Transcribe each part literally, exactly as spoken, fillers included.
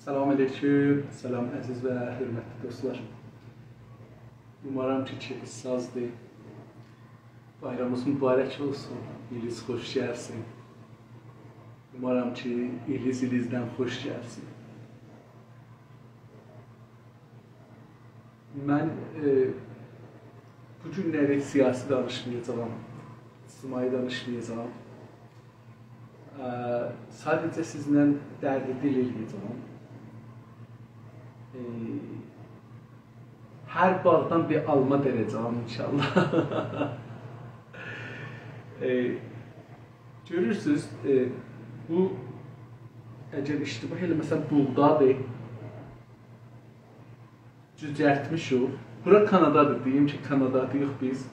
سلام علیکم، سلام عزیز و حؤرمتلی دوستلار. اومارام کی، کئفینیز سازدیر. بایرامینیز مبارک اولسون، ایلینیز خوش گلسین. اومارام کی، ایلینیز ایلینیزدن خوش گلسین. من، ائ، بو گونلری سیاسی دانیشمایاجاغام، اجتماعی دانیشمایاجاغام. ائ، ساده‌جه سیزینله درد دل ائله‌یه‌جاغام. ائ، هر باغدان بیر آلما دئیه‌جاغام ان‌شاءالله. ائ، گؤرورسونوز، ائ، بو، اگر اشتباه ائله‌مه‌سم، بوغدادیر. جوجرتمیشیک. بورا کانادادیر. دئییم کی، کاناداداییق بیز.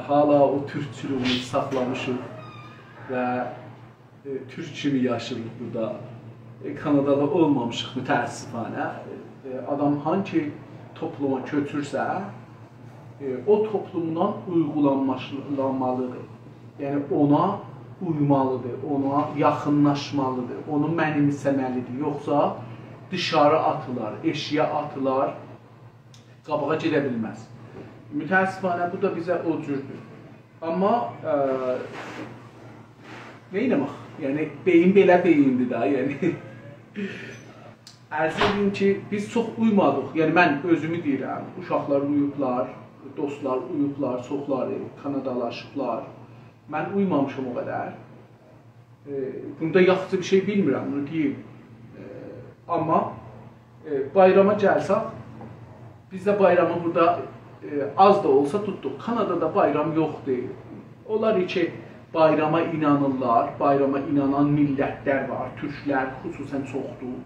حالا او تورکچولویوموزو ساخلامیشیق و، ائ، تورک کیمی یاشاییریق بورادا. ائ، کانادالی اولمامیشیق متأسفانه. ائ، آدام هانسی توپلوما کؤچورسه، ائ، او توپلومدان اویغولانماش-، لانمالیدیر. یعنی اونا اویمالیدیر، اونا یاخینلاشمالیدیر، اونو منیمسه‌مه‌لیدیر. یوخسا دیشاری آتیلار، ائشیگه آتیلار، قاباغا گئده بیلمز. متأسفانه بو دا بیزه او جوردور. آمما، ائ، نئینه‌مک؟ یعنی بئیین بئله بئییندیر ده، یعنی. عرض ائدیم کی، بیز چوخ اویمادیق. یعنی من اؤزومو دئییرم، اوشاقلار اویوبلار، دوستلار اویوبلار، چوخلاری کانادالاشیبلار. من اویمامیشام او قدر. ائ، بوندا یاخشی بیر شئی بیلمیرم، بونو دئییم. ائ، آمما، ائ، بایراما گلسک، بیز ده بایرامی بورادا، ائ، آز دا اولسا توتدوق. کانادادا بایرام یوخدور. اونلار کی، بایراما اینانیرلار، بایراما اینانان میللتلر وار، تورکلر خصوصاً چوخدور.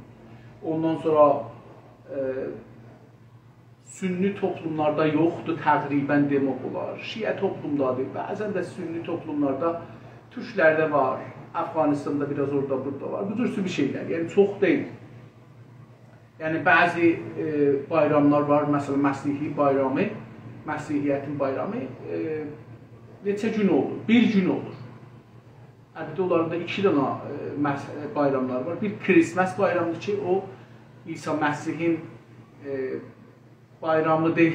اوندان سونرا، ائ، سنی توپلوملاردا یوخدور، تقریباً دئمک اولار. شیعه توپلومدادیر، بعضاً ده سنی توپلوملاردا، تورکلرده وار، افغانستاندا بیر آز اورادا، بورادا وار. بو جور بیر شئیلر، یعنی چوخ دئییل. یعنی بعضی، ائ، بایراملار وار، مثلاً مسیحی بایرامی، مسیحیتین بایرامی، ائ، نئچه گون اولور؟ بیر گون اولور. البته، اونلارین دا ایکی دنه، ائ، مس-، ائ، بایراملاری وار. بیر کریسمس بایرامیدیر کی، او عیسی مسیحین، ائ، بایرامیدیر،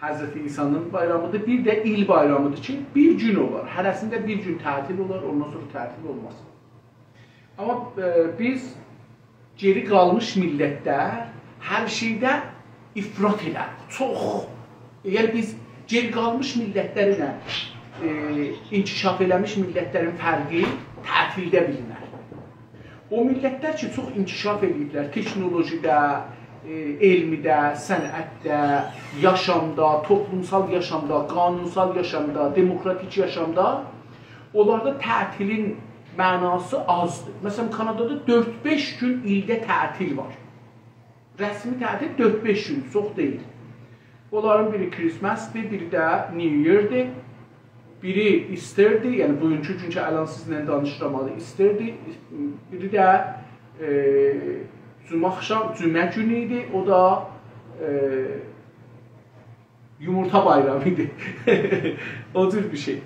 حضرت عیسی‌نین بایرامیدیر. بیر ده ایل بایرامیدیر کی، بیر گون اولار. هره‌سینده بیر گون تعطیل اولار، اوندان سونرا تعطیل اولماز. آمما، ائ، بیز گئری قالمیش میللتلر هر شئیده افراط ائلر. چوخ. اگر بیز گئری قالمیش میللتلرله، ائ، انکشاف ائله‌میش میللتلرین فرقی تعطیلده بیلینر. او میللتلر کی، چوخ انکشاف ائله‌ییبلر، تکنولوژیده، ائ، علمده، صنعتده، یاشامدا، توپلومسال یاشامدا، قانونسال یاشامدا، دموکراتیک یاشامدا، اونلاردا تعطیلین معناسی آزدیر. مثلاً، کانادادا دؤرد-بئش گون ایلده تعطیل وار. رسمی تعطیل دؤرد-بئش گون، چوخ دئییل. اونلارین بیری کریسمسدیر، بیری ده نیو اییردیر، بیری ایستردیر، یعنی بوگونکو گون کی، الان سیزینله دانیشیرام، آدی ایستردیر، بیری ده، ائ، جمعه آخشام، جمعه گونو ایدی، او دا، ائ، یومورتا بایرامی ایدی. او جور بیر شئی.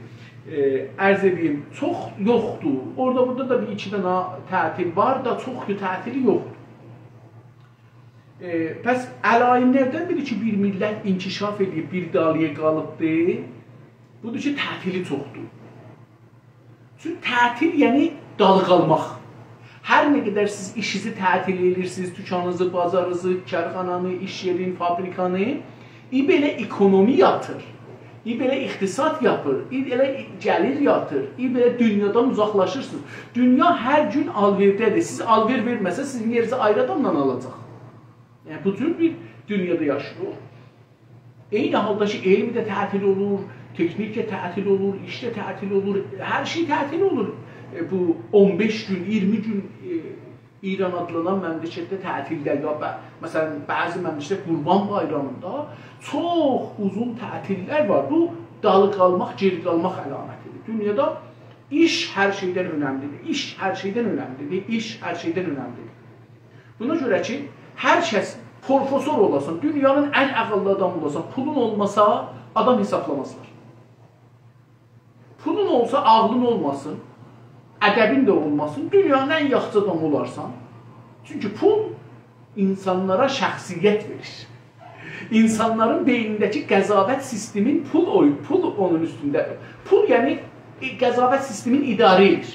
ائ، عرض ائدییم، چوخ یوخدور. اورادا بورادا دا بیر ایکی دنه تعطیل وار دا، چوخ کی تعطیلی یوخدور. ائ، پس علایم‌لردن بیری کی، بیر میللت انکشاف ائدیب، بیر دالییا قالیبدیر، بودور کی، تعطیلی چوخدور. چونکی تعطیل، یعنی دالی قالماق. هر نه قدر سیز ایشینیزی تعطیل ائدیرسینیز، دوکانینیزی، بازارینیزی، کارخانانی، ایش یئرین، فابریکانی، ای بئله اکونومی یاتیر، ای بئله اقتصاد یاپیر، ای بئله گلیر یاتیر، ای بئله دونیادان اوزاقلاشیرسینیز. دونیا هر گون آلوئرده‌دیر. سیز آلوئر وئرمه‌سز، سیزین یئرینیزی آیری آدامدان آلاجاق. یعنی، بو جور بیر دونیادا یاشاییریق. عینی حالدا کی، علم ده تعطیل اولور، تکنیک ده تعطیل اولور، ایش ده تعطیل اولور، هر شئی تعطیل اولور. ائ، بو اون بئش گون، اییرمی گون، ائ، ایران آدلانان مملکتده تعطیلده، یا ب-، مثلاً، بعضی مملکتده قوربان بایرامیندا چوخ اوزون تعطیل‌لر وار. بو، دالی قالماق، گئری قالماق علامتیدیر. دونیادا ایش هر شئیدن اؤنملیدیر، ایش هر شئیدن اؤنملیدیر، ایش هر شئیدن اؤنملیدیر. بونا گؤره کی، هر کس پروفسور اولاسان، دونیانین ان عاغیللی آدامی اولاسان، پولون اولماسا، آدام حسابلامازلار. پولون اولسا، عاغلین اولماسین، ادبین ده اولماسین، دونیانین ان یاخشی آدامی اولارسان، چونکی پول اینسانلارا شخصیت وئریر. اینسانلارین بئینینده‌کی قضاوت سیستمین پول اوی-، پول اونون اوستونده. پول، یعنی، ائ، قضاوت سیستمین اداره ائدیر.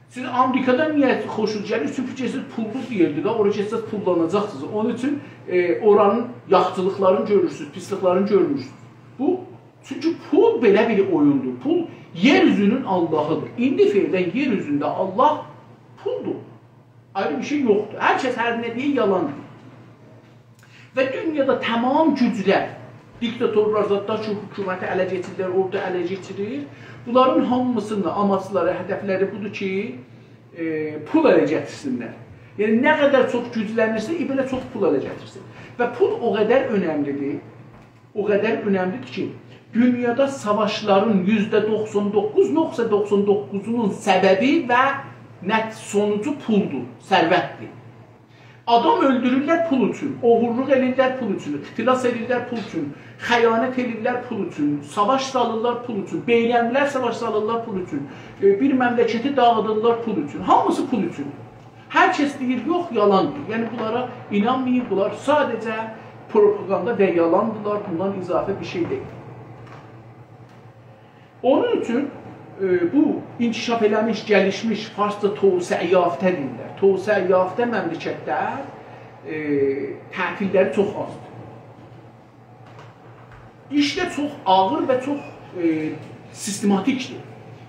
سیز آمریکادان نییه خوشونوز گلیر؟ چونکی گئدیرسینیز پوللو بیر یئردیر ده، اورا گئدسز پوللاناجاقسینیز. اونون اوچون، ائ، اورانین یاخچیلیقلارینی گؤرورسونوز، پیسلیکلرینی گؤرمورسونوز. بو، چونکی پول بئله بیر اویوندور. پول یئر اوزونون آللاهیدیر. ایندی فعلاً یئر اوزونده آللاه پولدور. آیری بیر شئی یوخدور. هر کس هر نه دئییر، یالاندیر. و دونیادا تمام گوجلر، دیکتاتورلار، زادلار کی، حکومتی اله کئچیریرلر، اوردو اله کئچیریر. بونلارین هامیسینین آماجلاری، هدفلری بودور کی، ائ، پول اله گتیرسینلر. یعنی، نه قدر چوخ گوجلنیرسه، ائ، بئله چوخ پول اله گتیرسین. و پول او قدر اؤنملیدیر، او قدر اؤنملیدیر کی، دونیادا ساواشلارین یوزده دوخسان دوققوز نقطه دوخسان دوققوزونون سببی و نت-، سونوجو پولدور، ثروتدیر. آدام اؤلدورورلر پول اوچون، اوغورلوق ائدیرلر پول اوچون، اختلاس ائدیرلر پول اوچون، خیانت ائدیرلر پول اوچون، ساواش سالیرلار پول اوچون، بین‌الملل ساواش سالیرلار پول اوچون، ائ، بیر مملکتی داغیدیرلار پول اوچون. هامیسی پول اوچون. هر کس دئییر، یوخ، یالاندیر. یعنی، بونلارا اینانمایین، بونلار ساده‌جه پروپاگاندا و یالاندیرلار، بوندان اضافه بیر شئی دئییل. اونون اوچون، ائ، بو انکشاف ائله‌میش، گلیشمیش، فارسجا توسعه‌یافته دئییرلر. توسعه‌یافته مملکتلر، ائ، تعطیللری چوخ آزدیر. ایش ده چوخ آغیر و چوخ، ائ، سیستماتیکدیر.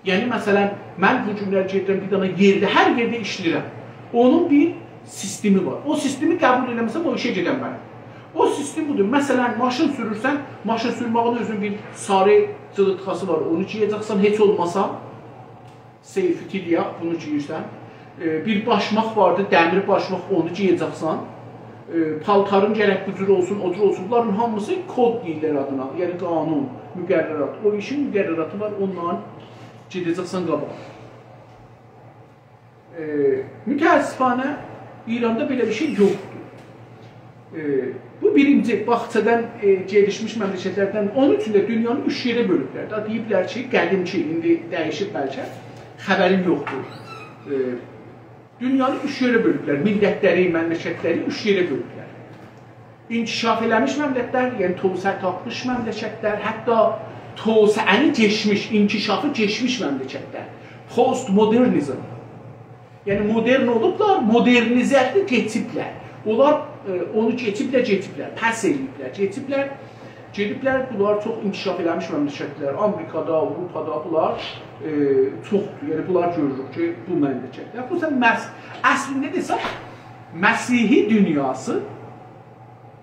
یعنی، مثلاً، من بو گونلر گئدیرم بیر دنه یئرده، هر یئرده ایشله‌ییرم. اونون بیر سیستمی وار. او سیستمی قبول ائله‌مه‌سم، او ایشه گئدممم. او سیستم بودور. مثلاً، ماشین سورورسن، ماشین سورمه‌یین اؤزون بیر ساری جیلیتخاسی وار. اونو گئیه‌جکسن، هئچ اولماسا، safety دئیک، بونو گئییرسن. ائ، بیر باشماق واردی، دمیر باشماق، اونو گئیه‌جکسن. ائ، پالتارین گرک بو جور اولسون، او جور اولسون. بونلارین هامیسی کود دئییرلر آدینا، یعنی قانون، مقررات. او ایشین مقرراتی وار، اونونلا گئده‌جکسن قاباغا. ائ، متأسفانه، ایراندا بئله بیر شئی یوخدور. ائ، بو بیرینجی باغچادان، ائ، گلیشمیش مملکتلردن، اونون اوچون ده دونیانی اوچ یئره بؤلوبلر. دا دئییبلر کی، قدیمکی، ایندی دییشیب بلکه، خبریم یوخدور. ائ، دونیانی اوچ یئره بؤلوبلر، میللتلری، مملکتلری اوچ یئره بؤلوبلر. انکشاف ائله‌میش مملکتلر، یعنی توسعه تاپمیش مملکتلر، حتی توسعه‌نی کئچمیش، انکشافی کئچمیش مملکتلر. پست مدرنیزم. یعنی مدرن اولوبلار، مدرنیزه‌نی کئچیبلر. اونلار، ائ، اونو کئچیبلر، کئچیبلر، پس ائله‌ییبلر، کئچیبلر، گئدیبلر. بونلار چوخ انکشاف ائله‌میش مملکتلر. آمریکادا، آوروپادا بونلار، ائ، چوخدور. یعنی بونلار گؤروروک کی، بو مملکتلر. خصوصاً مس-، اصلینده دئسک، مسیحی دونیاسی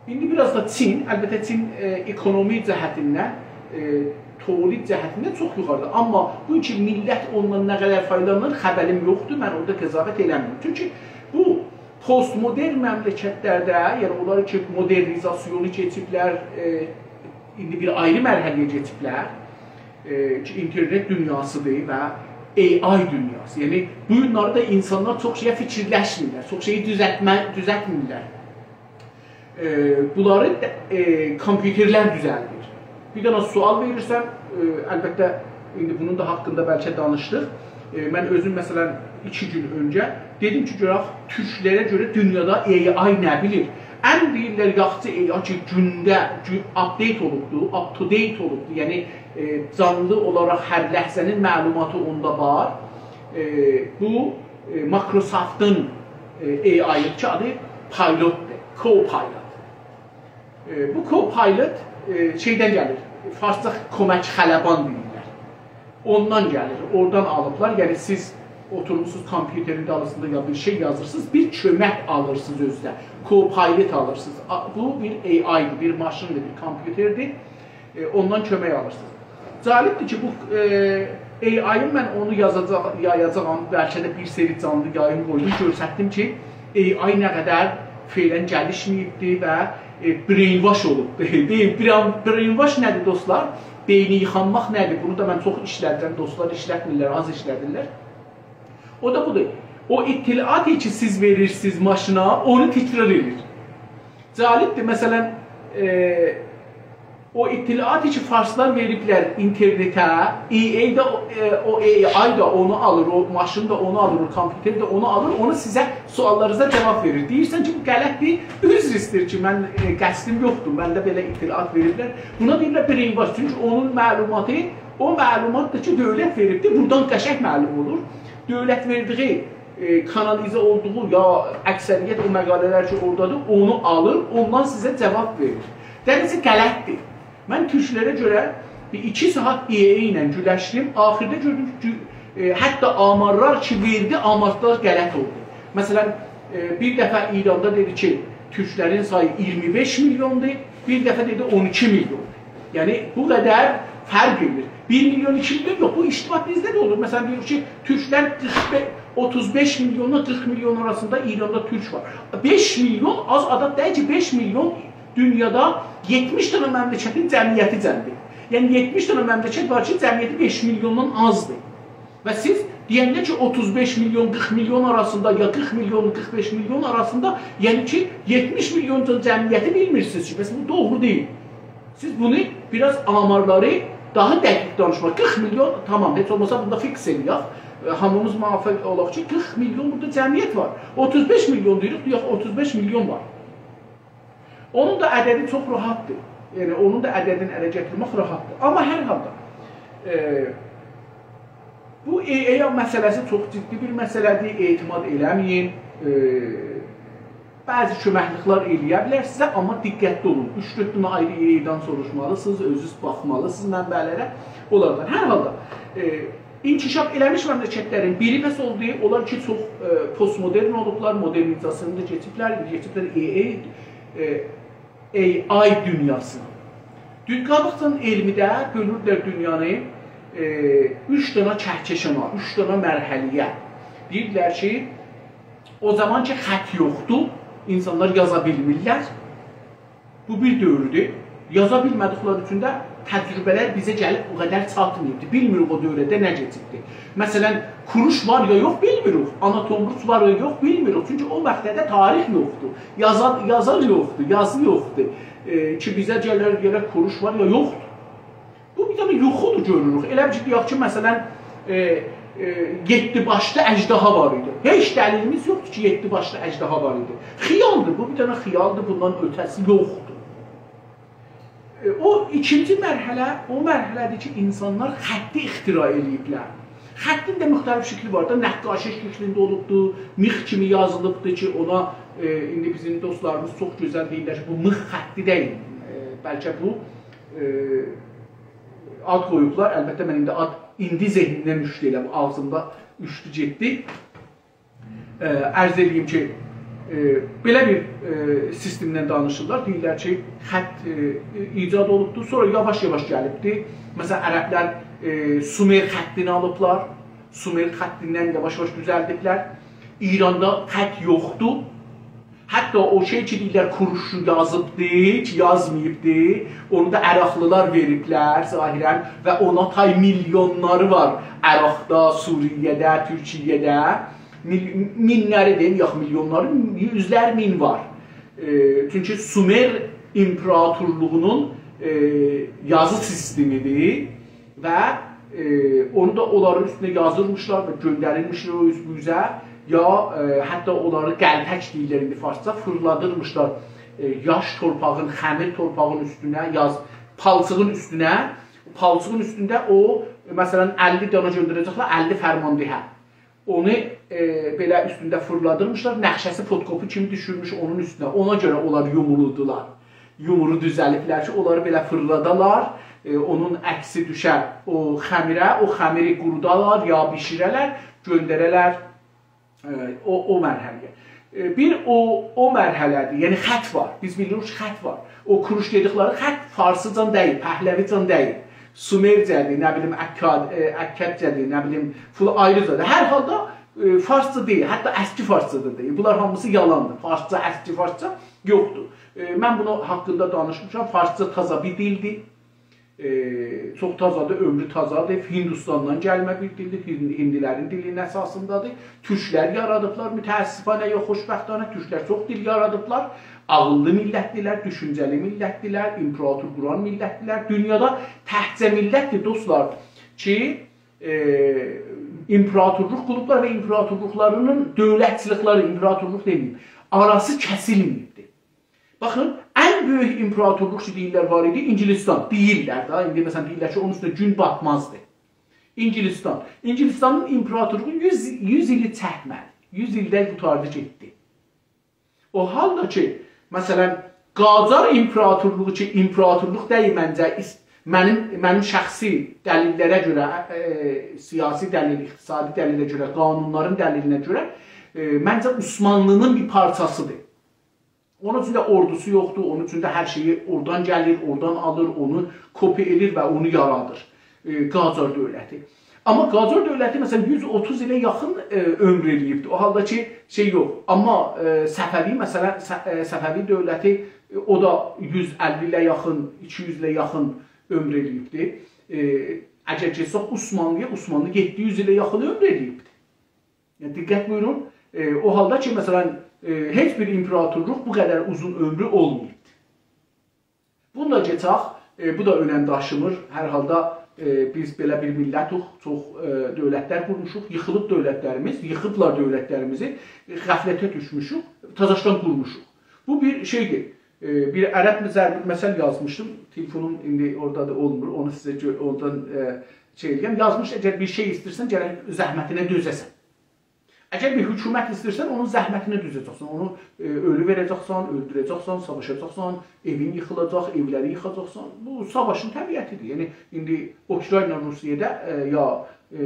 ایندی بیر آز دا چین، البته چین، ائ، اکونومی جهتیندن، ائ، تولید جهتیندن چوخ یوخاریدا. آمما بو کی میللت اوندان نه قدر فایدالانیر، خبریم یوخدور، من اورادا قضاوت ائله‌میرم. چونکی بو پست مدرن مملکتلرده، یعنی اونلار کی مدرنیزاسیونو کئچیبلر، ائ، ایندی بیر آیری مرحله‌یه کئچیبلر، ائ، کی اینترنت دونیاسیدیر و AI دونیاسی. یعنی بو گونلری ده اینسانلار چوخ شئیه فیکیرلشمیرلر، چوخ شئیی دوزلتمه-، دوزلتمیرلر. ائ، بونلاری، ائ، کامپیوترلر دوزلدیر. بیر دنه سؤال وئریرسن، ائ، البته، ایندی بونون دا حاقیندا بلکه دانیشدیق. ائ، من اؤزوم، مثلا، ایکی گون اؤنجه دئدیم کی، گؤرک تورکلره گؤره دونیادا AI نه بیلیر؟ ان دئییرلر، یاخشی AI کی، گونده، گون، update اولوبدور، up to date اولوبدور. یعنی، ائ، جانلی اولاراق هر لحظه‌نین معلوماتی اوندا وار. ائ، بو، ائ، Microsoft-ین، ائ، AI کی، آدی Pilot-دیر، Copilot. ائ، بو Copilot، ائ، شئیدن گلیر، فارسجا کمک خلبان دئییرلر. اوندان گلیر، اورادان آلیبلار. یعنی سیز اوتورموسونوز کامپیوترین دالیسیندا یا بیر شئی یازیرسینیز، بیر کؤمک آلیرسینیز اؤزونوزه. Copilot آلیرسینیز. آ، بو بیر AI-دیر، بیر ماشیندیر، بیر کامپیوتردیر. ائ، اوندان کؤمک آلیرسینیز. جالبدیر کی، بو، ائ، AI-ین من اونو یازاجاغ-، یایاجاغام، بلکه ده بیر سری جانلی یایین قویدوم، گؤستردیم کی، AI نه قدر فعلا گلیشمه‌ییبدیر و، ائ، brainwash اولوبدور. دئیین، brain-، brainwash نه‌دیر، دوستلار؟ بئینی ییخانماق نه‌دیر؟ بونو دا من چوخ ایشلدیرم، دوستلار ایشلتمیرلر، آز ایشلدیرلر. او دا بودور. او اطلاعاتی کی، سیز وئریرسینیز ماشینا، اونو تکرار ائدیر. جالبدیر، مثلا، ائ، او اطلاعاتی کی، فارسلار وئریبلر اینترنته، ای ای ده، او، ائ، او ای آی دا اونو آلیر، او ماشین دا اونو آلیر، او کامپیوتر ده اونو آلیر، اونو سیزه سؤاللارینیزا جواب وئریر. دئییرسن کی، بو غلطدیر، عذر ایسته‌ییر کی، من، ائ، قصدیم یوخدور، منده بئله اطلاعات وئریبلر. بونا دئییرلر brainwash، چونکی اونون معلوماتی، او معلوماتدیر کی، دؤولت وئریبدیر، بورادان قشنگ معلوم اولور. دؤولت وئردیگی، ائ، کانالیزه اولدوغو یا اکثریت او مقاله‌لر کی، اورادادیر، اونو آلیر، اوندان سیزه جواب وئریر. دئییرسن، غلطدیر. من تورکلره گؤره بیر ایکی ساعات ای ای ایله گولشدیم. آخیردا گؤردوم کی، ائ، حتی آمارلار کی وئردی، آمارلار غلط اولدو. مثلا، ائ، بیر دفعه ایراندا دئدی کی، تورکلرین سایی اییرمی بئش میلیوندور، بیر دفعه دئدی اون ایکی میلیوندور. یعنی، بو قدر فرق ائدیر. بیر میلیون، ایکی میلیون یوخ، بو اشتباه بیزده ده اولور. مثلا، دئییر کی، تورکلر قیرخ بئش، اوتوز بئش میلیونلا قیرخ میلیون آراسیندا ایراندا تورک وار. بئش میلیون آز عدد دئییل کی، بئش میلیون دونیادا یئتمیش دنه مملکتین جمعیتی جمعدیر. یعنی، یئتمیش دنه مملکت وار کی، جمعیتی بئش میلیوندان آزدیر. و سیز دئینده کی، اوتوز بئش میلیون، قیرخ میلیون آراسیندا، یا قیرخ میلیون، قیرخ بئش میلیون آراسیندا، یعنی کی، یئتمیش میلیون جمعیتی بیلمیرسینیز کی، بس بو دوغرو دئییل. سیز بونو بیر آز آمارلاری داها دقیق دانیشماق. قیرخ میلیون، تامام، هئچ اولماسا بوندا فیکس ائله‌یک. ائ، هامیمیز موافق اولاق کی، قیرخ میلیون بورادا جمعیت وار. اوتوز بئش میلیون دئییریک، یوخ، اوتوز بئش میلیون وار. اونون دا عددی چوخ راحتدیر. یعنی، اونون دا عددینی اله گتیرمک راحتدیر. آمما هر حالدا، ائ، بو ای ای مسئله‌سی چوخ جدی بیر مسئله‌دیر. اعتماد ائله‌مه‌یین. ائ، بعضی کؤمکلیکلر ائله‌یه بیلر سیزه، آمما دقتلی اولون. اوچ-دؤرد دنه آیری ای ای‌دن سوروشمالیسینیز، اؤزونوز باخمالیسینیز منبع‌لره، اونلاردان. هر حالدا، ائ، انکشاف ائله‌میش مملکتلرین بیری پس اولدو. اونلار کی، چوخ، ائ، پست‌مدرن اولوبلار، مدرنیزاسیونو دا کئچیبلر، کئچیبلر ای ای، ائ، ای آی دونیاسینا. دون قاباقدان علمیده بؤلوردولر دونیانی، ائ، اوچ دنه کهکشانا، اوچ دنه مرحله‌یه. دئییردیلر کی، او زامان کی، خط یوخدور، اینسانلار یازا بیلمیرلر. بو بیر دؤوردور. یازا بیلمه‌دیکلری اوچون ده تجربه‌لر بیزه گلیب او قدر چاتماییبدی. بیلمیریک او دؤورده نه کئچیبدی. مثلا، کوروش وار یا یوخ، بیلمیریک. آناتومروس وار یا یوخ، بیلمیریک. چونکی او واختدا تاریخ یوخدور. یازا-، یازار یوخدور، یازی یوخدور. ائ، کی، بیزه گلر، گلر کوروش وار یا یوخدور. بو بیر دنه یوخودور گؤروروک. ائله بیل کی، دئیک کی، مثلا، ائ، ائ، یئددی باشلی اژدها وار ایدی. هئچ دلیلیمیز یوخدور کی، یئددی باشلی اژدها وار ایدی. خیالدیر، بو بیر دنه خیالدیر، بوندان اؤته‌سی یوخدور. ائ، او ایکینجی مرحله، او مرحله‌دیر کی، اینسانلار خطی اختراع ائله‌ییبلر. خطین ده مختلف شکلی وار دا، نقاشی شکلینده اولوبدور، میخ کیمی یازیلیبدیر کی، اونا، ائ، ایندی بیزیم دوستلاریمیز چوخ گؤزل دئییرلر کی، بو میخ خطی دئییل. ائ، بلکه بو، ائ، آد قویوبلار. البته، من ایندی آد ایندی ذهنیمدن اوچدو، ائله بو آغزیمدا اوچدو گئتدی. ائ، عرض ائله‌ییم کی، ائ، بئله بیر، ائ، سیستمدن دانیشیرلار. دئییرلر کی، خط، ائ، ایجاد اولوبدور، سونرا یاواش-یاواش گلیبدیر. مثلا، عربلر، ائ، سومر خطینی آلیبلار. سومر خطیندن یاواش-یاواش دوزلدیبلر. ایراندا خط یوخدور. حتی او شئی کی، دئییرلر، کوروشلو یازیبدی، کی، یازماییبدی، اونو دا عراقلیلار وئریبلر ظاهرا و اونا تای میلیونلاری وار عراقدا، سوریه‌ده، تورکیه‌ده. میل-، مینلری دئییم، یوخ، میلیونلاری، یوزلر مین وار. ائ، چونکی سومر ایمپراتورلوغونون، ائ، یازی سیستمیدیر. و، ائ، اونو دا اونلارین اوستونه یازیرمیشلار و گؤندریرمیشلار او اوز بو اوزه، یا، ائ، حتی اونلاری قلتک دئییرلر ایندی فارسجا، فیرلادیرمیشلار، ائ، یاش تورپاغین، خمیر تورپاغین اوستونه، یاز، پالچیغین اوستونه، پالچیغین اوستونده او، مثلا، اللی دانا گؤندره‌جکلر، اللی فرماندهه. اونو، ائ، بئله اوستونده فیرلادیرمیشلار، نقشه‌سی فوتوکوپی کیمی دوشورموش اونون اوستونه. اونا گؤره اونلار یومرولدولار. یومرو دوزلیبلر کی، اونلاری بئله فیرلادالار، ائ، اونون عکسی دوشر او خمیره، او خمیری قورودالار یا بیشیره‌لر، گؤندره‌لر، ائ، او، او مرحله‌یه. ائ، بیر او، او مرحله‌دیر. یعنی خط وار. بیز بیلیریک کی، خط وار. او کوروش دئدیکلری خط فارسیجان دئییل، پهلویجان دئییل. سومرجه‌دیر، نه بیلیم، اکاد-، ائ، اکدجه‌دیر، نه بیلیم، فل-، آیریجادیر. هر حالدا، ائ، فارسجا دئییل، حتی اسکی فارسجا دا دئییل. بونلار هامیسی یالاندیر. فارسجا، اسکی فارسجا یوخدور. ائ، من بونو حاقیندا دانیشمیشام. فارسجا تازا بیر دیلدیر. ائ، چوخ تازادیر، عؤمرو تازادیر. هندوستاندان گلمه بیر دیلدیر. هند-، هندیلرین دیلینین اساسیندادیر. تورکلر یارادیبلار، متأسفانه یوخ، خوشبختانه. تورکلر چوخ دیل یارادیبلار. عاغیللی میللتدیرلر، دوشونجه‌لی میللتدیرلر، ایمپراتور قوران میللتدیرلر. دونیادا تکجه میللتدیر، دوستلار، کی، ائ، ایمپراتورلوق قوروبلار و ایمپراتورلوقلارینین دؤولتچیلیکلری، ایمپراتورلوق دئمه‌ییم، آراسی کسیلمه‌ییبدیر. باخین، ان بؤیوک ایمپراتورلوق کی دئییرلر وار ایدی، اینگیلیستان. دئییرلر دا، ایندی مثلا دئییرلر کی، اونون اوستونه گون باتمازدی. اینگیلیستان. اینگیلیستانین ایمپراتورلوغو یوز، یوز ایلی چکمه‌دی. یوز ایلده قوتاردی، گئتدی. او حالدا کی، مثلا، قاجار ایمپراتورلوغو کی، ایمپراتورلوق دئییل منجه، ایس-، منیم، منیم شخصی دلیللره گؤره، ائ، سیاسی دلیل، اقتصادی دلیله گؤره، قانونلارین دلیلینه گؤره، ائ، منجه عثمانلی‌نین بیر پارچاسیدیر. اونون اوچون ده اوردوسو یوخدور، اونون اوچون ده هر شئیی اورادان گلیر، اورادان آلیر، اونو کپی ائله‌ییر و اونو یارادیر. ائ، قاجار دؤولتی. آمما قاجار دؤولتی، مثلا، یوز اوتوز ایله یاخین، ائ، عؤمور ائله‌ییبدیر. او حالدا کی، شئی یوخ. آمما، ائ، صفوی، مثلا، ص-، ائ، صفوی دؤولتی، ائ، او دا یوز اللی ایله یاخین، ایکی یوز ایله یاخین عؤمور ائله‌ییبدیر. ائ، اگر گئتسک عثمانلی‌یا، عثمانلی یئددی یوز ایله یاخین عؤمور ائله‌ییبدیر. یعنی، دقت بویورون، ائ، او حالدا کی، مثلا، ائ، هئچ بیر ایمپراتورلوق بو قدر اوزون عؤمرو اولماییبدی. بونو دا گئچک، ائ، بو دا اؤنم داشیمیر. هر حالدا، ائ، بیز بئله بیر میللتوق، چوخ، ائ، دؤولتلر قورموشوق، ییخیلیب دؤولتلریمیز، ییخیبلار دؤولتلریمیزی، ائ، غفلته دوشموشوک، تازاشدان قورموشوق. بو بیر شئیدیر، ائ، بیر عرب ضرب‌المثل یازمیشدیم، تلفونوم ایندی اورادا دا اولمور، اونو سیزه گؤ-، اورادان، ائ، شئی ائله‌یم. یازمیش، اگر بیر شئی ایسته‌ییرسن، گرک زحمتینه دؤزه‌سن. اگر بیر حکومت ایسته‌ییرسن، اونون زحمتینه دؤزه‌جکسن. اونو، ائ، اؤلو وئره‌جکسن، اؤلدوره‌جکسن، ساواشاجاقسان، ائوین ییخیلاجاق، ائولری ییخاجاقسان. بو ساواشین طبیعتیدیر. یعنی، ایندی اوکراینا روسیه‌ده، ائ، یا، ائ،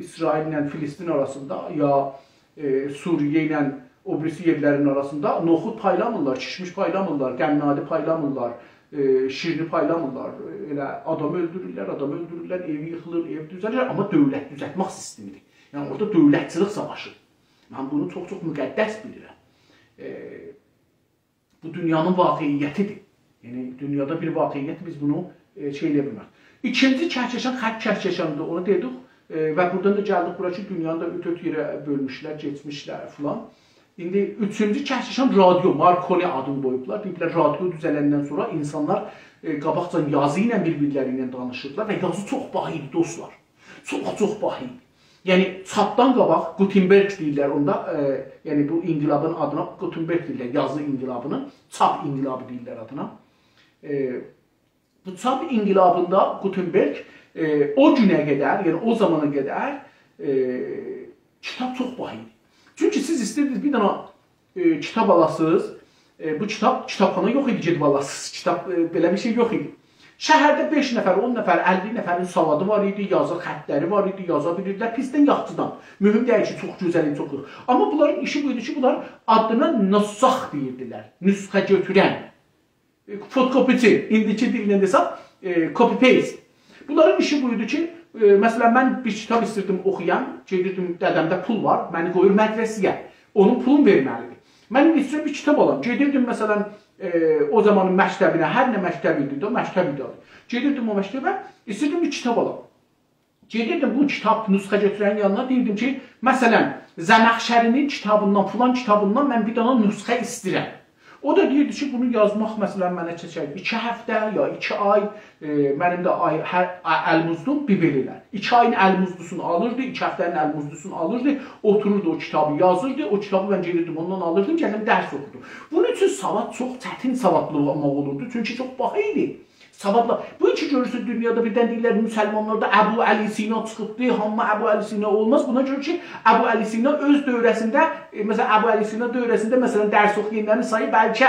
اسرائیل‌له فلسطین آراسیندا، یا، ائ، سوریه ایله او بیریسی یئرلرین آراسیندا نوخود پایلامیرلار، کیشمیش پایلامیرلار، قنادی پایلامیرلار، ائ، شیرینی پایلامیرلار. ائله آدامی اؤلدورورلر، آدامی اؤلدورورلر، ائوی ییخیلیر، ائو دوزه‌لیر، آمما دؤولت دوزلتمک سیستمیدیر. یعنی، اورادا دؤولتچیلیک ساواشی. من بونو چوخ-چوخ مقدس بیلیرم. ائ، بو دونیانین واقعیتیدیر. یعنی، دونیادا بیر واقعیت، بیز بونو، ائ، شئی ائله‌یه بیلمز. ایکینجی کهکشان خط کهکشانیدیر، اونو دئدیک. ائ، و بورادان دا گلدیک بورا کی، دونیانی دا اؤت-اؤت یئره بؤلموشلر، گئتمیشلر فلان. ایندی اوچونجو کهکشان رادیو، مارکونی آدینی قویوبلار. دئییبلر، رادیو دوزلندن سونرا اینسانلار، ائ، قاباقجا یازی ایله بیر-بیرلری ایله دانیشیردیلار و یازی چوخ باها ایدی، دوستلار. چوخ-چوخ باها ایدی. یعنی، چاپدان قاباق گوتنبرگ دئییرلر اوندا، ائ، یعنی بو انقلابین آدینا گوتنبرگ دئییرلر، یازی انقلابینی، چاپ انقلابی دئییرلر آدینا. ائ، بو چاپ انقلابیندا گوتنبرگ، ائ، او گونه قدر، یعنی او زامانا قدر، ائ، کیتاب چوخ باها ایدی. چونکی سیز ایسته‌ییردینیز بیر دنه، ائ، کیتاب آلاسینیز، ائ، بو کیتاب، کیتابخانا یوخ ایدی، گئدیب آلاسینیز. کیتاب، ائ، بئله بیر شئی یوخ ایدی. شهرده بئش نفر، اون نفر، اللی نفرین سوادی وار ایدی، یازی خطلری وار ایدی، یازا بیلیردیلر، پیسدن یاخشیدان. مهم دئییل کی، چوخ گؤزل، چوخ یوخ. آمما بونلارین ایشی بو ایدی کی، بونلار آدینا نساخ دئییردیلر، نسخه گؤتورن. ائ، فوتوکوپیچی، ایندیکی دیلله دئسک، ائ، copy paste. بونلارین ایشی بو ایدی کی، ائ، مثلا، من بیر کیتاب ایستیردیم اوخویام، گئدیردیم، دده‌مده پول وار، منی قویور مدرسه‌یه، اونون پولونو وئرمه‌لیدیر. من ایندی ایسته‌ییرم بیر کیتاب آلام، گئدیردیم، مثلا، ائ، او زامانین مکتبینه، هر نه مکتب ایدی ده، مکتب ایدی آدی. گئدیردیم او مکتبه، ایستیردیم بیر کیتاب آلام. گئدیردیم بو کیتاب نسخه گؤتورنین یانینا، دئییردیم کی، مثلا، زمخشری‌نین کیتابیندان، فلان کیتابیندان من بیر دنه نسخه ایسته‌ییرم. او دا دئییردی کی، بونو یازماق، مثلا، منه چکر ایکی هفته یا ایکی آی، ائ، منیم ده آی، هر، آ-، المزدوم بیر بئله ائلر. ایکی آیین المزدوسونو آلیردی، ایکی هفته‌نین المزدوسونو آلیردی، اوتوروردو او کیتابی یازیردی، او کیتابی من گئدیردیم، اوندان آلیردیم، گلیردیم درس اوخوردوم. بونون اوچون سواد چوخ چتین سوادلی اولماق اولوردو، چونکی چوخ باها ایدی. سوادلا. بو کی گؤرورسونوز، دونیادا بیردن دئییرلر، مسلمانلاردا ابوعلی سینا چیخیبدی، هامی ابوعلی سینا اولماز. بونا گؤره کی، ابوعلی سینا اؤز دوره‌سینده، ائ، مثلا، ابوعلی سینا دوره‌سینده، مثلا، درس اوخویانلارین سایی بلکه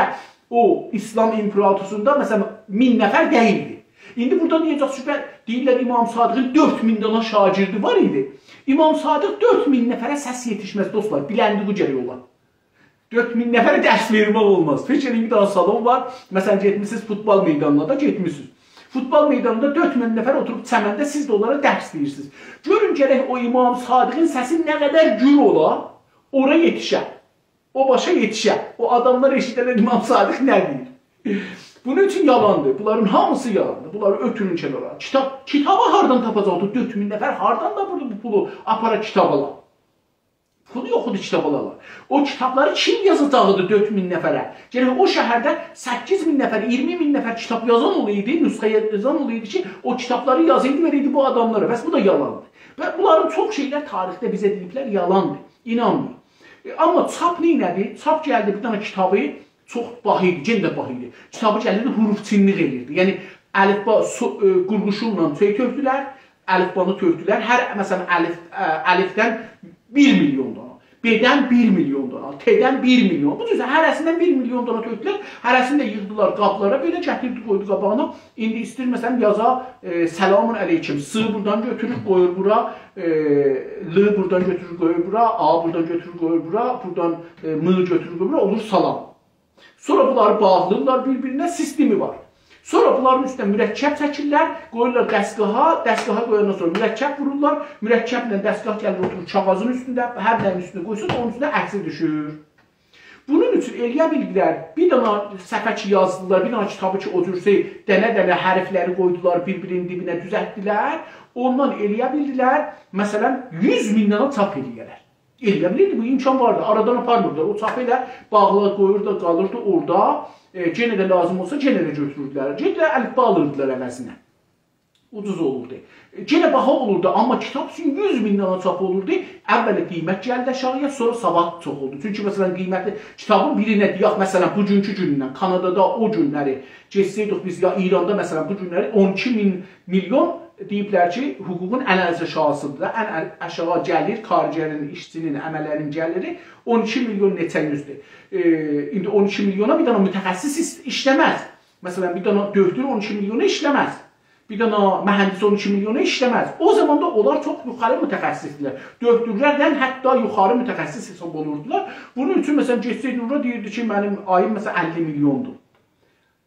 او ایسلام ایمپراتوریاسیندا، مثلا، مین نفر دئییلدی. ایندی بورادا دئیه‌جک، شبهه، دئییرلر، امام صادقین دؤرد مین دنه شاگردی وار ایدی. امام صادق دؤرد مین نفره سس یئتیشمز، دوستلار، بیلندیگی گرک اولا. دؤرد مین نفره درس وئرمک اولماز. فیکیر ائدین، بیر دنه سالون وار. مثلا، گئتمیسینیز فوتبال میدانینا دا گئتمیسینیز. فوتبال میدانیندا دؤرد مین نفر اوتوروب چمنده، سیز ده اونلارا درس دئییرسینیز. گؤرون گرک او امام صادقین سسی نه قدر گور اولا، اورا یئتیشه. او باشا یئتیشه. او آداملار ائشیده‌لر امام صادق نه دئییر. بونون اوچون یالاندیر. بونلارین هامیسی یالاندیر. بونلاری اؤتورون کنارا. کیتاب، کیتابی هاردان تاپاجاق؟ او دؤرد مین نفر هاردان دا بورادا بو پولو آپارا کیتاب آلا؟ پولو یوخ ایدی کیتاب آلالار. او کیتابلاری کیم یازاجاق ایدی دؤرد مین نفره؟ گرک او شهرده سککیز مین نفر، اییرمی مین نفر کیتاب یازان اولایدی، نسخه یازان اولایدی کی، او کیتابلاری یازایدی، وئره‌یدی بو آداملارا. بس بو دا یالاندیر. و بونلارین چوخ شئیلر تاریخده بیزه دئییبلر، یالاندیر. اینانمایین. ائ، آمما چاپ نئینه‌دی؟ چاپ گلدی بیر دنه کیتابی، چوخ باها ایدی، یئنه ده باها ایدی. کیتابی گلیردی، حروف‌چینلیک ائلیردی. یعنی، الفبا، سو-، ائ، قورغوشونلا شئی تؤکدولر، الفبانی تؤکدولر. هر، مثلا، الف، ائ، الفدن بیر میلیون دانا، ب‌دن بیر میلیون دانا، ت‌دن بیر میلیون. بو جور هره‌سیندن بیر میلیون دانا تؤکدولر، هره‌سینی ده ییغدیلار قابلارا، بئله گتیردی، قویدو قاباغینا. ایندی ایسته‌ییر، مثلا، یازا، ائ، «سلام علیکم»، «س» بورادان گؤتورور، قویور بورا، ائ، «ل» بورادان گؤتورور، قویور بورا، «آ» بورادان گؤتورور، قویور بورا، بورادان، ائ، «م» گؤتورور، قویور بورا، اولور «سلام». سونرا بونلاری باغلاییرلار بیر-بیرینه، سیستمی وار. سونرا بونلارین اوستونه مرکب چکیرلر، قویورلار دستگاها، دستگاها قویاندان سونرا مرکب وورورلار، مرکبله دستگاه گلیر اوتورور کاغاذین اوستونده، هر نه‌یین اوستونه قویسان، اونون اوستونه عکسی دوشور. بونون اوچون ائلیه بیلدیلر، بیر دنه صفحه کی یازدیلار، بیر دنه کیتابی کی او جور شئی، دنه-دنه حرفلری قویدولار، بیر-بیرینین دیبینه دوزلتدیلر، اوندان ائلیه بیلدیلر، مثلا، یوز مین دنه چاپ ائلیه‌لر. ائلیه بیلیردی، بو امکان واردی. آرادان آپارمیردی. او چاپی ائله باغلا قویوردو، قالیردی اورادا. ائ، یئنه ده لازیم اولسا، یئنه ده گؤتوروردولر. یئنه ده الفبا آلیردیلار عوضینه. اوجوز اولوردو. ائ، یئنه باها اولوردو، آمما کیتاب اوچون یوز مین دانا چاپ اولوردو. اوّل قیمت گلدی آشاغییا، سونرا سواد چوخ اولدو. چونکی، مثلا، قیمتی کیتابین بیری نه‌دیر؟ یاخ، مثلا، بوگونکو گوندن، کانادادا او گونلری گئتسه‌یدیک بیز، یا ایراندا، مثلا، بو گونلری اون ایکی مین میلیون دئییبلر کی، حقوقون ان آشاغیسیدیر دا، ان ا-، آشاغی گلیر، کارگرین، ایشچی‌نین، عمله‌نین گلیری اون ایکی میلیون نئچه یوزدور. ائ، ایندی اون ایکی میلیونا بیر دنه متخصص ایش-، ایشله‌مز. مثلا، بیر دنه دؤکتور اون ایکی میلیونا ایشله‌مز. بیر دنه مهندس اون ایکی میلیونا ایشله‌مز. او زامان دا اونلار چوخ یوخاری متخصصدیرلر. دؤکتورلردن حتی یوخاری متخصص حساب اولوردولار. بونون اوچون، مثلا، گئتسه‌یدی اورا، دئییردی کی، منیم آییم، مثلا، اللی میلیوندور.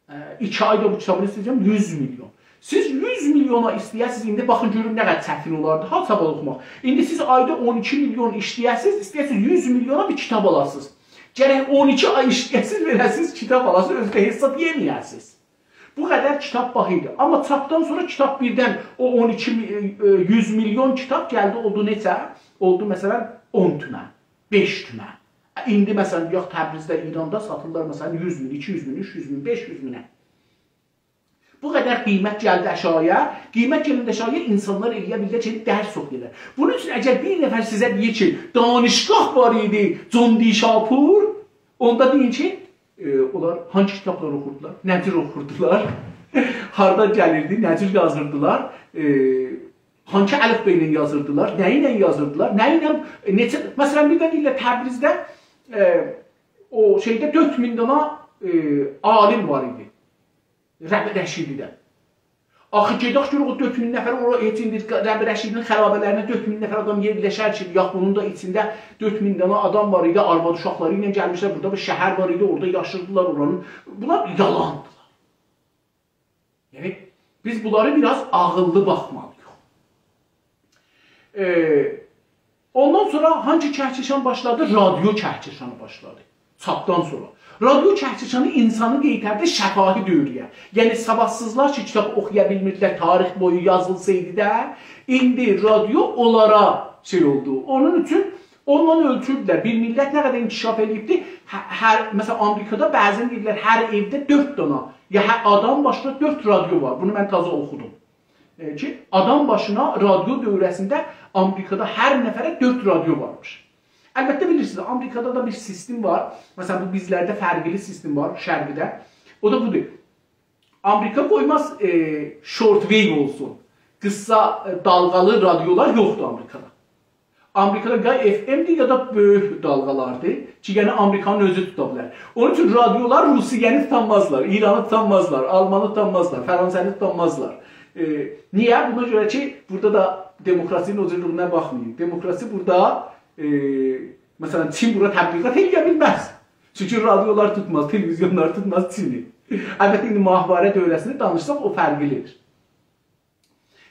اه، ایکی آیدا بو کیتابینی ایسته‌یه‌جم یوز میلیون. سیز یوز میلیونا ایسته‌یه‌سیز، ایندی باخین گؤرون نه قدر چتین اولاردی ها، کیتاب اوخوماق. ایندی سیز آیدا اون ایکی میلیون ایشله‌یه‌سیز، ایسته‌یه‌سیز یوز میلیونا بیر کیتاب آلاسیز. گرک اون ایکی آی ایشله‌یه‌سیز، وئره‌سیز، کیتاب آلاسیز، اؤزو ده حساب یئمه‌یه‌سیز. بو قدر کیتاب باها ایدی. آمما چاپدان سونرا کیتاب بیردن او اون ایکی می-، ائ، یوز میلیون کیتاب گلدی، اولدو نئچه؟ اولدو، مثلا، اون تومن، بئش تومن. ایندی، مثلا، یوخ، تبریزده، ایراندا ساتیرلار، مثلا، یوز مین، ایکی یوز مین، اوچ یوز مین، بئش یوز مینه. بو قدر قیمت گلدی آشاغییا. قیمت گلنده آشاغییا، اینسانلار ائلیه بیلدیلر کی، درس اوخویالار. بونون اوچون اگر بیر نفر سیزه دئییر کی، دانشگاه وار ایدی جون دی شاپور، اوندا دئیین کی، ائ، اونلار هانسی کیتابلار اوخوردولار، نه جور اوخوردولار، هاردان گلیردی، نه جور یازیردیلار، ائ، هانسی الفبا ایله یازیردیلار، نه ایله یازیردیلار، نه ایله، ائ، نئچه، مثلا، بیر ده دئییرلر، تبریزده، ائ، او شئیده دؤرد مین دانا، ائ، عالم وار ایدی. ربع رشیدی‌ده. آخی گئدک گؤرک او دؤرد مین نفر، اورا هئچ ایندی ربع رشیدی‌نین خرابه‌لرینه دؤرد مین نفر آدام یئرلشر کی، یاخ، بونون دا ایچینده دؤرد مین دنه آدام وار ایدی، آرواد اوشاقلاری ایله گلمیشلر، بورادا بیر شهر وار ایدی، اورادا یاشیردیلار اورانین. بونلار یالاندیلار. یعنی، بیز بونلاری بیر آز عاغیللی باخمالی‌ییق. ائ، اوندان سونرا هانسی کهکشان باشلادی؟ رادیو کهکشانی باشلادی. چاپدان سونرا. رادیو کهکشانی اینسانی قئیتردی شفاهی دؤوره‌یه. یعنی، سوادسیزلار کی، کیتاب اوخویا بیلمیردیلر، تاریخ بویو یازیلسایدی دا، ایندی رادیو اونلارا شئی اولدو. اونون اوچون اوندان اؤلچوردولر. بیر میللت نه قدر انکشاف ائله‌ییبدی، هه-، هر، مثلا، آمریکادا بعضا دئییرلر، هر ائوده دؤرد دانا، یا هر آدام باشینا دؤرد رادیو وار. بونو من تازا اوخودوم. ائ، کی، آدام باشینا رادیو دؤوره‌سینده آمریکادا هر نفره دؤرد رادیو وارمیش. البته، بیلیرسینیز، آمریکادا دا بیر سیستم وار. مثلا، بو بیزلرده فرقلی سیستم وار، شرقده. او دا بودور. آمریکا قویماز، ائ، شورت ویو اولسون. قیسا، ائ، دالغالی رادیولار یوخدور آمریکادا. آمریکادا یا اف ام‌دیر، یا دا بؤیوک دالغالاردیر کی، یعنی آمریکانین اؤزو توتا بیلر. اونون اوچون رادیولار روسیه‌نی توتانمازلار، ایرانی توتانمازلار، آلمانی توتانمازلار، فرانسه‌نی توتانمازلار. ائ، نییه؟ بونا گؤره کی، بورادا دا دموکراسی‌نین او جورلویونه باخمایین. دموکراسی بورادا، ائ، مثلا، چین بورا تبلیغات ائله‌یه بیلمز. چونکی رادیولار توتماز، تلویزیونلار توتماز چینی. البته، ایندی ماهواره دؤوره‌سینده دانیشساق، او فرقلی‌دیر.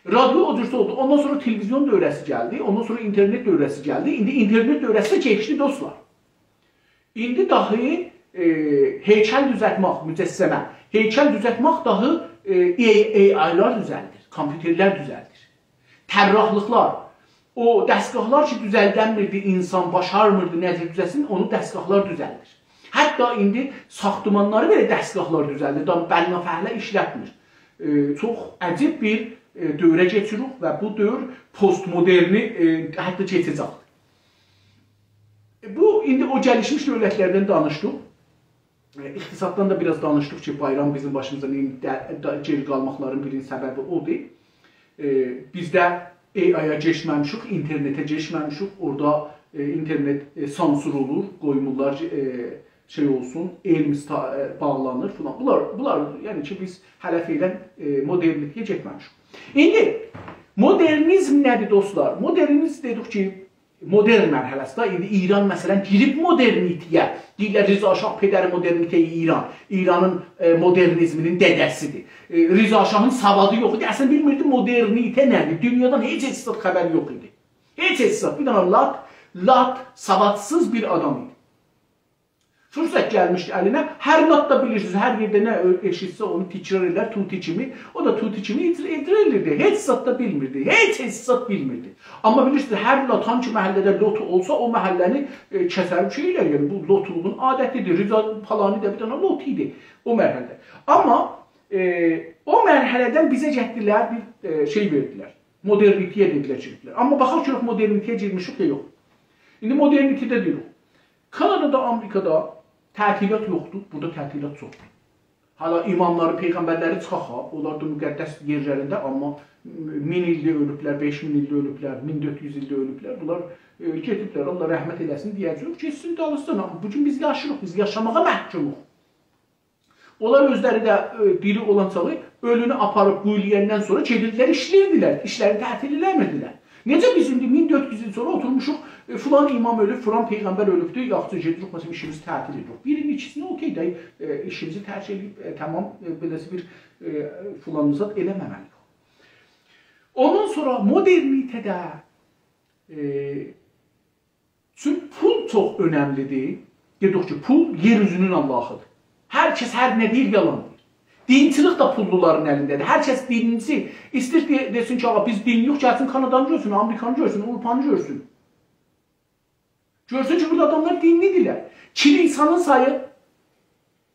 رادیو او جورسه اولدو. اوندان سونرا تلویزیون دؤوره‌سی گلدی، اوندان سونرا اینترنت دؤوره‌سی گلدی. ایندی اینترنت دؤوره‌سی ده کئچدی، دوستلار. ایندی داهی، ائ، هیکل دوزلتمک، مجسمه، هیکل دوزلتمک داهی، ائ، ای-، ای آی‌لار دوزلدیر، کامپیوترلر دوزلدیر. طراحلیقلار. او دستگاهلار کی، دوزلدنمیردی، اینسان باشارمیردی، نئجه دوزلسین، اونو دستگاهلار دوزلدیر. حتی ایندی ساختمانلاری بئله دستگاهلار دوزلدیر، دا بنافعله ایشلتمیر. ائ، چوخ عجیب بیر، ائ، دؤوره کئچیریک و بو دؤور پست‌مدرنی، ائ، حتی کئچه‌جکدیر. بو، ایندی او گلیشمیش دؤولتلردن دانیشدیق. ائ، اقتصاددان دا بیر آز دانیشدیق کی، بایرام بیزیم باشیمیزا نئینیر، ده-، دا-، گئری قالماقلارین بیرینین سببی اودور. ائ، بیز ده ای آی-یا کئچمه‌میشیک، اینترنته کئچمه‌میشیک. اورادا، ائ، اینترنت، ائ، سانسور اولور، قویمورلار کی، ائ، شئی اولسون، علم ستا-، ائ، باغلانیر فلان. بونلار، بونلار، یعنی کی، بیز هله فعلاً، ائ، مدرنیته‌یه گئتمه‌میشیک. ایندی مدرنیزم نه‌دیر، دوستلار؟ مدرنیزم دئدیک کی، مدرن مرحله‌سی ده، ایندی ایران، مثلاً، گیریب مدرنیته‌یه. دئییرلر، رضا شاه پدر مدرنیته ایران، ایرانین، ائ، مدرنیزمینین دده‌سیدیر. ائ، رضا شاهین سوادی یوخ ایدی، اصلاً بیلمیردی مدرنیته نه‌دیر. دونیادان هئچ، هئچ زاد خبری یوخ ایدی. هئچ، هئچ زاد. بیر دنه لات، لات، سوادسیز بیر آدام ایدی. فرصت گلمیشدی الینه، هر لات دا بیلیرسینیز، هر یئرده نه ائشیتسه اونو تکرار ائدر، طوطی کیمی. او دا طوطی کیمی اجرا، اجرا ائدیردی. هئچ زاد دا بیلمیردی، هئچ، هئچ زاد بیلمیردی. آمما بیلیرسینیز، هر لات، هانسی محله‌ده لوطو اولسا، او محله‌نی، ائ، کسر شئی ائلر، یعنی بو لوطولوغون عادتیدیر. رضا پالانی دا بیر دنه لوطو ایدی او مرحله‌ده. آمما، ائ، او مرحله‌دن بیزه گتیردیلر، بیر، ائ، شئی وئردیلر. مدرنیته‌یه دئدیلر، چئویردیلر. آمما باخاق گؤرک مدرنیته‌یه گیرمیشیک یا یوخ. ایندی مدرنیته‌ده دئییریک. کانادادا، آمریکادا تعطیلات یوخدور، بورادا تعطیلات چوخدور. حالا اماملاری، پیغمبرلری چیخاق ها، اونلار دا مقدس یئرلرینده، آمما مین ایلده اؤلوبلر، بئش مین ایلده اؤلوبلر، مین دؤرد یوز ایلده اؤلوبلر. بونلار، ائ، گئدیبلر، الله رحمت ائله‌سین، دئیه‌جه‌ییک، گئتسین دالیسیجان. آمما بو گون بیز یاشیریق، بیز یاشاماغا محکوموق. اونلار اؤزلری ده، ائ، دیری اولان چاغی اؤلونو آپاریب قویلایاندان سونرا گئدیردیلر، ایشله‌ییردیلر، ایشلرینی تعطیل ائله‌میردیلر. نئجه بیز ایندی مین دؤرد یوز ایل سونرا اوتورموشوق، ائ، فلان امام اؤلوب، فلان پیغمبر اؤلوبدور، یاخشی گئدیریک، مثلاً، ایشیمیزی تعطیل ائدیریک. بیرینین ایکیسینی اوکئی ده، ائ، ایشیمیزی ترک ائدیب، ائ، تمام، ائ، بئله‌سی بیر، ائ، فلان زاد ائله‌مه‌مه‌لی‌ییک. اوندان سونرا مدرنیته‌ده، ائ، چون پول چوخ اؤنملیدیر. دئدیک کی، پول یئر اوزونون آللاهیدیر. هر کس هر نه دئییر، یالان دئییر. دینچیلیک ده پوللولارین الینده‌دیر. هر کس دینچی ایسته‌ییر دئ-، دئسین کی، «آغا، بیز دینلی‌یوخ»، گلسین کانادانی گؤرسون، آمریکانی گؤرسون، آوروپانی گؤرسون. گؤرسون کی، بورادا آداملار دینلی‌دیرلر. کلیسانین سایی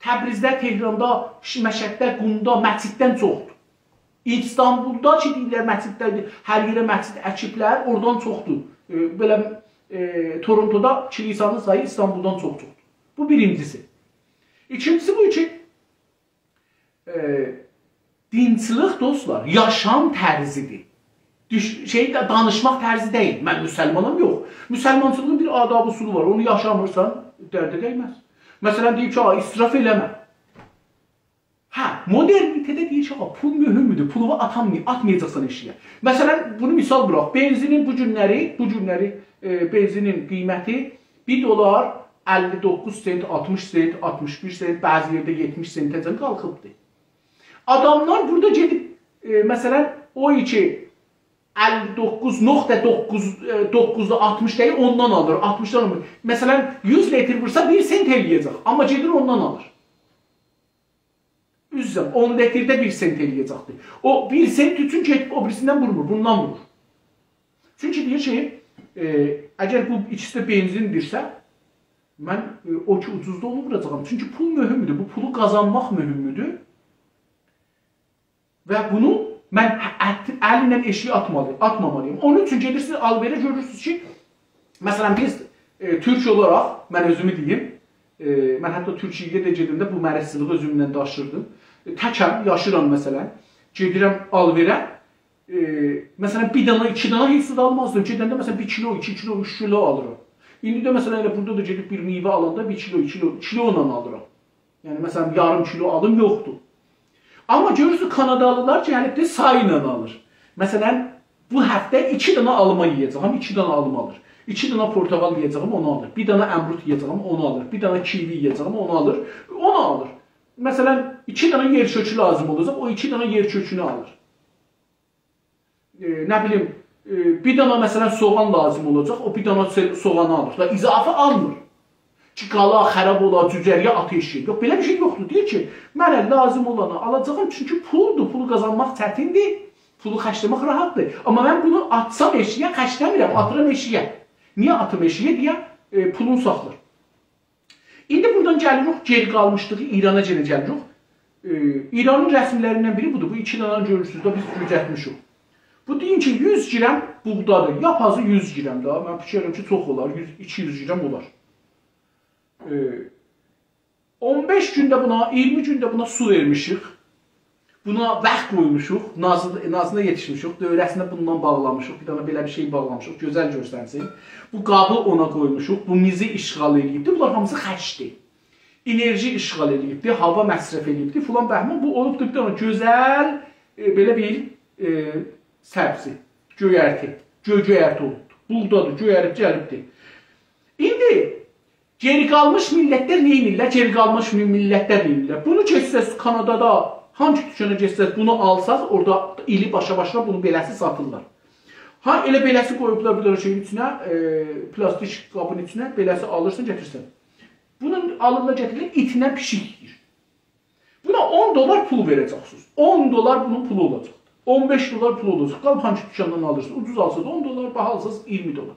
تبریزده، تهراندا، ش-، مشهدده، قومدا، مسجددن چوخدور. ایستانبولدا کی، دئییرلر، مسجدلر، هر یئره مسجد اکیبلر، اورادان چوخدور. ائ، بئله، ائ، تورونتودا کلیسانین سایی ایستانبولدان چوخ چوخدور. بو بیرینجیسی. ایکینجیسی بو کی، ائ، دینچیلیک، دوستلار، یاشام طرزیدیر. دوش-، شئی ده، دانیشماق طرزی دئییل. «من مسلمانام»، یوخ. مسلمانچیلیغین بیر آداب اصولو وار. اونو یاشامیرسان، درده دیمز. مثلاً، دئییب کی، «آ، اسراف ائله‌مه.» هه، مدرنیته‌ده دئییر کی، «آ، پول مهمدور، پولونو آتام-، آتمایاجاقسان ائشیگه.» مثلاً، بونو مثال ووراق. بنزینین بو گونلری، بو گونلری، ائ، بنزینین قیمتی بیر دلار اللی دوققوز سنت، آلتمیش سنت، آلتمیش بیر سنت، بعضی یئرده یئتمیش سنته‌جن قالخیبدیر. آداملار بورادا گئدیب، ائ، مثلاً، او کی اللی دوققوز نقطه دوققوز، ائ، دوققوزدا آلتمیش دئییل، اوندان آلیر، آلتمیشدان آلیر. مثلاً، یوز لیتر وورسا بیر سنت ائله‌یه‌جک، آمما گئدیر اوندان آلیر. عذر ایسته‌ییرم، اون لیترده بیر سنت ائله‌یه‌جکدیر. او بیر سنت اوچون گئدیب او بیریسیندن وورمور، بوندان وورور. چونکی دئییر کی، ائ، اگر بو ایکیسی ده بنزیندیرسه، من، ائ، او کی اوجوزدا اونو ووراجاغام. چونکی پول مهمدور، بو پولو قازانماق مهمدور. و بونو من ات-، الینن ائشیگه آتمالی-، آتمامالی‌یام. اونون اوچون گئدیرسینیز آلوئره، گؤرورسونوز کی، مثلاً، بیز، ائ، تورک اولاراق، من اؤزومو دئییم، ائ، من حتی تورکیه‌یه ده گئدنده بو مرضچیلیغی اؤزومله داشیردیم. ائ، تکم، یاشیرام مثلاً، گئدیرم آلوئره، ائ، مثلاً، بیر دانا، ایکی دانا هئچ زاد آلمازدیم. گئدنده، مثلاً، بیر کیلو، ایکی کیلو، اوچ کیلو آلیرام. ایندی ده، مثلاً، ائله بورادا دا گئدیب بیر میوه آلاندا بیر کیلو، ایکی کیلو، کیلو ایله آلیرام. یعنی، مثلاً، یاریم کیلو آلیم یوخدور. آمما گؤرورسونوز، کانادالیلار گلیب ده سایلا آلیر. مثلاً، بو هفته ایکی دانا آلما یئیه‌جه‌یم، ایکی دانا آلما آلیر. ایکی دانا پورتاغال یئیه‌جه‌یم، اونو آلیر. بیر دانا امروت یئیه‌جه‌یم، اونو آلیر. بیر دانا کیوی یئیه‌جه‌یم، اونو آلیر. اونو آلیر. مثلاً، ایکی دانا یئر کؤکو لازیم اولاجاق، او ایکی دانا یئر کؤکونو آلیر. ائ، نه بیلیم، ائ، بیر دانا، مثلاً، سوغان لازیم اولاجاق، او بیر دانا سئ-، سوغانی آلیر. دا اضافه آلمیر. کی، قالا، خراب اولا، جوجرگه آتا ائشیگه. یوخ، بئله بیر شئی یوخدور. دئییر کی، منه لازیم اولانی آلاجاغام، چونکی پولدور، پولو قازانماق چتیندیر. پولو خرجله‌مک راحتدیر. آمما من بونو آتسام ائشییه، خرجله‌میرم، آتیرام ائشییه. نییه آتیم ائشییه دئیه، ائ، پولون ساخلیر. ایندی بورادان گلیریک گئری قالمیشدیق، ایرانا یئنه گلیریک. ائ، ایرانین رسملریندن بیری بودور. بو ایکی دنه گؤرورسونوز ده، بیز گؤزتمیشیک. بو دئیین کی، یوز گرم بوغدادیر. لاپ آزی یوز گرم ده. من فیکیر ائدیرم کی، چوخ اولار. یوز، ایکی یوز گرم اولار. ائ، اون بئش گونده بونا، اییرمی گونده بونا سو وئرمیشیک. بونا واخت قویموشوق، نازی-، نازینا یئتیشمیشیک، دؤوره‌سینه بوندان باغلامیشیق، بیر دنه بئله بیر شئی باغلامیشیق، گؤزل گؤرسنسین. بو قابی اونا قویموشوق، بو میزی اشغال ائله‌ییبدی، بونلار هامیسی خرجدیر. انرژی اشغال ائله‌ییبدی، هاوا مصرف ائله‌ییبدی، فلان بهمان. بو اولوبدو بیر دنه گؤزل، ائ، بئله بیر، ائ، سبزی، گؤیرتی، گؤ-، گؤیرتی اولوبدو. بوغدادیر، گؤیریب گلیبدی. ایندی گئری قالمیش میللتلر نه ائدیرلر؟ گئری قالمیش می-، میللتلر نه ائدیرلر؟ بونو گئتسز کانادادا، هانسی دوکانا گئتسز، بونو آلساز، اورادا ایلی باشا باشا بونو بئله‌سی ساتیرلار. ها، ائله بئله‌سی قویوبلار بیر دنه شئیین ایچینه، ائ، پلاستیک قابین ایچینه، بئله‌سی آلیرسان، گتیریرسن. بونون آلیرلار، گتیریرلر، ایتینن پیشیک یئییر. بونا اون دلار پول وئره‌جکسینیز. اون دلار بونون پولو اولاجاقدیر. اون بئش دلار پولو اولاجاق. قالیب هانسی دوکاندان آلیرسینیز. اوجوز آلساز اون دلار، باها آلساز اییرمی دلار.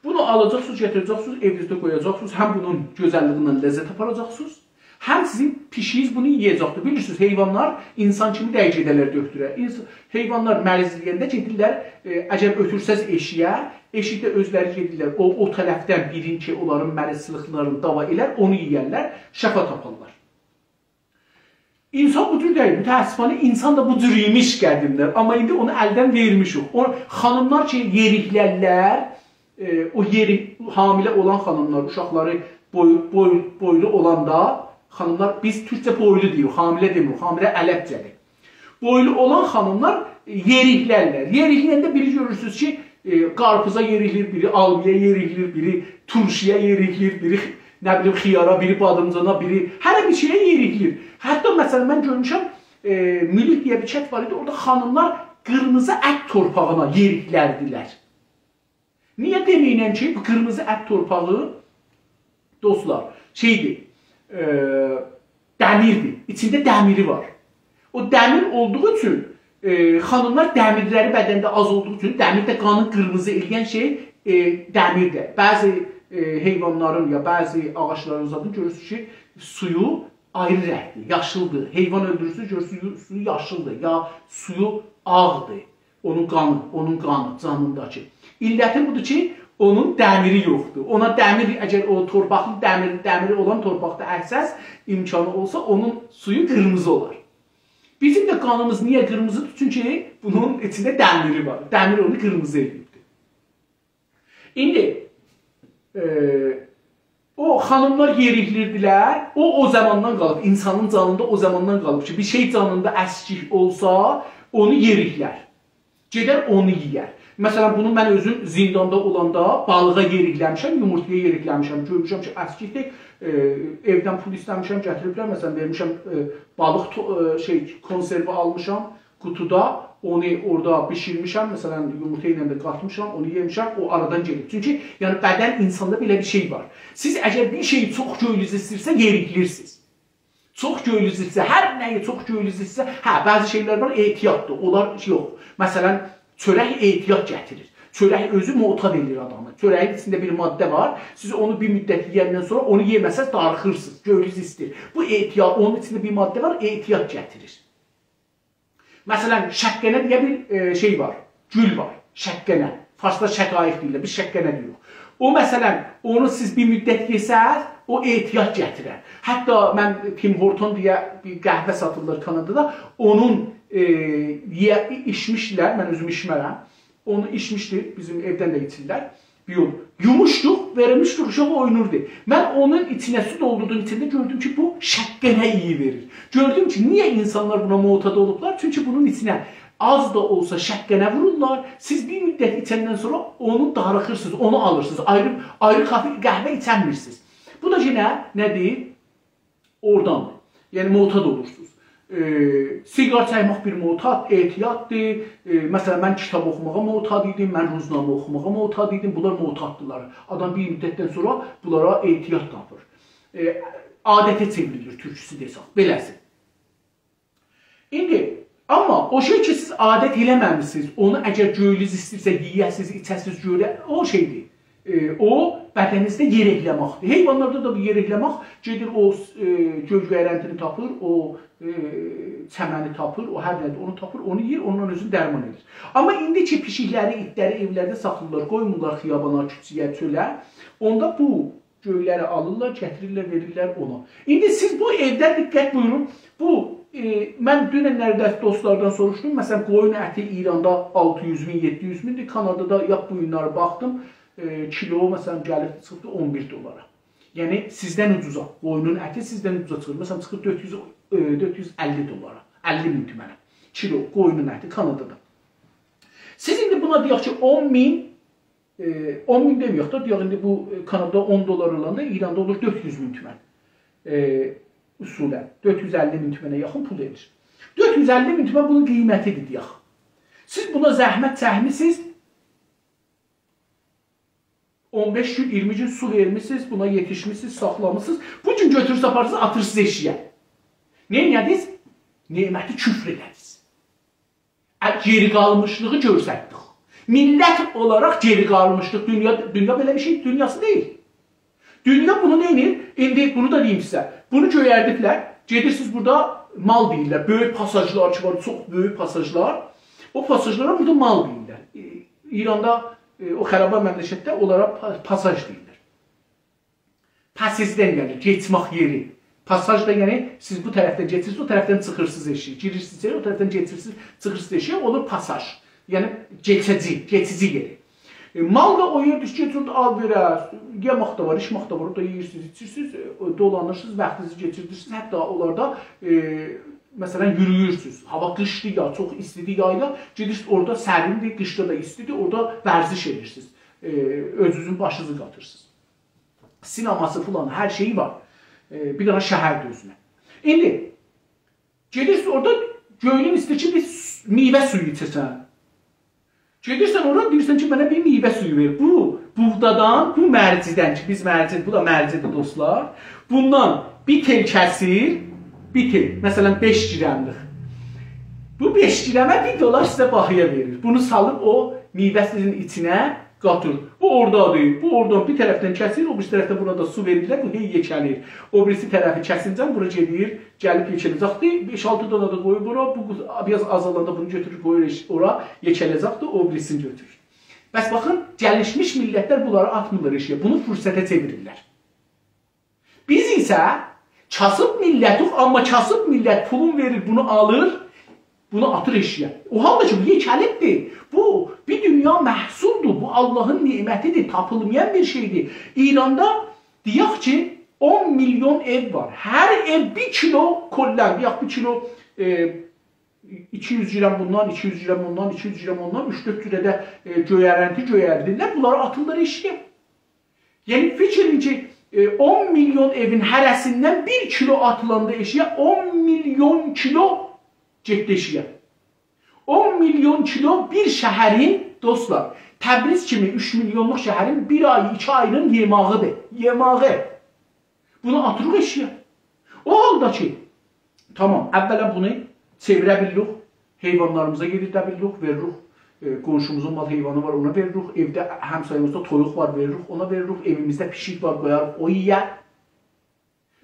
بونو آلاجاقسینیز، گتیره‌جکسینیز، ائوینیزده قویاجاقسینیز. هم بونون گؤزللیگیندن لذت آپاراجاقسینیز، هم سیزین پیشیگینیز بونو یئیه‌جکدیر. بیلیرسینیز، حیوانلار، اینسان کیمی رنگ گئدرلر دؤکتوره. اینس-، حیوانلار مریضله‌ینده گئدیرلر، ائ، اگر اؤتورسز ائشییه، ائشیکده اؤزلری گئدیرلر، او، او طرفدن بیرین کی، اونلارین مریضچیلیقلارینی داوا ائلر، اونو یئیرلر، شفا تاپارلار. اینسان بو جور دئییل. متأسفانه اینسان دا بو جور ایمیش قدیمدن. آمما ایندی اونو الدن وئرمیشیک. او خانیملار کی، یئریکلرلر، ائ، او یئری، حامله اولان خانیملار، اوشاقلاری بوی-، بوی-، بویلو اولاندا، خانیملار، بیز تورکجه بویلو دئییریک، حامله دئمیریک، حامله عربجه‌دیر. بویلو اولان خانیملار، ائ، یئریکلرلر. یئریکلنده بیری گؤرورسونوز کی، ائ، قارپیزا یئریکلیر، بیری آلمایا یئریکلیر، بیری تورشویا یئریکلیر، بیری، نه بیلیم، خیارا، بیری بادیمجانا، بیری هره بیر شئیه یئریکلیر. حتی، مثلا، من گؤرموشم، ائ، مولوک دئیه بیر کت وار ایدی، اورادا خانیملار قیرمیزی ات تورپاغینا یئریکلردیلر. نییه دئمه‌ینن کی، بو قیرمیزی ات تورپاغی، دوستلار، شئیدیر، ائ، دمیردیر. ایچینده دمیری وار. او دمیر اولدوغو اوچون، ائ، خانیملار دمیرلری بدنده آز اولدوغو اوچون، دمیر ده قانی قیرمیزی ائله‌ین شئی، ائ، دمیردیر. بعضی، ائ، حیوانلارین یا بعضی آغاجلارین زادین گؤرورسونوز کی، سویو آیری رنگدیر، یاشیلدیر. حیوان اؤلدورورسونوز، گؤرورسونوز، سویو یاشیلدیر، یا سویو آغدیر. اونون قانی، اونون قانی جانینداکی. علتی بودور کی، اونون دمیری یوخدور. اونا دمیر، اگر او تورپاقدا دمیر، دمیری اولان تورپاقدا اکسز، امکانی اولسا، اونون سویو قیرمیزی اولار. بیزیم ده قانیمیز نییه قیرمیزیدیر؟ چونکی بونون ایچینده دمیری وار. دمیر اونو قیرمیزی ائله‌ییبدیر. ایندی، ائ، او خانیملار یئریکلیردیلر، او، او زاماندان قالیب، اینسانین جانیندا او زاماندان قالیب کی، بیر شئی جانیندا اسکیک اولسا، اونو یئریکلر. گئدر اونو یئیر. مثلا، بونو من اؤزوم زینداندا اولاندا بالیغا یئریکله‌میشم، یومورتایا یئریکله‌میشم. گؤرموشم کی، اسکیکدیر، ائ، ائودن پول ایسته‌میشم، گتیریبلر، مثلا، وئرمیشم، ائ، بالیق تو-، ائ، شئی، کنسرو آلمیشام، قوتودا، اونو اورادا بیشیرمیشم، مثلا، یومورتا ایله ده قاتمیشام، اونو یئمیشم، او آرادان گئدیب. چونکی، یعنی، بدن اینساندا بئله بیر شئی وار. سیز اگر بیر شئیی چوخ گؤیونوز ایسته‌ییرسه، یئریکلیرسینیز. چوخ گؤیونوز ایسته‌ییرسه، هر نه‌یی چوخ گؤیونوز ایسته‌ییرسه، هه، بعضی شئیلر وار، اعتیاددیر، اونلار شئی یوخ. مثلا، چؤرک اعتیاد گتیریر. چؤرک اؤزو معتاد ائله‌ییر آدامی. چؤره‌یین ایچینده بیر ماده وار، سیز اونو بیر مدت یئیندن سونرا اونو یئمه‌سز، داریخیرسینیز، گؤیونوز ایسته‌ییر. بو اعتیاد، اونون ایچینده بیر ماده وار، اعتیاد گتیریر. مثلا، شققنه دئیه بیر، ائ، شئی وار، گول وار، شققنه. فارسدا شقایق دئییرلر، بیز شققنه دئییریک. او، مثلا، اونو سیز بیر مدت یئسز، او اعتیاد گتیرر. حتی من تیم هورتون دئیه بیر قهوه ساتیرلار کانادادا، اونون، ائ، یئ-، ایچمیشدیلر، من اؤزوم ایچمرم. اونو ایچمیشدی، بیزیم ائودن ده ایچیرلر. یوم-، یوموشدوق، وئرمیشدیک، اوشاق اوینوردو. من اونون ایچینه سو دولدوردوم، ایچینده گؤردوم کی، بو شققنه ایی وئریر. گؤردوم کی، نییه اینسانلار بونا معتاد اولوبلار؟ چونکی بونون ایچینه آز دا اولسا شققنه وورورلار. سیز بیر مدت ایچندن سونرا اونو داریخیرسینیز، اونو آلیرسینیز. آیری، آیری قافی-، قهوه ایچنمیرسینیز. بو دا یئنه نه‌دیر؟ اورادان، یعنی معتاد اولورسونوز. ائ، سیگار چکمک بیر معتاد، اعتیاددیر. ائ، مثلا، من کیتاب اوخوماغا معتاد ایدیم، من روزنامه اوخوماغا معتاد ایدیم. بونلار معتاددیلار. آدام بیر مدتدن سونرا بونلارا اعتیاد تاپیر. ائ، عادته چئوریلیر تورکوسو دئسک، بئله‌سی. ایندی، آمما او شئی کی، سیز عادت ائله‌مه‌میسینیز، اونو اگر گؤیلوز ایسته‌ییرسه یئیه‌سیز، ایچه‌سیز، گؤره، او شئیدیر. ائ، او، بدنینیزده یئر ائکله‌مکدیر. حیوانلاردا دا بو یئر ائکله‌مک گئدیر، او، ائ، گؤی-گؤیرنتینی تاپیر، او، ائ، چمنی تاپیر، او هر نه‌دیر، اونو تاپیر، اونو یئییر، اونونلا اؤزونو درمان ائدیر. آمما ایندی کی، پیشیکلری، ایتلری ائولرده ساخلاییرلار، قویمورلار خیابانا، کوچه‌یه، چؤله، اوندا بو گؤیلری آلیرلار، گتیریرلر، وئریرلر اونا. ایندی سیز بو ائوده دقت بویورون. بو، ائ، من دونن‌لرده دوستلاردان سوروشدوم. مثلا، قویون اتی ایراندا آلتی یوز مین، یئددی یوز میندیر. کانادادا یا بو گونلری باخدیم، ائ، کیلو، مثلا، گلیب چیخیبدی اون بیر دلارا. یعنی، سیزدن اوجوزا، قویونون اتی سیزدن اوجوزا چیخیر. مثلا، چیخیر دؤرد یوز، ائ، دؤرد یوز اللی دلارا، اللی مین تومنه. کیلو قویونون اتی کانادادا. سیز ایندی بونا دئیک کی، اون مین، ائ، اون مین دئمه‌یک ده، دئیک ایندی بو، ائ، کانادادا اون دلار اولاندا ایراندا اولور دؤرد یوز مین تومن. ائ، اصولا دؤرد یوز اللی مین تومنه یاخین پول ائدیر. دؤرد یوز اللی مین تومن بونون قیمتیدیر دئیک. سیز بونا زحمت چکمیسینیز، اون بئش گون، اییرمی گون سو وئرمیسینیز، بونا یئتیشمیسینیز، ساخلامیسینیز. بو گون گؤتوروب آپاریرسینیز، آتیرسینیز ائشییه. نه ائله‌دینیز؟ نعمتی کفر ائله‌دینیز. ا، گئری قالمیشلیغی گؤستردیک. میللت اولاراق گئری قالمیشلیق. دونیا، دونیا بئله بیر شئی دونیاسی دئییل. دونیا بونو نه ائدیر؟ ایندی بونو دا دئییم سیزه. بونو گؤیردیبلر. گئدیرسینیز بورادا مال دئییرلر. بؤیوک پاساژلار کی وار، چوخ بؤیوک پاساژلار. او پاساژلارا بورادا مال دئییرلر. ائ، ایراندا، ائ، او خرابه مملکتده اونلارا پا-، پاساژ دئییرلر. پاساژدان گلیر، کئچمک یئری. پاساژ دا، یعنی، سیز بو طرفدن کئچیرسینیز، او طرفدن چیخیرسینیز ائشییه. گیریرسینیز ایچری، او طرفدن کئچیرسینیز، چیخیرسینیز ائشییه، اولور پاساژ. یعنی، کئچیجی، کئچیجی یئری. ائ، مال دا او یئردیر کی، گئدیرسینیز آل‌وئره، یئمک ده وار، ایچمک ده وار، اورادا یئییرسینیز، ایچیرسینیز، ائ، او دولانیرسینیز، واختینیزی کئچیردیرسینیز، حتی اونلاردا، ائ، مثلا، یورویورسونوز. هاوا قیشدیر یا، چوخ ایستیدیر یایدا، گئدیرسینیز، اورادا سریندیر، قیشدا دا ایستیدیر، اورادا ورزش ائدیرسینیز. ائ، اؤزونوزون باشینیزی قاتیرسینیز. سینماسی فلان، هر شئیی وار. ائ، بیر دنه شهردیر اؤزونه. ایندی گئدیرسن اورادا، گؤیلون ایسته‌ییر کی، بیر س-، میوه سویو ایچه‌سن. گئدیرسن اورا، دئییرسن کی، منه بیر میوه سویو وئر. بو بوغدادان، بو مرجیدن کی، بیز مرجی، بو دا مرجیدیر، دوستلار. بوندان بیر تئل کسیر، بیر تئل، مثلا، بئش گرملیک. بو بئش گرمه بیر دلار سیزه باهایا وئریر. بونو سالیب او میوه‌سیزین ایچینه قاتیر. بو اورادادیر، بو اورادان بیر طرفدن کسیر، او بیریسی طرفده بونا دا سو وئریرلر، بو هئی یئکه‌لیر. او بیریسی طرفی کسینجن بورا گئدیر، گلیب یئکه‌له‌جکدیر. بئش-آلتی دانا دا قویور بورا، بو بیر آز آزالاندا بونو گؤتورور، قویور ائش-، اورا، یئکه‌له‌جکدیر، او بیریسینی گؤتورور. پس باخین، گلیشمیش میللتلر بونلاری آتمیرلار ائشییه، بونو فرصته چئویریرلر. بیز ایسه کاسیب میللتیک، آمما کاسیب میللت پولون وئریر، بونو آلیر، بونو آتیر ائشییه. او حالدا کی، بو یئکه‌لیبدیر. بو، بیر دونیا محصولدور، بو آللاهین نعمتیدیر، تاپیلمایان بیر شئیدیر. ایراندا، دئیک کی، اون میلیون ائو وار. هر ائو بیر کیلو، کلاً، دئیک، بیر کیلو، ائ، ایکی یوز گرم بوندان، ایکی یوز گرم اوندان، ایکی یوز گرم اوندان، اوچ-دؤرد جوره ده، ائ، گؤیرنتی گؤیردیرلر، بونلاری آتیرلار ائشییه. یعنی، فیکیر ائدین کی، ائ، اون میلیون ائوین هره‌سیندن بیر کیلو آتیلاندا ائشییه، اون میلیون کیلو گئتدی ائشییه. اون میلیون کیلو بیر شهرین، دوستلار، تبریز کیمی اوچ میلیونلوق شهرین بیر آی، ایکی آیینین یئماغیدیر. یئماغی. بونو آتیریق ائشییه. او حالدا کی، تامام، اولاً بونو چئویره بیلیریک، حیوانلاریمیزا یئدیرده بیلیریک، وئریریک، ائ، قونشوموزون مال حیوانی وار، اونا وئریریک، ائوده همسایه‌میزده تویوق وار، وئریریک، اونا وئریریک، ائویمیزده پیشیک وار، قویاریق، او یئیه.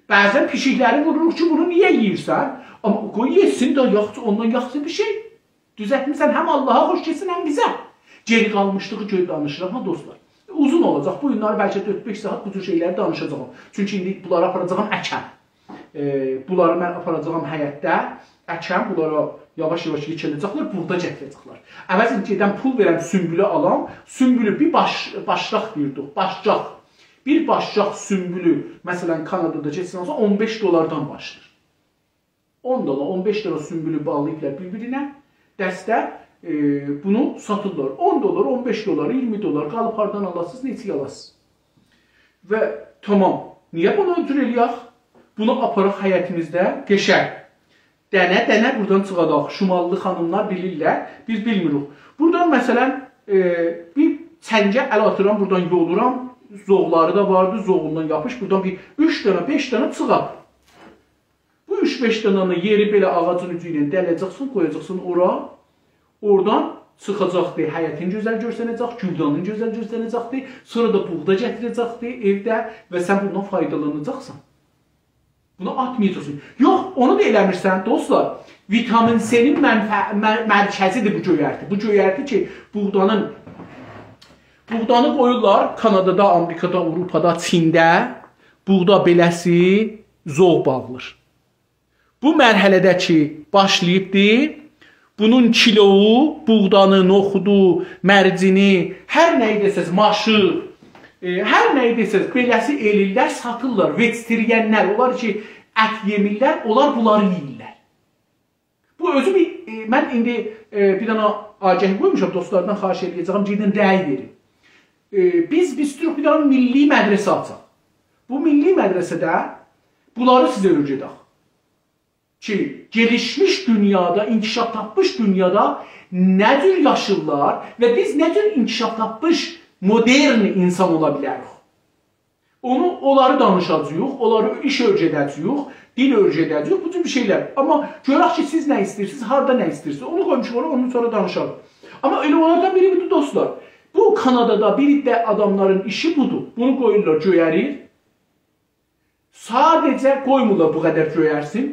بعضاً پیشیکلری ووروروق کی، بونو نییه یئییرسن؟ آمما قوی یئسین ده، یاخشی، اوندان یاخشی بیر شئی. دوزلتمیسن، هم آللاها خوش گئتسین، هم بیزه. گئری قالمیشلیغی گؤ-، دانیشیرام ها، دوستلار. اوزون اولاجاق. بو گونلری بلکه دؤرد-بئش ساعات بو جور شئیلری دانیشاجاغام. چونکی ایندی بونلاری آپاراجاغام اکم. ائ، بونلاری من آپاراجاغام حیطده. اکم، بونلارا یاواش-یاواش یئکه‌له‌جکلر، بوغدا گتیره‌جکلر. عوضین گئدم پول وئرم سونبولو آلام، سونبولو بیر باش-، باشلاق دئییردیک، باشلاق. بیر باشلاق سونبولو، مثلا، کانادادا گئتسن اولسا اون بئش دلاردان باشلاییر. اون دلار، اون بئش دلار سونبولو باغلاییبلار بیر-بیرینه، دسته، ائ، بونو ساتیرلار. اون دلار، اون بئش دلار، اییرمی دلار، قالیب هاردان آلاسینیز، نئچه آلاسینیز. و تامام. نییه بونو جور ائله‌یک؟ بونو آپاراق حیطیمیزده قشنگ. دنه-دنه بورادان چیخاداق. شماللی خانیملار بیلیرلر، بیز بیلمیریک. بورادان، مثلا، ائ، بیر چنگه ال آتیرام، بورادان یولورام. زوغلاری دا واردی، زوغوندان یاپیش، بورادان بیر اوچ دنه، بئش دنه چیخار. بو اوچ-بئش دنه‌نی یئری بئله آغاجین اوجو ایله دله‌جکسن، قویاجاقسان اورا. اورادان چیخاجاقدی، حیطین گؤزل گؤرسنه‌جک، گلدانین گؤزل گؤرسنه‌جکدی. سونرا دا بوغدا گتیره‌جکدی ائوده و سن بوندان فایدالاناجاقسان. بونو آتمایاجاقسان. یوخ، اونو دا ائله‌میرسن، دوستلار. ویتامین سی‌نین منفع-، مر-، مرکزیدیر بو گؤیرتی. بو گؤیرتی کی، بوغدانین، بوغدانی قویورلار کانادادا، آمریکادا، آوروپادا، چینده بوغدا بئله‌سی ذوق باغلیر. بو مرحله‌ده کی باشلاییبدی، بونون کیلووو، بوغدانی، نوخودو، مرجینی، هر نه‌یی دئسز، ماشی، ائ، هر نه‌یی دئسز، بئله‌سی ائله‌ییرلر، ساتیرلار، وئجیتریانلار، اونلار کی ات یئمیرلر، اونلار بونلاری یئییرلر. بو اؤزو بیر، ائ، من ایندی، ائ، بیر دنه آگهی قویموشام، دوستلاردان خواهش ائله‌یه‌جه‌یم، گئدین رأی وئرین. ائ، بیز، بیز ایستیروخ بیر دنه میللی مدرسه آچاق. بو میللی مدرسه‌ده بونلاری سیزه اؤیره‌دک. کی، گلیشمیش دونیادا، انکشاف تاپمیش دونیادا نه جور یاشیرلار و بیز نه جور انکشاف تاپمیش مدرن اینسان اولا بیلریک. اونو، اونلاری دانیشاجاغیق، اونلاری ایش اؤیره‌ده‌جه‌ییک، دیل اؤیره‌ده‌جه‌ییک، بو جور بیر شئیلر. آمما گؤرک کی، سیز نه ایسته‌ییرسینیز، هاردا نه ایسته‌ییرسینیز، اونو قویموشوق اورا، اوندان سونرا دانیشاریق. آمما ائله اونلاردان بیری بودور، دوستلار. بو کانادادا بیر عده آداملارین ایشی بودور. بونو قویورلار، گؤیریر. ساده‌جه قویمورلار بو قدر گؤیرسین.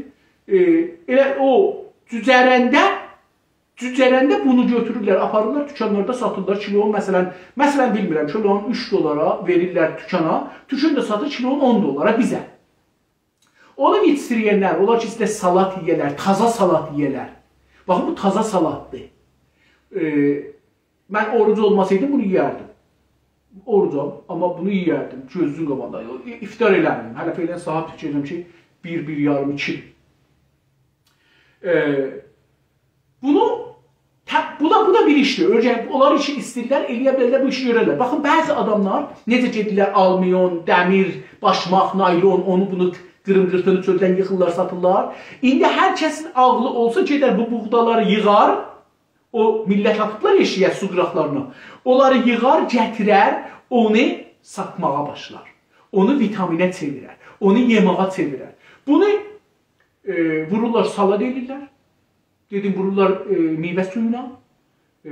ائ، ائله او جوجرنده، جوجرنده بونو گؤتورورلر، آپاریرلار، دوکانلاردا ساتیرلار. کیلو، مثلا، مثلا، بیلمیرم، کیلو اوچ دلارا وئریرلر دوکانا. دوکان دا ساتیر کیلو اون دلارا بیزه. اونو یئتیشدیرنلر، اونلار کی، ایسته‌ییر سالاد یئیه‌لر، تازا سالاد یئیه‌لر. باخین، بو تازا سالاددیر. ائ، من اوروج اولماسایدیم، بونو یئیردیم. اوروجام، آمما بونو یئیردیم. گؤزونون قاباغیندا. افطار ائله‌مه‌ییم. هله فعلا ساعات فیکیر ائدیرم کی، بیر، بیر یاریم، ایکی. ائ، بونو، ته-، بو دا، بو دا بیر ایشدیر. اؤیرن-، اونلار ایشی ایسته‌ییرلر، ائلیه بیلرلر، بو ایشی گؤررلر. باخین، بعضی آداملار نئجه گئدیرلر، آلومیون، دمیر، باشماق، نایلون، اونو، بونو، قیریم-قیرتینی چؤلدن ییغیرلار، ساتیرلار. ایندی هر کسین عاغلی اولسا، گئدر بو بوغدالاری ییغار، او میللت آتیبلار ائشییه، سو قیراقلارینا. اونلاری ییغار، گتیرر، اونو ساتماغا باشلار. اونو ویتامینه چئویرر، اونو یئماغا چئویرر. بونو، ائ، وورورلار، سالاد ائله‌ییرلر. دئدیم، وورورلار، ائ، میوه سویونا، ائ،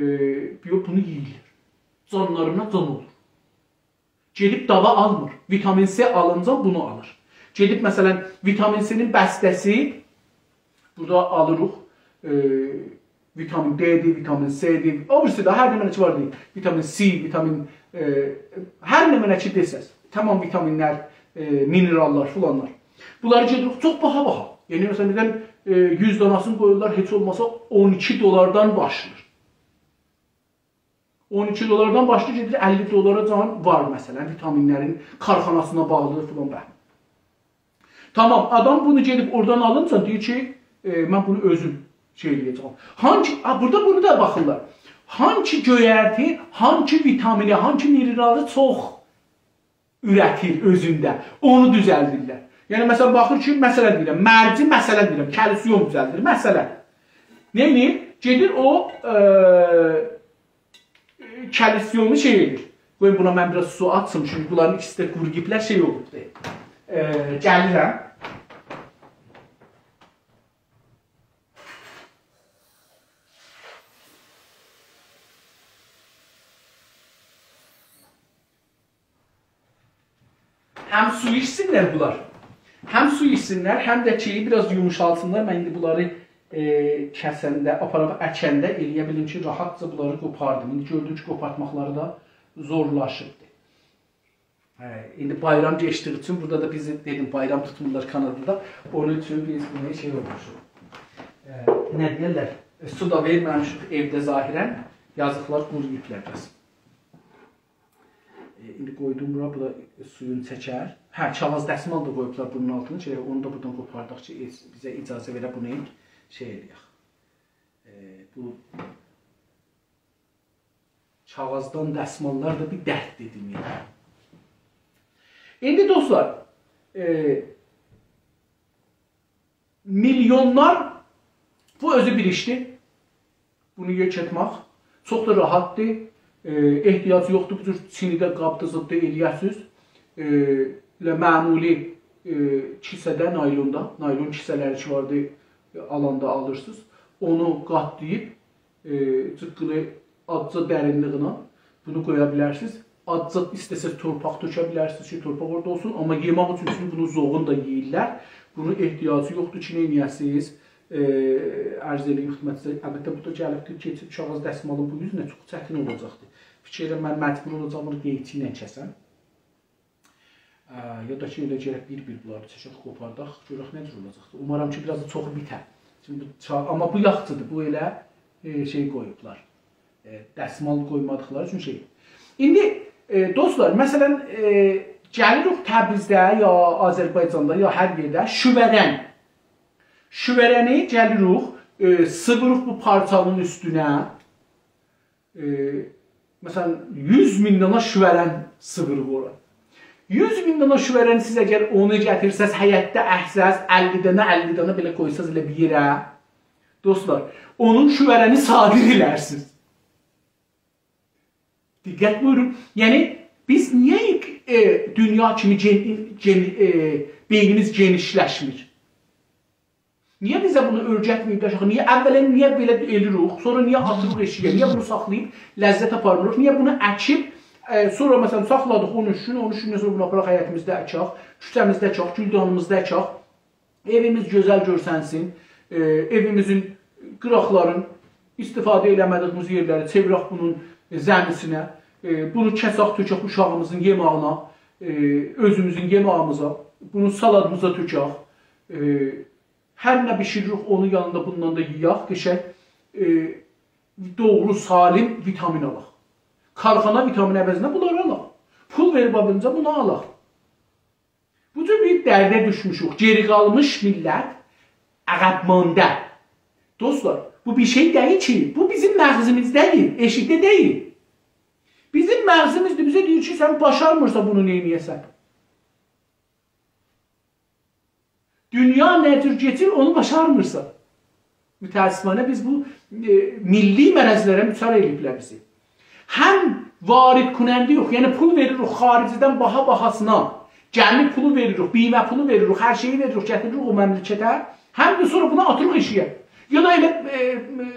یوخ، بونو یئییرلر. جانلارینا جان اولور. گئدیب داوا آلمیر. ویتامین سه آلینجا بونو آلیر. گئدیب، مثلا، ویتامین سی‌نین بسته‌سی، بورادا آلیریق، ائ، ویتامین ددیر، ویتامین سی‌دیر. او بیریسی ده هر نمنه کی وار دئییر. ویتامین سی، ویتامین، ائ، هر نمنه کی دئسز. تمام ویتامینلر، ائ، مینراللار، فلانلار. بونلاری گئدیریک چوخ باها باها. یعنی، مثلا، بیردن، ائ، یوز داناسینی قویورلار، هئچ اولماسا اون ایکی دلاردان باشلاییر. اون ایکی دلاردان باشلاییر، گئدیر اللی دلاراجان وار، مثلا، ویتامینلرین کارخاناسینا باغلیدیر فلان، بهمان. تمام، آدام بونو گئدیب اورادان آلینجا دئییر کی، ائ، من بونو اؤزوم شئی ائله‌یه‌جم. هانسی، آ، بورادا بونو دا باخیرلار. هانسی گؤیرتی، هانسی ویتامینی، هانسی مینرالی چوخ اوره‌تیر اؤزونده، اونو دوزلدیرلر. یعنی، مثلا، باخیر کی، مثلا دئییرم، مرجی، مثلا دئییرم، کلسیوم دوزلدیر، مثلا. نه ائدیر؟ گئدیر او، ائ، کلسیومو شئی ائدیر. قویون بونا من بیر آز سو آچیم، چونکی بونلارین ایکیسی ده قورو گیبلر شئی اولوبدور. ائ، گلیرم. هم سو ایچسینلر بونلار. هم سو ایچسینلر، هم ده کی، بیر آز یوموشالسینلار. من ایندی بونلاری، ائ، کسنده، آپاریب اکنده ائلیه بیلیم کی، راحاتجا بونلاری قوپاردیم. ایندی گؤردوم کی، قوپارتماقلاری دا زورلاشیبدیر. هه، ایندی بایرام کئچدیگی اوچون، بورادا دا بیزی، دئدیم، بایرام توتمورلار کانادادا. اونون اوچون بیز بونو شئی اولموشوق. ائ، نه دئیرلر؟ ائ، سو دا وئرمه‌میشیک ائوده ظاهرا. یازیقلار قورویوبلار بیر آز. ائ، ایندی قویدوم بورا، بو دا سویون چکر. هه، کاغیذ دسمال دا قویوبلار بونون آلتینا. شئی، اونو دا بورادان قوپارداق کی، اج-، بیزه اجازه وئره بونو شئی ائله‌یک. ائ، بو کاغیذدان دسماللار دا بیر درددیر دونیادا. ایندی دوستلار، ائ، میلیونلار، بو اؤزو بیر ایشدیر. بونو یوخ ائتمک چوخ دا راحاتدیر. ائ، احتیاج یوخدور بو جور چینیده قابدا زاددا ائلیه‌سیز. ائ، ائله معمولی ائ، کیسه‌ده، نایلوندا، نایلون کیسه‌لری کی واردی، ائ، آلاندا آلیرسینیز. اونو قاتلاییب، ائ، جیققیلی آزجا درینلیگینه بونو قویا بیلرسینیز. آزجا ایسته‌سز تورپاق تؤکه بیلرسینیز کی، تورپاق اورادا اولسون. آمما یئمک اوچون، چونکی بونون زوغونو دا یئییرلر. بونون احتیاجی یوخدور کی، نئینیه‌سینیز؟ ائ، عرض ائله‌ییم خدمتینیزه. البته، بو دا گلیبدیر، کئچیب کاغیذ دسمالین بو اوزونه، چوخ چتین اولاجاقدیر. فیکیر ائلیرم، من مجبور اولاجاغام بونو قئیچی ایله کسم. اه، یا دا کی، ائله گرک بیر-بیر بونلاری چکک، قوپارداق، گؤرک نه جور اولاجاقدیر. اومارام کی، بیر آز دا چوخو بیته. چونکی بو چا-، آمما بو یاخشیدیر، بو ائله، ائ، شئی قویوبلار. ائ، دسمال قویمادیقلاری اوچون شئی. ایندی، ائ، دوستلار، مثلا، ائ، گلیریک تبریزده، یا آذربایجاندا، یا هر یئرده شووه‌رن. شووه‌رنی گلیریک، ائ، سیویریق بو پارچانین اوستونه. ائ، مثلا، یوز مین دانا شووه‌رن سیویریق اورا. یوز مین دانا شووه‌رن سیز اگر اونو گتیرسز، حیطده اکسز، اللی دانا، اللی دانا بئله قویساز ائله بیر یئره، دوستلار، اونون شووه‌رنی صادر ائلرسینیز. دقت بویورون. یعنی، بیز نییه، ائ، دونیا کیمی گئن-، گئن-، ائ، بئینیمیز گئنیشلشمیر؟ نییه بیزه بونو اؤیرتمه‌ییبلر کی، نییه اولا نییه بئله ائله‌ییریک، سونرا نییه آتیریق ائشییه، نییه بونو ساخلاییب لذت آپارمیریق، نییه بونو اکیب، ائ، سونرا مثلا ساخلادیق اون اوچ گون، اون اوچ گوندن سونرا بونو آپاراق حیطیمیزده اکک، کوچه‌میزده اکک، گلدانیمیزدا اکک، ائویمیز گؤزل گؤرسنسین، ائ، ائویمیزین قیراقلارین، استفاده ائله‌مه‌دیییمیز یئرلری چئویرک بونون، ائ، زمی‌سینه، ائ، بونو کسک تؤکک اوشاغیمیزین یئماغینا، ائ، اؤزوموزون یئماغیمیزا، بونو سالادیمیزا تؤکک، ائ، هر نه بیشیریریک، اونون یانیندا بوندان دا یئیک، قشنگ، ائ، دوغرو، سالم ویتامین آلاق. کارخانا ویتامین عوضینه بونلاری آلاق. پول وئریب آبینجا بونو آلاق. بو جور بیر درده دوشموشوک. گئری قالمیش میللت، عقب‌مانده. دوستلار، بو بیر شئی دئییل کی، بو بیزیم مغزیمیزده‌دیر، ائشیکده دئییل. بیزیم مغزیمیزدیر، بیزه دئییر کی، سن باشارمیرسان بونو نئینیه‌سن. دونیا نه جور کئچیر، اونو باشارمیرسان. متأسفانه بیز بو، ائ، میللی مرضلره دچار ائله‌ییبلر بیزی. هم وارد کننده یوخ، یعنی پول وئریریک خارجدن باها باهاسینا. گمی پولو وئریریک، بیمه پولو وئریریک، هر شئیی وئریریک، گتیریریک او مملکته. هم ده سونرا بونو آتیریق ائشییه. یا دا ائله، ائ، ائ، ائ،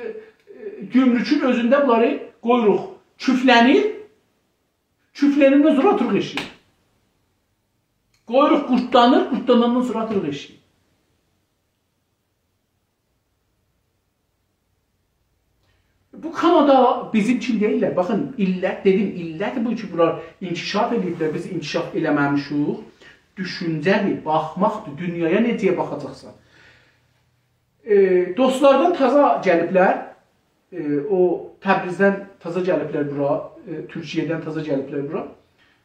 گمرکون اؤزونده بونلاری قویوروق، کوفله‌نیر، کوفله‌نندن سونرا آتیریق ائشییه. قویوروق قورتلانیر، قورتلاناندان سونرا آتیریق ائشییه. بو کانادا بیزیم کیمی دئییللر. باخین، علت، دئدیم، علت بو کی، بونلار انکشاف ائله‌ییبلر، بیز انکشاف ائله‌مه‌میشیک. دوشونجه‌دیر، باخماقدیر، دونیایا نئجه باخاجاقسان. ائ، دوستلاردان تازا گلیبلر، ائ، او تبریزدن تازا گلیبلر بورا، ائ، تورکیه‌دن تازا گلیبلر بورا.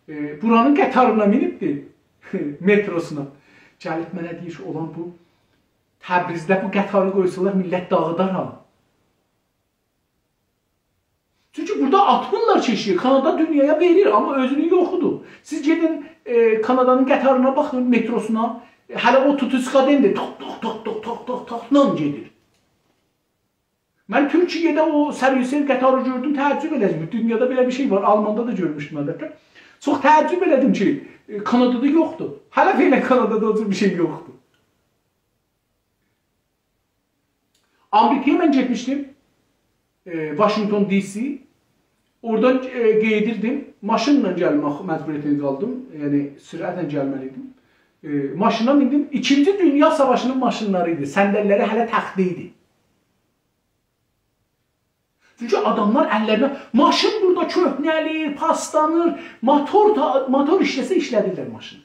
ائ، بورانین قطارینا مینیبدی، متروسونا. گلیب منه دئییر کی، اولان بو تبریزده بو قطاری قویسالار، میللت داغیدار ها. چونکی بورادا آتمیرلار کی ائشییه. کانادا دونیایا وئریر، آمما اؤزونون یوخودور. سیز گئدین، ائ، کانادانین قطارینا باخین، متروسونا. ائ، هله او توتوسکادندیر. تاق، تاق، تاق، تاق، تاق، تاق، تاقلا گئدیر. من تورکیه‌ده او سریع‌السیر قطاری گؤردوم، تعجب ائله‌دیم. دونیادا بئله بیر شئی وار، آلماندا دا گؤرموشدوم البته. چوخ تعجب ائله‌دیم کی، ائ، کانادادا یوخدور. هله فعلا کانادادا او جور بیر شئی یوخدور. آمریکایا من گئتمیشدیم، ائ، واشینگتون دی سی. اورادان، ائ، قئییدیردیم، ماشینلا گلمک مجبوریتینده قالدیم. یعنی، سرعتله گلمه‌لی ایدیم. ائ، ماشینا میندیم. ایکینجی دونیا ساواشینین ماشینلاری ایدی. صندلی‌لری هله تخته ایدی. چونکی آداملار اللرینه، ماشین بورادا کؤهنه‌لیر، پاسلانیر، موتور تا-، موتور ایشله‌سه ایشلدیرلر ماشینی.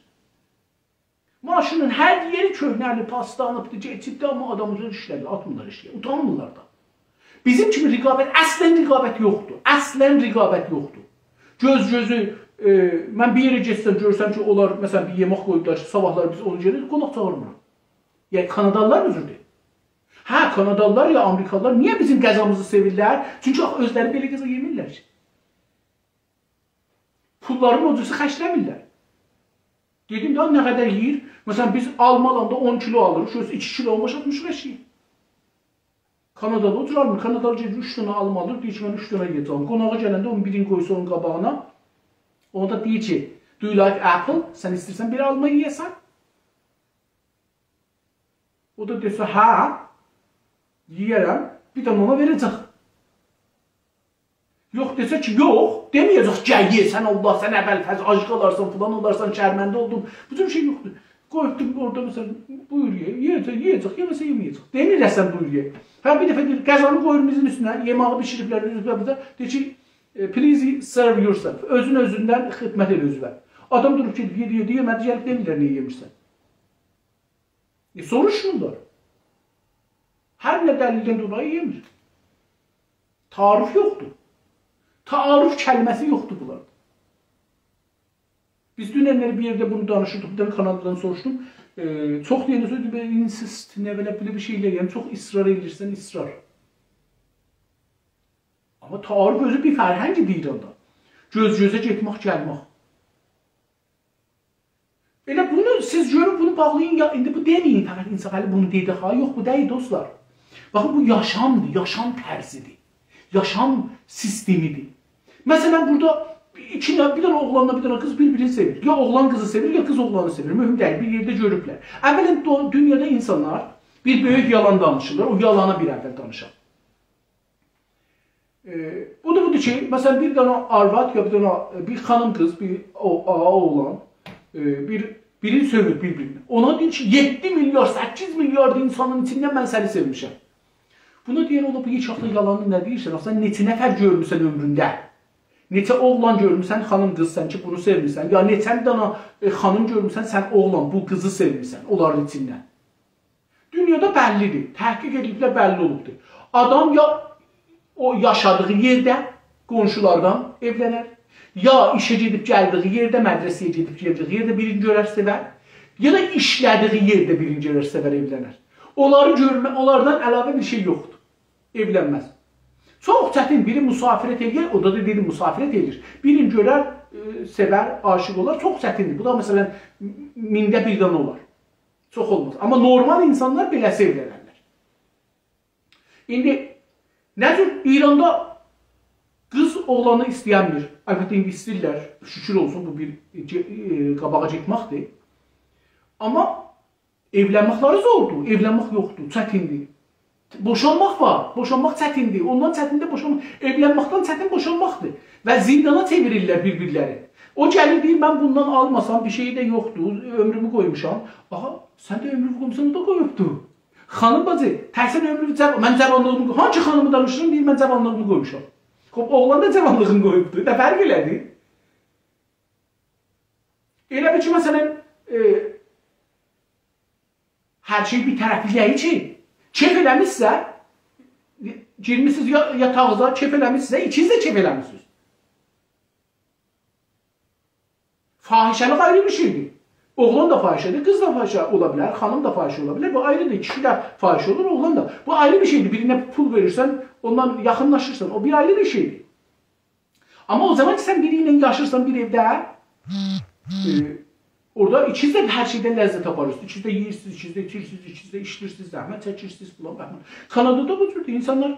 ماشینین هر یئری کؤهنه‌لیب، پاسلانیبدی، کئچیبدی، آمما آداملار ایشلدیرلر، آتمیرلار ائشییه، اوتانمیرلار دا. بیزیم کیمی رقابت، اصلا رقابت یوخدور، اصلا رقابت یوخدور. گؤز گؤزو، ائ، من بیر یئره گئتسم، گؤرسم کی، اونلار، مثلا، بیر یئمک قویوبلار کی، صاباحلاری بیز اونو یئییریک، قوناق چاغیرمیرام. یعنی، کانادالیلار اؤزوردور. هه، کانادالیلار یا آمریکالیلار نییه بیزیم غذامیزی سئویرلر؟ چونکی آخی اؤزلری بئله غذا یئمیرلر کی. پوللارین او جورسه خرجله‌میرلر. دئدیم دا، نه قدر یئییر؟ مثلا، بیز آلما آلاندا اون کیلو آلیریق، گؤرورسن، ایکی کیلو بوشالتمیشیق ائشییه. کانادالی او جور آلمیر. کانادالی گئدیر، اوچ دنه آلما آلیر، دئییر کی، من اوچ دنه یئیه‌جم. قوناغی گلنده اونون بیرینی قویسا اونون قاباغینا، اوندا دئییر کی، «Do you like apple؟» سن ایسته‌ییرسن بیر آلما یئیه‌سن؟ او دا دئسه، «هه، یئیه‌رم»، بیر دنه اونا وئره‌جک. یوخ، دئسه کی، «یوخ»، دئمه‌یه‌جک، «گل یئ، سن الله، سن ابوالفضل، آج قالارسان، فلان اولارسان، شرمنده اولدون.» بو جور شئی یوخدور. قویوبدور اورادا، مثلا، «بویور یئ»، یئیه‌جک، یئیه‌جک، یئمه‌سه یئمه‌یه‌جک. دئمیر اصلا «بویور یئ». هه، بیر دفعه دئییر، «غذانی قویور میزین اوستونه»، یئماغی بیشیریبلر، اوزووه بوزا. دئییر کی، ائ، «Please serve yourself». اؤزون اؤزوندن خدمت ائله اؤزونه. آدام دوروب گئدیب یئدی، یئدی، یئمه‌دی، گلیب دئمیرلر نییه یئمیرسن. ائ، سوروشمورلار. هر نه دلیلدن دولایی یئمیر. تعارف یوخدور. تعارف کلمه‌سی یوخدور بونلاردا. بیز دوننلری بیر یئرده بونو دانیشیردیق، بیر دنه کانادادان سوروشدوم. ائ، چوخ دئینده سؤزو بئله insist، نه بئله، بئله بیر شئیلر، یعنی چوخ اصرار ائدیرسن، اصرار. آمما تعارف اؤزو بیر فرهنگدیر ایراندا. گؤز-گؤزه گئتمک، گلمک. ائله بونو سیز گؤرون، بونو باغلایین، یا ایندی بو دئمه‌یین، فقط انصافعلی بونو دئدی ها. یوخ، بو دئییل، دوستلار. باخین، بو یاشامدیر، یاشام طرزیدیر. یاشام سیستمیدیر. مثلا، بورادا ایکی دنه، بیر دنه اوغلانلا بیر دنه قیز بیر-بیرینی سئویر. یا اوغلان قیزی سئویر، یا قیز اوغلانی سئویر. مهم دئییل، بیر یئرده گؤروبلر. اولا دو-، دونیادا اینسانلار بیر بؤیوک یالان دانیشیرلار. او یالانی بیر اول دانیشاق. ائ، او دا بودور کی، مثلا، بیر دنه آرواد یا بیر دنه، ائ، بیر خانیم قیز، بیر او-، آغا اوغلان، ائ، بیر، بیرینی سئویر بیر-بیرینه. اونا دئییر کی، یئددی میلیارد، سککیز میلیارد اینسانین ایچیندن من سنی سئومیشم. بونا دئییر، «اوغلوم، بو هئچ واخت دا یالانی نه دئییرسن؟ آخی سن نئچه نفر گؤرموسن عؤمرونده؟ نئچه اوغلان گؤرموسن، خانیم قیز، سن کی بونو سئومیسن؟ یا نئچه دنه، ائ، خانیم گؤرموسن، سن اوغلان، بو قیزی سئومیسن اونلارین ایچیندن؟» دونیادا بللیدیر. تحقیق ائدیبلر، بللی اولوبدور. آدام یا او یاشادیغی یئرده قونشولاردان ائولنر، یا ایشه گئدیب گلدیگی یئرده، مدرسه‌یه گئدیب گلدیگی یئرده بیرینی گؤرر، سئور، یا دا ایشله‌دیگی یئرده بیرینی گؤرر، سئور، ائولنر. اونلاری گؤرمه، اونلاردان علاوه بیر شئی یوخدور. ائولنمز. چوخ چتین بیری مسافرت ائله‌یر، او دا، دا دئدیم، مسافرت ائله‌ییر. بیرینی گؤرر، ائ، سئور، عاشیق اولار. چوخ چتیندیر. بو دا، مثلا، مینده بیر دنه اولار. چوخ اولماز. آمما نورمال اینسانلار بئله‌سی ائولنرلر. ایندی نه جور ایراندا قیز اوغلانی ایسته‌ینمیر؟ البته، ایندی ایسته‌ییرلر. شوکور اولسون، بو بیر، ائ، قاباغا گئتمکدیر. آمما ائولنمکلری زوردور، ائولنمک یوخدور، چتیندیر. بوشانماق وار، بوشانماق چتیندیر. اوندان چتین ده بوشانماق، ائولنمکدن چتین بوشانماقدیر. و زیندانا چئویریرلر بیر-بیرلری. او گلیر، دئییر، «من بوندان آلماسام، بیر شئی ده یوخدور، عؤمرومو قویموشام.» آها، سن ده عؤمرومو قویموسان، او دا قویوبدور. خانیم باجی، تک سن عؤمرومو جاو-، من جاوانلیغیمی قوی-، هانسی خانیمی دانیشیرام، دئییر، «من جاوانلیغیمی قویموشام.» خوب، اوغلان دا جاوانلیغینی قویوبدور، نه فرق ائله‌دی؟ ائله بیل کی، مثلا، ائ، هر شئی بیر طرفلی دئییل کی. کئف ائله‌میشسه، گیرمیسینیز یا-، یاتاغینیزا، کئف ائله‌میشسینیز، ایکینیز ده کئف ائله‌میشسینیز. فاحشه‌لیک آیری بیر شئیدیر. اوغلان دا فاحشه‌دیر، قیز دا فاحشه اولا بیلر، خانیم دا فاحشه اولا بیلر. بو آیریدیر، کیشی ده فاحشه اولور، اوغلان دا. بو آیری بیر شئیدیر. بیرینه پول وئریرسن، اوندان یاخینلاشیرسان، او بیر آیری بیر شئیدیر. آمما او زامان کی، سن بیری ایله یاشیرسان بیر ائوده، ائ، اورادا ایکینیز ده هر شئیدن لذت آپاریرسینیز. ایکینیز ده یئییرسینیز، ایکینیز ده ایچیرسینیز، ایکینیز ده ایشله‌ییرسینیز، زحمت چکیرسینیز، فلان، بهمان. کانادادا بو جوردور. اینسانلار،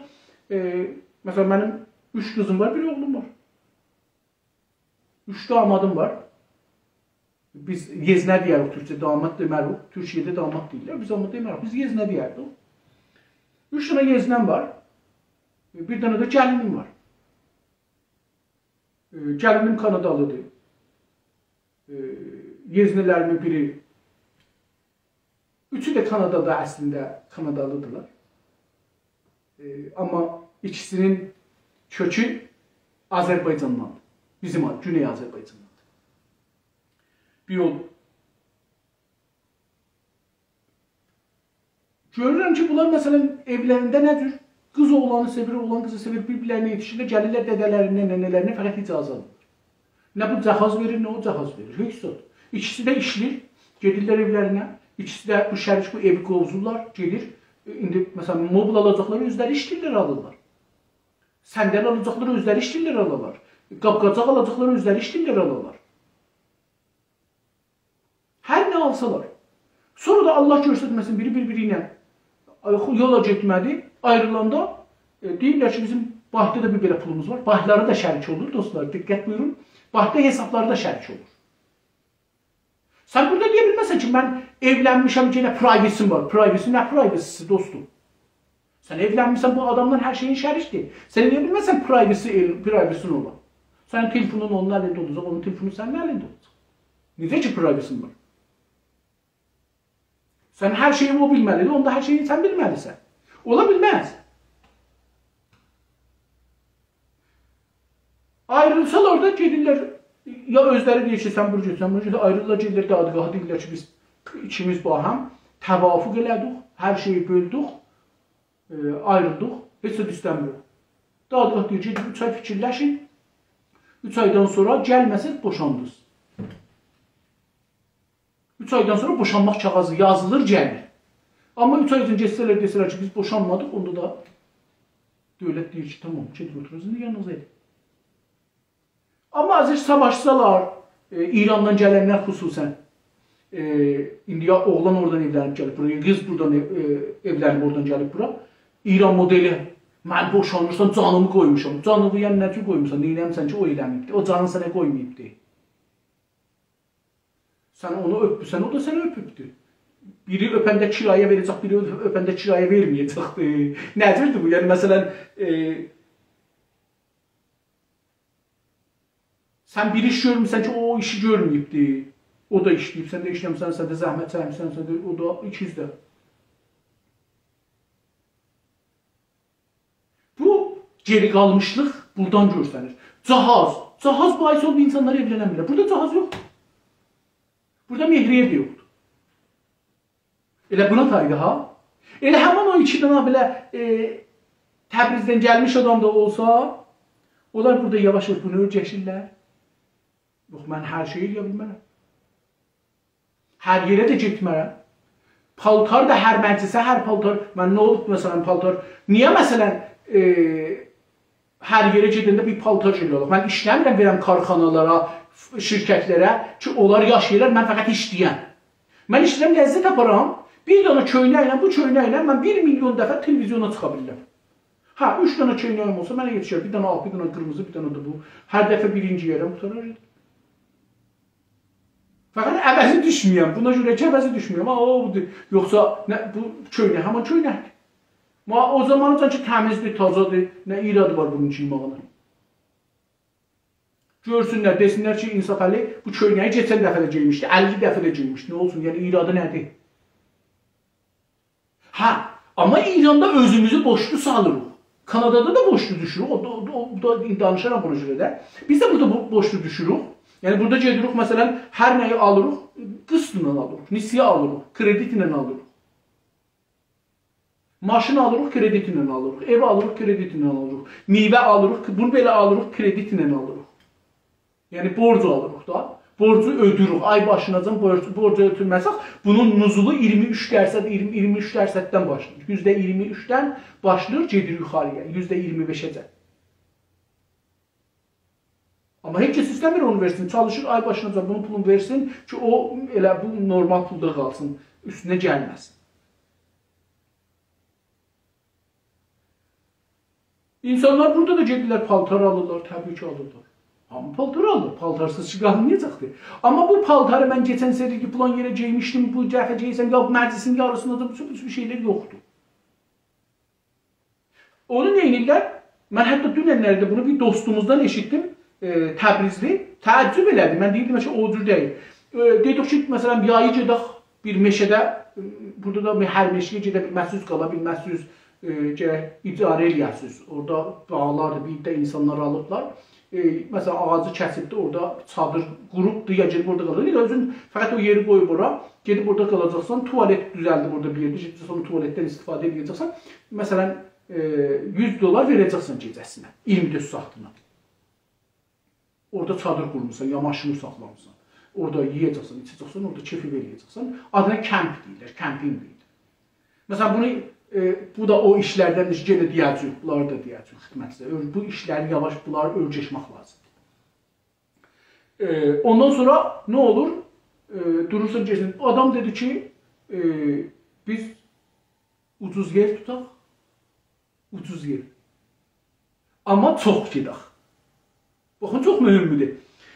ائ، مثلا، منیم اوچ قیزیم وار، بیر اوغلوم وار. اوچ دامادیم وار. بیز یئزنه دئیه‌ریک تورکجه، داماد دئمه‌ریک. تورکیه‌ده داماد دئییرلر، بیز آمما دئمه‌ریک. بیز یئزنه دئیه‌ریک. اوچ دنه یئزنه‌م وار. بیر دنه ده گلینیم وار. ائ، گلینیم کانادالیدیر. ائ، یئزنه‌لریمین بیری، اوچو ده کانادادا، اصلینده کانادالیدیرلار. ائ، آمما ایکیسینین کؤکو آذربایجاندان‌دیر. بیزیم آ-، گونئی آذربایجاندان‌دیر. بیر یول گؤرورم کی، بونلار، مثلا، ائولرینده نه جور قیز اوغلانی سئویر، اوغلان قیزی سئویر، بیر-بیرلرینه یئتیشیرلر، گلیرلر دده‌لرینه، ننه‌لرینه، فقط هئچ آزالمیر. نه بو جهاز وئریر، نه او جهاز وئریر. هئچ زاد. ایکیسی ده ایشله‌ییر، گئدیرلر ائولرینه. ایکیسی ده بو شریک، بو ائوی قووزورلار، گئدیر. ائ، ایندی، مثلا، مبل آلاجاقلار، اؤزلری ایشله‌ییرلر، آلیرلار. صندل آلاجاقلار، اؤزلری ایشله‌ییرلر، آلیرلار. قاب-قاجاق آلاجاقلار، اؤزلری ایشله‌ییرلر، آلیرلار. هر نه آلسالار. سونرا دا الله گؤسترمه‌سین، بیری بیر-بیری ایله، ائ، خو-، یولا گئتمه‌دی. آیریلاندا، ائ، دئییرلر کی، بیزیم بانکدا دا بیر بئله پولوموز وار. بانکلاری دا شریک اولور، دوستلار، دقت بویورون. بانکدا حسابلاری دا شریک اولور. سن بورادا دئیه بیلمزسن کی، من ائولنمیشم، یئنه privacy-م وار. Privacy نه privacy-سی، دوستوم؟ سن ائولنمیسن، بو آدامدان هر شئیین شریکدیر. سن دئیه بیلمزسن privacy ائل-، privacy-ن اولا. سنین تلفونون اونون الینده اولاجاق، اونون تلفونو سنین الینده اولاجاق. نئجه کی privacy-ن وار؟ سن هر شئیی او بیلمه‌لیدیر، اوندا هر شئیی سن بیلمه‌لیسن. اولا بیلمز. آیریلسالار دا گئدیرلر، یا اؤزلری دئییر کی، سن بونو گؤتور، سن بونو گؤتور، آیریلیرلار، گئدیرلر دادگاها، دئییرلر کی، بیز ایکیمیز باهم توافق ائله‌دیک، هر شئیی بؤلدوک، ائ، آیریلدیق، هئچ زاد ایسته‌میریک. دادگاه دئییر، گئدین اوچ آی فیکیرلشین، اوچ آیدان سونرا گلمه‌سز، بوشاندینیز. اوچ آیدان سونرا بوشانماق کاغیذی یازیلیر، گلیر. آمما اوچ آی اؤنجه گئتسه‌لر، دئسه‌لر کی، بیز بوشانمادیق، اوندا دا دؤولت دئییر کی، تامام، گئدین اوتورون، ایندی یانینیزدا ائدین. آمما آزیربایجان ساواشسالار، ائ، ایراندان گلنلر خصوصاً، ائ، ایندی یا اوغلان اورادان ائولنیب گلیب بورا، یا قیز بورادان ائو-، ائ، ائولنیب اورادان گلیب بورا. ایران مدلی، «من بوشانمیرسام، جانیمی قویموشام.» جانینی، یعنی، نه اوچون قویموسان؟ نئینه‌میسن کی، او ائله‌مه‌ییبدی؟ او جانین سنه قویماییبدی. سن اونو اؤپموسن، او دا سنی اؤپوبدو. بیری اؤپنده کرایه وئره‌جک، بیری اؤپ-، اؤپنده کرایه وئرمه‌یه‌جکدی. نه جوردور بو؟ یعنی، مثلاً، ائ، سن بیر ایش گؤرموسن کی، او ایشی گؤرمه‌ییبدی. او دا ایشله‌ییب، سن ده ایشله‌میسن، سن ده زحمت چکمیسن، سن ده، او دا ایکیز ده. بو گئری قالمیشلیق بورادان گؤرسنیر. جهاز. جهاز باعث اولوب اینسانلار ائولنمیرلر. بورادا جهاز یوخدور. بورادا مهریه ده یوخدور. ائله بونا تایدی ها. ائله همین او ایکی دنه بئله، ائ، تبریزدن گلمیش آدام دا اولسا، اونلار بورادا یاواش-یاواش بونو اؤیره‌شیرلر. یوخ، من هر شئیی ائله‌یه بیلمرم. هر یئره ده گئتمرم. پالتار دا هر مجلسه، هر پالتار، من نه اولوب، مثلاً، پالتار، نییه، مثلاً، ائ، هر یئره گئدنده بیر پالتار گئدیر اولوب؟ من ایشله‌میرم، وئرم کارخانالارا، ف-، شرکتلره کی، اونلار یاشاییرلار، من فقط ایشله‌یم. من ایشله‌ییرم، لذت آپارام. بیر دنه کؤینکله، بو کؤینکله من بیر میلیون دفعه تلویزیونا چیخا بیلیرم. هه، اوچ دنه کؤینه‌ییم اولسا، منه یئتیشر. بیر دنه آغ، بیر دنه قیرمیزی، بیر دنه ده بو. هر دفعه بیرینجی یئرم قوتارار. فقط عوضی دوشمویم. بونا گؤره کی، عوضی دوشمویم. ها، او بودور. یوخسا نه، بو کؤینک، همین کؤینکدیر. ما او زاماناجان کی، تمیزدیر، تازادیر. نه ایرادی وار بونون گئیماغینا؟ گؤرسونلر، دئسینلر کی، انصافعلی بو کؤینه‌یی کئچن دفعه ده گئیمیشدی، اللی دفعه ده گئیمیشدی. نه اولسون؟ یعنی، ایرادی نه‌دیر؟ هه، آمما ایراندا اؤزوموزو بورجلو سالیریق. کانادادا دا بورجلو دوشوروک. او، او، او، او دا دانیشارام بونا گؤره ده. بیز ده بورادا بو-، بورجلو دوشوروک. یعنی بورادا گئدیریک، مثلا، هر نه‌یی آلیریق، قسطلا آلیریق، نسیه آلیریق، کردیتله آلیریق. ماشین آلیریق، کردیتله آلیریق. ائو آلیریق، کردیتله آلیریق. میوه آلیریق، بونو بئله آلیریق، کردیتله آلیریق. یعنی بورج آلیریق دا. بورجو اؤدوروک. آی باشیناجان بورج، بورجو اؤتورمه‌سک، بونون نزولو اییرمی اوچ درصد، اییرمی، اییرمی اوچ درصددن باشلاییر. یوزده اییرمی اوچدن باشلاییر، گئدیر یوخاری‌یا، یوزده اییرمی بئشه‌جن. آمما هئچ کس ایسته‌میر اونو وئرسین. چالیشیر، آی باشیناجان بونون پولونو وئرسین کی، او ائله بو نورمال پولدا قالسین، اوستونه گلمه‌سین. اینسانلار بورادا دا گئدیرلر، پالتار آلیرلار، طبیعی کی، آلیرلار. هامی پالتار آلیر، پالتارسیز کی، قالمایاجاقدیر. آمما بو پالتاری من کئچن سری کی، فلان یئره گئیمیشدیم، بو دفعه گئیسم، یا مجلیسین یاریسیندا دا بو، بو شئیلر یوخدور. اونو نه ائدیرلر؟ من حتی دونن‌لری ده بونو بیر دوستوموزدان ائشیتدیم، ائ، تبریزلی. تعجب ائله‌دی. من دئییردیم کی، او جور دئییل. ائ، دئدیک کی، مثلا، یایی گئدک بیر مئشه‌ده، ائ، بورادا دا بیر هر مئشه‌یه گئده بیلمزسینیز، قالا بیلمزسینیز، ائ، گرک اجاره ائله‌یه‌سینیز. اورادا باغلاردیر، بیر عده اینسانلار آلیبلار. ائ، مثلا، آغاجی کسیبدی، اورادا چادیر قوروبدو، یا گئدیب اورادا قالیر. یا اؤزون فقط او یئری قویوب اورا، گئدیب اورادا قالاجاقسان، توالت دوزلدیب اورادا بیر یئرده، گئدیب سن او توالتدن استفاده ائده‌جکسن. مثلا، ائ، یوز دلار وئره‌جکسن گئجه‌سینه، اییرمی دؤرد ساعاتلیغینا. اورادا چادیر قورموسان، یا ماشینی ساخلامیسان. اورادا یئیه‌جکسن، ایچه‌جکسن، اورادا کئفیوی ائله‌یه‌جکسن. آدینا کمپ دئییرلر، کمپینگ دئییرلر. مثلا، بونو، ائ، بو دا او ایشلردندیر کی، یئنه دئیه‌جه‌ییک، بونلاری دا دئیه‌جه‌ییک خدمتینیزه. اؤ-، بو ایشلری یاواش، بونلاری اؤیرشمک لازیمدیر. ائ، اوندان سونرا نه اولور؟ ائ، دورورسان، گئدیرسن. آدام دئدی کی، ائ، بیز اوجوز یئر توتاق، اوجوز یئر. آمما چوخ گئدک. باخین، چوخ مهمدور.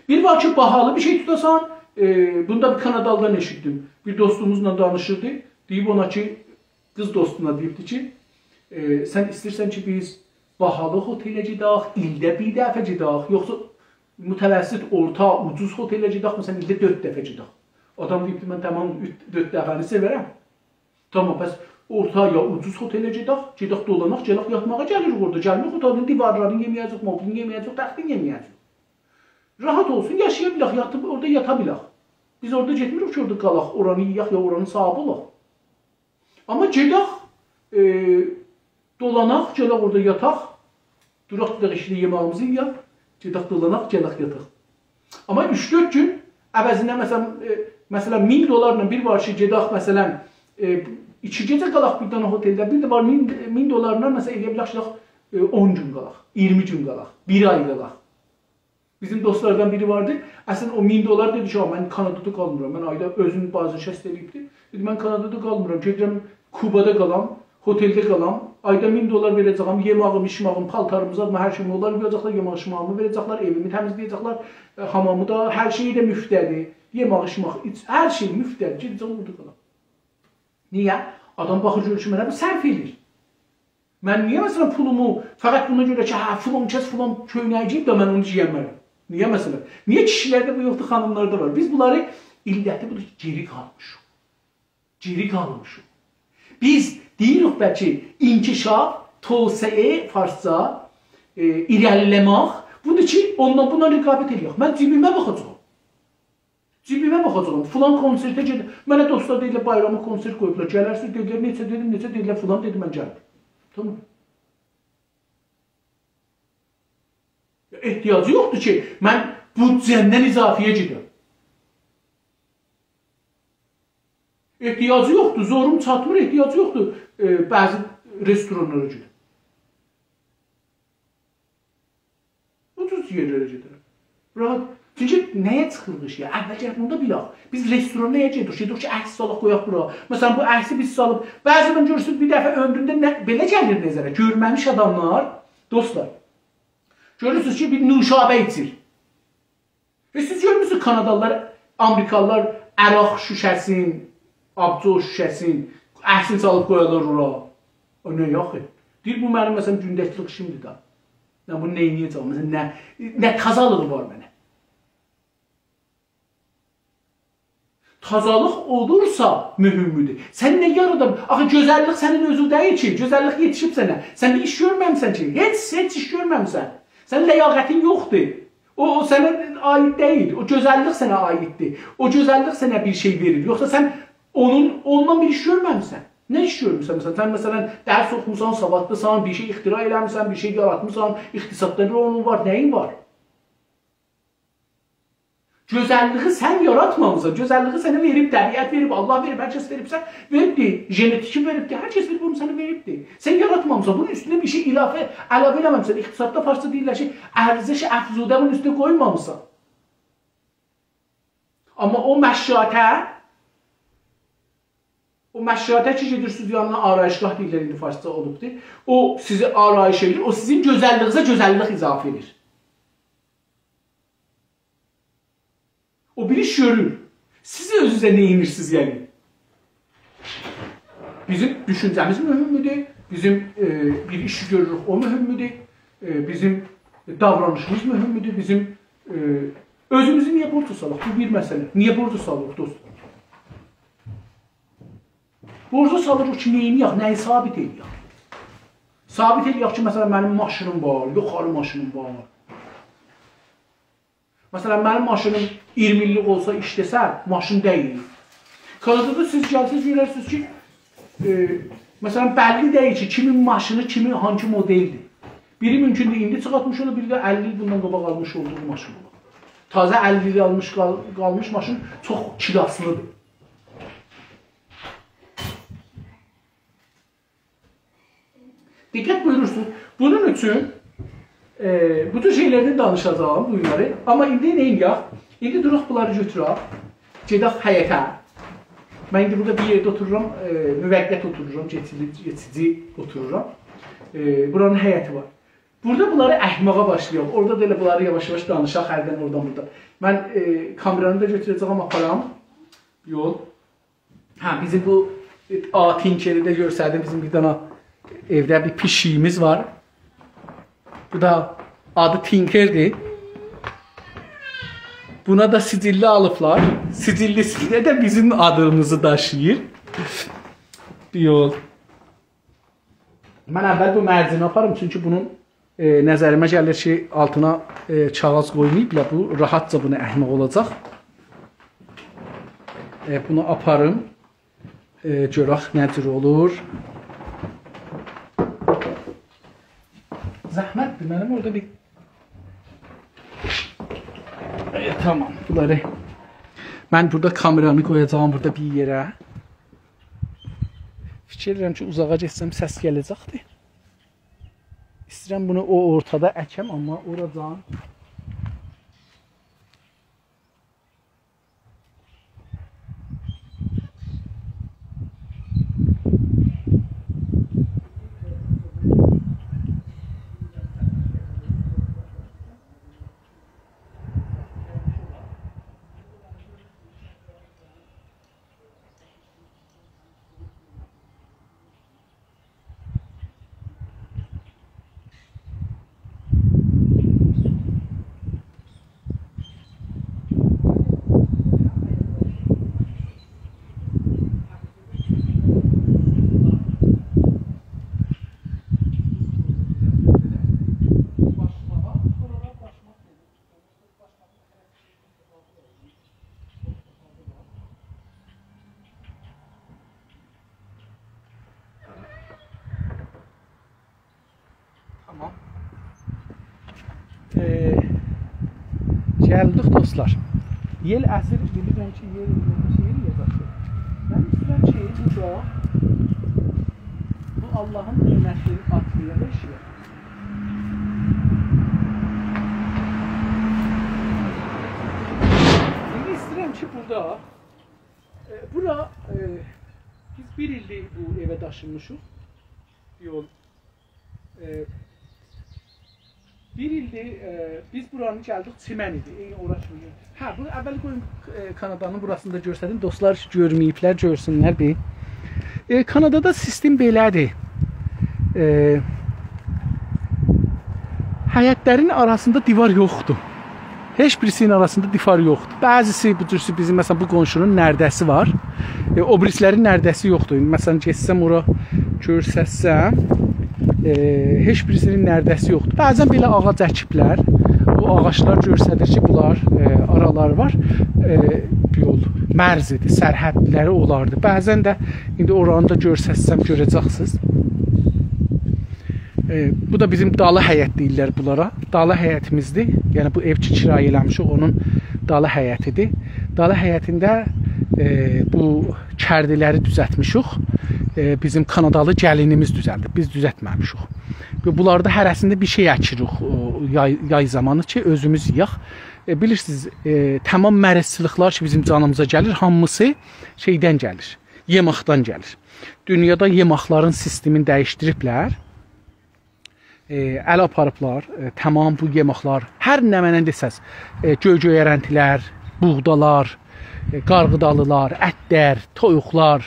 بیر وار کی، باهالی بیر شئی توتاسان، ائ، بونو دا بیر کانادالیدان ائشیتدیم. بیر دوستوموزلا دانیشیردی. دئییب اونا کی، قیز دوستونا دئییبدی کی، ائ، سن ایسته‌ییرسن کی، بیز باهالی هتله گئدک، ایلده بیر دفعه گئدک، یوخسا متوسط، اورتا، اوجوز هتله گئدک، مثلا، ایلده دؤرد دفعه گئدک؟ آدام دئییبدی، من تمام اوچ، دؤرد دفعه‌نی سئورم. تمام، پس اورتا یا اوجوز هتله گئدک، گئدک دولاناق، گلک یاتماغا گلیریک اورادا. گلمیریک اوتاغین دیوارلارینی یئمه‌یه‌جه‌ییک، مبلین یئمه‌یه‌جه‌ییک، تختین یئمه‌یه‌جه‌ییک. راحت اولسون، یاشایا بیلک، یاتیب اورادا یاتا بیلک. بیز اورادا گئتمیریک کی، اورادا قالاق، اورانی یئیک یا اورانین صاحیبی اولاق. آمما گئدک، ائ، دولاناق، گلک اورادا یاتاق، دوراق، گئدک ایشده یئماغیمیزی یئیک، گئدک دولاناق، گلک یاتاق. آمما اوچ-دؤرد گون عوضینه، مثلا، ائ، مثلا، مین دلارلا بیر وار کی، گئدک، مثلا، ائ، ایکی گئجه قالاق بیر دنه هتلده، بیر ده وار مین، مین دلارلا، مثلا، ائلیه بیلک کی، ائ، اون گون قالاق، اییرمی گون قالاق، بیر آی قالاق. بیزیم دوستلاردان بیری واردی. اصلینده او مین دلار دئدی کی، «آ، من کانادادا قالمیرام.» من آیدا اؤزون بازنشست ائله‌ییبدی. دئدی، «من کانادادا قالمیرام. گئدیرم کوبادا قالام، هتلده قالام. آیدا مین دلار وئره‌جه‌یم، یئماغیم، ایچماغیم، پالتاریمیزا، هر شئییمی اونلار قویاجاقلار، یئماق ایچماغیمی وئره‌جکلر، ائویمی تمزله‌یه‌جکلر، ائ، حامامی دا، هر شئیی ده مفته.» دئییر، یئماق ایچماق، ایچ-، هر شئی مفته. گئده‌جم اورادا قالام. نییه؟ آدام باخیر، گؤرور کی، منه بو صرف ائله‌ییر. من نییه، مثلا، پولومو فقط بونا گؤره کی، هه، فلان کس فلان کؤینه‌یی گئییب ده من اونو گئیه‌مرم؟ نییه، مثلا؟ نییه کیشیلرده بو یوخدور، خانیملاردا وار؟ بیز بونلاری، علتی بودور کی، گئری قالمیشیق. گئری قالمیشیق. بیز دئییریک بلکه انکشاف، توسعه، فارسجا، ائ، ایره‌لیله‌مک، بودور کی، اونونلا بونا رقابت ائله‌یک. من جیبیمه باخاجاغام. جیبیمه باخاجاغام. فلان کنسرته گئدیر. منه دوستلار دئییرلر، بایراما کنسرت قویوبلار. گلرسینیز، دئدیلر، نئچه دئدیم، نئچه دئدیلر، فلان دئدی، من گلمیرم. تامام. احتیاجی یوخدور کی، من بودجه‌مدن اضافه‌یه گئدم. احتیاجی یوخدور، زوروم چاتمیر، احتیاجی یوخدور، ائ، بعضی رستورانلارا گئدم. اوجوز یئرلره گئدیرم. راحت. چونکی نه‌یه چیخیریق ایشییه؟ اول گرک بونو دا بیلک. بیز رستورانا نه‌یه گئدیریک؟ گئدیریک کی، عکس سالاق، قویاق بورا. مثلا، بو عکسی بیز سالیب، بعضی آدام گؤرورسونوز، بیر دفعه عؤمرونده نه، بئله گلیر نظره. گؤرمه‌میش آداملار، دوستلار. گؤرورسونوز کی، بیر نوشابه ایچیر. هئچ سیز گؤرمورسونوز، کانادالیلار، آمریکالیلار عرق شوشه‌سین، آبجو شوشه‌سین، عکسینی سالیب قویارلار اورا. او نه، یوخ؟ دئییر، بو منیم، مثلا، گونده‌لیک ایشیمدیر دا. من بونو نئینیه‌جم؟ مثلا، نه، نه تازالیغی وار منه؟ تازالیق اولورسا مهمدور. سن نه یارادان؟ آخی گؤزللیک سنین اؤزون دئییل کی، گؤزللیک یئتیشیب سنه. سن بیر ایش گؤرمه‌میسن کی، هئچ، هئچ ایش گؤرمه‌میسن. سنین لیاقتین یوخدور. او، او سنه عایید دئییل. او گؤزللیک سنه عاییددیر. او گؤزللیک سنه بیر شئی وئریر. یوخسا سن اونون، اوندان بیر ایش گؤرمه‌میسن. نه ایش گؤرموسن؟ مثلا، سن، مثلا، درس اوخوموسان، سوادلیسان، بیر شئی اختراع ائله‌میسن، بیر شئی یاراتمیسان، اقتصاددا رولون وار، نه‌یین وار؟ گؤزللیگی سن یاراتمامیسان. گؤزللیگی سنه وئریب، طبیعت وئریب، الله وئریب، هر کس وئریبسه، وئریبدیر. ژنتیکی وئریبدیر، هر کس وئریب، اونو سنه وئریبدیر. سن یاراتمامیسان. بونون اوستونه بیر شئی اضافه، علاوه ائله‌مه‌میسن. اقتصاددا، فارسدا دئییرلر کی، ارزش افزوده بونون اوستونه قویمامیسان. آمما او مشاطه، او مشاطه کی، گئدیرسینیز یانینا، آرایشگاه دئییرلر، ایندی فارسجا اولوبدور. او سیزی آرایش ائدیر، او سیزین گؤزللیگینیزه گؤزللیک اضافه ائدیر. او بیر ایش گؤرور. سیز اؤزونوزه نه ائدیرسینیز، یعنی؟ بیزیم دوشونجه‌میز مهمدور، بیزیم، ائ، بیر ایشی گؤروروک، او مهمدور، ائ، بیزیم داورانیشیمیز مهمدور، بیزیم، ائ، اؤزوموزو نییه بورجا سالاق؟ بو بیر مسئله. نییه بورجا سالیریق، دوستلار؟ بورجا سالیریق کی، نئینیه‌ک، نه‌یی ثابت ائله‌یک؟ ثابت ائله‌یک کی، مثلا، منیم ماشینیم وار، یوخاری ماشینیم وار. مثلا، منیم ماشینیم اییرمی ایللیک اولسا، ایشله‌سه، ماشین دئییل. کانادادا سیز گلسه‌نیز، گؤررسینیز کی، ائ، مثلا، بللی دئییل کی، کیمین ماشینی، کیمین، هانسی مدلدیر. بیری مومکوندور ایندی چیخارتمیش اولا، بیری ده اللی ایل بوندان قاباق آلمیش اولدوغو ماشین اولا. تازه اللی ایل آلمیش قال-، قالمیش ماشین چوخ کلاسلیدیر. دقت بویورورسونوز. بونون اوچون، ائ، بو جور شئیلردن دانیشاجاغام بو گونلری. آمما ایندی نه ائدک؟ ایندی دوراق بونلاری گؤتورک. گئدک حیطه. من ایندی بورادا بیر یئرده اوتورورام، ائ، موقت اوتورورام، کئچیجی، کئچیجی اوتورورام. ائ، بورانین حیطی وار. بورادا بونلاری اکماغا باشلایاق. اورادا دا ائله بونلاری یاواش-یاواش دانیشاق، هردن اورادان بورادا. من، ائ، کامئرانی دا گؤتوره‌جه‌یم، آپارام. یول. هه، بیزیم بو، ائ، آ، تینکری ده گؤرسدیم. بیزیم بیر دنه ائوده بیر پیشیگیمیز وار. بو دا آدی تینکردیر. بونا دا سجللی آلیبلار. سجللی‌سینده ده بیزیم آدیمیزی داشیییر. یول. من اول بو مرجینی آپاریم، چونکی بونون، ائ، نظریمه گلیر کی، آلتینا، ائ، کاغیذ قویماییبلار. بو راحتجا بونو اکمک اولاجاق. ائ، بونو آپاریم. ائ، گؤرک نه جور اولور. زحمتدیر، منیم اورادا بیر، ائ، تامام، بونلاری من بورادا کامئرانی قویاجاغام بورادا بیر یئره. فیکیر ائدیرم کی، اوزاغا گئتسم سس گله‌جکدیر. ایسته‌ییرم بونو او اورتادا اکم، آمما اوراجان. تامام. ائ، گلدیک دوستلار. یئل اسیر، بیلیرم کی، یئل شئی یازاجاق. من ایسته‌ییرم کی، بورادا بو آللاهین نعمتلرینی آتلایاق ائشییه. ایندی ایسته‌ییرم کی، بورادا، ائ، بورا، ائ، بیز بیر ایلدیر بو ائوه داشینمیشیق. یول، ائ، بیر ایلدیر، ائ، بیز بورانی گلدیک، چیمن ایدی. عینی اورا کیمی. هه، بونو اول قویوم، ائ، کانادانین بوراسینی دا گؤرسدیم. دوستلار کی گؤرمه‌ییبلر، گؤرسونلر بیر. ائ، کانادادا سیستم بئله‌دیر. ائ، حیطلرین آراسیندا دیوار یوخدور. هئچ بیریسی‌نین آراسیندا دیوار یوخدور. بعضیسی بو جورسو بیزیم، مثلا، بو قونشونون نرده‌سی وار. ائ، او بیریسی‌لرین نرده‌سی یوخدور. مثلا، گئتسم اورا گؤرسه‌تسم، ائ، هئچ بیریسی‌نین نرده‌سی یوخدور. بعضا بئله آغاج اکیبلر. بو آغاجلار گؤرسدیر کی، بونلار، ائ، آرالاری وار. ائ، یول، مرز ایدی، سرحدلری اولاردی. بعضا ده ایندی اورانی دا گؤرسه‌تسم گؤره‌جکسینیز. ائ، بو دا بیزیم دالی حیط دئییرلر بونلارا. دالی حیطیمیزدیر. یعنی بو ائو کی، کرایه ائله‌میشیک، اونون دالی حیطیدیر. دالی حیطینده، ائ، بو کردیلری دوزلتمیشیک. ائ، بیزیم کانادالی گلینیمیز دوزلدیب. بیز دوزلتمه‌میشیک. و بونلاردا هره‌سینده بیر شئی اکیریک، او، یای، یای زامانی کی، اؤزوموز یئیک. ائ، بیلیرسینیز، ائ، تمام مریضچیلیقلار کی، بیزیم جانیمیزا گلیر، هامیسی شئیدن گلیر، یئماقدان گلیر. دونیادا یئماقلارین سیستمینی دییشدیریبلر. ائ، ال آپاریبلار، ائ، تمام بو یئماقلار، هر نمنه دئسز، ائ، گؤی-گؤیرنتی‌لر، بوغدالار، ائ، قارغیدالیلار، اتلر، تویوقلار،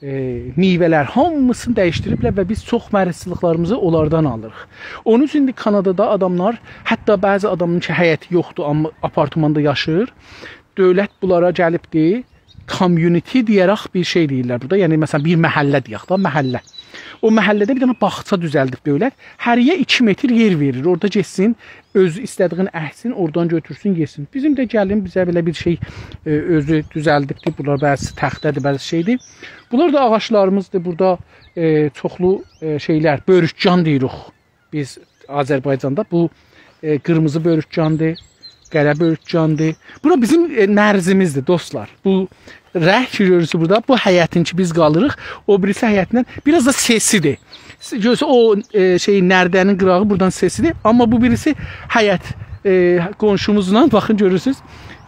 ائ، میوه‌لر، هامیسینی دییشدیریبلر و بیز چوخ مریضچیلیقلاریمیزی اونلاردان آلیریق. اونون اوچون ایندی کانادادا آداملار، حتی بعضی آدامین کی، حیطی یوخدور، آمما آپارتماندا یاشاییر، دؤولت بونلارا گلیبدی، community دئیه‌رک بیر شئی دئییرلر بورادا. یعنی، مثلا، بیر محله دئیک ده، محله. او محله‌ده بیر دنه باغچا دوزلدیب دؤولت. هره‌یه ایکی متر یئر وئریر. اورادا گئتسین، اؤز ایسته‌دیگین اکسین، اورادان گؤتورسون، یئسین. بیزیم ده گلین بیزه بئله بیر شئی، ائ، اؤزو دوزلدیبدی. بونلار بعضیسی تخته‌دیر، بعضی شئیدیر. بونلار دا آغاجلاریمیزدیر. بورادا، ائ، چوخلو، ائ، شئیلر، بؤرکجان دئییریک. بیز آذربایجاندا بو، ائ، قیرمیزی بؤرکجاندیر، قره بؤرکجاندیر. بورا بیزیم، ائ، مرزیمیزدیر، دوستلار. بو رنگ کی گؤرورسونوز بورادا، بو حیطین کی بیز قالیریق، او بیریسی حیطیندن بیر آز دا سئسیدیر. س-، گؤرورسونوز، او، ائ، شئی، نرده‌نین قیراغی بورادان سئسیدیر. آمما بو بیریسی حیط، ائ، قونشوموزلا، باخین، گؤرورسونوز،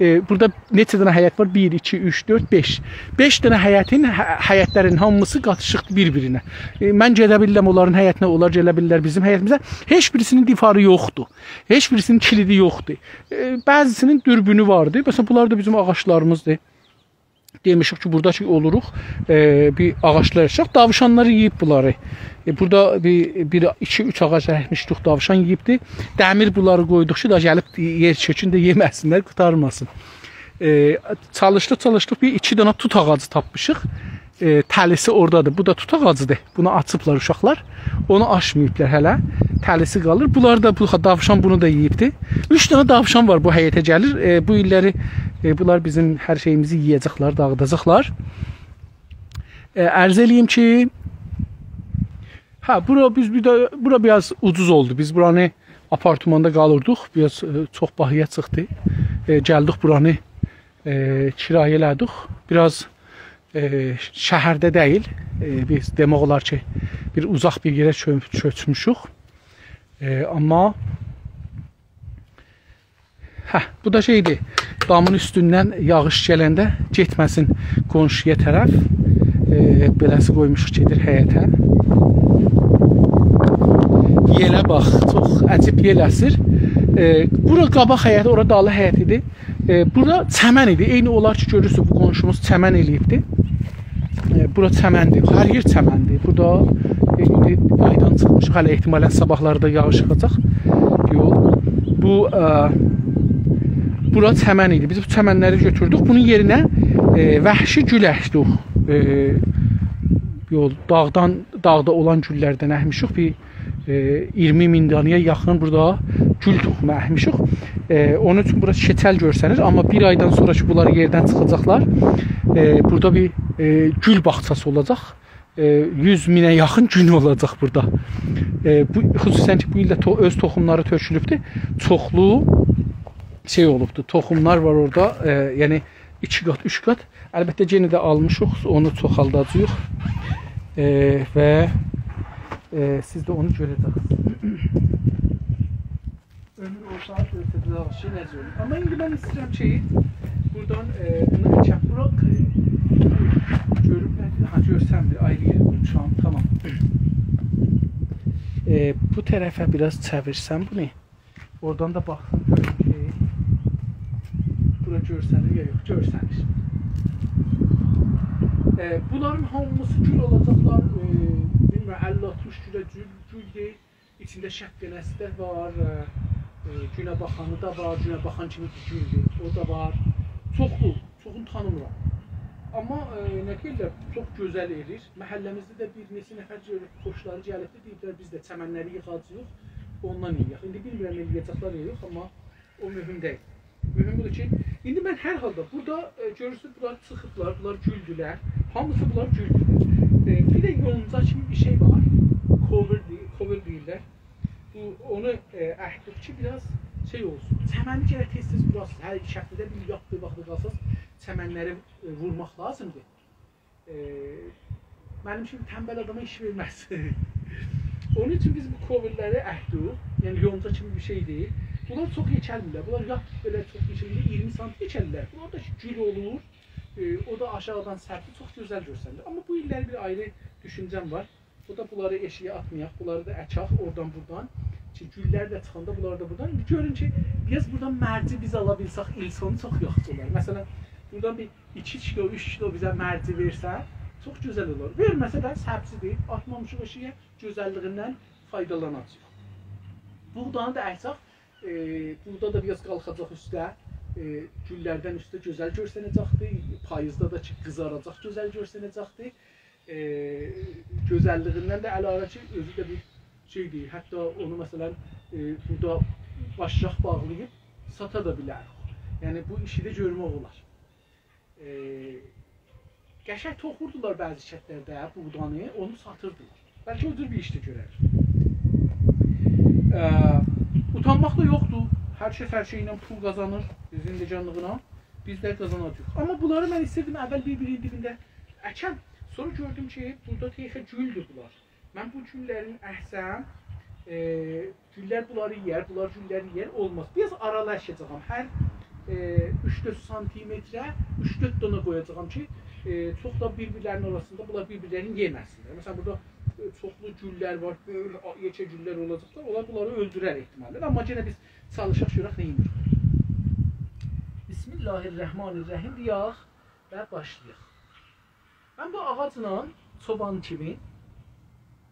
ائ، بورادا نئچه دنه حیط وار؟ بیر، ایکی، اوچ، دؤرد، بئش. بئش دنه حیطین، حی-، حیطلرین هامیسی قاتیشیقدیر بیر-بیرینه. ائ، من گئده بیلیرم اونلارین حیطینه، اونلار گله بیلیرلر بیزیم حیطیمیزه. هئچ بیریسینین دیواری یوخدور. هئچ بیریسینین کلیدی یوخدور. ائ، بعضیسینین دوربینو واردی. مثلا، بونلار دا بیزیم آغاجلاریمیزدیر. دئمیشیک کی، بورادا کی اولوروق، ائ، بیر آغاجلار ییغیشیق. داویشانلار یئییب بونلاری. ائ، بورادا بیر، بیر، ایکی، اوچ آغاج اکمیشدیک، داویشان یئییبدی. دمیر بونلاری قویدوق کی، دا گلیب یئر چؤکون ده یئمه‌سینلر، قورتارماسین. ائ، چالیشدیق، چالیشدیق، بیر ایکی دنه توت آغاجی تاپمیشیق. ائ، تلی‌سی اورادادیر. بو دا توت آغاجیدیر. بونو آچیبلار اوشاقلار. اونو آچماییبلار هله. تلی‌سی قالیر. بونلار دا، بو داویشان بونو دا یئییبدی. اوچ دنه داویشان وار بو حیطه گلیر. ائ، بو ایللری، ائ، بونلار بیزیم هر شئییمیزی یئیه‌جکلر، داغیداجاقلار. ائ، عرض ائله‌ییم کی، هه، بورا بیز بیر ده، بورا بیر آز اوجوز اولدو. بیز بورانی آپارتماندا قالیردیق. بیر آز، ائ، چوخ باهایا چیخدی. ائ، گلدیک بورانی، ائ، کرایه ائله‌دیک. بیر آز، ائ، شهرده دئییل. ائ، بیز دئمک اولار کی، بیر اوزاق بیر یئره چؤ-، کؤچموشوک. ائ، آمما هه، بو دا شئیدیر. دامین اوستوندن یاغیش گلنده گئتمه‌سین قونشویا طرف. ائ، بئله‌سی قویموشوق گئدیر حیطه. یئله باخ، چوخ عجیب یئل اسیر. ائ، بورا قاباق حیط، اورا دالی حیط ایدی. ائ، بورا چمن ایدی. عینی اولار کی، گؤرورسونوز، بو قونشوموز چمن ائله‌ییبدی. ائ، بورا چمندیر. هر یئر چمندیر. بورادا، ائ، ایندی یایدان چیخمیشیق. هله احتمالاً صاباحلاردا یاغیش یاغاجاق. یوخ. بو، ائ، بورا چمن ایدی. بیز بو چمنلری گؤتوردوک. بونون یئرینه، ائ، وحشی گول اکدیک. ائ، یول، داغدان، داغدا اولان گوللردن اکمیشیک. بیر ائ، اییرمی مین دانایا یاخین بورادا گول توخومو اکمیشیک. ائ، اونون اوچون بورا کئچل گؤرسنیر، آمما بیر آیدان سونرا کی، بونلار یئردن چیخاجاقلار، ائ، بورادا بیر، ائ، گول باغچاسی اولاجاق. ائ، یوز مینه یاخین گول اولاجاق بورادا. ائ، بو، خصوصاً کی، بو ایل ده تو-، اؤز توخوملاری تؤکولوبدور. چوخلو شئی اولوبدور، توخوملار وار اورادا، ائ، یعنی ایکی قات، اوچ قات. البته، یئنه ده آلمیشیق، اونو چوخالداجاغیق. ائ، و، ائ، سیز ده اونو گؤره‌جکسینیز. عؤمور اولسا، گؤستره‌جک کی، نئجه اولور. آمما ایندی من ایسته‌ییرم کی، بورادان، ائ، بونو اچک، بورا، ائ، گؤروب نه؟ ها، گؤرسنمیر، آیری یئره قویموشام، تامام. ائ، بو طرفه بیر آز چئویرسم بونو. اورادان دا باخسام گؤروم کی، بورا گؤرسنیر یا یوخ، گؤرسنیر. ائ، بونلارین هامیسی گول اولاجاقلار، ائ، بیلمیرم، اللی آلتمیش گوله گول، گولدور. ایچینده شقق‌نصف ده وار، ائ، ائ، گونه باخانی دا وار، گونه باخان کیمی بیر گولدور، او دا وار. چوخلو، چوخونو تانیمیرام. آمما، ائ، نه دئییرلر، چوخ گؤزل ائله‌ییر. محله‌میزده ده بیر نئچه نفر گؤروب، خوشلاری گلیبدی، دئییبلر، بیز ده چمنلری ییغاجاغیق، اوندان ائله‌یک. ایندی بیلمیرم، ائله‌یه‌جکلر یا یوخ، آمما او مهم دئییل. مهم بودور کی، ایندی من هر حالدا بورادا، ائ، گؤرورسونوز، بونلار چیخیبلار، بونلار گولدولر. هامیسی بونلار گولدولر. ائ، بیر ده یونجا کیمی بیر شئی وار. کوور دئییر، کوور دئییرلر. بو، اونو، ائ، اکدیک کی، بیر آز شئی اولسون. چمنی گرک تئز-تئز بوراسین. هر ایکی هفته‌ده بیر، یاخشی بیر واختی قالساز، چمنلری، ائ، وورماق لازیمدیر. ائ، منیم کیمی تنبل آداما ایش وئرمز. اونون اوچون بیز بو کوورلری اکدیک. یعنی یونجا کیمی بیر شئیدیر. بونلار چوخ یئکلمیرلر. بونلار یاتیب بئله چوخ یئکلمیرلر. اییرمی سانتی یئکلرلر. بونلار دا کی، گول اولور. ائ، او دا آشاغیدان سبزی چوخ گؤزل گؤرسنیر. آمما بو ایللری بیر آیری دوشونجه‌م وار. او دا بونلاری ائشیگه آتمایاق، بونلاری دا اچک اورادان بورادان. کی، گوللر ده چیخاندا بونلاری دا بورادان. ایندی گؤرون کی، بیر آز بورادان مرجی بیز آلا بیلسک ایل سونو چوخ یاخشی اولار. مثلا، بورادان بیر ایکی کیلو، اوچ کیلو بیزه مرجی وئرسه، چوخ گؤزل اولار. وئرمه‌سه ده سبزیدیر، آتمامیشیق ائشیگه، گؤزللیگیندن فایدالاناجاغیق. بوغدانی دا اکسک، ائ، بورادا دا بیر آز قالخاجاق اوسته، ائ، گوللردن اوسته گؤزل گؤرسنه‌جکدیر. پاییزدا دا کی، قیزاراجاق، گؤزل گؤرسنه‌جکدیر. ائ، گؤزللیگیندن ده علاوه کی، اؤزو ده بیر شئیدیر. حتی اونو، مثلا، ائ، بورادا باشلاق باغلاییب ساتا دا بیلریک. یعنی، بو ایشی ده گؤرمک اولار. ائ، قشنگ توخوردولار بعضی کندلرده بوغدانی، اونو ساتیردیلار. بلکه او جور بیر ایش ده گؤرر. ائ، اوتانماق دا یوخدور. هر کس هر شئیله پول قازانیر زندگانلیغینا. بیز ده قازاناجاغیق. آمما بونلاری من ایسته‌دیم اول بیر-بیرینین دیبینده اکم. سونرا گؤردوم کی، بورادا تئخه گولدور بونلار. من بو گوللرین اکسم، ائ، گوللر بونلاری یئیر، بونلار گوللری یئیر، اولماز. بیر آز آرالی اکه‌جه‌یم. هر ائ، اوچ-دؤرد سانتیمتره اوچ-دؤرد دنه قویاجاغام کی، ائ، چوخ دا بیر-بیرلرینین آراسیندا بونلار بیر-بیرلرینی یئمه‌سینلر. مثلا، بورادا، ائ، چوخلو گوللر وار، بؤیوک یئکه گوللر اولاجاقلار. اونلار بونلاری اؤلدورر احتمالاً. آمما یئنه بیز چالیشاق گؤرک نه ائدیریک. بسم الله الرحمن الرحیم دئیک و باشلایاق. من بو آغاجلا چوبان کیمی،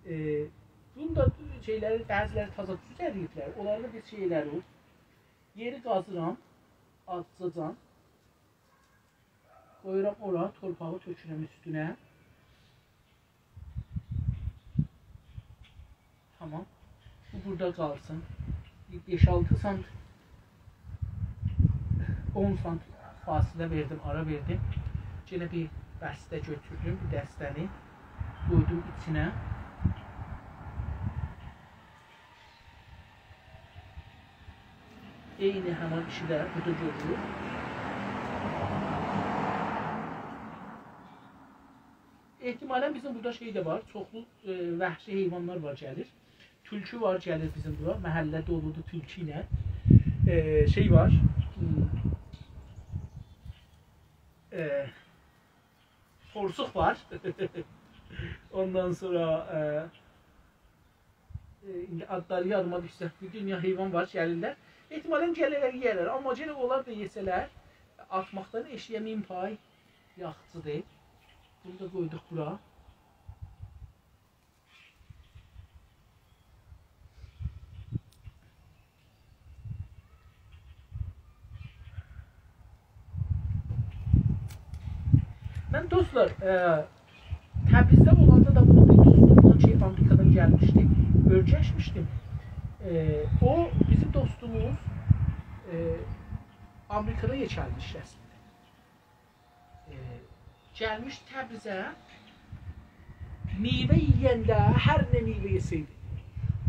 ائ، بونون دا شئیلری، بعضی‌لری تازا دوز اریییبلر. اونلاری دا بیز شئی ائله‌ریک. یئری قازیرام، آزجاجان. قویورام اورا، تورپاغی تؤکورم اوستونه. تامام. بو بورادا قالسین. بیر بئش-آلتی سانت، اون سانت فاصله وئردیم، آرا وئردیم. یئنه بیر بسته گؤتوردوم، بیر دسته‌نی قویدوم ایچینه. عینی همان ایشی ده بورادا گؤروروک. احتمالاً بیزیم بورادا شئی ده وار، چوخلو، ائ، وحشی حیوانلار وار، گلیر. تولکو وار، گلیر بیزیم بورا. محله دولودور تولکو ایله. ائ، شئی وار. هوم، ائ، پورسوق وار. اوندان سونرا، ائ، ائ، ایندی آدلاری یادیما دوشسه، بیر دونیا حیوان وار، گلیرلر. احتمالاً گلرلر، یئیرلر. آمما یئنه اونلار دا یئسه‌لر، آتماقدان ائشییه مین پای یاخشیدیر. بونو دا قویدوق بورا. من دوستلار، ائ، تبریزده اولاندا دا بونو بیر دوستوملا کی، آمریکادان گلمیشدی، اؤیرشمیشدیم. ائ، او بیزیم دوستوموز، ائ، آمریکادا یئکلمیشدی اصلینده. ائ، گلمیش تبریزه، میوه یئینده، هر نه میوه یئسه‌یدی،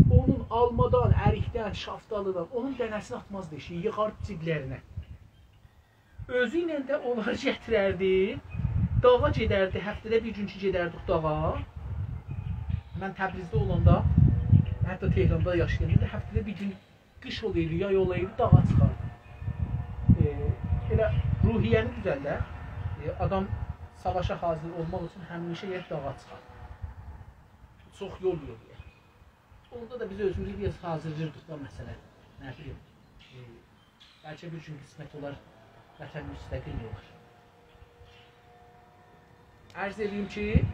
اونون آلمادان، اریکدن، شافتالیدان، اونون دنه‌سینی آتمازدی ائشییه، ییغاردی جیبلرینه. اؤزو ایله ده اونلاری گتیرردی، داغا گئدردی، هفته‌ده بیر گون کی گئدردیک داغا. من تبریزده اولاندا، حتی تهراندا یاشایاندا دا هفته‌ده بیر گون قیش اولایدی، یای اولایدی، داغا چیخاردی. ائ، ائله روحیه‌نی دوزلدر. ائ، آدام ساواشا حاضر اولماق اوچون همیشه یئنه داغا چیخار. چوخ یول یورویه. اوندا دا بیز اؤزوموزو بیر آز حاضرلاییردیق دا، مثلا، نه بیلیم، ائ، بلکه بیر گون قسمت اولار، وطن مستقل اولار. عرض ائدییم کی،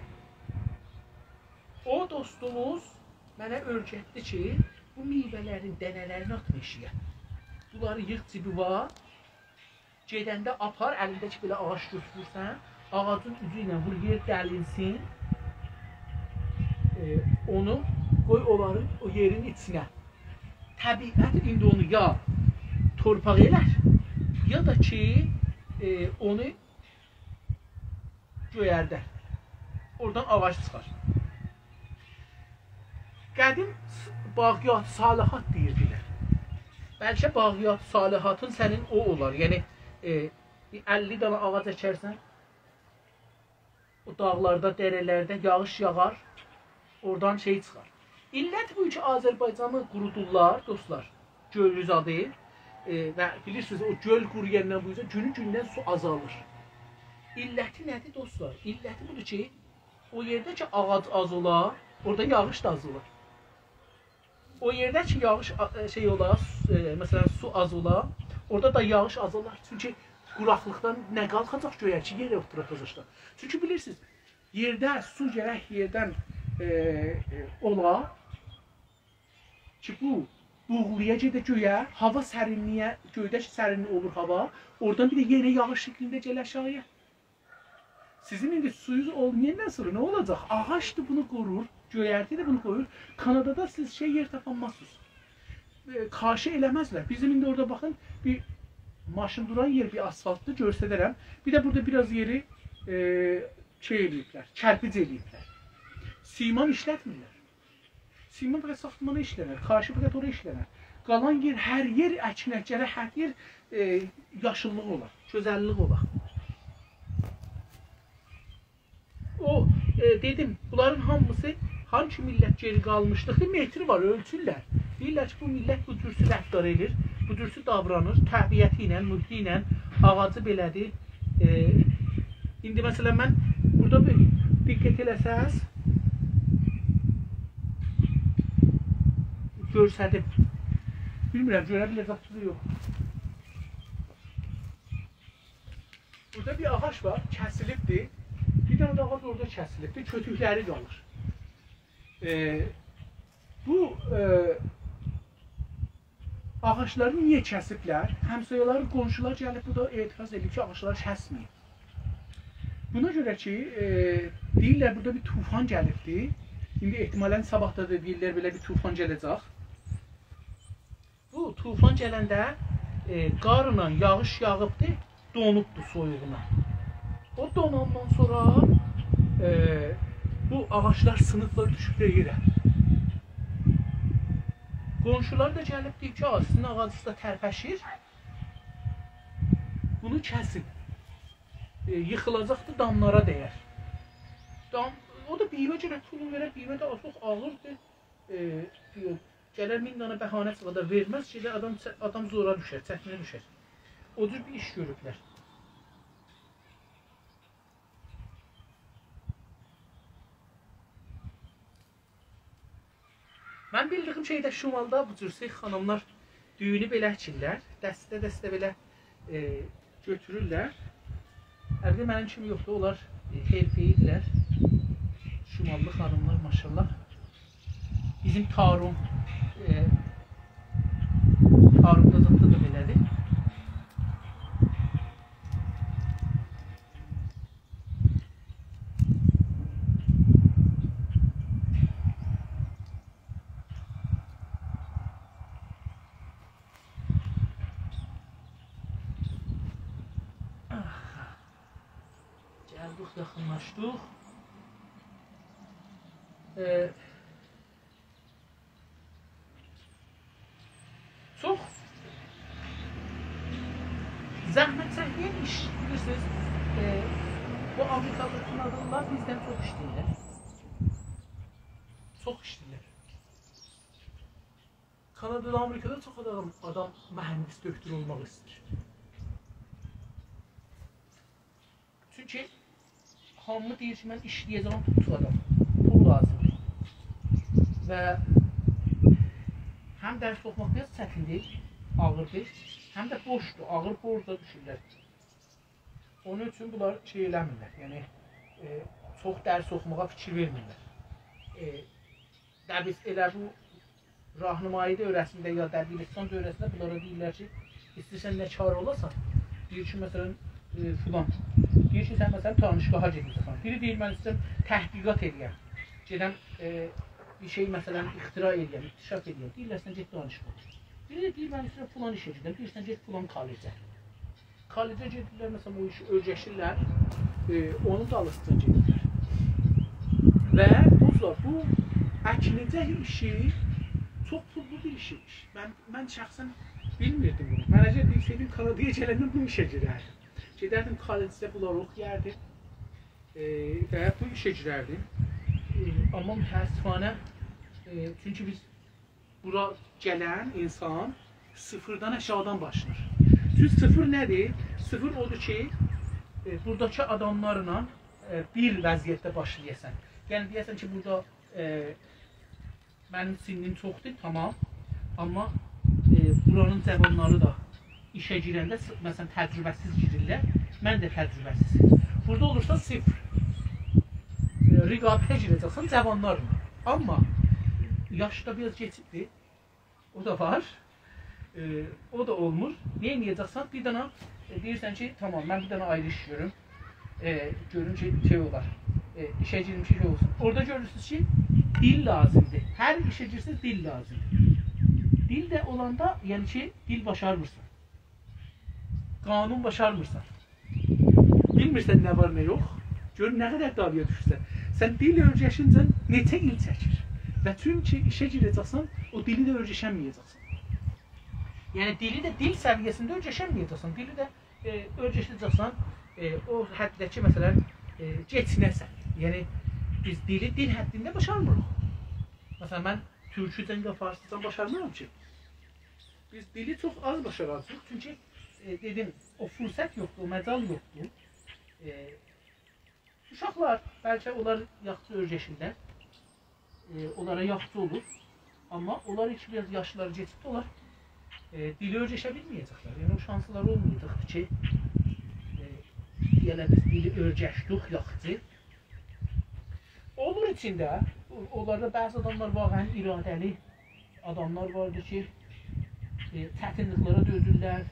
او دوستوموز منه اؤیرتدی کی، بو میوه‌لرین دنه‌لرینی آتما ائشییه. بونلاری ییغ جیبیوه، گئدنده آپار، الینده‌کی بئله آغاج گؤتورورسن، آغاجین اوجو ایله وور، یئر دلینسین، ائ، اونو قوی اونلارین او یئرین ایچینه. طبیعت ایندی اونو یا تورپاق ائلر، یا دا کی، ائ، اونو گؤیردر. اورادان آغاج چیخار. قدیم س-، باقیات صالحات دئییردیلر. بلکه باقیات صالحاتین سنین او اولار. یعنی، ائ، بیر اللی دنه آغاج اکرسن، او داغلاردا، دره‌لرده یاغیش یاغار، اورادان شئی چیخار. علت بو کی، آذربایجانی قورودورلار، دوستلار. گؤلو زادی. ائ، و بیلیرسینیز، او گؤل قورویاندان بو اوزه گونو گوندن سو آزالیر. علتی نه‌دیر، دوستلار؟ علتی بودور کی، او یئرده کی، آغاج آز اولا، اورادا یاغیش دا آز اولار. او یئرده کی، یاغیش آ-، ائ، شئی اولا، س-، ائ، مثلا، سو آز اولا، اورادا دا یاغیش آز اولار. چونکی قوراقلیقدان نه قالخاجاق گؤیه کی، یئره اوتوراجاق دا. چونکی بیلیرسینیز، یئرده سو گرک یئردن، ائ، ائ، اولا کی، بو بوغلایا گئده گؤیه، هاوا سرینلییه، گؤیده کی، سرینلیک اولور هاوا، اورادان بیر ده یئنه یاغیش شکلینده گله آشاغییا. سیزین ایندی سویونوز اولمایاندان سونرا نه اولاجاق؟ آغاجدیر بونو قورور، گؤیرتی ده بونو قویور. کانادادا سیز شئی یئر تاپانمازسینیز. ائ، کاشی ائله‌مزلر. بیزیم ایندی اورادا باخین، بیر ماشین دوران یئر، بیر آسفالتدیر، گؤستررم. بیر ده بورادا بیر آز یئری، ائ، شئی ائله‌ییبلر، کرپیج ائله‌ییبلر. سیمان ایشلتمیرلر. سیمان فقط ساختمانا ایشلنر، کاشی فقط اورا ایشلنر. قالان یئر، هر یئر اکینه، گرک هر یئر، ائ، یاشیللیق اولا، گؤزللیک اولا. او، ائ، دئدیم، بونلارین هامیسی، هانسی میللت گئری قالمیشدی کی، متری وار، اؤلچورلر. دئییرلر کی، بو میللت بو جور رفتار ائدیر. بو جورسو داورانیر، طبیعتی ایله، محیطی ایله آغاجی بئله‌دیر. ائ، ایندی مثلا من بورادا بیر دقت ائله‌سز، گؤرسدیم. بیلمیرم، گؤره بیله‌جکسینیز یوخ. بورادا بیر آغاج وار، کسیلیبدیر. بیر دنه ده آغاج اورادا کسیلیبدیر، کؤتوکلری قالیر. ائ، بو، ائ، آغاجلاری نییه کسیبلر؟ همسایه‌لر، قونشولار گلیب بورادا اعتراض ائدیب کی، آغاجلاری کسمه‌یین. بونا گؤره کی، ائ، دئییرلر، بورادا بیر طوفان گلیبدی. ایندی احتمالا صاباح دا دئییرلر، بئله بیر طوفان گله‌جک. بو طوفان گلنده، ائ، قارلا یاغیش یاغیبدی، دونوبدو سویوغونا. او دوناندان سونرا، ائ، بو آغاجلار سینیبلار، دوشوبلر یئره. قونشولار دا گلیب دئییب کی، «آ، سیزین آغاجینیز دا ترپشیر. بونو کسین. ائ، ییخیلاجاقدیر، داملارا دَیر.» دام، او دا بیمه گرک پولون وئره، بیمه ده چوخ آغیردیر. ائ، دئییر، گلر مین دنه بهانه چیخار دا وئرمز، گئدر آدام چه-، آدام زورا دوشر، چتینه دوشر. او جور بیر ایش گؤروبلر. من بیلدیگیم شئیده، شمالدا بو جور شئی، خانیملار دویونو بئله ائدیرلر، دسته-دسته بئله، ائ، گؤتورورلر. البته منیم کیمی یوخدور، اونلار، ائ، حرفه‌ای‌دیرلر. شماللی خانیملار، ماشاالله. بیزیم تاروم، ائ، تارومدا زاددا دا بئله‌دیر. گلدیک، یاخینلاشدیق. ائ، چوخ زحمت چکمه‌ین ایش، بیلیرسینیز، ائ، بو آمریکالی، کانادالیلار بیزدن چوخ ایشله‌ییرلر. چوخ ایشله‌ییرلر. کانادادا، آمریکادا چوخ آدام، آدام مهندس، دؤکتور اولماق ایسته‌ییر. چونکی هامی دئییر کی، من ایشله‌یه‌جم، پول توتادام. پول لازیمدیر. و هم درس اوخوماق بیر آز چتیندیر، آغیردیر، هم ده بورجدور، آغیر بورجا دوشورلر. اونون اوچون بونلار شئی ائله‌میرلر، یعنی، ائ، چوخ درس اوخوماغا فیکیر وئرمیرلر. ائ، دبیر، ائله بو راهنمایی دوره‌سینده یا دبیرستان دوره‌سینده بونلارا دئییرلر کی، ایسته‌ییرسن نه کار اولاسان؟ دئییر کی، مثلا، ائ، فلان. دئییر کی، سن، مثلا، دانشگاها گئده‌جکسن. بیری دئییر، من ایسته‌ییرم تحقیقات ائله‌یم. گئدم، ائ، بیر شئی، مثلا، اختراع ائله‌یم، اکتشاف ائله‌یم. دئییرلر، سن گئت دانشگاها. بیری ده دئییر، من ایسته‌ییرم فلان ایشه گئدم. دئییر، سن گئت فلان کالجه. کالجه گئدیرلر، مثلا، او ایشی اؤیره‌شیرلر، ائ، اونون دالیسیجا گئدیرلر. و بو، بو اکینجک ایشی چوخ پوللو بیر ایش ایمیش. من، من شخصا بیلمیردیم بونو. من اگر بیلسه‌یدیم، کانادایا گلندن بو ایشه گیرردیم. گئدردیم کالجده بونلاری اوخویاردیم، ائ، و بو ایشه گیرردیم. ائ، آمما متأسفانه، ائ، چونکی بیز بورا گلن اینسان صفردن، آشاغیدان باشلاییر. چونکی صفر نه‌دیر؟ صفر اودور کی، ائ، بوراداکی آداملارلا، ائ، بیر وضعیتده باشلایاسان. یعنی دئیه‌سن کی، بورادا، ائ، منیم سنّیم چوخدور، تامام. آمما، ائ، بورانین جاوانلاری دا ایشه گیرنده، س-، مثلا، تجربه‌سیز گیریرلر. من ده تجربه‌سیز. بورادا اولورسا صفر. ائ، رقابته گیره‌جکسن جاوانلارلا. آمما یاش دا بیر آز کئچیبدیر. او دا وار. ائ، او دا اولمور. نه ائده‌جکسن؟ بیر دنه، ائ، دئییرسن کی، تامام، من بیر دنه آیری ایش گؤروم. ائ، گؤروم کی، شئی اولار. ائ، ایشه گیرمیشیک، شئی اولسون. اورادا گؤرورسونوز کی، دیل لازیمدیر. هر ایشه گیرسه‌نیز دیل لازیمدیر. دیل ده اولاندا، یعنی کی، دیل باشارمیرسان. قانون باشارمیرسان. بیلمیرسن نه وار، نه یوخ. گؤر نه قدر دالییا دوشورسن. سن دیل اؤیره‌شینجه نئچه ایل چکیر؟ و چونکی ایشه گیره‌جکسن، او دیلی ده اؤیره‌شنمه‌یه‌جکسن. یعنی دیلی ده دیل سویه‌سینده اؤیره‌شنمه‌یه‌جکسن. دیلی ده، ائ، اؤیره‌شه‌جکسن، ائ، او حدده کی، مثلا، ائ، کئچینه‌سن. یعنی بیز دیلی دیل حدینده باشارمیریق. مثلا، من تورکوجن یا فارسیجان باشارمیرام کی. بیز دیلی چوخ آز باشاراجاغیق، چونکی، ائ، دئدیم، او فرصت یوخدور، او مجال یوخدور. ائ، اوشاقلار، بلکه اونلار یاخشی اؤیرشیرلر. ائ، اونلارا یاخشی اولور. آمما اونلار کی، بیر آز یاشلاری کئچیبدی، اونلار، ائ، دیلی اؤیرشه بیلمه‌یه‌جکلر. یعنی، او شانسلاری اولمایاجاقدیر کی، ائ، دئیه‌لر، بیز دیلی اؤیرشدیک، یاخشی. اولور ایچینده، اونلاردا بعضی آداملار واقعاً اراده‌لی آداملار واردیر کی، ائ، چتینلیکلره دؤزورلر،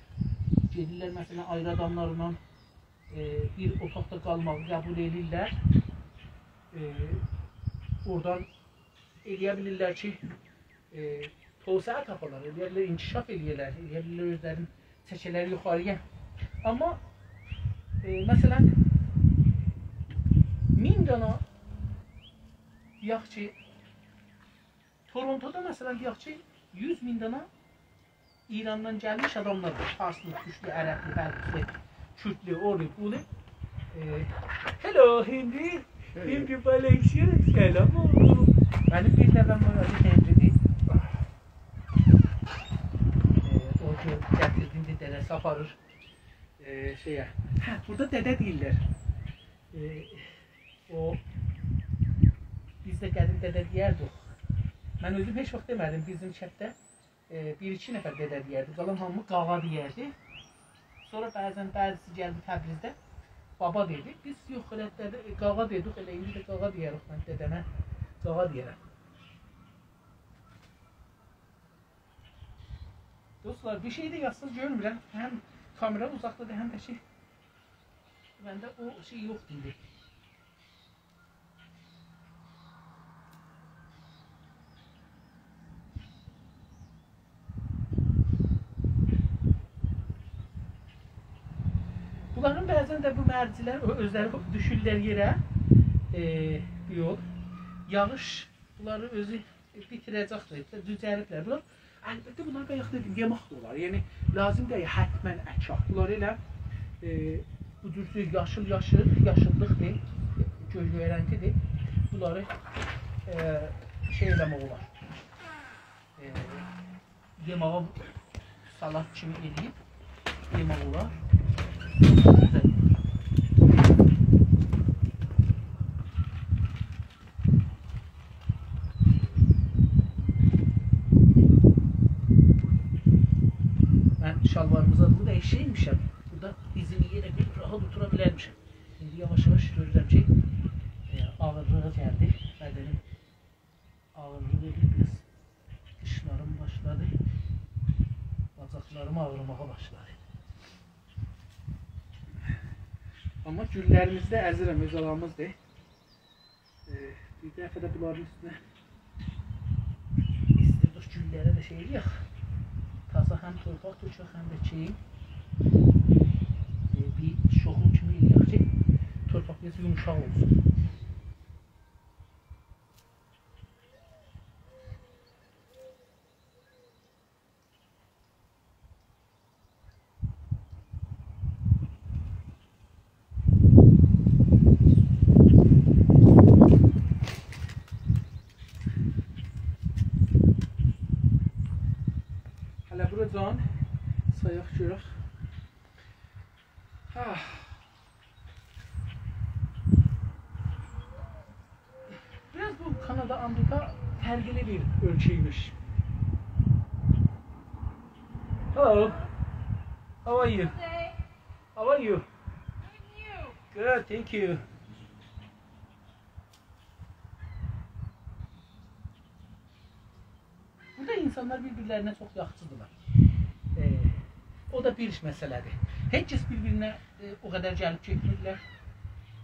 گئدیرلر، مثلاً، آیری آداملارلا، ائ، بیر اوتاقدا قالماغی قبول ائله‌ییرلر. ائ، اورادان ائله‌یه بیلیرلر کی، ائ، توسعه تاپالار، ائله‌یه بیلیرلر انکشاف ائله‌یه‌لر، ائله‌یه بیلیرلر اؤزلرینی چکه‌لر یوخاری‌یا. آمما، ائ، مثلاً، مین دانا، دئیک کی، تورونتودا، مثلاً، دئیک کی، یوز مین دانا ایراندان گلمیش آداملار وار. فارسلی، تورکلو، عربلی، بلوچلو، کوردلو، اولو، بولو. ائ، hello، هندی. Hello. هندی، مالایزیا. سلام اوغلوم. منیم بیر نوه‌م وار، آدی هنری‌دیر. ائ، او کی گتیردیم، بیر دده‌سی آپاریر. ائ، شئیه. هه، بورادا دده دئییرلر. ائ، او، بیز ده قدیم دده دئیردیک. من اؤزوم هئچ واخت دئمه‌دیم بیزیم کتده. ائ، بیر-ایکی نفر دده دئیردی. قالان هامی قاغا دئیردی. سونرا بعضاً بعضیسی گلدی تبریزده، بابا دئدی. بیز یوخ، ائله دده، ائ، قاغا دئدیک، ائله ایندی ده قاغا دئیه‌ریک. من دده‌مه قاغا دئیه‌رم. دوستلار، بیر شئی ده یازسیز گؤرمورم. هم کامئرا اوزاقدادیر، هم ده کی، منده او شئی یوخدور ایندی. بونلارین بعضاً ده بو مرجلر، او، اؤزلری دوشورلر یئره، ائ، بو یول. یاغیش بونلاری اؤزو بیتیره‌جکدیر، دوزه‌لیبلر. بونلار، البته، بونلار بایاق دئدیم، یئمک ده اولار. یعنی، لازیم دئییل حتماً اکاق. بونلار ائله، ائ، بو جور یاشیل، یاشیل، یاشیللیقدیر، گؤی-گؤیرنتی‌دیر. بونلاری، ائ، شئی ائله‌مک اولار. ائ، یئماغا سالاد کیمی ائله‌ییب یئمک اولار. گؤزل. من شالواریمیزا بو دییشیرمیشم. بورادا دیزیمی یئره قویوب راحات اوتورا بیلرمیشم. ایندی یاواش-یاواش گؤرورم کی، ائ، آغیرلیغی گلدی بدنیم. آغیرلیق ائله‌ییب، بیر آز قیچلاریم باشلادی. باجاقلاریم آغریماغا باشلادی. آمما گوللریمیزی ده ازیرم، اؤز آرامیزدیر. ائ، بیر دفعه ده بونلارین اوستونه ایستیردیک گوللره ده شئی ائله‌یک. تازا هم تورپاق تؤکک، هم ده کی، ائ، بیر شوخول کیمی ائله‌یک کی، تورپاق بیر آز یومشاق اولسون. هله بوراجان سایاق گؤرک. آه. بیر آز بو کانادا، آمریکا فرقلی بیر اؤلکه‌یمیش. Hello. How are you? How are you? Good, thank you. بورادا اینسانلار بیر-بیرلرینه چوخ یاخشیدیرلار. ائ، او دا بیر مسئله‌دیر. هئچ کس بیر-بیرینه، ائ، او قدر گلیب گئتمیرلر.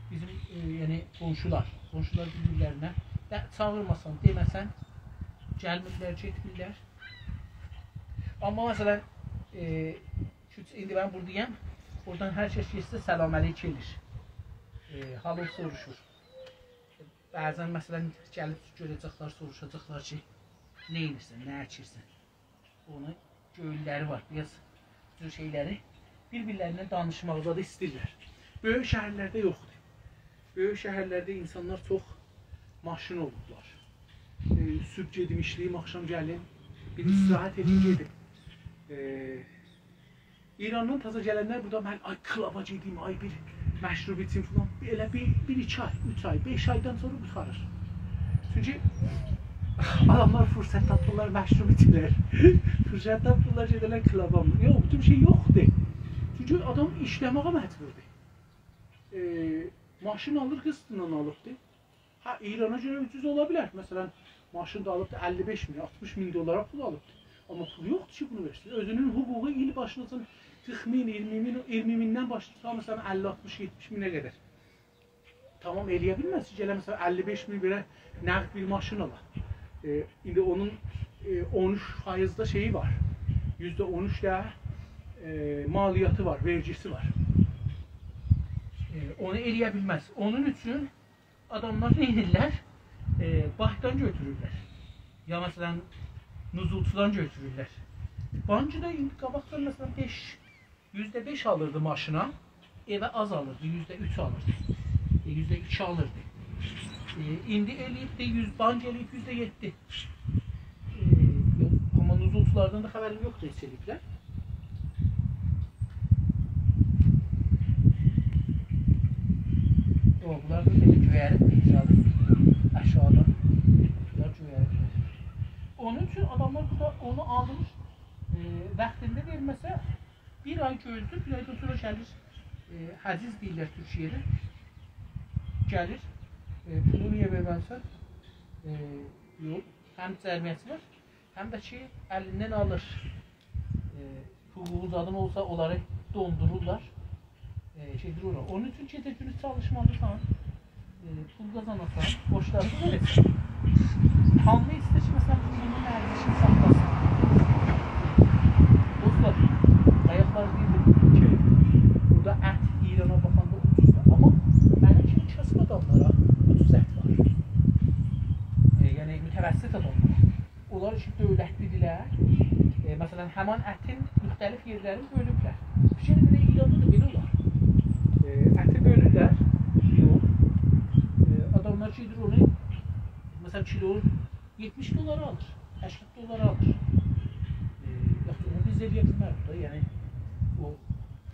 بیزیم، ائ، یعنی قونشولار، قونشولار بیر-بیرلرینه ده چاغیرماسان، دئمه‌سن، گلمیرلر، گئتمیرلر. آمما مثلا، ائ، کی، ایندی من بورادایام، بورادان هر کس گئتسه سلام علیک ائله‌ییر. ائ، حالی سوروشور. بعضا، مثلا، گلیب گؤره‌جکلر، سوروشاجاقلار کی، نه ائدیرسن، نه اکیرسن؟ اونون گؤیللری وار، بیر آز بو جور شئیلری بیر-بیرلرینن دانیشماغی دا ایسته‌ییرلر. بؤیوک شهرلرده یوخدور. بؤیوک شهرلرده اینسانلار چوخ ماشین اولوبلار. ائ، صبح گئدیم ایشله‌ییم، آخشام گلیم، بیر استراحت ائدیم، گئدیم. ائ، ایراندان تازا گلنلر بورادا: «من، آی، کلابا گئدیم، آی، بیر مشروب ایچیم» فلان. ائله بیر، بیر ایکی آی، اوچ آی، بئش آیدان سونرا قوتاریر. چونکی آداملار فرصت تاپیرلار، مشروب ایچیرلر. فرصت تاپیرلار، گئدیرلر کلابا. یوخ، بوتون شئی یوخدور. چونکی آدام ایشله‌مه‌یه مجبوردور. ائ، ماشین آلیر، قسطلا آلیبدیر. هه، ایرانا گؤره اوجوز اولا بیلر. مثلا، ماشین دا آلیبدیر اللی بئش مین، آلتمیش مین دلارا پول آلیبدیر. آمما پول یوخدور کی، بونو وئرسین. اؤزونون حقوقو ایل باشیناجان قیرخ مین، اییرمی مین، اییرمی میندن باشلاییر، تا، مثلا، اللی، آلتمیش، یئتمیش مینه قدر. تمام ائلیه بیلمز کی، گله، مثلا، اللی بئش مین وئره نقد بیر ماشین آلا. ائ، ایندی اونون، ائ، اون اوچ فایز ده شئیی وار. یوزده اون اوچ ده، ائ، مالیاتی وار، وئرگیسی وار. ائ، اونو ائلیه بیلمز. اونون اوچون آداملار نه ائدیرلر؟ ائ، بانکدان گؤتورورلر. یا، مثلا، نزولچودان گؤتورورلر. بانکی دا ایندی قاباقدان، مثلا، بئش، یوزده بئش آلیردی ماشینا، ائوه آز آلیردی، یوزده اوچ آلیردی، ائ، یوزده ایکی آلیردی. ائ، ایندی ائله‌ییب ده یوز، بانک ائله‌ییب یوزده یئددی. ائ، یوخ، آمما نزولچولاردان دا خبریم یوخدور، هئچ ائله‌ییبلر. یوخ، بونلار بیر دنه گؤیریب، آشاغیدان بونلار گؤیریب. اونون اوچون آداملار بورادا اونو آلمیش، ائ، واختیندا وئرمه‌سه، بیر آی گؤزله‌ییر، بیر آیدان سونرا گلیر، ائ، حجز دئییرلر تورکیه‌ده. گلیر، ائ، پولو نییه وئرمه‌میسن؟ ائ، یوخ، هم جریمه‌سی وار، هم ده کی، الیندن آلیر. ائ، حقوقو زادین اولسا، اونلاری دوندورورلار. ائ، شئیدیر اورا. اونون اوچون گئجه گوندوز چالیشمالیسان، ائ، پول قازاناسان، بورجلارینی وئره‌سن. هامی ایسته‌ییر کی، مثلا، بونون ارزشینی ساخلاسین. دوستلار، بایاقلار دئییردیم کی، بورادا ات ایرانا باخاندا اوجوزدور. آمما منیم کیمی کاسیب آداملارا اوجوز ات وار. ائ، یعنی، متوسط آداملارا. اونلار کی دؤولتلی‌دیرلر، ائ، مثلا، همان اتین مختلف یئرلرینی بؤلوبلر. فیکیر ائدیرم، ایراندا دا بئله اولار. ائ، اتی بؤلورلر، یوخ. ائ، آداملار گئدیر اونو، مثلا، کیلو یئتمیش دلارا آلیر، هشتاد دلارا آلیر. ائ، یاخشی، اونو بیز ائلیه بیلمه‌ریک ده، یعنی، او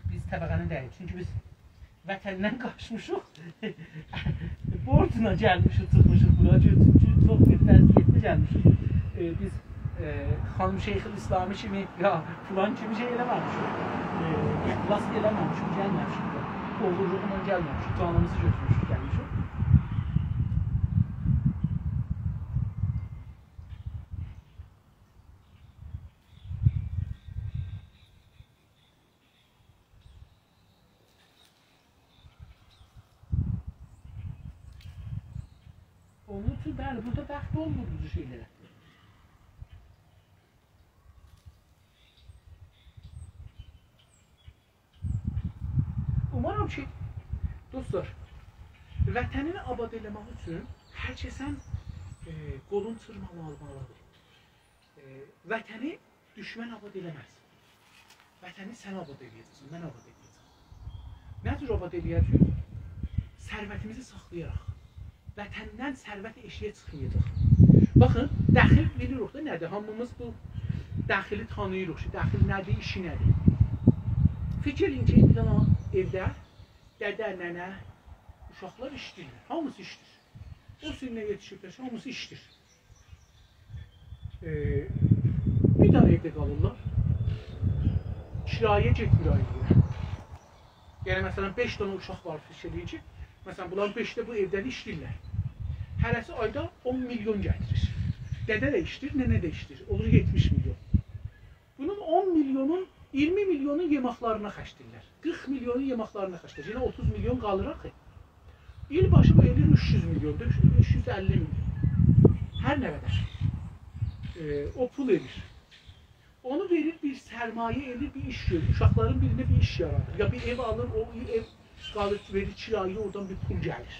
بیز طبقه‌نین دئییل. چونکی بیز وطندن قاچمیشیق. بورجلا گلمیشیک، چیخمیشیق بورا. چونکی چوخ بیر وضعیتده گلمیشیک. ائ، بیز، ائ، خانیم شیخ‌الاسلامی کیمی، یا فلان کیمی شئی ائله‌مه‌میشیک. ائ، اخلاص ائله‌مه‌میشیک، گلمه‌میشیک بورا. اوغورلوقلا گلمه‌میشیک، جانیمیزی گؤتورموشوک، گلمیشیک. اونون اوچون، بلی، بورادا واخت اولمور بو جور شئیلره. اومارام کی، دوستلار، وطنینی آباد ائله‌مک اوچون هر کسن، ائ، قولون چیرمالالمالیدیر. ائ، وطنی دوشمن آباد ائله‌مز. وطنی سن آباد ائله‌یه‌جکسن، من آباد ائله‌یه‌جم. نه جور آباد ائله‌یه‌جه‌ییک؟ ثروتیمیزی ساخلایاراق. وطندن ثروت ائشیگه چیخمایاجاق. باخین، دخیل بیلیریک ده نه‌دیر؟ هامیمیز بو دخیلی تانیییریق کی، دخیل نه‌دیر، ایشی نه‌دیر؟ فیکیر ائله‌یین کی، بیر دنه ائوده دده، ننه، اوشاقلار ایشله‌ییرلر. هامیسی ایشله‌ییر. او سنه یئتیشیبلر، هامیسی ایشله‌ییر. ائ، بیر دنه ائوده قالیرلار. کرایه گئتمیر آیلیغا. یعنی، مثلا، بئش دنه اوشاق وار، فیکیر ائله‌یین کی، مثلا، بونلارین بئشی ده بو ائوده ایشله‌ییرلر. هره‌سی آیدا اون میلیون گتیریر. دده ده ایشله‌ییر، ننه ده ایشله‌ییر. اولور یئتمیش میلیون. بونون اون میلیونون، اییرمی میلیونون یئماقلارینا خرجله‌ییرلر. قیرخ میلیونون یئماقلارینا خرجله‌ییرلر. یئنه اوتوز میلیون قالیر آخی. ایل باشی بو ائله‌ییر اوچ یوز میلیون دا، اوچ یوز اللی میلیون. هر نه قدر، ائ، او پول ائله‌ییر. اونو وئریر بیر سرمایه، ائله‌ییر بیر ایش گؤرور. اوشاقلارین بیرینه بیر ایش یارادیر. یا بیر ائو آلیر، او ائو قالیر، وئریر کرایه، اورادان بیر پول گلیر.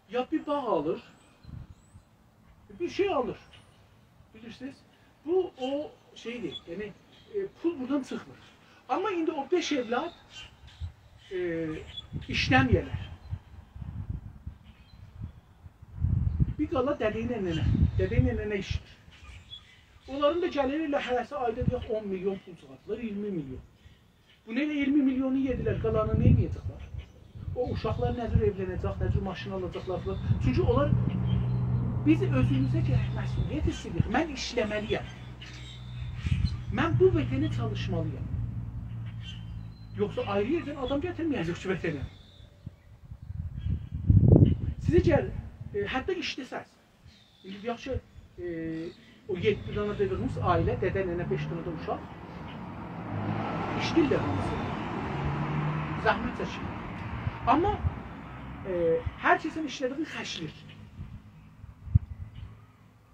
یا بیر باغ آلیر، بیر شئی آلیر. بیلیرسینیز، بو او شئیدیر، یعنی، ائ، پول بورادان چیخمیر. آمما ایندی او بئش اولاد، ائ، ایشله‌مه‌یه‌لر. بیر قالا دده ایله ننه. دده ایله ننه ایشله‌ییر. اونلارین دا گلیر ائله هره‌سی آیدا دئیک اون میلیون پول چیخارتدیلار، اییرمی میلیون. بونو ائله اییرمی میلیونو یئدیلر، قالانینی نه ائده‌جکلر؟ او اوشاقلار نه جور ائولنه‌جک، نه جور ماشین آلاجاقلار فلان. چونکی اونلار، بیز اؤزوموزه گرک مسئولیت حیس ائدک. من ایشله‌مه‌لی‌یم. من بو وطنه چالیشمالی‌یام. یوخسا آیری یئردن آدام گتیرمه‌یه‌جک کی وطنه. سیز اگر، ائ، حتی ایشله‌سز، ایندی دئیک کی، ائ، او یئددی دانا دئدیگیمیز عائله، دده، ننه، بئش دانا دا اوشاق، ایشله‌ییرلر هامیسی. زحمت چکیر. آمما، ائ، هر کسین ایشله‌دیگینی خرجله‌ییر.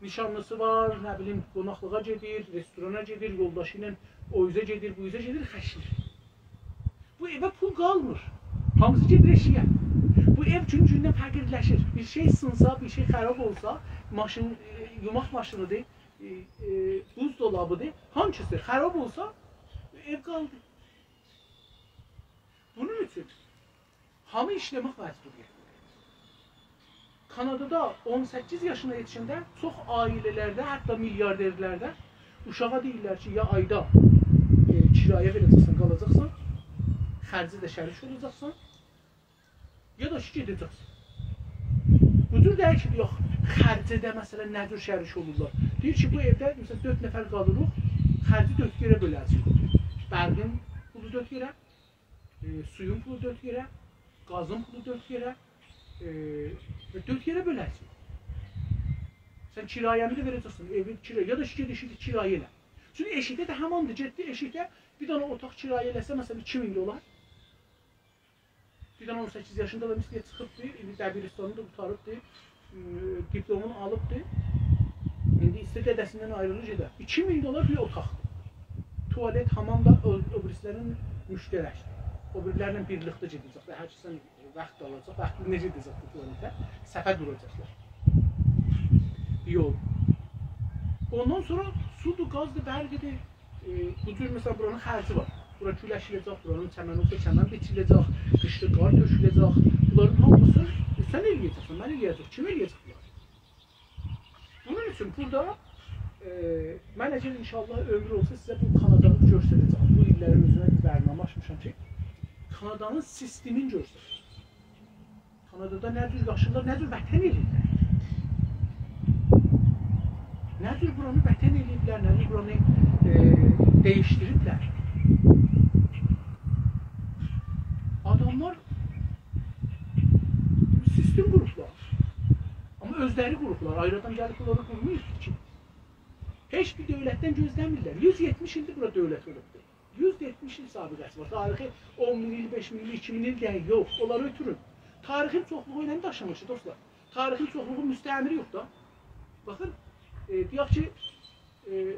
نیشانلیسی وار، نه بیلیم، قوناقلیغا گئدیر، رستورانا گئدیر، یولداشی ایله او اوزه گئدیر، بو اوزه گئدیر، خرجله‌ییر. بو ائوه پول قالمیر. هامیسی گئدیر ائشییه. بو ائو گون-گوندن فقیرلشیر. بیر شئی سینسا، بیر شئی خراب اولسا، ماشین، ائ، یوماق ماشینی‌دیر، ائ، ائ، بوزدولابی‌دیر، هانسیسی خراب اولسا، ائو قالدی. بونون اوچون هامی ایشله‌مک مجبوریه. کانادادا اون سککیز یاشینا یئتیشنده چوخ عائله‌لرده، حتی میلیاردرلرده اوشاغا دئییرلر کی، یا آیدا، ائ، کرایه وئره‌جکسن، قالاجاقسان، خرجی ده شریک اولاجاقسان، یا دا کی، گئده‌جکسن. بو جور دئییل کی، یوخ، خرجی ده، مثلا، نه جور شریک اولورلار؟ دئییر کی، بو ائوده، مثلا، دؤرد نفر قالیریق، خرجی دؤرد یئره بؤله‌جه‌ییک. برقین پولو دؤرد یئره، ائ، سویون پولو دؤرد یئره، گازین پولو دؤرد یئره، ائ، و دؤرد یئره بؤله‌جه‌ییک. سن کرایه‌نی ده وئره‌جکسن، ائوی کرا-، یا دا کی، گئت ائشیگی کرایه ائله. چونکی ائشیکده ده هماندیر، گئتدی ائشیکده بیر دنه اوتاق کرایه ائله‌سه، مثلا، ایکی مین دلار. بیر دنه اون سککیز یاشیندا دا مثلا چیخیبدی، ایندی دبیرستانی دا قوتاریبدی، م، دیپلومونو آلیبدی. ایندی ایسته‌ییر دده‌سیندن آیریلا گئده. ایکی مین دلار بیر اوتاق. توالت، حامام دا او، او بیریسی‌لرین مشترک. او بیریلرله بیرلیکده گئده‌جک و هر کسین واخت آلاجاق، واخت نئجه گئده‌جک بو توالته؟ صفه دوراجاقلار. یول. اوندان سونرا سودور، گازدیر، برقی‌دیر. ائ، بو جور، مثلا، بورانین خرجی وار. بورا کول اکیله‌جک، بورانین چمن اولسا چمن بیچیله‌جک، قیشدا قار تؤکوله‌جک. بونلارین هامیسینی سن ائله‌یه‌جکسن، من ائله‌یه‌جک، کیم ائله‌یه‌جک بونلاری؟ بونون اوچون بورادا، ائ، من اگر ان‌شاءالله عؤمور اولسا سیزه بو کانادانی گؤستره‌جم. بو ایللرین اؤزونه بیر برنامه آچمیشام کی، کانادانین سیستمینی گؤستره‌جم. کانادادا نه جور یاشاییرلار، نه جور وطن ائله‌ییرلر. نه جور بورانی وطن ائله‌ییبلر، نه جور بورانی، ائ، دییشدیریبلر. آداملار سیستم قوروبلار. آمما اؤزلری قوروبلار. آیری آدام گلیب بونلاری قورماییب کی. هئچ بیر دؤولتدن گؤزله‌میرلر. یوز یئتمیش ایلدیر بورا دؤولت اولوبدور. یوز یئتمیش ایل سابقه‌سی وار. تاریخی اون مین ایل، بئش مین ایل، ایکی مین ایل دئییل، یوخ. اونلاری اؤتورون. تاریخین چوخلوغو ایله داشینمیشدی، دوستلار. تاریخین چوخلوغو مستعمره یوخ دا. باخین، ائ، دئیک کی، ائ،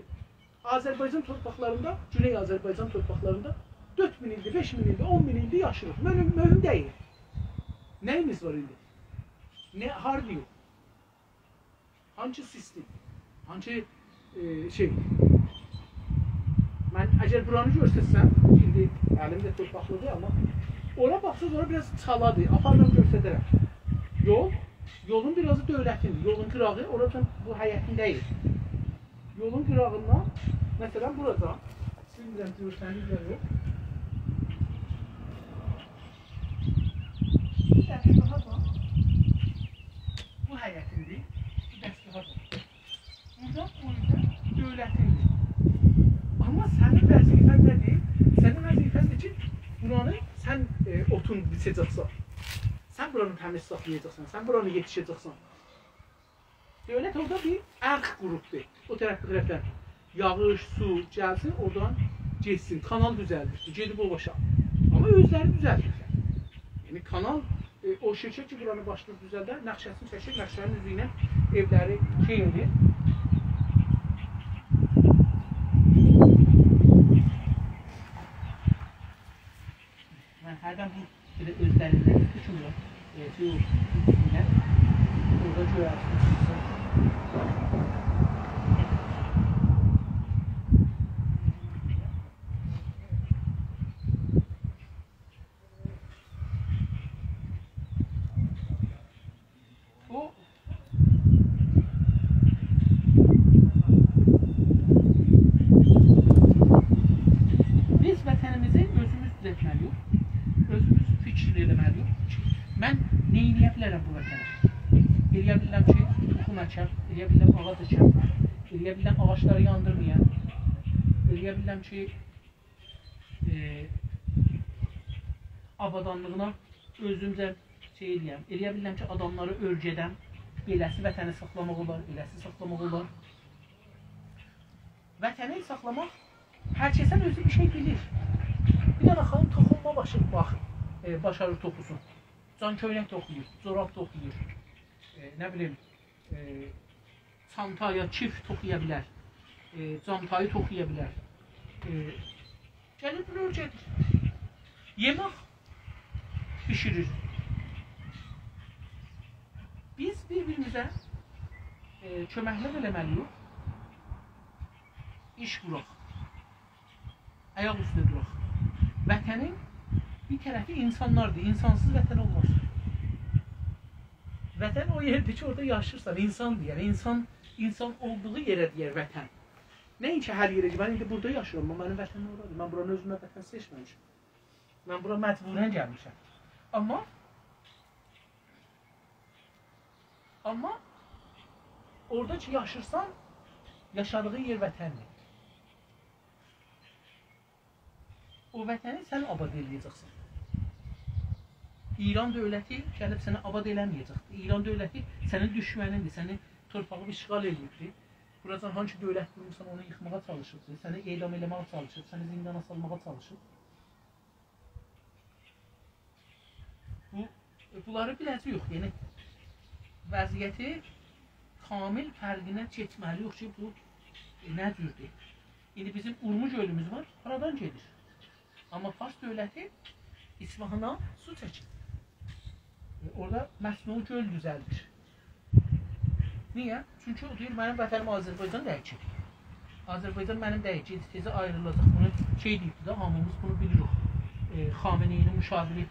آذربایجان تورپاقلاریندا، گونئی آذربایجان تورپاقلاریندا دؤرد مین ایلدیر، بئش مین ایلدیر، اون مین ایلدیر یاشاییریق. مهم، مهم دئییل. نه‌ییمیز وار ایندی؟ نه، هاردایوخ؟ هانسی سیستم؟ هانسی، ائ، شئی؟ من اگر بورانی گؤسترسم، ایندی الیم ده تورپاقلیدیر، آمما اورا باخساز، اورا بیر آز چالادیر. آپاریرام، گؤستررم. یول، یولون بیر آزی دؤولتین، یولون قیراغی، اورادان بو حیطین دئییل. یولون قیراغیندان، مثلا، بورادان، بیلمیرم، گؤرسنیر یا یوخ. بو دستگاها باخ. بو حیطیندیر، بو دستگاها باخ. بورادان او ایله دؤولتیندیر. آمما سنین وظیفه‌ن نه‌دیر؟ سنین وظیفه‌ندیر کی، بورانی سن، ائ، اوتون بیچه‌جکسن. سن بورانی تمیز ساخلایاجاقسان، سن بورانی یئتیشه‌جکسن. دؤولت اورادا بیر آرخ قوروبدور. او طرف، بو طرفدن یاغیش، سو گلسین، اورادان گئتسین. کانال دوزلدیبدیر، گئدیب او باشا. آمما اؤزلری دوزلدیبلر. یعنی کانال، ائ، او شرکت کی، بورانی باشلاییب دوزلده، نقشه‌سینی چکیر، نقشه‌نین اوزو ایله ائولری شئی ائله‌ییر. من هردن بو بیر ده اؤزلریندن توکورلر. ائ، شئی، اوستونده. اورادا گؤررسینیز. بو، وطنه. ائلیه بیلیرم کی، توخوم اکم، ائلیه بیلیرم آغاج اکم، ائلیه بیلیرم آغاجلاری یاندیرمایام، ائلیه بیلیرم کی، ائ، آبادانلیغینا اؤزومجه شئی ائلیه‌م. ائلیه بیلیرم کی، آداملاری اؤرگدم. بئله‌سی وطنی ساخلاماق اولار، بئله‌سی ساخلاماق اولار. وطنی ساخلاماق، هر کسین اؤزو بیر شئی بیلیر. بیر دنه خانیم توخونما باشی، باخ، ائ، باشاریر توخوسون. جان کؤینک توخویور، جوراب توخویور. ائ، نه بیلیم، ائ، چانتا یا کیف توخویا بیلر. ائ، جانتایی توخویا بیلر. ائ، گلیر بونو اؤرگدیر. یئمک بیشیریر. بیز بیر-بیریمیزه، ائ، کؤمکلیک ائله‌مه‌لی‌ییک. ایش قوراق. آیاق اوسته دوراق. وطنین بیر طرفی اینسانلاردیر. اینسانسیز وطن اولماز. وطن او یئردیر کی، اورادا یاشیرسان، اینساندیر. یعنی، اینسان، اینسان اولدوغو یئره دئیر وطن. نه اینکی هر یئره کی، من ایندی بورادا یاشیرام، آمما منیم وطنیم اورادیر. من بورانی اؤزومه وطن سئچمه‌میشم. من بورا مجبوراً گلمیشم. آمما، آمما اورادا کی یاشیرسان، یاشادیغین یئر وطن‌دیر. او وطنی سن آباد ائله‌یه‌جکسن. ایران دؤولتی گلیب سنی آباد ائله‌مه‌یه‌جکدیر. ایران دؤولتی سنین دوشمنیندیر، سنین تورپاغی اشغال ائله‌ییبدیر. بوراجان هانسی دؤولت قورموسان، اونو ییخماغا چالیشیبدیر. سنی اعدام ائله‌مه‌یه چالیشیب، سنی زیندانا سالماغا چالیشیب. بو، بونلاری بیله‌جه‌ییک، یعنی وضعیتی کامل فرقینه گئتمه‌لی‌ییک کی، بو، ائ، نه جوردور؟ ایندی بیزیم اورمو گؤلوموز وار، هارادان گئدیر؟ آمما فارس دؤولتی اصفهانا سو چکیر. ائ، اورادا مصنوعی گؤل دوزلدیر. نییه؟ چونکی او دئییر، «منیم وطنیم آذربایجان دئییل کی. آذربایجان منیم دئییل، گئدیب تئزه آیریلاجاق.» بونو شئی دئییبدی ده، هامیمیز بونو بیلیریک. ائ، خامنه‌ای‌نین مشاوری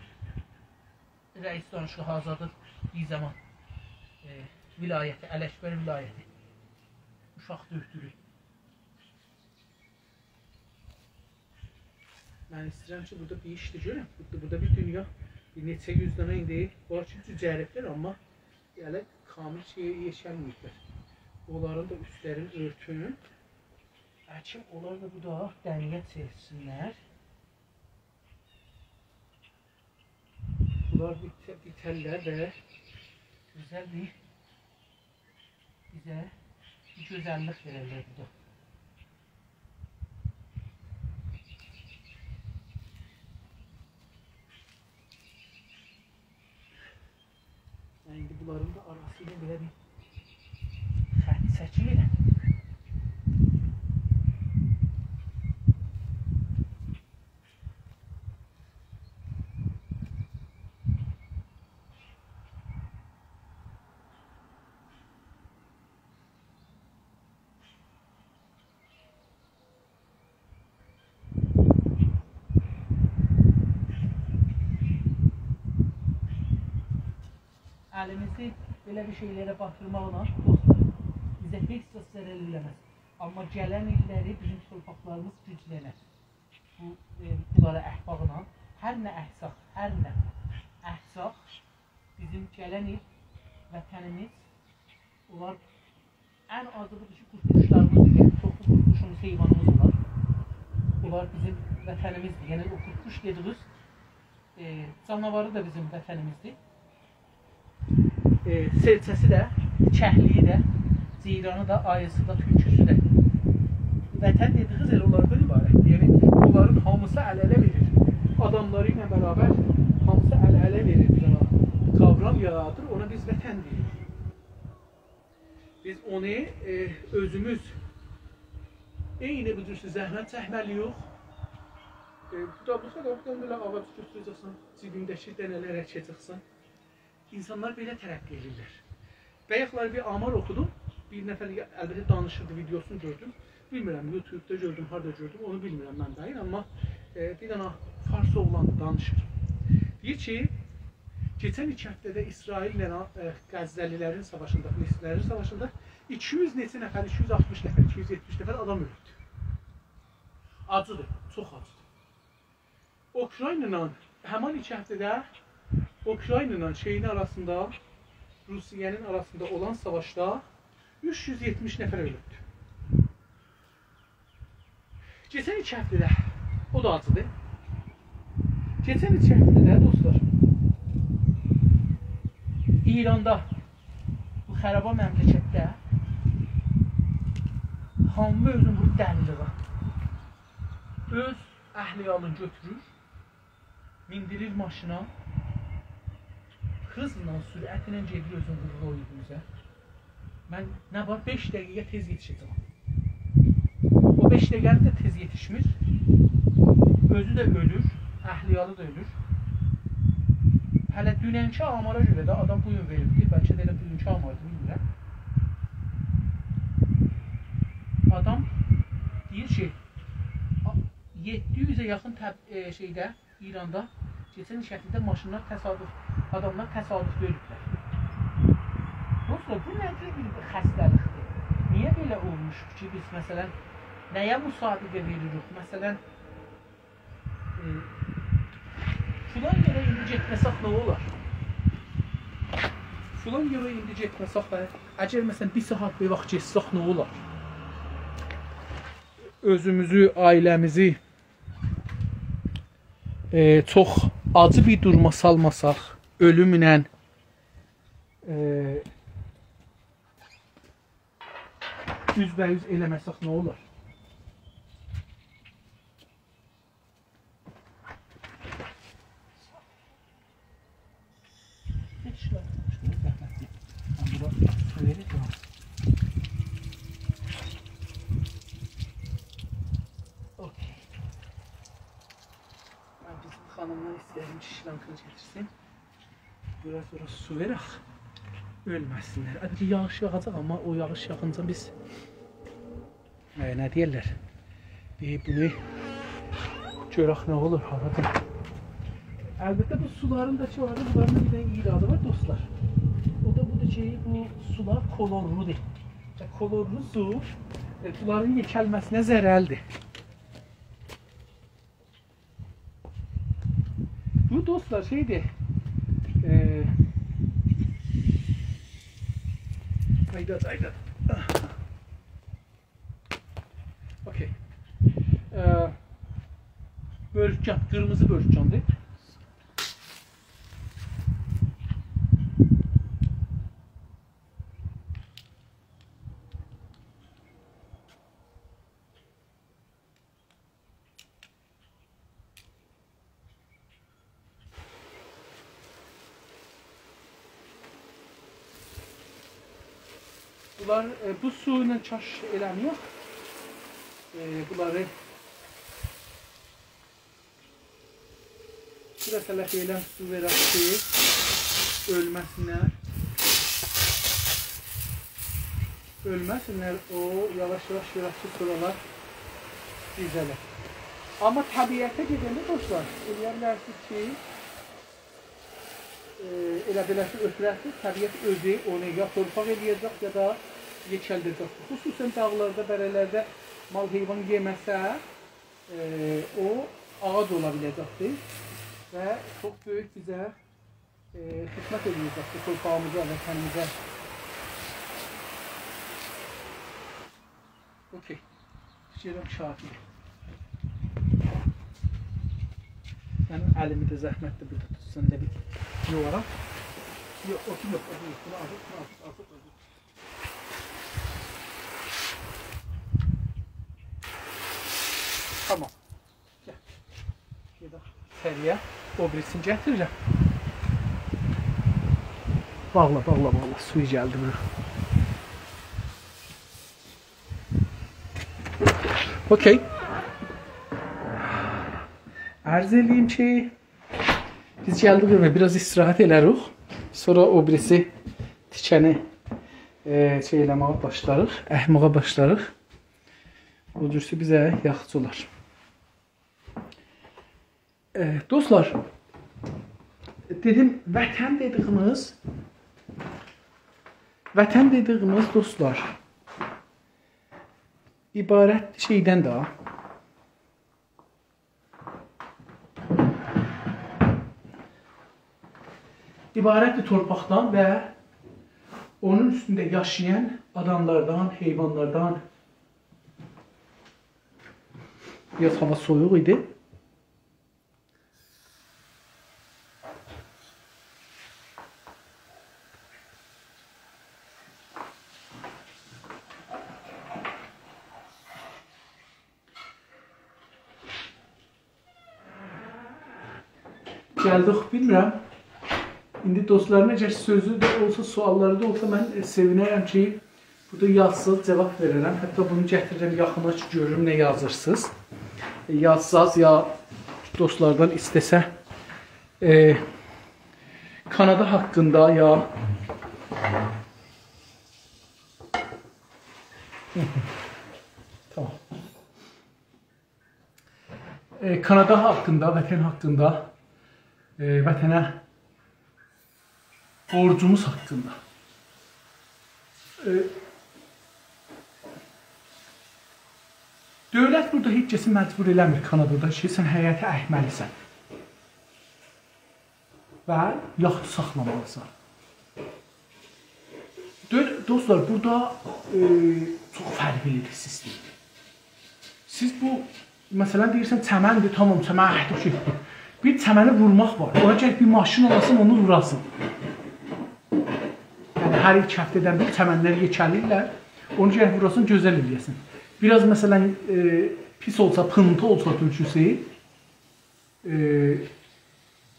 رئیس دانشگاه آزادی بیر زامان، ائ، ولایتی، الاکبر ولایتی، اوشاق دؤکتورو. من ایسته‌ییرم کی، بورادا بیر ایش ده گؤرم. بورادا، بورادا بیر دونیا، بیر نئچه یوز دنه ایندی وار کی، جوجه‌ریبلر، آمما هله کامل شئیه یئتیشمه‌ییبلر. اونلارین دا اوستلرینی اؤرتوم. اکیم، اونلار دا بورادا دنه‌یه چئویرسینلر. بونلار بیته-، بیترلر و گؤزل بیر، بیزه بیر گؤزللیک وئررلر بورادا. من ایندی بونلارین دا آراسی ایله بئله بیر خط چکیم ائله. الیمیزی بئله بیر شئیلره باتیرماقلا، دوستلار، بیزه هئچ کس ضرر ائله‌مز. آمما گلن ایللری بیزیم تورپاقلاریمیز گوجلنر. بو، ائ، بونلارا اخماقلا، هر نه اخساق، هر نه اخساق، بیزیم گلن ایل وطنیمیز اولار. ان آزی بودور کی، قورد-قوشلاریمیز، یعنی چوخلو قورد-قوشوموز، حیوانیمیز اولار. اونلار بیزیم وطنیمیزدیر. یعنی او قورد-قوش دئدیگیز، ائ، جاناواری دا بیزیم وطنیمیزدیر. ائ، سئرچه‌سی ده، کهلیگی ده، جیرانی دا، آییسی دا، تولکوسو ده. وطن دئدیگیز ائله اونلاردان عبارتدیر. یعنی اونلارین هامیسی ال-اله وئریر. آداملاری ایله برابر هامیسی ال-اله وئریر، بیر دنه قاورام یارادیر، اونا بیز وطن دئییریک. بیز اونو، ائ، اؤزوموز عینی بو جور زحمت چکمه‌لی‌ییک. ائ، بو دا، بو دا، بو دا بئله آغاج گؤتوره‌جکسن، جیبینده‌کی دنه‌لری اکه‌جکسن. اینسانلار بئله ترقی ائدیرلر. بایاقلاری بیر آمار اوخودوم. بیر نفر، البته، دانیشیردی، ویدئوسونو گؤردوم. بیلمیرم، یوتیوبدا گؤردوم، هاردا گؤردوم، اونو بیلمیرم من دقیق، آمما، ائ، بیر دنه فارس اوغلاندی، دانیشیر. دئییر کی، کئچن ایکی هفته‌ده اسرائیل‌له، ائ، غزه‌لی‌لرین ساواشیندا، فلسطینلی‌لرین ساواشیندا ایکی یوز نئچه نفر، ایکی یوز آلتمیش نفر، ایکی یوز یئتمیش نفر آدام اؤلوبدور. آجیدیر، چوخ آجیدیر. اوکراینایلا، همان ایکی هفته‌ده اوکراینایلا شئیین آراسیندا، روسیه‌نین آراسیندا اولان ساواشدا اوچ یوز یئتمیش نفر اؤلوبدور. کئچن ایکی هفته‌ده، او دا آجیدی. کئچن ایکی هفته‌ده، دوستلار، ایراندا، بو خرابا مملکتده هامی اؤزون ووروب دلیلیغا. اؤز اهل عیالینی گؤتورور، میندیریر ماشینا، هیزلا، سرعتله گئدیر، اؤزون وورور او ایرمیزه. من نه وار، بئش دقیقه تئز یئتیشه‌جم. او بئش دقیقه‌نی ده تئز یئتیشمیر. اؤزو ده اؤلور، اهل عیالی دا اؤلور. هله دوننکی آمارا گؤره ده، آدام بو گون وئریبدیر، بلکه ده ائله بوگونکو آماردیر، بیلمیرم. آدام دئییر کی، آ-، یئددی یوزه یاخین تب-، ائ، شئیده، ایراندا کئچن ایکی هفته‌ده ماشینلار تصادف، آداملار تصادفلی اؤلوبلر. دوستلار، بو نه جور بیر خسته‌لیکدیر؟ نییه بئله اولموشدو کی، بیز، مثلا، نه‌یه مصادقه وئریریک؟ مثلا، ائ، فلان یئره ایندی گئتمه‌سک نه اولار؟ فلان یئره ایندی گئتمه‌سک، هه، اگر، مثلا، بیر ساعات بیر واخت گئتسک نه اولار؟ اؤزوموزو، عائله‌میزی ائ، چوخ آجی بیر دوروما سالماساق، اؤلومله، ائ، اوزبه‌اوز ائله‌مه‌سک نه اولار؟ هئچ نه. زحمت دئییل. من بورا سو وئره‌جم. اوکی. من بیزیم خانیمدان ایسته‌یه‌رم کی، شلانقینی گتیرسین. بیر آز اورا سو وئرک، اؤلمه‌سینلر. البته، یاغیش یاغاجاق، آمما او یاغیش یاغینجا بیز، ائ، نه دئیرلر؟ بیر بونو گؤرک نه اولور، هارادیر. البته، بو سولارین دا کی وار، بونلارین دا بیر دنه ایرادی وار، دوستلار. او دا بودور کی، بو سولار کلورلودور. و کلورلو سو، ائ، بونلارین یئکلمه‌سینه ضررلیدیر. بو، دوستلار، شئیدیر. ائ، آیدا، آیدا. اوکی. ائ، بؤرتکان، قیرمیزی بؤرتکاندیر. بونلار، ائ، بو سو ایله کاش ائله‌مه‌یک. ائ، بونلاری بیر دفعه ائله سو وئرک کی، اؤلمه‌سینلر. اؤلمه‌سینلر، او یاواش-یاواش گؤرک کی، سونرالار دیزه‌لیر. آمما طبیعته گئدنده، دوستلار، ائلیه بیلرسینیز کی، ائ، ائله بئله‌سی اؤتوره‌سینیز، طبیعت اؤزو اونو یا تورپاق ائلیه‌جک، یا دا یئکلده‌جک. خصوصاً داغلاردا، دره‌لرده مال حیوان یئمه‌سه، ائ، او آغاج اولا بیله‌جکدیر و چوخ بؤیوک بیزه، ائ، خدمت ائلیه‌جکدیر تورپاغیمیزا، وطنیمیزه. اوکی. فیکیر ائدیرم کافی‌دیر. منیم الیمی ده زحمتدیر بورادا توتسون، ائله بیر یووارام. یوخ، اوتو یوخ، اوتو یوخ. بونو آزالت، بونو آزالت، آزالت، آزالت. تامام. گل. گئدک ایچری‌یه. او بیریسینی گتیریرم. باغلا، باغلا، باغلا. سویو گلدی بورا. اوکی. عرض ائله‌ییم کی، بیز گلدیک ائوه، بیر آز استراحت ائله‌ریک. سونرا او بیریسی تیکه‌نی، ائ، شئی ائله‌مه‌یه باشلاریق، اکمه‌یه باشلاریق. او جورسه بیزه یاخشی اولار. ائ، دوستلار، دئدیم، وطن دئدیگیمیز، وطن دئدیگیمیز، دوستلار، عبارت شئیدن ده، عبارتدیر تورپاقدان و اونون اوستونده یاشایان آداملاردان، حیوانلاردان. بیر آز هاوا سویوق ایدی. گلدیک، بیلمیرم. ایندی دوستلارین اگر سؤزو ده اولسا، سؤاللاری دا اولسا، من، ائ، سئوینرم کی، بورادا یازساز، جواب وئررم. حتی بونو گتیررم یاخینا کی، گؤروم نه یازیرسینیز. ائ، یازساز یا دوستلاردان ایسته‌سه، ائ، کانادا حاقیندا یا تامام. ائ، کانادا حاقیندا، وطن حاقیندا، ائ، وطنه بورجوموز حاقیندا. ائ، دؤولت بورادا هئچ کسی مجبور ائله‌میر کانادادا کی، سن حیاتی اکمه‌لیسن. و یاخود ساخلامالیسان. دؤ-، دوستلار، بورادا، ائ، چوخ فرقلی‌دیر سیستم. سیز بو، مثلا، دئییرسن، چمندیر، تامام، چمن اکدیک، گئتدی. بیر چمنی وورماق وار. اونا گرک بیر ماشین آلاسان، اونو ووراسان. یعنی، هر ایکی هفته‌دن بیر چمنلر یئکه‌لیرلر. اونو گرک ووراسان، گؤزل ائله‌یه‌سن. بیر آز، مثلا، ائ، پیس اولسا، پینتی اولسا تورکوسو، ائ،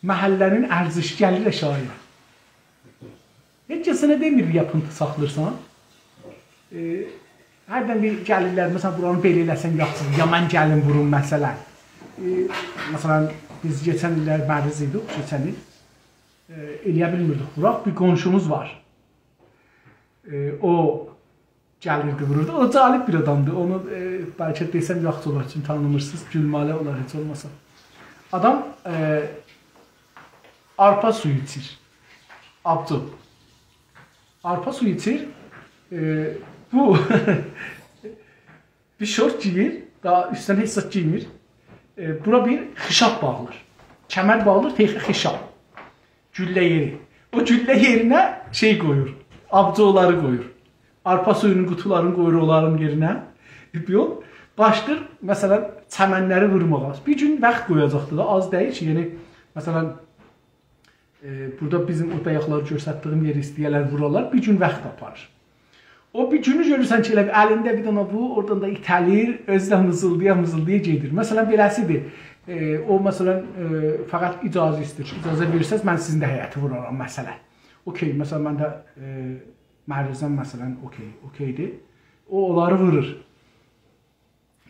محله‌نین ارزشی گلیر آشاغییا. هئچ کس سنه دئمیر، یا پینتی ساخلاییرسان. ائ، هردن بیر گلیرلر، مثلا، بورانی بئله ائله‌سن یاخشیدیر، یا من گلیم ووروم، مثلا. ائ، مثلا، بیز کئچن ایللر مریض ایدیک، کئچن ایل. ائ، ائله‌یه بیلمیردیک ووراق، بیر قونشوموز وار. ائ، او گلیردی، ووروردو. او جالب بیر آدامدی. اونو، ائ، بلکه دئسم یاخشی اولار، چونکی تانیمیرسینیز، گولمه‌لی اولار هئچ اولماسا. آدام، ائ، آرپا سویو ایچیر. آبجو. آرپا سویو ایچیر. ائ، بو بیر شورت گئییر، داها اوستدن هئچ زاد گئیمیر. ائ، بورا بیر خیشاب باغلیر. کمر باغلیر، تئخ خیشاب. گولله یئری. او گولله یئرینه شئی قویور. آبجولاری قویور. آرپا سویونون قوطولارینی قویور اونلارین یئرینه. بیر یول. باشلاییر، مثلا، چمنلری وورماغا. بیر گون واخت قویاجاقدی دا، آز دئییل کی، یعنی، مثلا، ائ، بورادا بیزیم او بایاقلاری گؤستردیگیم یئری ایسته‌یه‌لر وورالار، بیر گون واخت آپاریر. او بیر گونو گؤرورسن کی، ائله بیر الینده بیر دنه بو، اورادان دا ایته‌لیر، اؤزو ده میزیلدایا-میزیلدایا گئدیر. مثلا، بئله‌سیدیر. ائ، او، مثلا، ائ، فقط اجازه ایسته‌ییر. اجازه وئرسز، من سیزین ده حیاتی وورارام، مثلا. اوکی، مثلا، من ده، ائ، مریضم، مثلا، اوکی، اوکی‌دیر. او، اونلاری وورور.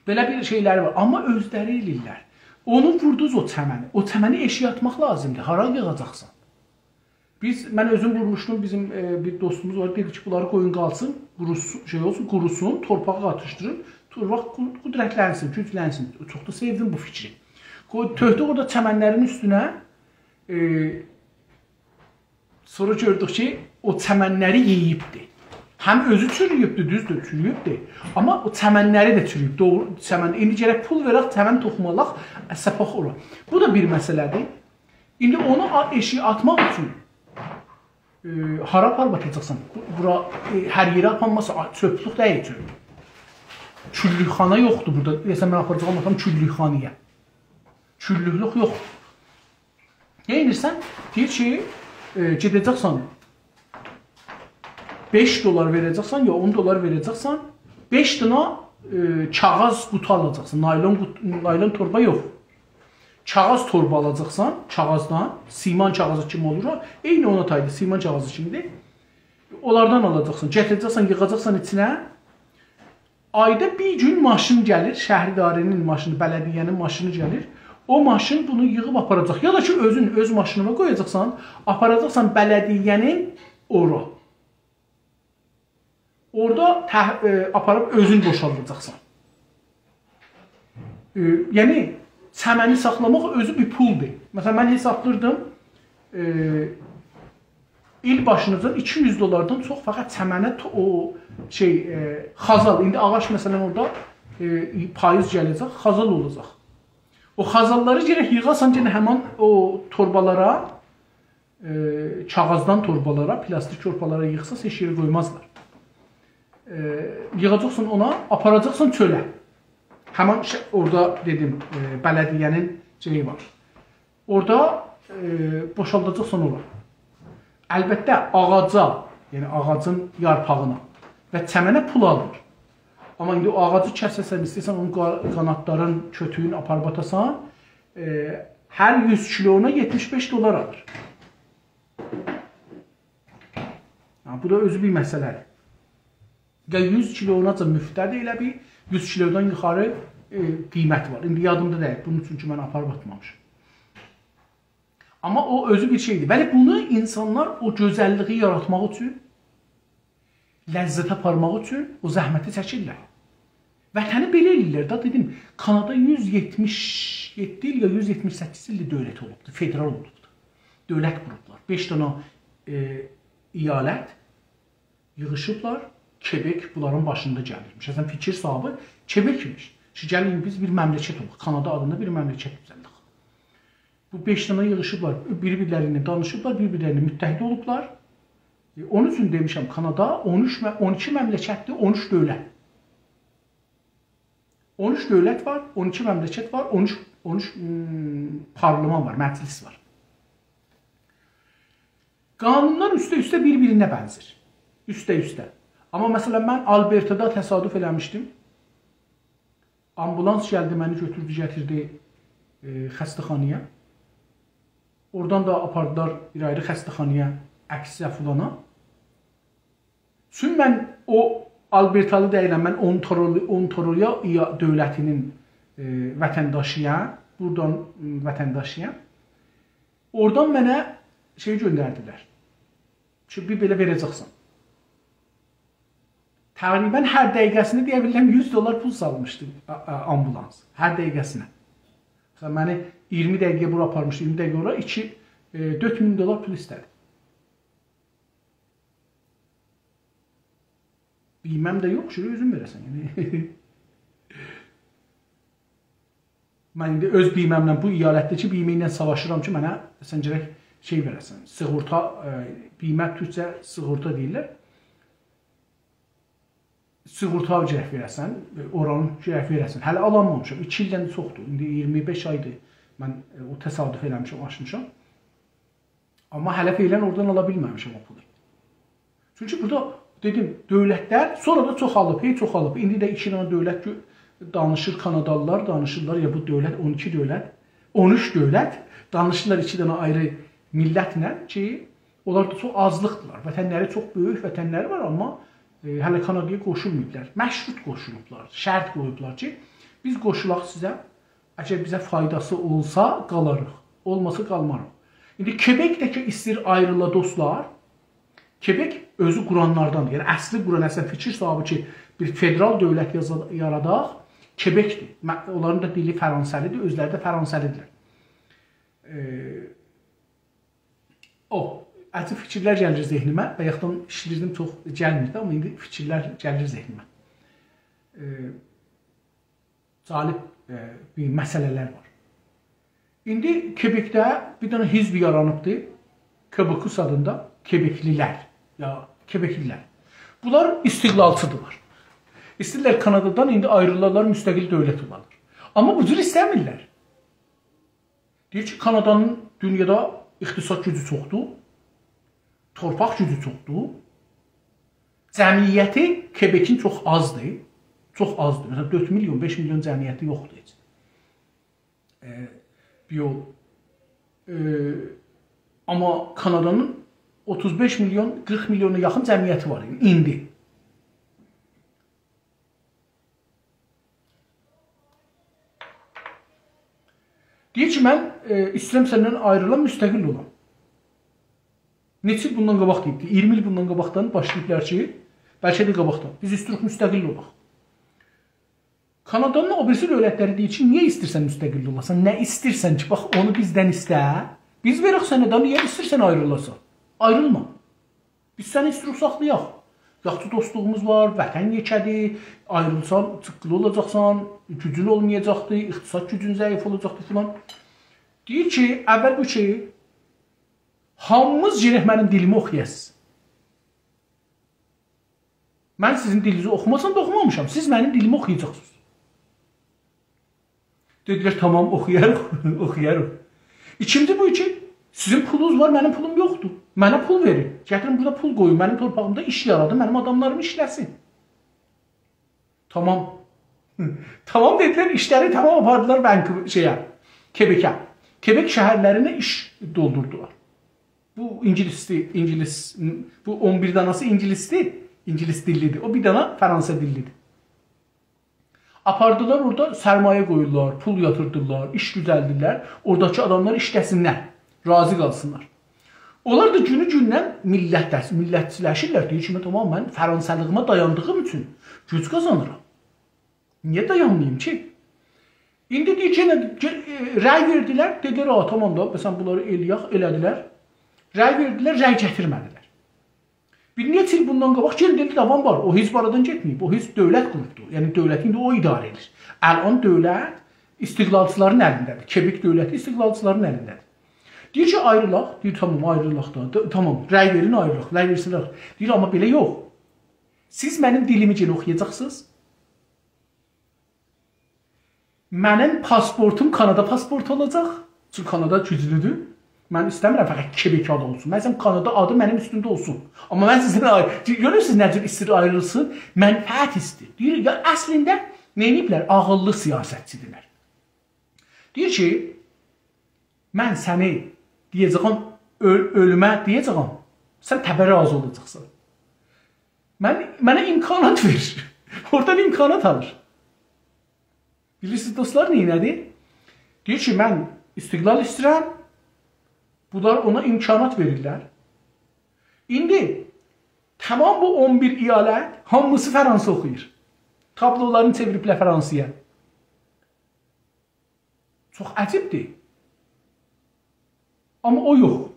بئله بیر شئیلری وار. آمما اؤزلری ائله‌ییرلر. اونو ووردونوز او چمنی. او چمنی ائشییه آتماق لازیمدیر. هارا ییغاجاقسان؟ بیز، من اؤزوم وورموشدوم، بیزیم، ائ، بیر دوستوموز وار، دئدی کی، بونلاری قویون قالسین، قوروسو-، شئی اولسون، قوروسون، تورپاغا قاتیشدیرین. تورپاق قو-، قدرتلنسین، گوجلنسین. چوخ دا سئودیم بو فیکری. قوی-، تؤکدوک اورادا چمنلرین اوستونه، ائ، سونرا گؤردوک کی، او چمنلری یئییبدی. هم اؤزو چورویوبدو، دوزدور، چورویوبدو. آمما او چمنلری ده چورویوب، دوغرو چمن. ایندی گرک پول وئرک، چمن توخومالاق، ساپاق اورا. بو دا بیر مسئله‌دیر. ایندی اونو آ-، ائشییه آتماق اوچون، ائ، هارا آپاریب آتاجاقسان؟ بو-، بورا، ائ، هر یئره آپانماسا، آ، چؤپلوک دئییل چؤپ. کوللوکخانا یوخدور بورادا. دئیه‌سن، من آپاراجاغام، آتام کوللوکخانایا. کوللوکلوک یوخ. نه ائدیرسن؟ دئییر کی، ائ، گئده‌جکسن، بئش دلار وئره‌جکسن، یا اون دلار وئره‌جکسن، بئش دنه، ائ، کاغیذ قوطو آلاجاقسان، نایلون قوط-، نایلون توربا یوخ. کاغیذ توربا آلاجاقسان، کاغیذدان، سیمان کاغیذی کیمی اولور او، عینی اونا تایدیر، سیمان کاغیذی کیمیدیر. اونلاردان آلاجاقسان، گتیره‌جکسن، ییغاجاقسان ایچینه، آیدا بیر گون ماشین گلیر، شهرداری‌نین ماشینی، بلدیه‌نین ماشینی گلیر. او ماشین بونو ییغیب آپاراجاق. یا دا کی، اؤزون اؤز ماشینینا قویاجاقسان، آپاراجاقسان بلدیه‌نین اورا. اورادا ته-، ائ، آپاریب اؤزون بوشالداجاقسان. ائ، یعنی، چمنی ساخلاماق اؤزو بیر پولدور. مثلا، من حسابلاییردیم، ائ، ایل باشیناجان ایکی یوز دلاردان چوخ فقط چمنه تو-، او شئی، ائ، خازال. ایندی آغاج، مثلا، اورادا، ائ، پاییز گله‌جک، خازال اولاجاق. او خازاللاری گرک ییغاسان، یئنه همان او توربالارا، ائ، کاغیذدان توربالارا، پلاستیک توربالارا ییغساز، هئچ یئره قویمازلار. ائ، ییغاجاقسان اونا، آپاراجاقسان چؤله. همین شئی، اورادا دئدیم، ائ، بلدیه‌نین شئیی وار. اورادا، ائ، بوشالداجاقسان اورا. البته، آغاجا، یعنی آغاجین یارپاغینا و چمنه پول آلیر. آمما ایندی او آغاجی کسه‌سن، ایسته‌ییرسن اونون قا-، قانادلارین، کؤتویون آپاریب آتاسان، ائ، هر یوز کیلونا یئتمیش بئش دلار آلیر. ها، بو دا اؤزو بیر مسئله‌دیر. یا یوز کیلوناجا مفته‌دیر، ائله بیل یوز کیلودان یوخاری، ائ، قیمت وار. ایندی یادیمدا دئییل، بونون اوچون کی، من آپاریب آتمامیشام. آمما او اؤزو بیر شئیدیر. بلی، بونو اینسانلار او گؤزللیگی یاراتماق اوچون، لذت آپارماق اوچون او زحمتی چکیرلر. وطنی بئله ائله‌ییرلر دا، دئدیم، کانادا یوز یئتمیش یئددی ایل یا یوز یئتمیش سککیز ایلدیر دؤولت اولوبدور، فدرال اولوبدور. دؤولت قوروبلار. بئش دنه، ائ، ایالت ییغیشیبلار، کبک بونلارین باشیندا گلیرمیش. اصلاً فیکیر صاحیبی کبکمیش. کی، گلین بیز بیر مملکت اولوق، کانادا آدیندا بیر مملکت دوزلدک. بو بئش دنه ییغیشیبلار، بیر-بیرلری ایله دانیشیبلار، بیر-بیرلری ایله متحد اولوبلار. ائ، اونون اوچون دئمیشم، کانادا اون اوچ مه-، اون ایکی مملکتدیر، اون اوچ دؤولت. اون اوچ دؤولت وار، اون ایکی مملکت وار، اون اوچ، اون اوچ، م، پارلمان وار، مجلس وار. قانونلار اوسته-اوسته بیر-بیرینه بنزیر. اوسته-اوسته. آمما مثلاً من آلبرتادا تصادف ائله‌میشدیم. آمبولانس گلدی، منی گؤتوردو، گتیردی، ائ، خسته‌خانایا. اورادان دا آپاردیلار بیر آیری خسته‌خانایا، عکسه فلانا. چون من او آلبرتالی دئییلم، من اونتارولو-، اونتارویا اییا-، دؤولتینین، ائ، وطنداشی‌یام، بورادان، م، وطنداشی‌یام. اورادان منه شئی گؤندردیلر کی، بیر بئله وئره‌جکسن. تقریباً هر دقیقه‌سینه دئیه بیلرم یوز دلار پول سالمیشدی آ-، آ-، آمبولانس. هر دقیقه‌سینه. مثلاً، منی اییرمی دقیقه بورا آپارمیشدی، اییرمی دقیقه اورا، ایکی، ائ، دؤرد مین دلار پول ایسته‌دی. بیمه‌م ده یوخ کی، اؤزون وئره‌سن، یعنی. من ایندی اؤز بیمه‌مله، بو ایالتده‌کی بیمه ایله ساواشیرام کی، منه، سن گرک شئی وئره‌سن، سیغورتا، ائ، بیمه تورکجه سیغورتا دئییرلر. سیغورتا گرک وئره‌سن، ائ، اورانی گرک وئره‌سن. هله آلانمامیشام، ایکی ایلدن چوخدور. ایندی اییرمی بئش آیدیر من، ائ، او تصادف ائله‌میشم، آچمیشام. آمما هله فعلاً اورادان آلا بیلمه‌میشم او پولو. چونکی بورادا، دئدیم، دؤولتلر سونرا دا چوخالیب، هئی چوخالیب. ایندی ده ایکی دنه دؤولت گؤ-، دانیشیر، کانادالیلار دانیشیرلار، یا بو دؤولت، اون ایکی دؤولت، اون اوچ دؤولت دانیشیرلار ایکی دنه آیری میللتله کی، اونلار دا چوخ آزلیقدیلار. وطنلری چوخ بؤیوک وطنلری وار، آمما، ائ، هله کانادایا قوشولماییبلار. مشروط قوشولوبلار، شرط قویوبلار کی، بیز قوشولاق سیزه، اگر بیزه فایداسی اولسا، قالاریق. اولماسا، قالماریق. ایندی کبک ده کی، ایسته‌ییر آیریلا، دوستلار. کبک اؤزو قورانلاردان، یعنی اصلی قوران، اصلاً فیکیر صاحیبی کی، بیر فدرال دؤولت یازا-، یاراداق، کبکدیر. مه-، اونلارین دا دیلی فرانسه‌لیدیر، اؤزلری ده فرانسه‌لیدیرلر. ائ، او، عجیب فیکیرلر گلیر ذهنیمه. بایاقدان ایشله‌ییردیم، چوخ گلمیردی، آمما ایندی فیکیرلر گلیر ذهنیمه. ائ، جالب، ائ، بیر مسئله‌لر وار. ایندی کبکده بیر دنه حزب یارانیبدی. کبکوس آدیندا، کبکلیلر، یا کبکلیلر. بونلار استقلالچیدیرلار. ایسته‌ییرلر کانادادان ایندی آیریلالار، مستقل دؤولت اولالار. آمما بو جور ایسته‌میرلر. دئییر کی، کانادانین دونیادا اقتصاد گوجو چوخدور، تورپاق گوجو چوخدور. جمعیتی کبکین چوخ آزدیر. چوخ آزدیر. مثلاً، دؤرد میلیون، بئش میلیون جمعیتی یوخدور هئچ. ائ، بیر یول. ائ، آمما کانادانین اوتوز بئش میلیون، قیرخ میلیونا یاخین جمعیتی وار ایندی. دئییر کی، من، ائ، ایسته‌ییرم سندن آیریلام، مستقل اولام. نئچه ایل بوندان قاباق دئییبدی؟ اییرمی ایل بوندان قاباقدان باشلاییبلار کی، بلکه ده قاباقدان. بیز ایسته‌ییریک مستقل اولاق. کانادانین او بیریسی دؤولتلری دئییر کی، نییه ایسته‌ییرسن مستقل اولاسان؟ نه ایسته‌ییرسن کی، باخ، اونو بیزدن ایسته. بیز وئرک سنه ده، نییه ایسته‌ییرسن آیریلاسان؟ آیریلما. بیز سنی ایسته‌ییریک ساخلایاق. یاخشی دوستلوغوموز وار، وطن یئکه‌دیر، آیریلسان، جیققیلی اولاجاقسان، گوجون اولمایاجاقدی، اقتصاد گوجون ضعیف اولاجاقدی فلان. دئییر کی، اول بو کی، هامینیز گرک منیم دیلیمی اوخویاسینیز. من سیزین دیلینیزی اوخوماسام دا اوخومامیشام. سیز منیم دیلیمی اوخویاجاقسینیز. دئدیلر: «تامام، اوخویاریق، اوخویاریق.» ایکینجی بو کی، سیزین پولونوز وار، منیم پولوم یوخدور. منه پول وئرین. گتیرین بورادا پول قویون، منیم تورپاغیمدا ایش یارادین، منیم آداملاریم ایشله‌سین. تامام. تامام دئدیلر، ایشلری تامام آپاردیلار ونکو-، شئیه، کبکه. کبک شهرلرینه ایش دولدوردولار. بو اینگیلیسدی، اینگیلیس، بو اون بیر داناسی اینگیلیسدی، اینگیلیس دیللیدیر. او بیر دانا فرانسه دیللیدیر. آپاردیلار اورادا سرمایه قویورلار، پول یاتیردیرلار، ایش دوزلدیرلر. اوراداکی آداملار ایشله‌سینلر، راضی قالسینلار. اونلار دا گونو گوندن میللت دس-، میللتچیلشیرلر. دئییر کی، «تامام، من فرانسه‌لیغیمه دایاندیغیم اوچون گوج قازانیرام. نییه دایانماییم کی؟» ایندی دئییر، یئنه گئ-، ائ، رأی وئردیلر. دئدیلر: «آ، تامام دا، مثلا، بونلاری ائله‌یک»، ائله‌دیلر. رأی وئردیلر، رأی گتیرمه‌دیلر. بیر نئچه ایل بوندان قاباق یئنه دئدی، داوام وار. او حزب آرادان گئتمه‌ییب. او حزب دؤولت قوروبدو. یعنی دؤولت ایندی او اداره ائدیر. الان دؤولت استقلالچیلارین الینده‌دیر. کبک دؤولتی استقلالچیلارین الینده‌دیر. دئییر کی، آیریلاق. دئییر، «تامام، آیریلاق دا. ت-، تامام، رأی وئرین، آیریلاق. رأی وئرسینلر.» دئییر، «آمما بئله یوخ. سیز منیم دیلیمی یئنه اوخویاجاقسینیز. منیم پاسپورتوم کانادا پاسپورتو اولاجاق. چونکی کانادا گوجلودور. من ایسته‌میرم فقط کبک آدی اولسون. من ایسته‌ییرم کانادا آدی منیم اوستومده اولسون. آمما من سیزین آی-، گؤرورسونوز نه جور ایسته‌ییر آیریلسین؟ منفعت ایسته‌ییر.» دئییر، یا اصلینده نه ائدیبلر؟ عاغیللی سیاستچی‌دیرلر. دئییر کی، «من سنی دئیه‌جه‌یم، اؤل-، اؤلومه دئیه‌جه‌یم، سن تبه راضی اولاجاقسان. من، منه امکانات وئر.» اورادان امکانات آلیر. بیلیرسینیز، دوستلار، نئینه‌دی؟ دئییر کی، «من استقلال ایسته‌ییرم.» بونلار اونا امکانات وئریرلر. ایندی تامام بو اون بیر ایالت، هامیسی فرانسه اوخویور. تابلولارینی چئویریبلر فرانسه‌یه. چوخ عجیبدیر. آمما او یوخ.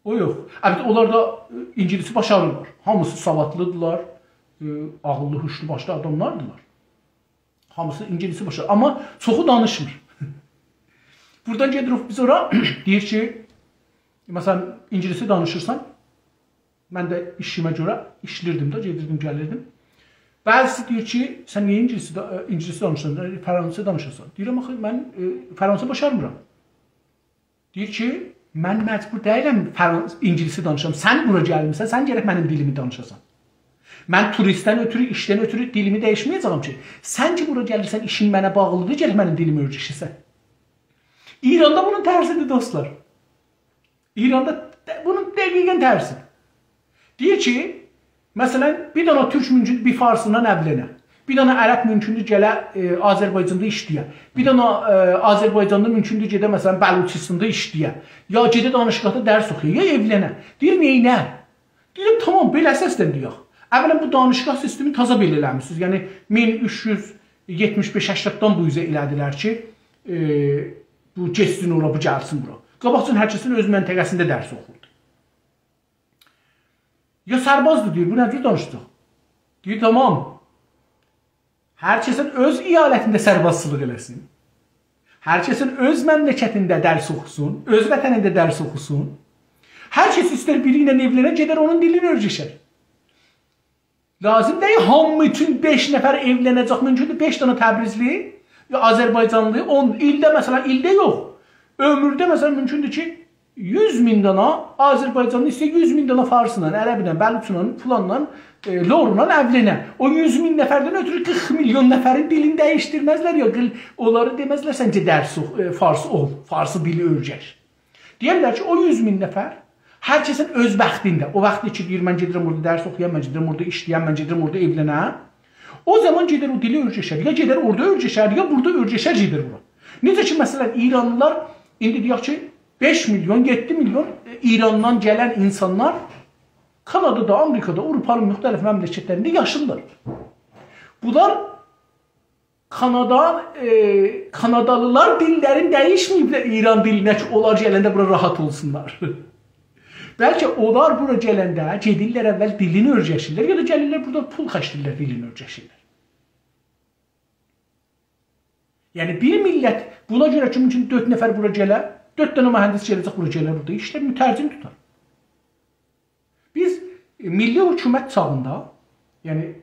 او یوخ. البته، اونلار دا، ائ، اینگیلیسی باشاریرلار. هامیسی سوادلیدیرلار، ائ، عاغیللی، هوشلو، باشلی آداملاردیلار. هامیسی اینگیلیسی باشاریر. آمما چوخو دانیشمیر. بورادان گئدیریک بیز اورا، دئییر کی، مثلا، اینگیلیسی دانیشیرسان، من ده ایشیمه گؤره ایشلیردیم ده، گئدیردیم، گلیردیم. بعضیسی دئییر کی، «سن نییه اینگیلیسی دا-، ائ، اینگیلیسی دانیشیرسان، فرانسه دانیشیرسان؟» دئییرم، «آخی من، ائ، فرانسه باشارمیرام.» دئییر کی، «من مجبور دئییلم فرانس-، اینگیلیسی دانیشام. سن بورا گلمیسن، سن گرک منیم دیلیمی دانیشاسان. من توریستدن اؤتورو، ایشدن اؤتورو دیلیمی دییشمه‌یه‌جه‌یم کی. سن کی بورا گلیرسن، ایشین منه باغلیدیر، گرک منیم دیلیمی اؤیره‌شه‌سن.» ایراندا بونون ترسیدیر، دوستلار. ایراندا د-، بونون دقیقا ترسیدیر. دئییر کی، مثلا، بیر دنه تورک مومکوندور بیر فارسلا ائولنه. بیر دنه عرب مومکوندور گله، ائ، آذربایجاندا ایشله‌یه. بیر دنه، ائ، آذربایجانلی مومکوندور گئده، مثلا، بلوچستاندا ایشله‌یه. یا گئده دانشگاهدا درس اوخویا، یا ائولنه. دئییر، نئینه؟ دئییرم، تامام، بئله سسدن دئیک. اولا بو دانشگاه سیستمینی تازا بئله ائله‌میسینیز. یعنی، مین اوچ یوز یئتمیش بئش هشتاددان بو اوزه ائله‌دیلر کی، ائ، بو گئتسین اورا، بو گلسین بورا. قاباقجادان هر کسین اؤز منطقه‌سینده درس اوخوردو. یا سربازدیر، دئییر، بو نه جور دانیشاجاق؟ دئییر، تامام. هر کسین اؤز ایالتینده سربازچیلیق ائله‌سین. هر کسین اؤز مملکتینده درس اوخوسون، اؤز وطنینده درس اوخوسون. هر کس ایستر بیری ایله ائولنه، گئدر اونون دیلینی اؤیرشر. لازیم دئییل هامی اوچون بئش نفر ائولنه‌جک، مومکوندور بئش دنه تبریزلی، یا آذربایجانلی، اون ایلده، مثلا، ایلده یوخ. عؤمورده، مثلا، مومکوندور کی، یوز مین دانا آذربایجانلی ایسته‌ییر یوز مین دانا فارسلا، عربله، بلوچلا، فلانلا، ائ، لورلا ائولنه. او یوز مین نفردن اؤتورو قیرخ میلیون نفرین دیلینی دییشدیرمزلر یا، قیل-، اونلارا دئمزلر، «سن گئت درس اوخو، ائ، فارس اول، فارسی دیلی اؤیرش.» دئیرلر کی، او یوز مین نفر هر کسین اؤز بختینده، او واخت کی، دئییر، «من گئدیرم اورادا درس اوخویام، من گئدیرم اورادا ایشله‌یم، من گئدیرم اورادا ائولنم.» او زامان گئدر او دیلی اؤیرشر، یا گئدر اورادا اؤیرشر، یا بورادا اؤیرشر، گئدر اورا. نئجه کی، مثلا، ایرانلیلار، ایندی دئیک کی، بئش میلیون، یئددی میلیون، ائ، ایراندان گلن اینسانلار کانادادا، آمریکادا، آوروپانین مختلف مملکتلرینده یاشاییرلار. بونلار کانادا، ائ، کانادالیلار دیللرینی دییشمه‌ییبلر ایران دیلینه کی، اونلار گلنده بورا راحت اولسونلار. بلکه اونلار بورا گلنده گئدیرلر اول دیلینی اؤیرشیرلر، یا دا گلیرلر بورادا پول خرجله‌ییرلر، دیلینی اؤیرشیرلر. یعنی، بیر میللت، بونا گؤره کی، مومکون دؤرد نفر بورا گله، دؤرد دنه مهندس گله‌جک، بورا گلر، بورادا ایشلر، مترجم توتار. بیز، ائ، میللی حکومت چاغیندا، یعنی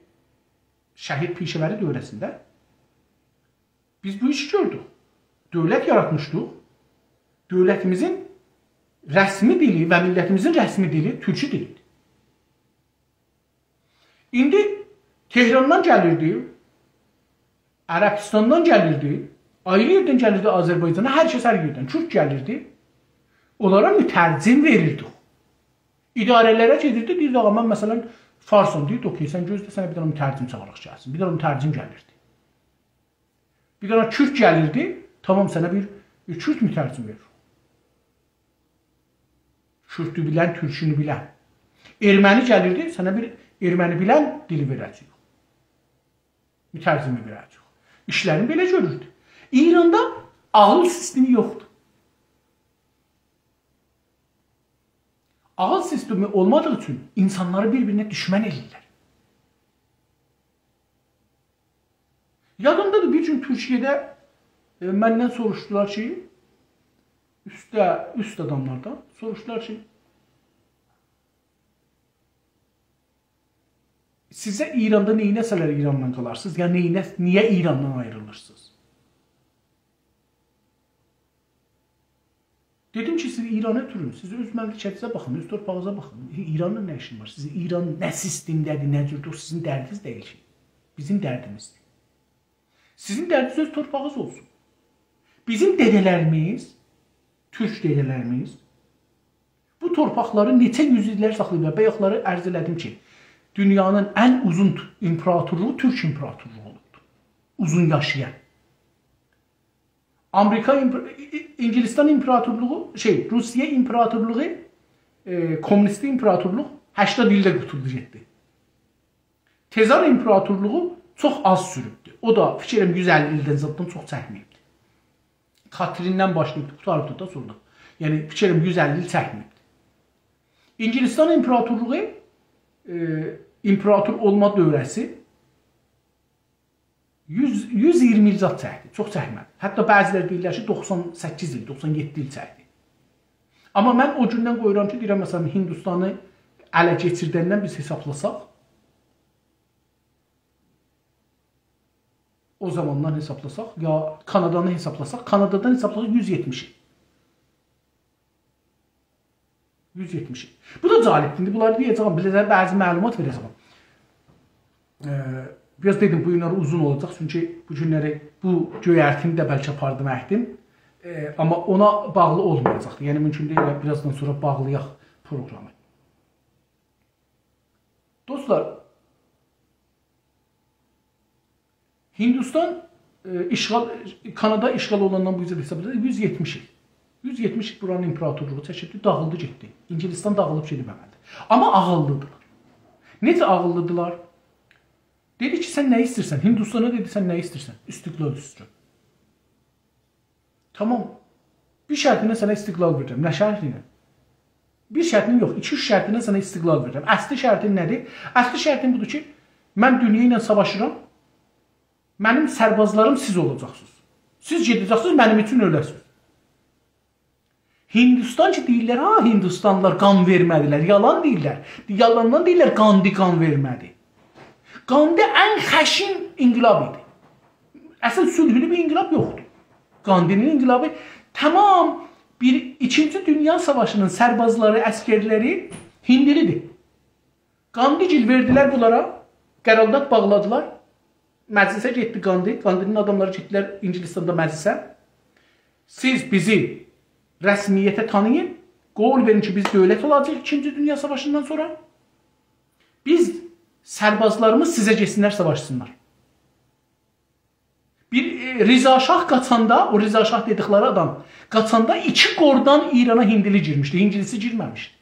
شهید پیشه‌وری دؤوره‌سینده بیز بو ایشی گؤردوک. دؤولت یاراتمیشدیق. دؤولتیمیزین رسمی دیلی و میللتیمیزین رسمی دیلی تورکو دیلی‌دیر. ایندی تهراندان گلیردی، عربستاندان گلیردی، آیری یئردن گلیردی آذربایجانا، هر کس هر یئردن، کورد گلیردی. اونلارا مترجم وئریردیک. اداره‌لره گئدیردی، دئییردی: «آغا، من مثلا فارسام.» دئییردی: «اوکی، سن گؤزله، سنه بیر دنه مترجم چاغیراق گلسین.» بیر دنه مترجم گلیردی. بیر دنه کورد گلیردی، تامام، سنه بیر، بیر کورد مترجم وئریر. کوردو بیلن، تورکونو بیلن. ارمنی گلیردی، سنه بیر ارمنی بیلن دیلی وئره‌جه‌ییک. مترجمی وئره‌جه‌ییک. ایشلرینی بئله گؤروردو. ایراندا عاغیل سیستمی یوخدور. عاغیل سیستمی اولمادیغی اوچون اینسانلاری بیر-بیرینه دوشمن ائله‌ییرلر. یادیمدادیر، بیر گون تورکیه‌ده، ائ، مندن سوروشدولار کی، اوستده، اوست آداملاردان سوروشدولار کی، سیزه ایراندا نئینه‌سه‌لر ایرانلا قالارسینیز، یا نئینه، نییه ایراندان آیریلیرسینیز؟ دئدیم کی، سیز ایرانی اؤتورون، سیز اؤز مملکتینیزه باخین، اؤز تورپاغینیزا باخین. ای-، ایرانلا نه ایشین وار؟ سیزین ایران نه سیستمده‌دیر، نه جوردور، او سیزین دردینیز دئییل کی. بیزیم دردیمیزدیر. سیزین دردینیز اؤز تورپاغینیز اولسون. بیزیم دده‌لریمیز، تورک دده‌لریمیز بو تورپاقلاری نئچه یوز ایللر ساخلاییبلار. بایاقلاری عرض ائله‌دیم کی، دونیانین ان اوزون ت-، ایمپراتورلوغو تورک ایمپراتورلوغو اولوبدور. اوزون یاشایان. آمریکا ایمپر-، ای-، ای-، اینگیلیستان ایمپراتورلوغو، شئی، روسیه ایمپراتورلوغو، ائ، کمونیستی ایمپراتورلوق هشتاد ایلده قوتولدو گئتدی. تزار ایمپراتورلوغو چوخ آز سوروبدو. او دا فیکر ائلیرم یوز اللی ایلدن زاددان چوخ چکمه‌ییبدی. کاتریندن باشلاییب قوتاریبدی دا سونرا. یعنی فیکر ائلیرم یوز اللی ایل چکمه‌ییبدی. اینگیلیستان ایمپراتورلوغو، ائ، ایمپراتور اولما دؤوره‌سی یوز، یوز اییرمی ایل زاد چکدی، چوخ چکمه‌دی. حتی بعضی‌لری دئییرلر کی، دوخسان سککیز ایل، دوخسان یئددی ایل چکدی. آمما من او گوندن قویورام کی، دئییرم، مثلا، هیندوستانی اله کئچیردندن بیز حسابلاساق، او زاماندان حسابلاساق، یا کانادانی حسابلاساق، کانادادان حسابلاساق یوز یئتمیش ایل. یوز یئتمیش ایل. بو دا جالبدیر. ایندی بونلاری دئیه‌جم، بیله‌جم بعضی معلومات وئره‌جم. ائ، بیر آز دئدیم، بو گونلری اوزون اولاجاق، چونکی بو گونلری بو گؤیرتینی ده بلکه آپاردیم، اکدیم. ائ، آمما اونا باغلی اولمایاجاقدیر. یعنی، مومکون دئییل، بیر آزدان سونرا باغلایاق پروگرامی. دوستلار، هیندوستان، ائ، اشغال، کانادا اشغال اولاندان بو اوزه حسابدا یوز یئتمیش ایل. یوز یئتمیش ایل بورانین ایمپراتورلوغو چکیبدی، داغیلدی گئتدی. اینگیلیستان داغیلیب گئدیب عملده. آمما عاغیللی‌دیرلار. نئجه عاغیللی‌دیرلار؟ دئدی کی، سن نه ایسته‌ییرسن؟ هیندوستانا دئدی، سن نه ایسته‌ییرسن؟ استقلال ایسته‌ییرم. تامام. بیر شرطینن سنه استقلال وئریرم. نه شرطینن؟ بیر شرطینن یوخ، ایکی-اوچ شرطینن سنه استقلال وئریرم. اصلی شرطین نه‌دیر؟ اصلی شرطین بودور کی، من دونیا ایله ساواشیرام، منیم سربازلاریم سیز اولاجاقسینیز. سیز گئده‌جکسینیز، منیم اوچون اؤله‌سینیز. هیندوستان کی، دئییرلر، ها، هیندوستانلیلار قان وئرمه‌دیلر. یالان دئییرلر. یالاندان دئییرلر، گاندی قان وئرمه‌دی. گاندی ان خشن انقلاب ایدی. اصلا صلحلو بیر انقلاب یوخدور. گاندی‌نین انقلابی تامام بیر ایکینجی دونیا ساواشی‌نین سربازلاری، عسگرلری هیندی‌لی‌دیر. گاندی‌گیل وئردیلر بونلارا، قرارداد باغلادیلار. مجلسه گئتدی گاندی، گاندی‌نین آداملاری گئتدیلر اینگیلیستاندا مجلسه. سیز بیزی رسمیته تانییین، قول وئرین کی، بیز دؤولت اولاجاغیق ایکینجی دونیا ساواشیندان سونرا. بیز، سربازلاریمیز سیزه گئتسینلر، ساواشسینلار. بیر، ائ، رضا شاه قاچاندا، او رضا شاه دئدیکلری آدام قاچاندا ایکی قوردان ایرانا هیندی‌لی گیرمیشدی، اینگیلیسی گیرمه‌میشدی.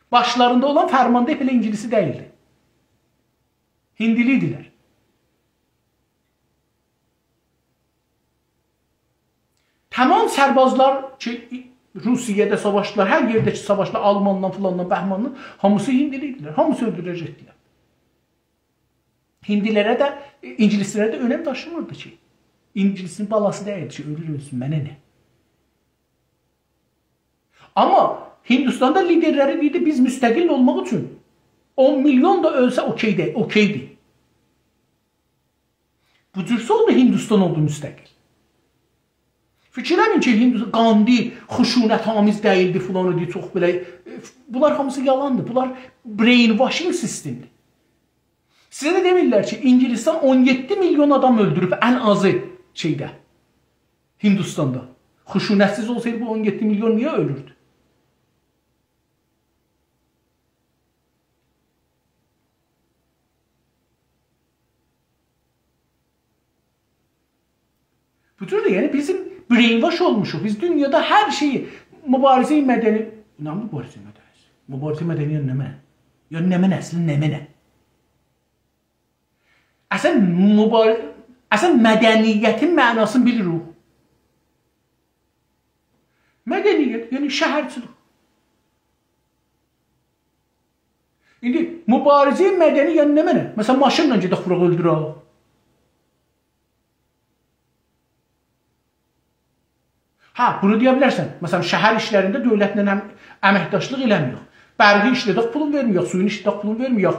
باشلاریندا اولان فرمانده بئله اینگیلیسی دئییلدی. هیندی‌لی ایدیلر. تامام سربازلار کی، روسیه‌ده ساواشدیلار، هر یئرده کی ساواشدیلار، آلماندان، فلاندان، بهماندان، هامیسی هیندی‌لی ایدیلر. هامیسی اؤلدوره‌جکدیلر. هیندی‌لره ده، اینگیلیسلره ده اؤنم داشیمیردی کی. اینگیلیسین بالاسی دئییلدی کی، اؤلور اؤلسون، منه نه؟ آمما هیندوستاندا لیدرلری دئییردی: «بیز مستقل اولماق اوچون اون میلیون دا اؤلسه اوکئیدی، اوکئیدی.» بو جورسه اولدو، هیندوستان اولدو مستقل. فیکیر ائله‌مه‌یین کی، هیندوستان، گاندی خشونت‌آمیز دئییلدی، فلان ایدی، چوخ بئله. بونلار هامیسی یالاندیر. بونلار brainwashing سیستمدیر. سیزه ده دئمیرلر کی، اینگیلیستان اون یئددی میلیون آدام اؤلدوروب ان آزی شئیده، هیندوستاندا. خشونت‌سیز اولسایدی بو اون یئددی میلیون نییه اؤلوردو؟ بو جور ده، یعنی، بیزیم brainwash اولموشوق. بیز دونیادا هر شئیی، مبارزه‌ی مدنی، نه مبارزه‌ی مدنی‌سی؟ مبارزه‌ی مدنی یعنی نمنه؟ یعنی نمنه، اصلینده نمنه؟ اصلاً مبار-، اصلاً مدنیتین معناسینی بیلیریک. مدنیت، یعنی شهرچیلیک. ایندی مبارزه‌ی مدنی یعنی نمنه؟ مثلاً، ماشینلا گئدک ووراق اؤلدورک. هه، بونو دئیه بیلرسن. مثلاً، شهر ایشلرینده دؤولتله ام-، امکداشلیق ائله‌مه‌یک. برقی ایشله‌دک، پولون وئرمه‌یک، سویون ایشله‌دک، پولون وئرمه‌یک. ائ،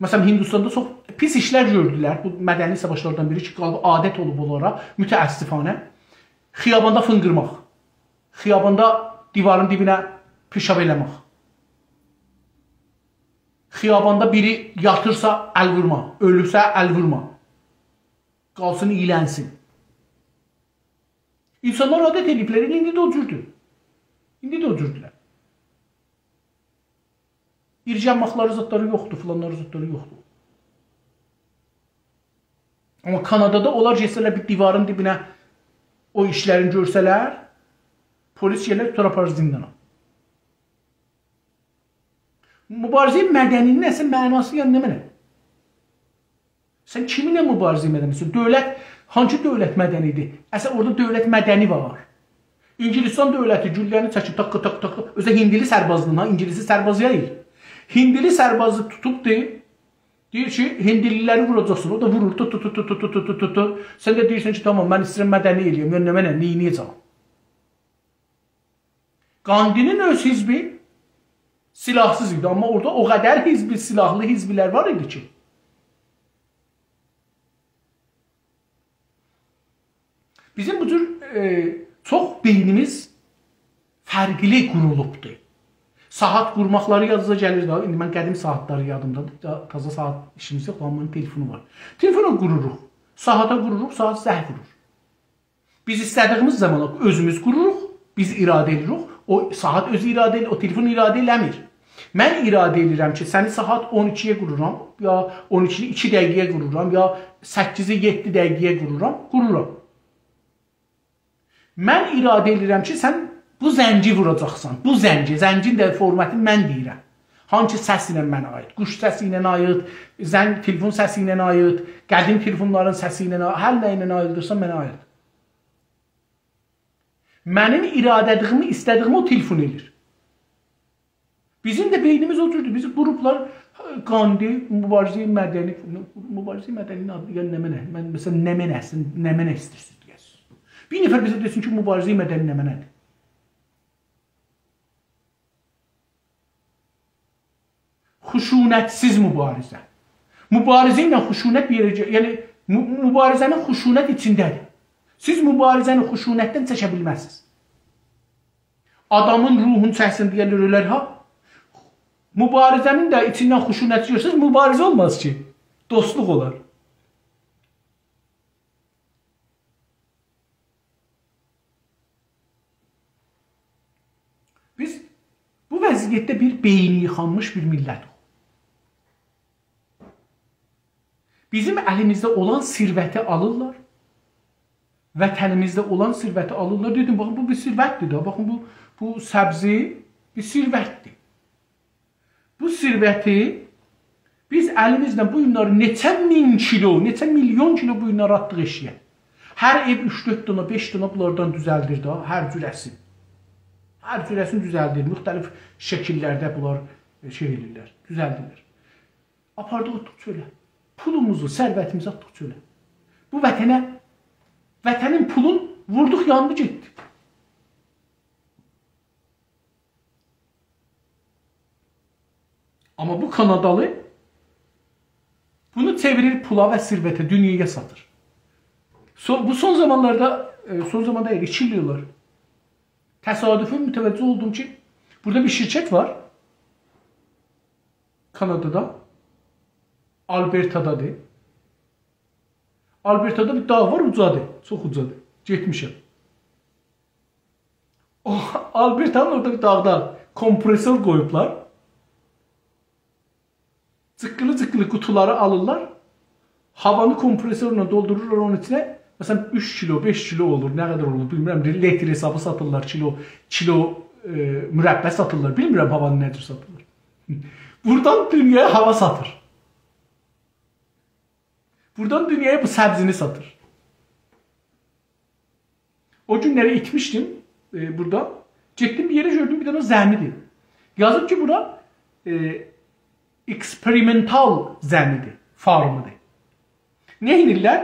مثلاً، هیندوستاندا چوخ پیس ایشلر گؤردولر. بو مدنی ساواشلاردان بیری کی، قالیب عادت اولوب اونلارا، متأسفانه. خیاباندا فینقیرماق. خیاباندا دیوارین دیبینه پیشاب ائله‌مک. خیاباندا بیری یاتیرسا ال وورما، اؤلورسه ال وورما. قالسین، اییلنسین. اینسانلار عادت ائدیبلر، ایندی ده او جوردور. ایندی ده او جوردولر. ایرجنماقلاری، زادلاری یوخدور، فلانلاری، زادلاری یوخدور. آمما کانادادا اونلار گئتسه‌لر بیر دیوارین دیبینه او ایشلرین گؤرسه‌لر، پلیس گلر، توتار آپارار زیندانا. مبارزه‌ی مدنی‌نین اصل معناسی یعنی نمنه؟ سن کیمینله مبارزه مدنی‌سی؟ دؤولت، هانسی دؤولت مدنی‌دیر؟ اصلاً اورادا دؤولت مدنی وار. اینگیلیستان دؤولتی گولله‌نی چکیب تاققا، تاققا، تاققا. اؤزو ده هیندلی سربازلیغینا، اینگیلیسی سربازی دئییل. هیندلی سربازی توتوبدو. دئییر کی، هیندلی‌لری ووراجاقسان. او دا وورور، توت، توت، توت. سن ده دئییرسن کی، تامام، من ایسته‌ییرم مدنی ائله‌یم. یعنی نمنه، نئینیه‌جم؟ گاندی‌نین اؤز حزبی سلاحسیز ایدی، آمما اورادا او قدر حزبی، سلاحلی حزبلر وار ایدی کی. بیزیم بو جور، ائ، چوخ بئینیمیز فرقلی قورولوبدور. ساعات قورماقلاری یادینیزا گلیر ده، ایندی من قدیم ساعاتلاری یادیمدادیر، دا-، تازا ساعات ایشیمیز یوخ، آمما تلفونو وار. تلفونو قوروروق، ساعاتا قوروروق، ساعات زنگ وورور. بیز ایسته‌دیییمیز زامان اؤزوموز قوروروق، بیز اراده ائدیریک، او ساعات اؤزو اراده ائدیر، او تلفون اراده ائله‌میر. من اراده ائدیرم کی، سنی ساعات اون ایکی‌یه قورورام، یا اون ایکی‌نی ایکی دقیقه‌یه قورورام، یا سککیزی یئددی دقیقه‌یه قورورام، قورورام. من اراده ائدیرم کی، سن بو زنگی ووراجاقسان، بو زنگی، زنگین ده فورماتینی من دئییرم. هانسی سس ایله منه عایید؟ گوش سسی ایله عایید، زنگ، تلفون سسی ایله عایید، قدیم تلفونلارین سسی ایله عایید، هر نه ایله عاییدیرسا منه عایید. منیم اراده‌دیییمی، ایسته‌دیییمی او تلفون ائله‌ییر. بیزیم ده بئینیمیز او جوردور. بیزیم گروپلار، گاندی، مبارزه‌ی مدنی، مبارزه‌ی مدنی‌نین آدی، یعنی نمنه؟ من، مثلا، نمنه‌سین، نمنه ایسته‌ییرسینیز دئیه‌سینیز؟ بیر نفر بیزه دئسین کی، مبارزه‌ی مدنی نمنه‌دیر؟ خشونت‌سیز مبارزه. مبارزه ایله خشونت بیر یئره گل-، یعنی، مو-، مبارزه‌نین خشونت ایچینده‌دیر. سیز مبارزه‌نی خشونتدن چکه بیلمزسینیز. آدامین روحونو چکسین دئیرلر، اؤلر ها. مبارزه‌نین ده ایچیندن خشونتی گؤرسز، مبارزه اولماز کی. دوستلوق اولار. بیز بو وضعیتده بیر بئینی ییخانمیش بیر میللتیک. بیزیم الیمیزده اولان ثروتی آلیرلار، وطنیمیزده اولان ثروتی آلیرلار. دئدیم، باخین، بو بیر ثروتدیر ده. باخین، بو، بو سبزی بیر ثروتدیر. بو ثروتی بیز الیمیزله بو گونلری نئچه مین کیلو، نئچه میلیون کیلو بو گونلری آتدیق ائشیگه. هر ائو اوچ-دؤرد دانا، بئش دانا بونلاردان دوزلدیر ده، هر جوره‌سین. هر جوره‌سینی دوزلدیر، مختلف شکیللرده بونلار، ائ، شئی ائدیرلر، دوزلدیرلر. آپاردیق، آتدیق چؤله. پولوموزو، ثروتیمیزی آتدیق چؤله. بو وطنه، وطنین پولون ووردوق، یاندی، گئتدی. آمما بو کانادالی بونو چئویریر پولا و ثروته، دونیایا ساتیر. سون، بو سون زامانلاردا، ائ، سون زامان دئییل، ایکی ایل اولور. تصادفاً متوجه اولدوم کی، بورادا بیر شرکت وار. کانادادا. آلبرتادادیر. آلبرتادا بیر داغ وار، اوجادیر. چوخ اوجادیر. گئتمیشم. او، آلبرتانین اورادا بیر داغدا کومپرسور قویوبلار. جیققیلی-جیققیلی قوطولاری آلیرلار. هاوانی کومپرسورلا دولدورورلار اونون ایچینه. مثلاً، اوچ کیلو، بئش کیلو اولور، نه قدر اولور، بیلمیرم. لتر حسابی ساتیرلار، کیلو، کیلو، ائ، مربع ساتیرلار. بیلمیرم، هاوانی نه جور ساتیرلار. بورادان دونیایا هاوا ساتیر. بورادان دونیایا بو سبزینی ساتیر. او گونلری ایتمیشدیم، ائ، بورادا. گئتدیم بیر یئره، گؤردوم بیر دنه زمی‌دیر. یازیب کی، بورا، ائ، اکسپریمنتال زمی‌دیر، فارمی‌دیر. نه ائدیرلر؟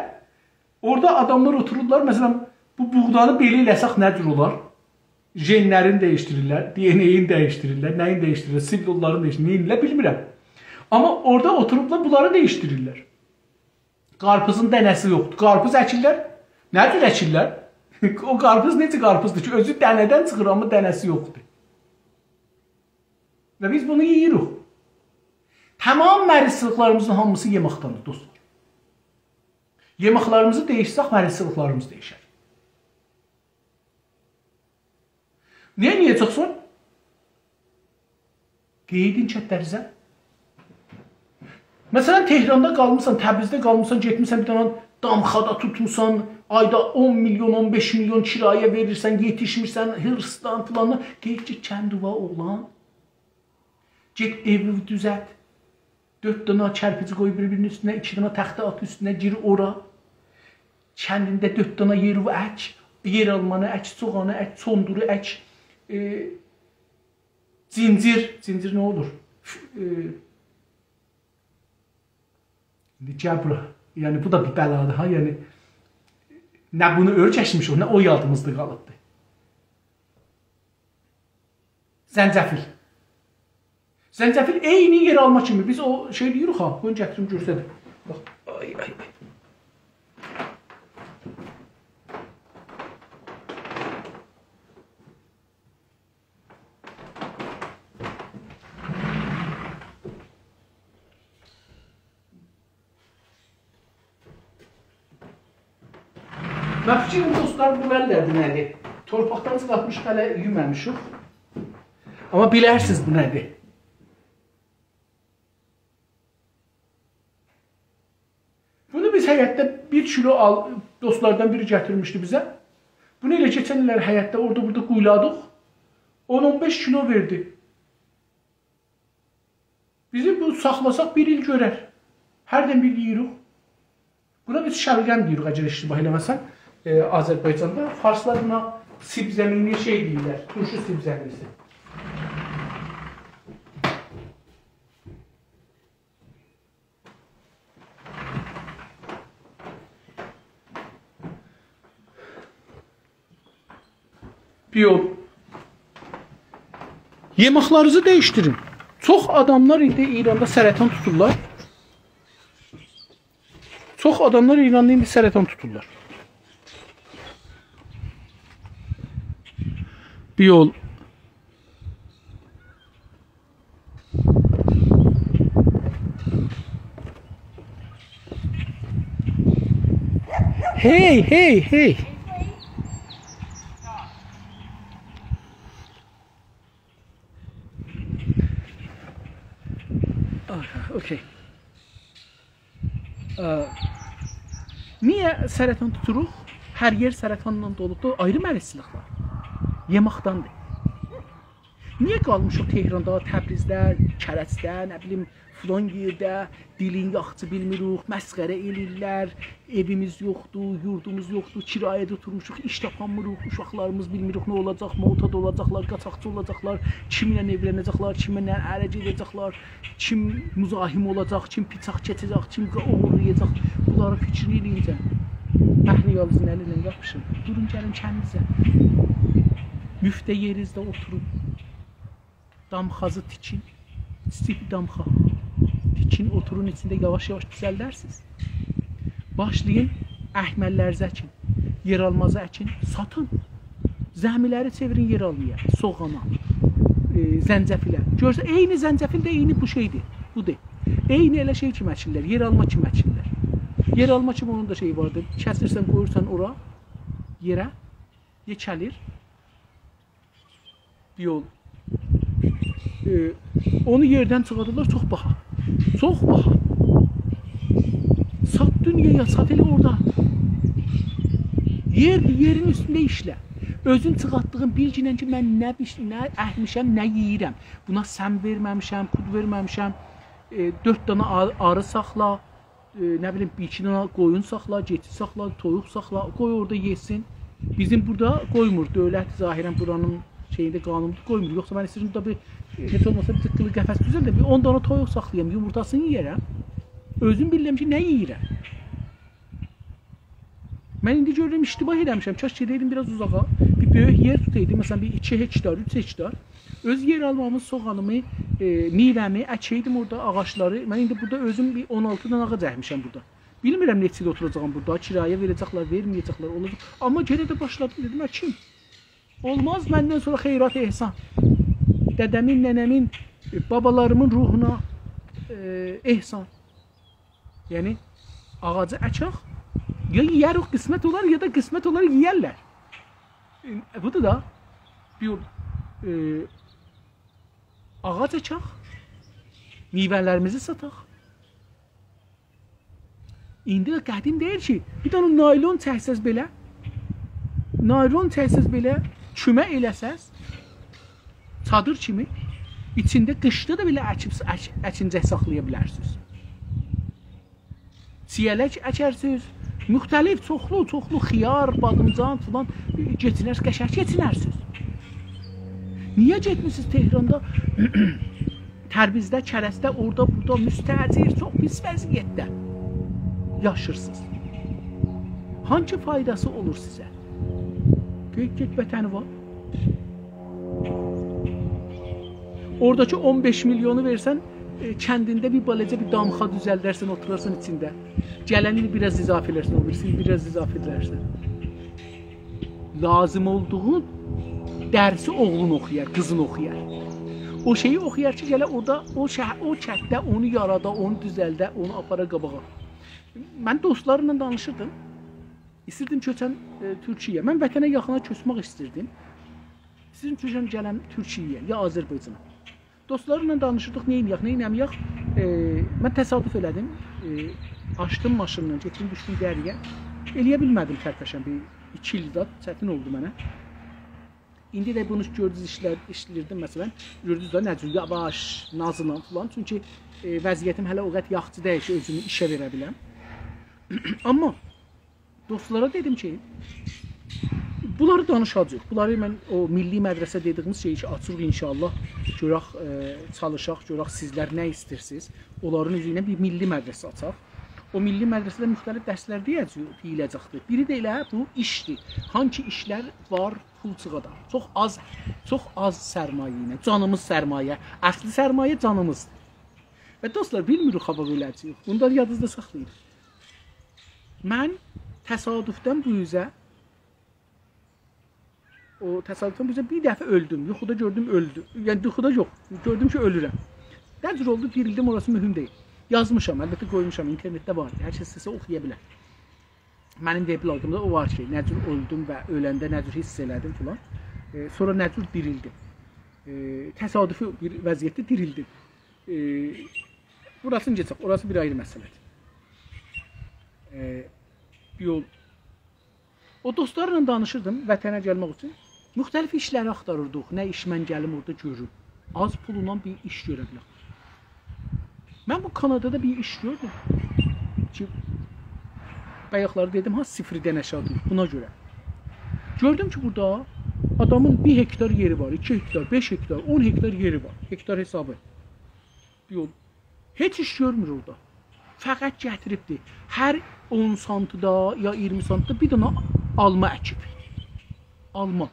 اورادا آداملار اوتوروبلار، مثلاً، بو بوغدانی بئله ائله‌سک نه جور اولار؟ ژنلرینی دییشدیریرلر، دی ان ائی‌نی دییشدیریرلر، نه‌یینی دییشدیریرلر، سلوللارینی دییشدیریرلر، نه ائدیرلر بیلمیرم. آمما اورادا اوتوروبلار، بونلاری دییشدیریرلر. قارپیزین دنه‌سی یوخدور. قارپیز اکیرلر. نه جور اکیرلر؟ او قارپیز نئجه قارپیزدیر کی، اؤزو دنه‌دن چیخیر، آمما دنه‌سی یوخدور. و بیز بونو یئییریک. تمام مریضچیلیقلاریمیزین هامیسی یئمکدندیر، دوستلار. یئمکلریمیزی دییشسک، مریضچیلیقلاریمیز دییشر. نییه، نییه چوخ سون؟ قئییدین کتلریزه. مثلاً، تهراندا قالمیسان، تبریزده قالمیسان، گئتمیسن بیر دنه دامخادا توتموسان، آیدا اون میلیون، اون بئش میلیون کرایه وئریرسن، یئتیشمیرسن، هیرسدان فلان، قئیید کی، کندووا اوغلان. گئت ائوی دوزلت. دؤرد دنه کرپیجی قوی بیر-بیرینین اوستونه، ایکی دنه تخته آت اوستونه، گیر اورا. کندینده دؤرد دنه یئرووو اک، یئرآلمانی اک، سوغانی اک، چوندورو اک، ائ، جینجیر، جینجیر نه اولور؟ ف-، ائ، ایندی گل بورا. یعنی، بو دا بیر بلادیر ها، یعنی، نه بونو اؤیرشمیشیک، نه او یادیمیزدا قالیبدی. زنجفیل. زنجفیل عینی یئرآلما کیمی. بیز او شئی دئییریک ها. قویون گتیریم گؤرسدیم. باخ. آی، آی، آی. من فیکریم، دوستلار، بو نه‌دیر، نه‌دیر؟ تورپاقدان چیخارتمیشیق، هله یومامیشیق. آمما بیلرسینیز بو نه‌دیر. بونو بیز حیطده بیر کیلو آل-، دوستلاردان بیری گتیرمیشدی بیزه. بونو ائله کئچن ایللر حیطده اورادا بورادا قویولادیق. اون اون بئش کیلو وئردی. بیزی بو ساخلاساق بیر ایل گؤرر. هردن بیر یئییریک. بونا بیز شلغم دئییریک، اگر اشتباه ائله‌مه‌سم، ائ، آذربایجاندا. فارسلار بونا سیبزمینی شئی دئییرلر، تورشو سیبزمینیسی. بیر یول. یئمکلرینیزی دییشدیرین. چوخ آداملار ایندی ایراندا سرطان توتورلار. چوخ آداملار ایراندا ایندی سرطان توتورلار. بیر یول. هئی، هئی، هئی. آها، اوکی. اه، نییه سرطان توتوروق؟ هر یئر سرطانلا دولودور، آیری مریضچیلیق وار. یئمکدندیر. نییه قالمیشیق تهراندا، تبریزده، کرجده، نه بیلیم، فلان یئرده دیلین یاخچی بیلمیریک، مسخره ائله‌ییرلر، ائویمیز یوخدور، یوردوموز یوخدور، کرایه‌ده اوتورموشوق، ایش تاپانمیریق، اوشاقلاریمیز بیلمیریک نه اولاجاق، معتاد اولاجاقلار، قاچاقچی اولاجاقلار، کیمله ائولنه‌جکلر، کیمله اره گئده‌جکلر، کیم مزاحم اولاجاق، کیم بیچاق کسه‌جک، کیم اوغورلایاجاق. بونلارین فیکرینی ائله‌یینجه، اهل یالنیزین الیندن یاپیشین. دورون، گلین کندینیزه. مفته یئرینیزده اوتورون. دامخازی تیکین. کیچیک بیر دامخا. تیکین، اوتورون ایچینده، یاواش-یاواش دوزلدرسینیز. باشلایین، اهمللریزی اکین، یئرآلمازی اکین، ساتین. زهمیلری چئویرین یئرآلمایا، سوغانا، ائ، زنجفیله. گؤرسن، عینی زنجفیل ده عینی بو شئیدیر، بودور. عینی ائله شئی کیمی اکیرلر، یئرآلما کیمی اکیرلر. یئرآلما کیمی اونون دا شئیی واردیر. کسیرسن، قویورسان اورا، یئره، یئکه‌لیر. بیر یول. ائ، اونو یئردن چیخاردیرلار، چوخ باها. چوخ باها. سات دونیایا، سات ائله اورادا. یئر، یئرین اوستونده ایشله. اؤزون چیخارتدیغین، بیلگینن کی، من نه بیش-، نه اکمیشم، نه یئییرم. بونا سم وئرمه‌میشم، پود وئرمه‌میشم. ائ، دؤرد دنه آر-، آری ساخلا. ائ، نه بیلیم، بیر ایکی دنه قویون ساخلا، کئچی ساخلا، تویوق ساخلا، قوی اورادا یئسین. بیزیم بورادا قویمور، دؤولت ظاهراً بورانین شئیینده، قانونوندا قویمور. یوخسا من ایسته‌ییرم بورادا بیر، ائ، هئچ اولماسا بیر جیققیلی قفس دوزلدم، بیر اون دنه تویوق ساخلایام، یومورتاسینی یئیه‌رم. اؤزوم بیلیرم کی، نه یئییرم. من ایندی گؤرورم، اشتباه ائله‌میشم. کاش گئده‌یدیم بیر آز اوزاغا. بیر بؤیوک یئر توتایدیم، مثلاً، بیر ایکی هکتار، اوچ هکتار. اؤز یئرآلمامی، سوغانیمی، ائ، میوه‌می اکه‌یدیم اورادا، آغاجلاری. من ایندی بورادا اؤزوم بیر اون آلتی دنه آغاج اکمیشم بورادا. بیلمیرم نئچه ایل اوتوراجاغام بورادا، کرایه وئره‌جکلر، وئرمه‌یه‌جکلر، اولاجاق. آمما یئنه ده باشلادیم، دئدیم، اکیم. اولماز مندن سونرا خیرات، احسان. دده‌مین، ننه‌مین، ائ، بابالاریمین روحونا، ائ، احسان. یعنی، آغاجی اکک، یا یئیه‌ریک، قسمت اولار، یا دا قسمت اولار، یئیرلر. ائ، بودور دا، بیر، ائ، آغاج اکک، میوه‌لریمیزی ساتاق. ایندی ده قدیم دئییل کی، بیر دنه نایلون چکسز بئله، نایلون چکسز بئله، کومه ائله‌سز، چادیر کیمی، ایچینده قیشدا دا بئله اکیب، اک-، اکینجک ساخلایا بیلرسینیز. چییه‌لک اکرسینیز، مختلف، چوخلو، چوخلو خیار، بادیمجان فلان، ائ، کئچینرسینیز، قشنگ کئچینرسینیز. نییه گئتمیسینیز تهراندا، تبریزده، کرجده، اورادا، بورادا مستأجر، چوخ پیس وضعیتده یاشیرسینیز؟ هانسی فایداسی اولور سیزه؟ گئت، گئت وطنیوا. اورادا کی اون بئش میلیونو وئرسن، ائ، کندینده بیر بالاجا بیر دامخا دوزلدرسن، اوتورارسان ایچینده. گلن ایل بیر آز اضافه ائلرسن، او بیریسی ایل بیر آز اضافه ائلرسن. لازیم اولدوغو درسی اوغلون اوخویار، قیزین اوخویار. او شئیی اوخویار کی، گله اورادا، او شهر، او کندده اونو یارادا، اونو دوزلده، اونو آپارا قاباغا. من دوستلارلا دانیشیردیم. ایستیردیم کؤچم، ائ، تورکیه‌یه. من وطنه یاخینا کؤچمک ایستیردیم. ایستیردیم کؤچم گلم تورکیه‌یه، یا آذربایجانا. دوستلارلا دانیشیردیق، نه ائله‌یک، نه ائله‌مه‌یک. ائ، من تصادف ائله‌دیم. ائ، آچدیم ماشینلا، گئتدیم، دوشدوم دریایا. ائله‌یه بیلمه‌دیم ترپشم، بیر ایکی ایل ده چتین اولدو منه. ایندی ده بونو گؤردونوز، ایشلر، ایشله‌ییردیم، مثلا. گؤردونوز ده، نه جور یاواش، نازینان فلان. چونکی، ائ، وضعیتیم هله او قدر یاخشی دئییل کی، اؤزومو ایشه وئره بیلم. آمما دوستلارا دئدیم کی، بونلاری دانیشاجاغیق. بونلاری من او میللی مدرسه دئدیگیمیز شئیی کی، آچیریق ان‌شاءالله. گؤرک، ائ، چالیشاق، گؤرک سیزلر نه ایسته‌ییرسینیز. اونلارین اوزو ایله بیر میللی مدرسه آچاق. او میللی مدرسه‌ده مختلف درسلر دئیه‌جک، دئییله‌جکدیر. بیری ده ائله بو ایشدیر. هانسی ایشلر وار، پول چیخادار. چوخ آز، چوخ آز سرمایه ایله. جانیمیز سرمایه. اصلی سرمایه جانیمیزدیر. و دوستلار، بیلمیریک هاوا بئله‌جیک. بونو دا یادینیزدا ساخلایین. من تصادفدن بو اوزه، او تصادفدن بو اوزه بیر دفعه اؤلدوم. یوخودا گؤردوم، اؤلدوم. یعنی، یوخودا یوخ. گؤردوم کی، اؤلورم. نه جور اولدو، دیریلدیم، اوراسی مهم دئییل. یازمیشام، البته قویموشام، اینترنتده وار. هر کس ایسته‌سه اوخویا بیلر. منیم وبلاگیمدا او وار کی، نه جور اؤلدوم و اؤلنده نه جور حیس ائله‌دیم فلان. ائ، سونرا نه جور دیریلدیم. ائ، تصادفی بیر وضعیتده دیریلدیم. ائ، بوراسینی کئچک، اوراسی بیر آیری مسئله‌دیر. ائ، بیر یول. او دوستلارلا دانیشیردیم وطنه گلمک اوچون. مختلف ایشلری آختاریردیق. نه ایش من گلیم اورادا گؤروم. آز پولونان بیر ایش گؤره بیلم. من بو کانادادا بیر ایش گؤردوم کی، بایاقلاری دئدیم ها، صفردن آشاغی دئییل، بونا گؤره. گؤردوم کی، بورادا آدامین بیر هکتار یئری وار، ایکی هکتار، بئش هکتار، اون هکتار یئری وار. هکتار حسابی. یول. هئچ ایش گؤرمور اورادا. فقط گتیریبدی. هر اون سانتیدا یا اییرمی سانتیدا بیر دنه آلما اکیب. آلما.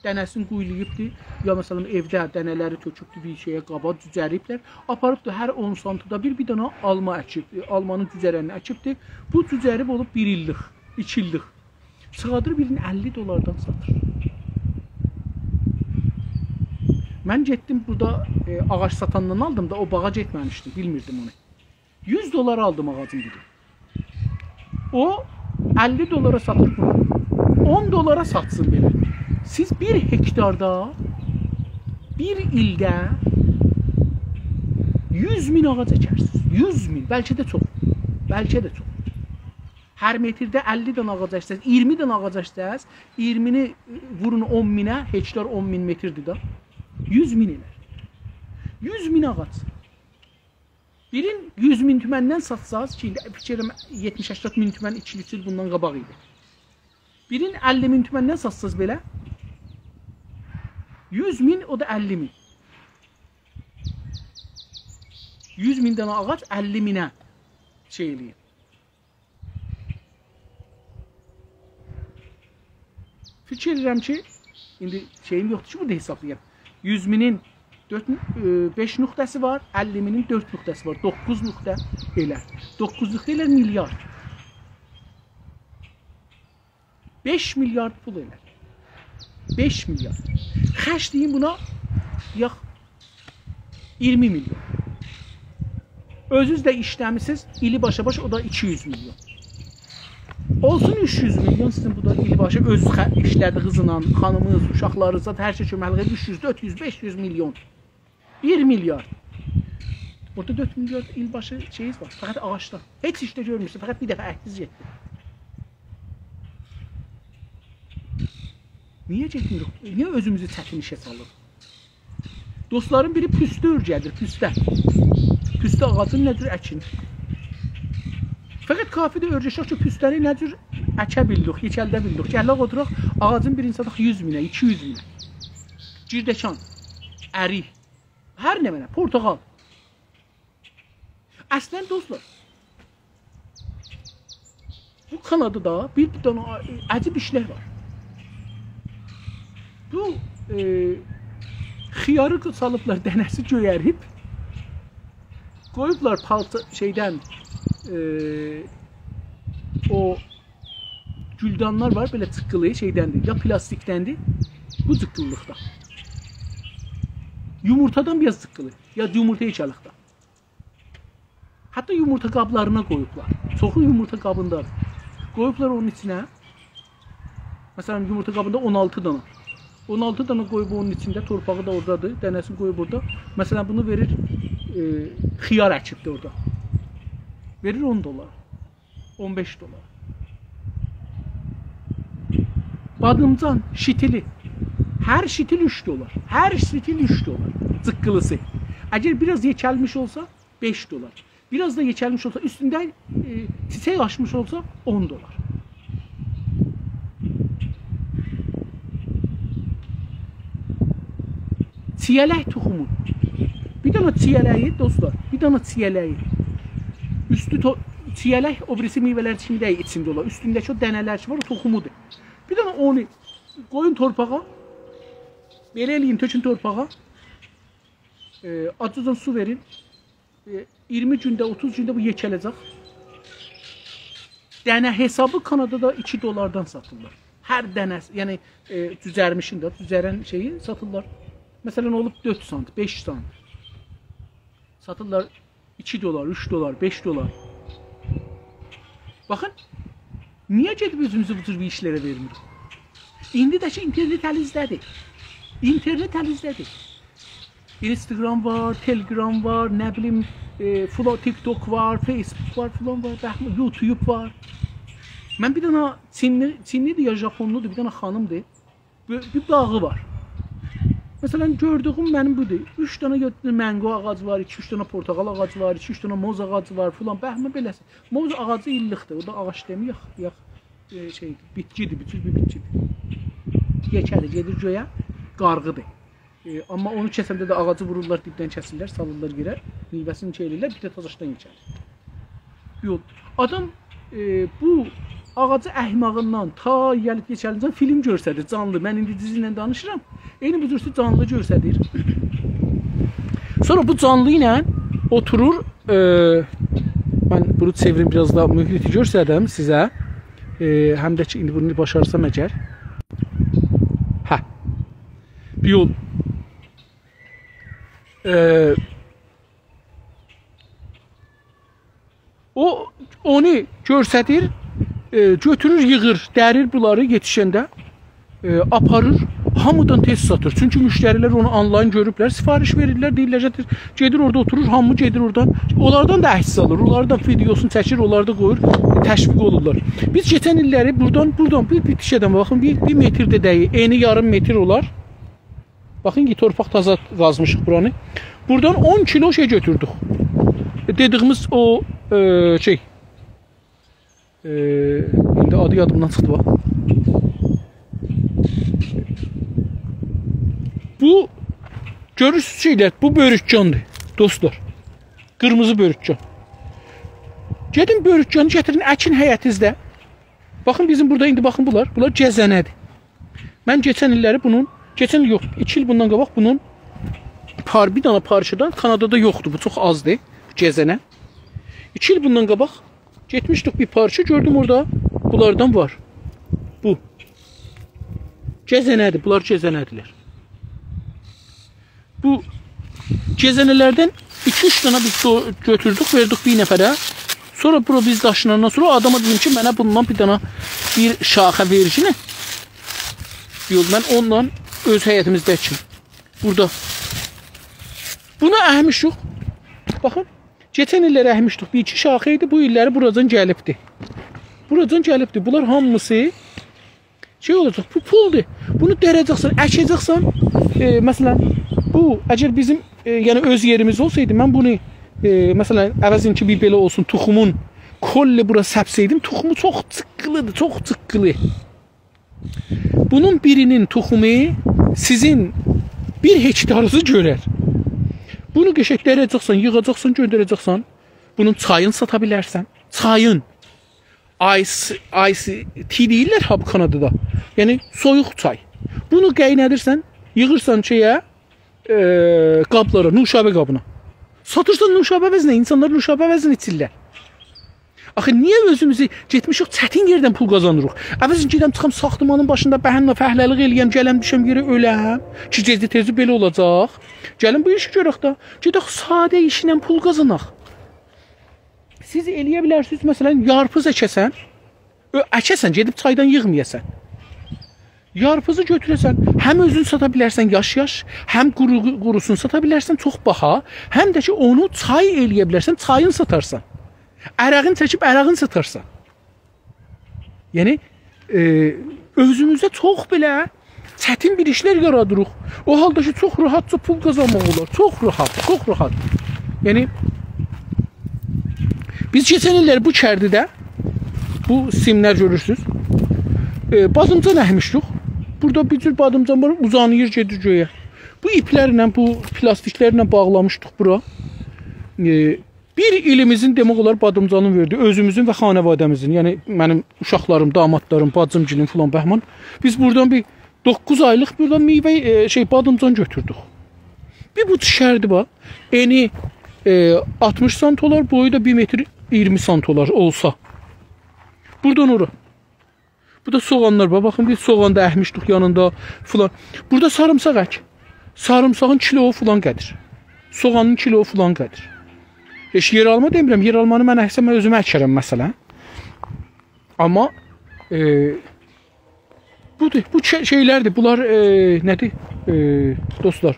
دنه‌سینی قویولاییبدی، یا مثلا ائوده دنه‌لری تؤکوبدو بیر شئیه، قابا جوجریبلر. آپاریبدی هر اون سانتیدا بیر، بیر دنه آلما اکیب، ائ، آلمانین جوجرنی اکیبدی. بو جوجریب اولوب بیر ایللیک، ایکی ایللیک. چیخاردیر بیرینی اللی دلاردان ساتیر. من گئتدیم بورادا، ائ، آغاج ساتاندان آلدیم دا، او باغا گئتمه‌میشدیم، بیلمیردیم اونو. یوز دلار آلدیم آغاجین بیرینی. او اللی دلارا ساتیر بونو. اون دلارا ساتسین بئله. سیز بیر هکتاردا، بیر ایلده یوز مین آغاج اکرسینیز. یوز مین، بلکه ده چوخ. بلکه ده چوخ. هر مترده اللی دنه آغاج اکسز، اییرمی دنه آغاج اکسز، اییرمینی وورون اون مینه، هکتار اون مین متردیر ده. یوز مین ائلر. یوز مین آغاج. بیرین یوز مین تومندن ساتساز، کی، ایندی فیکیر ائلیرم، یئتمیش هشتاد مین تومن ایکی اوچ ایل بوندان قاباق ایدی. بیرین اللی مین تومندن ساتساز بئله، یوز مین، او دا اللی مین. یوز مین دنه آغاج اللی مینه شئی ائله‌ییر. فیکیر ائدیرم کی، ایندی شئییم یوخدور کی، بورادا حسابلایام. یوز مینین دؤرد، ائ، بئش نقطه‌سی وار، اللی مینین دؤرد نقطه‌سی وار. دوققوز نقطه ائلر. دوققوز نقطه ائلر میلیارد. بئش میلیارد پول ائلر. بئش میلیارد. خرجله‌یین بونا، یوخ، اییرمی میلیون. اؤزونوز ده ایشله‌میسینیز، ایلی باشا باش، او دا ایکی یوز میلیون. اولسون اوچ یوز میلیون، سیزین بورادا ایلی باشا اؤز خ-، ایشله‌دیگینیزله، خانیمینیز، اوشاقلارینیز، هر شئی کؤمکلیک ائدیر، اوچ یوز، دؤرد یوز، بئش یوز میلیون. بیر میلیارد. بورادا دؤرد میلیارد ایل باشی شئیینیز وار. فقط آغاجدان. هئچ ایش ده گؤرمورسونوز. فقط بیر دفعه اکدینیز گئتدی. نییه گئتمیریک؟ نییه اؤزوموزو چتین ایشه سالیریق؟ دوستلارین بیری پوسته اؤرگه‌دیر، پوسته. پوسته آغاجین نه جور اکین؟ فقط کافی‌دیر اؤرگشک کی، پوسته‌نی نه جور اکه بیلدیک، یئکلده بیلدیک. گلک اودوراق، آغاجین بیرینی ساتاق یوز مینه، ایکی یوز مینه. گیردکان، اریک، هر نمنه، پورتاغال. اصلا، دوستلار، بو کانادادا بیر دنه عجیب ایشلر وار. بو، ائ، خیاری سالیبلار، دنه‌سی گؤیریب، قویوبلار پالچا شئیدن، ائ، او گولدانلار وار، بئله جیققیلی شئیدندیر، یا پلاستیکدندیر، بو جیققیلیلیقدا. یومورتادان بیر آز جیققیلی، یا یومورتا یئکه‌لیکده. حتی یومورتا قابلارینا قویوبلار. چوخو یومورتا قابیندادیر. قویوبلار اونون ایچینه. مثلا، یومورتا قابیندا اون آلتی دانا. اون آلتی دانا قویوب اونون ایچینده، تورپاغی دا اورادادیر، دنه‌سینی قویوب اورادا. مثلا، بونو وئریر، ائ، خیار اکیبدیر اورادا. وئریر اون دلار، اون بئش دلار. بادیمجان، شیتیلی. هر شیتیل اوچ دلار. هر شیتیل اوچ دلار. جیققیلیسی. اگر بیر آز یئکه‌لمیش اولسا، بئش دلار. بیر آز دا یئکه‌لمیش اولسا، اوستونده، ائ، چیچک آچمیش اولسا، اون دلار. چییه‌لک توخومو. بیر دنه چییه‌لگی، دوستلار، بیر دنه چییه‌لگی. اوستو تو-، چییه‌لک او بیریسی میوه‌لر کیمی دئییل، ایچینده اولار. اوستونده‌کی او دنه‌لر کی وار، او توخومودور. بیر دنه اونو قویون تورپاغا، بئله ائله‌یین، تؤکون تورپاغا. ائ، آججان سو وئرین. ائ، اییرمی گونده، اوتوز گونده بو یئکه‌له‌جک. دنه حسابی کانادادا ایکی دلاردان ساتیرلار. هر دنه، یعنی، ائ، جوجرمیشین ده، جوجرن شئیی ساتیرلار. مثلا، اولوب دؤرد سانت، بئش سانت. ساتیرلار ایکی دلار، اوچ دلار، بئش دلار. باخین، نییه گئدیب اؤزوموزو بو جور بیر ایشلره وئرمیریک؟ ایندی ده کی، اینترنت الیزده‌دیر. اینترنت الیزده‌دیر. اینستاگرام وار، تلگرام وار، نه بیلیم، ائ، فلا-، تیک‌توک وار، فیس‌بوک وار، فلان وار، بهمان، یوتیوب وار. من بیر دنه چینلی، چینلی‌دیر یا ژاپونلودور، بیر دنه خانیمدیر. بیر، بیر باغی وار. مثلا، گؤردویوم منیم بودور. اوچ دنه گؤ-، منگو آغاجی وار، ایکی-اوچ دنه پورتاغال آغاجی وار، ایکی-اوچ دنه موز آغاجی وار، فلان، بهمان بئله‌سی. موز آغاجی ایللیکدیر، او دا آغاج دئمیر، یاخ، یاخ، ائ، شئی، بیتکی‌دیر، بوتون بیر بیتکی‌دیر. یئکه‌لی گئدیر گؤیه، قارغی‌دیر. ائ، آمما اونو کسنده ده آغاجی وورورلار، دیبدن کسیرلر، سالیرلار یئره، میوه‌سینی شئی ائله‌ییرلر، بیر ده تازاشدان یئکه‌لیر. یوخ، آدام، ائ، بو آغاجی احماغیندان تا گلیب کئچه‌لیندن فیلم گؤرسدیر، جانلی. من ایندی سیزینله دانیشیرام. عینی بو جور جانلی گؤرسدیر. سونرا بو جانلی ایله اوتورور، ائ، من بونو چئویریم، بیر آز دا محیطی گؤرسدیم سیزه. ائ، هم ده کی، ایندی بونو باشارسام اگر. هه. بیر یول. ائ، او، اونو گؤرسدیر، ائ، گؤتورور، ییغیر، دریر بونلاری یئتیشنده، ائ، آپاریر، هامیدان تئز ساتیر. چونکی مشتری‌لر اونو آنلاین گؤروبلر، سفارش وئریرلر، دئییرلر، «گتیر.» گئدیر اورادا اوتورور، هامی گئدیر اورادان. اونلاردان دا عکس آلیر، اونلاری دا ویدئوسونو چکیر، اونلاری دا قویور، تشویق اولورلار. بیز کئچن ایللری بورادان، بورادان بیر، بیر تیکه‌دن، باخین، بیر، بیر متر ده دئییل، انی یاریم متر اولار. باخین کی، تورپاق تازا قازمیشیق بورانی. بورادان اون کیلو شئی گؤتوردوک. دئدیگیمیز او، ائ، شئی، ائ، ایندی آدی یادیمدان چیخدی، باخ. بو، گؤرورسونوز شئیلر، بو بؤروکجاندیر، دوستلار. قیرمیزی بؤروکجان. گئدین بؤروکجانی گتیرین، اکین حیطینیزده. باخین، بیزیم بورادا ایندی، باخین، بونلار، بونلار گزنه‌دیر. من کئچن ایللری بونون، کئچن ایل یوخ، ایکی ایل بوندان قاباق بونون پار-، بیر دنه پارچادان، کانادادا یوخدور، بو چوخ آزدیر، گزنه. ایکی ایل بوندان قاباق گئتمیشدیک بیر پارچا، گؤردوم اورادا بونلاردان وار. بو. گزنه‌دیر، بونلار گزنه‌دیرلر. بو گزنه‌لردن ایکی-اوچ دنه بیز دو-، گؤتوردوک، وئردیک بیر نفره. سونرا بورا بیز داشیناندان سونرا او آداما دئدیم کی، منه بوندان بیر دنه، بیر شاخه وئرگینه. یوخ، من اونونلا اؤز حیطیمیزده اکیم. بورادا. بونو اکمیشیک. باخین، کئچن ایللر اکمیشدیک. بیر ایکی شاخه ایدی، بو ایللری بوراجان گلیبدی. بوراجان گلیبدی. بونلار هامیسی شئی اولاجاق، بو پولدور. بونو دره‌جکسن، اکه‌جکسن. ائ، مثلا، بو، اگر بیزیم، ائ، یعنی اؤز یئریمیز اولسایدی، من بونو، ائ، مثلا، عوضین کی، بیر بئله اولسون، توخومون کلی بورا سپسه‌یدیم، توخومو چوخ جیققیلی‌دیر، چوخ جیققیلی. بونون بیرینین توخومو سیزین بیر هکتاریزی گؤرر. بونو قشنگ دره‌جکسن، ییغاجاقسان، گؤندره‌جکسن. بونون چایین ساتا بیلرسن. چایین. آیس، آیس تی دئییرلر ها بو کانادادا. یعنی سویوق چای. بونو قاینادیرسان، ییغیرسان شئیه، ائ، قابلارا، نوشابه قابینا. ساتیرسان نوشابه عوضینه، اینسانلار نوشابه عوضینه ایچیرلر. آخی نییه اؤزوموزو گئتمیشیک چتین یئردن پول قازانیریق؟ عوضین گئدم چیخام ساختمانین باشیندا بهنه فهله‌لیک ائله‌یم، گلم دوشم یئره اؤلم کی، گئجه تئزی بئله اولاجاق. گلین بو ایشی گؤرک ده. گئدک ساده ایشله پول قازاناق. سیز ائلیه بیلرسینیز، مثلا، یارپیز اکه‌سن، اؤ-، اکه‌سن، گئدیب چایدان ییغمایاسان. یارپیزی گؤتوره‌سن، هم اؤزون ساتا بیلرسن یاش-یاش، هم قورو-، قوروسون ساتا بیلرسن چوخ باها، هم ده کی، اونو چای ائلیه بیلرسن، چایین ساتارسان. عرقین چکیب عرقین ساتارسان. یعنی، ائ، اؤزوموزه چوخ بئله چتین بیر ایشلر یارادیریق. او حالدا کی، چوخ راحتجا پول قازانماق اولار. چوخ راحت، چوخ راحت. یعنی، بیز کئچن ایللر بو کردیده، بو سیملر گؤرورسونوز، ائ، بادیمجان اکمیشدیک. بورادا بیر جور بادیمجان وار، اوزانیر، گئدیر گؤیه. بو ایپلرله، بو پلاستیکلرله باغلامیشدیق بورا. ائ، بیر ایلیمیزین، دئمک اولار، بادیمجانین وئردی، اؤزوموزون و خانواده‌میزین، یعنی منیم اوشاقلاریم، دامادلاریم، باجیم‌گیلیم فلان بهمان. بیز بورادان بیر دوققوز آیلیق بورادان میوه، ائ، شئی، بادیمجان گؤتوردوک. بیر بو دیشردی، باخ. انی، ائ، آلتمیش سانت اولار، بویو دا بیر متر اییرمی سانت اولار اولسا. بورادان اورا. بو دا سوغانلار وار. باخین، بیر سوغان دا اکمیشدیک یانیندا فلان. بورادا ساریمساق اک. ساریمساغین کیلو فلان قدر. سوغانین کیلو فلان قدر. هئچ یئرآلما دئمیرم. یئرآلمانی من اکسم، من اؤزومه اکرم، مثلا. آمما، ائ، بودور. بو شئی-، شئیلردیر. بونلار، ائ، نه‌دیر؟ ائ، دوستلار،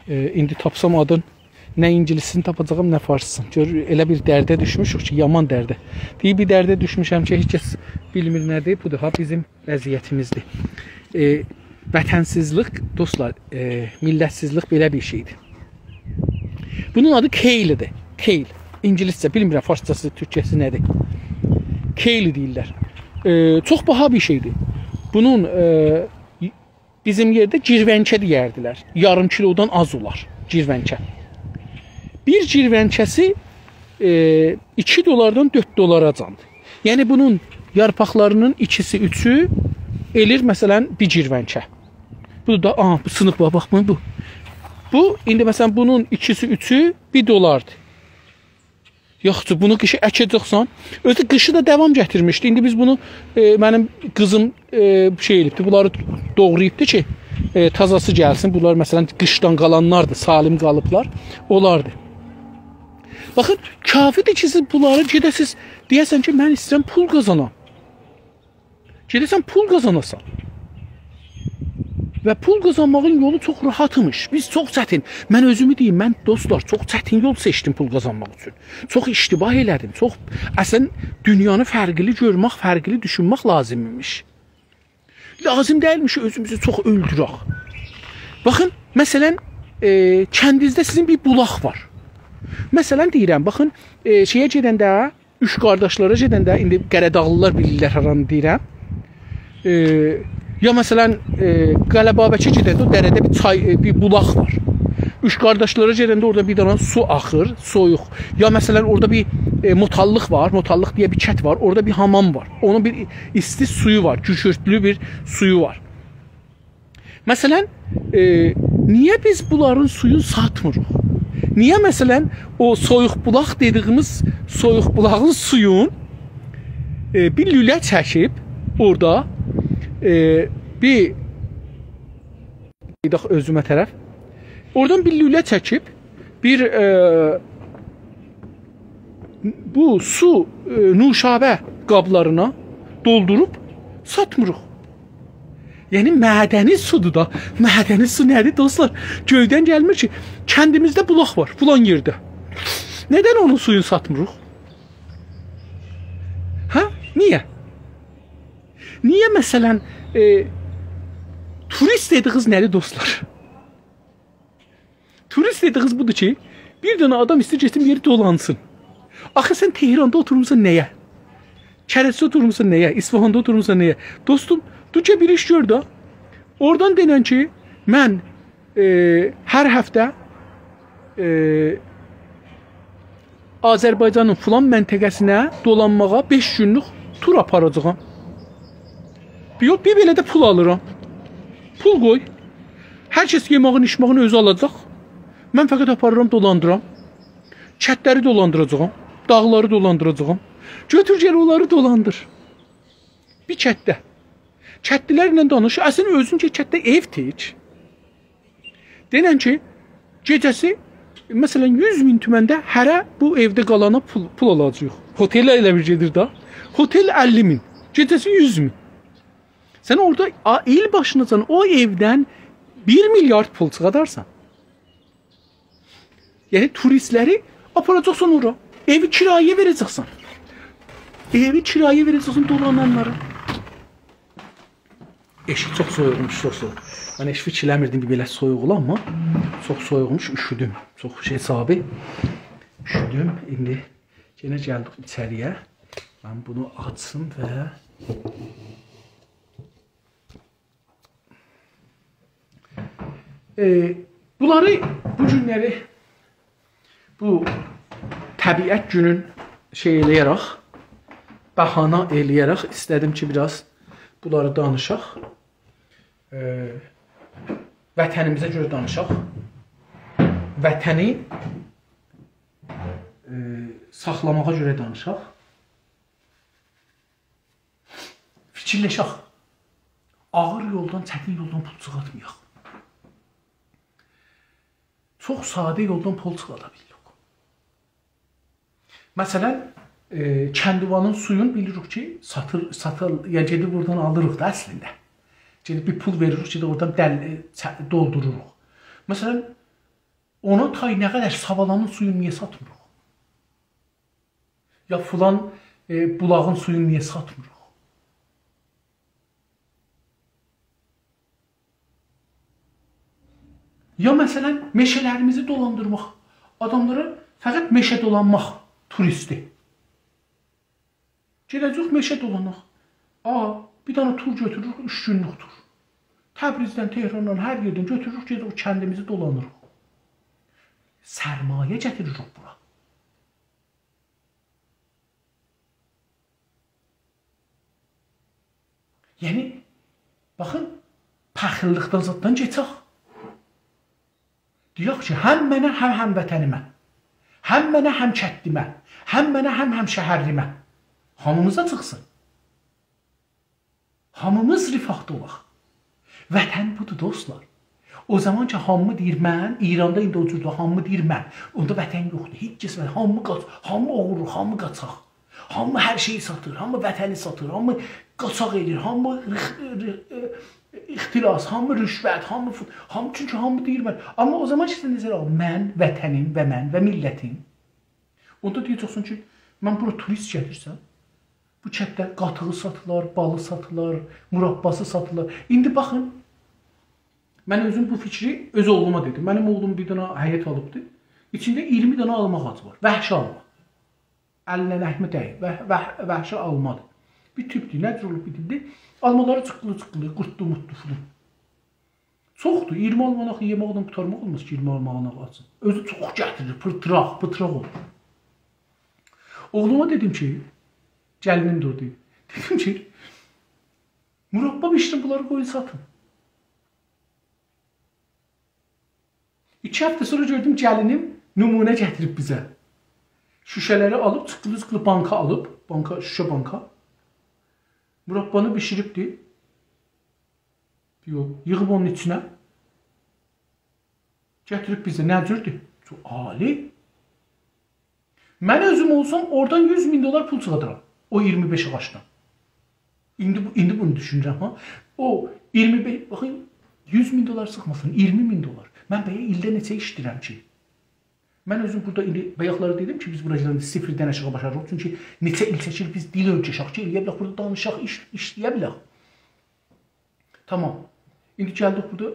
ائ، ایندی تاپسام آدین، نه اینگیلیسینی تاپاجاغام، نه فارسیسینی. گؤر، ائله بیر درده دوشموشوک کی، یامان درده. بیر، بیر درده دوشموشم کی، هئچ کس بیلمیر نه‌دیر. بودور ها، بیزیم وضعیتیمیزدیر. ائ، وطنسیزلیک، دوستلار، ائ، میللتسیزلیک بئله بیر شئیدیر. بونون آدی کیل‌دیر. کیل. اینگیلیسجه، بیلمیرم فارسجاسی، تورکجه‌سی نه‌دیر. کیل دئییرلر. ائ، چوخ باها بیر شئیدیر. بونون، ائ، بیزیم یئرده گیرونکه دئیردیلر. یاریم کیلودان آز اولار گیرونکه. بیر گیرونکه‌سی، ائ، ایکی دلاردان دؤرد دلاراجاندیر. یعنی بونون یارپاقلارینین ایکیسی، اوچو ائلیر، مثلا، بیر گیروانکه. بو دا، آها، بو سینیب، باخ، باخ، بو، بو. بو، ایندی، مثلا، بونون ایکیسی، اوچو بیر دلاردیر. یاخشی، بونو قیشی اکه‌جکسن. اؤزو قیشی دا داوام گتیرمیشدی. ایندی بیز بونو، ائ، منیم قیزیم، ائ، شئی ائله‌ییبدی، بونلاری دوغراییبدی کی، ائ، تازاسی گلسین. بونلار، مثلا، قیشدان قالانلاردیر، سالم قالیبلار. اولاردی. باخین، کافی‌دیر کی، سیز بونلاری گئده‌سیز، دئیه‌سن کی، من ایسته‌ییرم پول قازانام. گئده‌سن پول قازاناسان. و پول قازانماغین یولو چوخ راحاتمیش. بیز چوخ چتین، من اؤزومو دئییم، من، دوستلار، چوخ چتین یول سئچدیم پول قازانماق اوچون. چوخ اشتباه ائله‌دیم. چوخ، اصلا، دونیانی فرقلی گؤرمک، فرقلی دوشونمک لازیم ایمیش. لازیم دئییلمیش اؤزوموزو چوخ اؤلدورک. باخین، مثلا، ائ، کندینیزده سیزین بیر بولاق وار. مثلا، دئییرم، باخین، ائ، شئیه گئدنده، اوچ قارداشلارا گئدنده، ایندی قره‌داغلیلار بیلیرلر هارانی دئییرم. ائ، یا مثلا، ائ، قلعه بابکه گئدنده او دره‌ده بیر چای، ائ، بیر بولاق وار. اوچ قارداشلارا گئدنده اورادا بیر دنه سو آخیر، سویوق. یا مثلا، اورادا بیر، ائ، متاللیق وار، متاللیق دئیه بیر کت وار، اورادا بیر حامام وار. اونون بیر ایستی سویو وار، کوکورتلو بیر سویو وار. مثلا، ائ، نییه بیز بونلارین سویون ساتمیریق؟ نییه، مثلا، او سویوق بولاق دئدیییمیز سویوق بولاغین سویون، ائ، بیر لوله چکیب اورادا، ائ، بیر، گئدک اؤزومه طرف. اورادان بیر لوله چکیب، بیر، ائ، بو سو، ائ، نوشابه قابلارینا دولدوروب ساتمیریق. یعنی معدنی سودور دا. معدنی سو نه‌دیر، دوستلار؟ گؤیدن گلمیر کی. کندیمیزده بولاق وار، فلان یئرده. ندن اونون سویونو ساتمیریق؟ هه؟ نییه؟ نییه، مثلا، ائ، توریست دئدیییز نه‌دیر، دوستلار؟ توریست دئدیییز بودور کی، بیر دنه آدام ایسته‌ییر گئتسین بیر یئری دولانسین. آخی سن تهراندا اوتورموسان نه‌یه؟ کرجده اوتورموسان نه‌یه؟ اصفهاندا اوتورموسان نه‌یه؟ دوستوم، دور کی بیر ایش گؤر ده. اورادان دئنن کی، من، ائ، هر هفته، ائ، آذربایجانین فلان منطقه‌سینه دولانماغا بئش گونلوک تور آپاراجاغام. یوخ، بیر بئله ده پول آلیرام. پول قوی. هر کس یئماغین، ایچماغین اؤزو آلاجاق. من فقط آپاریرام، دولاندیرام. کتلری دولاندیراجاغام. داغلاری دولاندیراجاغام. گؤتور گل اونلاری دولاندیر. بیر کتده. کتلیلرله دانیش. اصلینده اؤزون کی، کتده ائو تیک. دئنن کی، گئجه‌سی، مثلا، یوز مین تومن ده هره بو ائوده قالانا پول، پول آلاجاغیق. هتل ائله بیل گئدیر ده. هتل اللی مین. گئجه‌سی یوز مین. سن اورادا، آ، ایل باشیناجان او ائودن بیر میلیارد پول چیخادارسان. یعنی، توریستلری آپاراجاقسان اورا. ائوی کرایه وئره‌جکسن. ائوی کرایه وئره‌جکسن دولانانلارا. ائشیک چوخ سویوقموش، چوخ سویوق. من هئچ فیکیر ائله‌میردیم بیر بئله سویوق اولا، آمما چوخ سویوقموش، اوشودوم. چوخ شئی حسابی اوشودوم. ایندی یئنه گلدیک ایچری‌یه. من بونو آچیم و ائ، بونلاری بو گونلری بو طبیعت گونون شئی ائله‌یه‌رک، بهانه ائله‌یه‌رک ایسته‌دیم کی، بیر آز بونلاری دانیشاق. ائ، وطنیمیزه گؤره دانیشاق. وطنی، ائ، ساخلاماغا گؤره دانیشاق. فیکیرلشک. آغیر یولدان، چتین یولدان پول چیخارتمایاق. چوخ ساده یولدان پول چیخادا بیلیریک. مثلا، ائ، کندوانین سویون بیلیریک کی، ساتیر، ساتیر، یعنی گئدیب اورادان آلیریق دا اصلینده. گئدیب بیر پول وئریریک، گئدیب اورادان دل، ائ، چه-، دولدوروروق. مثلا، اونا تای نه قدر ساوالانین سویونو نییه ساتمیریق؟ یا فلان، ائ، بولاغین سویونو نییه ساتمیریق؟ یا مثلا، مئشه‌لریمیزی دولاندیرماق. آداملارا فقط مئشه دولانماق توریستی. گئده‌جه‌ییک مئشه دولاناق. آ، بیر دنه تور گؤتوروروک، اوچ گونلوک تور. تبریزدن، تهراندان، هر یئردن گؤتوروروک، گئدیریک او کندیمیزی دولانیریق. سرمایه گتیریریک بورا. یعنی، باخین، پخیللیقدان زاددان کئچک. دئیک کی، هم منه، هم هموطنیمه. هم منه، هم کندیمه. هم منه، هم همشهرلیمه. هامیمیزا چیخسین. هامیمیز رفاهدا اولاق. وطن بودور، دوستلار. او زامان کی، هامی دئییر «من»، ایراندا ایندی او جوردور، هامی دئییر «من»، اوندا وطن یوخدور. هئچ کس وطن، هامی قاچ، هامی اوغورلوق، هامی قاچاق. هامی هر شئیی ساتیر، هامی وطنی ساتیر، هامی قاچاق ائله‌ییر، هامی رخ-، رخ-، اختلاس، هامی رشوت، هامی فو-، هامی، چونکی هامی دئییر «من». آمما او زامان کی، سن دئییرسن «آغا، من وطنیم و من و میللتیم»، اوندا دئیه‌جکسن کی، «من بورا توریست گتیرسم، بو کندده قاتیغی ساتیلار، بالی ساتیلار، مرباسی ساتیلار.» ایندی باخین، من اؤزوم بو فیکری اؤز اوغلوما دئدیم. منیم اوغلوم بیر دنه حیط آلیبدی. ایچینده اییرمی دنه آلما آغاجی وار. وحشی آلما. الینن اکمه دئییل. وح-، وح-، وحشی آلمادیر. بیر توبدور، نه جور اولوب بیتیبدی. آلمالاری چیققیلی-چیققیلی، قورتلو-مورتلو فیلان. چوخدور، اییرمی آلماناق یئمکله قوتارماق اولماز کی، اییرمی آلماناق آلسین. اؤزو چوخ گتیریر، پیتراق، پیتراق اولور. اوغلوما دئدیم کی، گلینیم دوردو. دئدیم کی، مربا بیشیرین، بونلاری قویون ساتین. ایکی هفته سونرا گؤردوم، گلینیم نمونه گتیریب بیزه. شوشه‌لری آلیب، چیققیلی-چیققیلی بانکا آلیب، بانکا، شوشه بانکا. مربانی بیشیریبدی. یوخ، ییغیب اونون ایچینه. گتیریب بیزه، نه جوردور؟ چوخ عالی. من اؤزوم اولسام، اورادان یوز مین دلار پول چیخادارام. او اییرمی بئش آغاجدان. ایندی بو-، ایندی بونو دوشونورم، ها. او اییرمی بئش، باخین، یوز مین دلار چیخماسین، اییرمی مین دلار. من بئله ایلده نئچه ایشله‌ییرم کی؟ من اؤزوم بورادا ایندی بایاقلاری دئدیم کی، بیز بورادا صفردن آشاغی باشاریریق. چونکی نئچه ایل چکیر بیز دیل اؤیرشک کی، ائلیه بیلک بورادا دانیشاق، ایش، ایشله‌یه بیلک. تامام. ایندی گلدیک بورادا،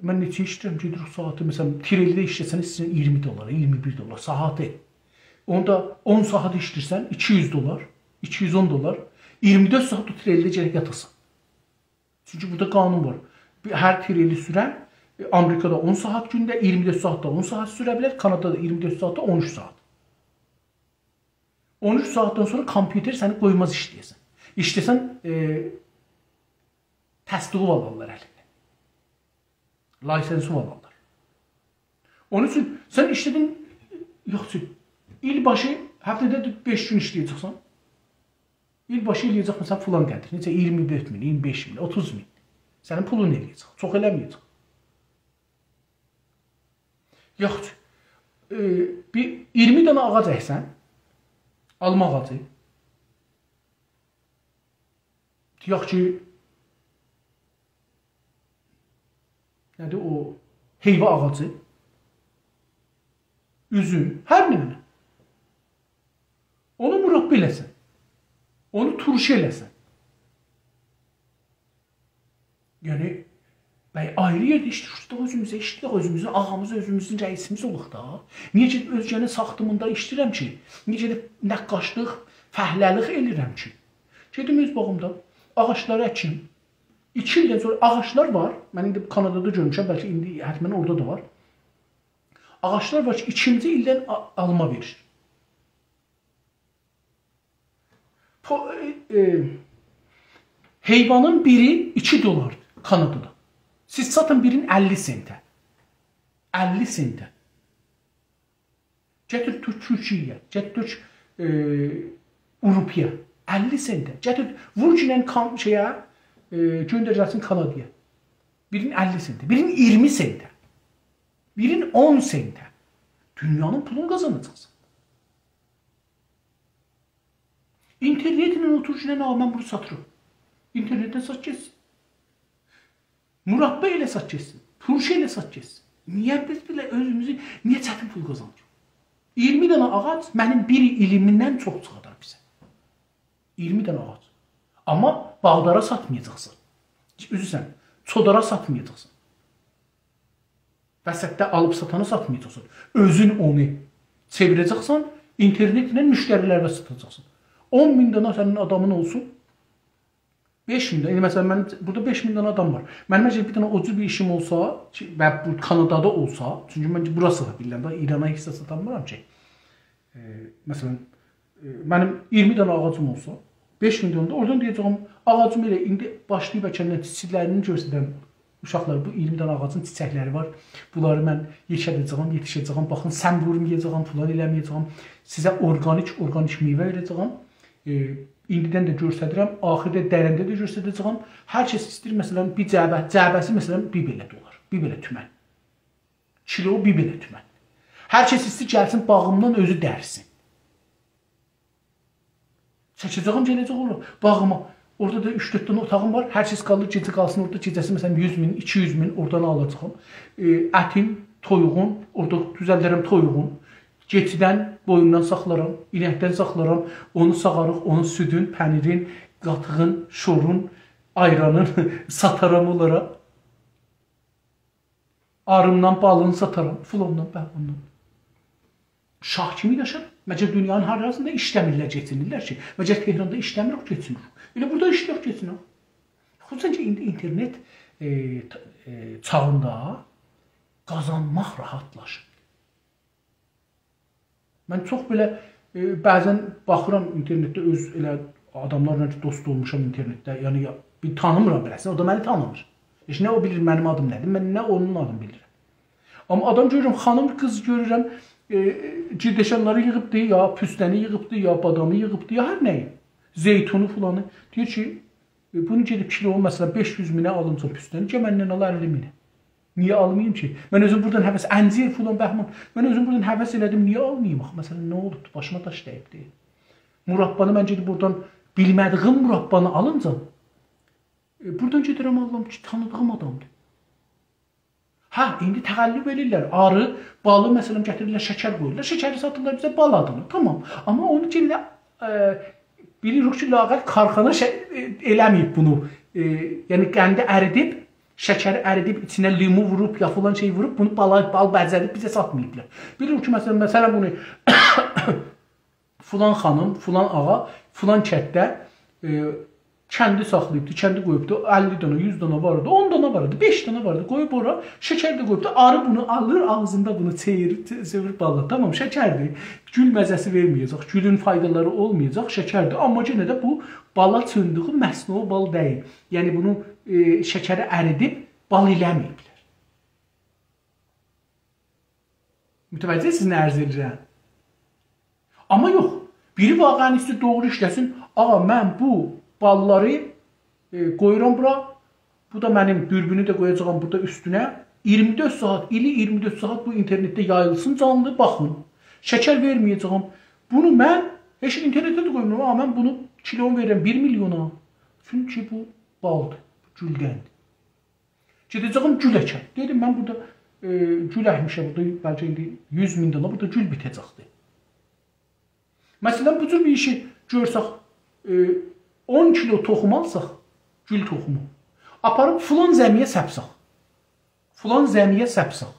من نئچه ایشله‌ییرم، گئدیریک ساعاتی، مثلا، تریلی‌ده ایشله‌سن، ایسته‌ییرسن اییرمی دلار، اییرمی بیر دلار ساعاتی. اوندا اون ساعات ایشله‌ییرسن، ایکی یوز دلار، ایکی یوز اون دلار، اییرمی دؤرد ساعات او تریلی‌ده گرک یاتاسان. چونکی بورادا قانون وار. بیر، هر تریلی سورن، ائ، آمریکادا اون ساعات گونده، اییرمی دؤرد ساعاتدا اون ساعات سوره بیلر، کانادادا اییرمی دؤرد ساعاتدا اون اوچ ساعات. اون اوچ ساعاتدان سونرا کامپیوتر سنی قویماز ایشله‌یه‌سن. ایشله‌سن، ائ، تصدیقی آلارلار الیندن. لایسنسی آلارلار. اونون اوچون سن ایشله‌دین، یوخ، ایل باشی هفته‌ده بئش گون ایشله‌یه‌جکسن. ایل باشی ائلیه‌جک، مثلا، فلان قدر. نئچه؟ اییرمی دؤرد مین، اییرمی بئش مین، اوتوز مین. سنین پولون ائلیه‌جک. چوخ ائله‌مه‌یه‌جک. یوخ، ائ، بیر اییرمی دنه آغاج اکسن، آلما آغاجی. دئیک کی، نه‌دیر او، هئیوا آغاجی، اوزوم، هر نمنه. اونو مربا ائله‌سن. اونو تورشی ائله‌سن. یعنی، بی، آیری یئرده ایشله‌ییریک دا، اؤزوموزه ایشله‌یک، اؤزوموزون آغامیز، اؤزوموزون رئیسیمیز اولوق دا. نییه گئدیب اؤزگه‌نین ساختیمیندا ایشله‌ییرم کی؟ نییه گئدیب نقاشلیق، فهله‌لیک ائله‌ییرم کی؟ گئدیم اؤز باغیمدا آغاجلاری اکیم. ایکی ایلدن سونرا آغاجلار وار. من ایندی کانادادا گؤرموشم، بلکه ایندی حتما اورادا دا وار. آغاجلار وار کی، ایکینجی ایلدن آ-، آلما وئریر. پو-، ائ، ائ، هئیوانین بیری ایکی دلاردیر کانادادا. سیز ساتین بیرینی اللی سنته. اللی سنته. گتیر تور-، تورکیه‌یه، گتیر تورک، ائ، آوروپایا. اللی سنته. گتیر، وور گینن کام-، شئیه، ائ، گؤندر گلسین کانادایا. بیرینی اللی سنته، بیرینی اییرمی سنته. بیرینی اون سنته. دونیانین پولونو قازاناجاقسان. اینترنتله اوتور کی، نه، من بونو ساتیرام. اینترنتدن سات گئتسین. مربا ائله سات گئتسین. تورشی ائله سات گئتسین. نییه بیز بئله اؤزوموزو، نییه چتین پول قازانیریق؟ اییرمی دنه آغاج منیم بیر ایلیمدن چوخ چیخادار بیزه. اییرمی دنه آغاج. آمما باغدارا ساتمایاجاقسان. عذر ایسته‌ییرم، چودارا ساتمایاجاقسان. وسطده آلیب ساتانا ساتمایاجاقسان. اؤزون اونو چئویره‌جکسن، اینترنتله مشتری‌لره ساتاجاقسان. اون مین دنه سنین آدامین اولسون، بئش مین دنه، یعنی، مثلا، منیم بورادا بئش مین دنه آدام وار. منیم اگر بیر دنه او جور بیر ایشیم اولسا، کی، و بو کانادادا اولسا، چونکی من بوراسی بیلیرم ده، ایرانا هئچ زاد ساتانمیرام کی. ائ، مثلا، ائ، منیم اییرمی دنه آغاجیم اولسا، بئش مین دلار. اورادان دئیه‌جه‌یم، آغاجیم ائله ایندی باشلاییب اکندن چیچیکلرینی گؤسترم. اوشاقلار، بو اییرمی دنه آغاجین چیچیکلری وار. بونلاری من یئکه‌ده‌جه‌یم، یئتیشه‌جه‌یم. باخین، سم وورمایاجاغام، فلان ائله‌مه‌یه‌جه‌یم. سیزه اورگانیک، اورگانیک میوه وئره‌جه‌یم. ائ، ایندیدن ده گؤستریرم، آخیردا درنده ده گؤستره‌جه‌یم. هر کس ایسته‌ییر، مثلا، بیر جعبه، جعبه‌سی، مثلا، بیر بئله دلار، بیر بئله تومن. کیلو بیر بئله تومن. هر کس ایسته‌ییر گلسین، باغیمدان اؤزو درسین. چکه‌جه‌یم، گله‌جک اورا، باغیما. اورادا دا اوچ-دؤرد دنه اوتاغیم وار. هر کس قالیر، گئجه قالسین اورادا، گئجه‌سی، مثلا، یوز مین، ایکی یوز مین اورادان آلاجاغام. ائ، اتین، تویوغون، اورادا دوزلدرم تویوغون. کئچیدن، قویوندان ساخلارام، اینکدن ساخلارام. اونو ساغاریق، اونون سودون، پنیرین، قاتیغین، شورون، آیرانین ساتارام اونلارا. آریمدان بالینی ساتارام، فلاندان، بهماندان. شاه کیمی یاشار. مگر دونیانین هاراسیندا ایشله‌میرلر، کئچینیرلر کی؟ مگر تهراندا ایشله‌میریک، کئچینیریک؟ ائله بورادا ایشله‌یک، کئچینک. خصوصا کی، ایندی اینترنت، ائ، ت-، ائ، چاغیندا قازانماق راحاتلاشیب. من چوخ بئله، ائ، بعضا باخیرام اینترنتده، اؤز ائله آداملارلا کی، دوست اولموشام اینترنتده، یعنی یا، بیر تانیمیرام بئله‌سینی، او دا منی تانیمیر. هئچ نه او بیلیر منیم آدیم نه‌دیر، من نه اونون آدینی بیلیرم. آمما آدام گؤرورم، خانیم، قیز گؤرورم، ائ، ائ، گیردکانلاری ییغیبدی، یا پوسته‌نی ییغیبدی، یا بادامی ییغیبدی، یا هر نه‌یی. زیتونو فلانی. دئییر کی، ائ، بونو گئدیب کیلو، مثلا، بئش یوز مینه آلینجا پوسته‌نی، گل مندن آل اللی مینه. نییه آلماییم کی؟ من اؤزوم بورادان هوس، انجیر فلان، بهمان. من اؤزوم بورادان هوس ائله‌دیم، نییه آلماییم آخی؟ مثلا، نه اولوبدو؟ باشیما داش دَییبدی؟ مربانی من گئدیب بورادان بیلمه‌دیگیم مربانی آلینجا، ائ، بورادان گئدیرم، آللام کی، تانیدیغیم آدامدیر. هه، ایندی تقلب ائله‌ییرلر. آری، بالی، مثلا، گتیریرلر، شکر قویورلار. شکری ساتیرلار بیزه، بال آدینا. تامام. آمما اونو کی، ائله، ائ، بیلیریک کی، لااقل کارخانا شئی، ائ، ائله‌مه‌ییب بونو. ائ، یعنی، قندی اریدیب، شکری اریدیب، ایچینه لیمو ووروب، یا فلان شئی ووروب، بونو بالا، بال بزه‌دیب بیزه ساتماییبلار. بیلیریک کی، مثلا، مثلا، بونو فلان خانیم، فلان آغا، فلان کندده، ائ، کندی ساخلاییبدی، کندی قویوبدو، اللی دنه، یوز دنه وار ایدی، اون دنه وار ایدی، بئش دنه وار ایدی، قویوب اورا، شکر ده قویوبدو، آری بونو آلیر، آغزیندا بونو چئویریر، چئ-، چئویریر بالا. تامام، شکردیر. گول مزه‌سی وئرمه‌یه‌جک، گولون فایدالاری اولمایاجاق، شکردیر. آمما یئنه ده بو بالا چؤندویو مصنوعی بال دئییل. یعنی بونو، ائ، شکری اریدیب بال ائله‌مه‌ییبلر. متوجه‌سیز نه عرض ائدیرم؟ آمما یوخ، بیری واقعا ایسته‌ییر دوغرو ایشله‌سین. آغا، من بو باللاری، ائ، قویورام بورا. بو دا منیم دوربینو ده قویاجاغام بورادا اوستونه. اییرمی دؤرد ساعات، ایلی اییرمی دؤرد ساعات بو اینترنتده یاییلسین، جانلی باخین. شکر وئرمه‌یه‌جه‌یم. بونو من هئچ اینترنته ده قویمورام، آمما من بونو کیلونو وئریرم بیر میلیونا. چونکی بو بالدیر، گولدندیر. گئده‌جه‌یم گول اکم. دئدیم، من بورادا، ائ، گول اکمیشم، بورادا بلکه ایندی یوز مین دنه بورادا گول بیته‌جکدیر. مثلا، بو جور بیر ایشی گؤرسک، ائ، اون کیلو توخوم آلساق، گول توخومو، آپاریب فلان زمی‌یه سپسک. فلان زمی‌یه سپسک.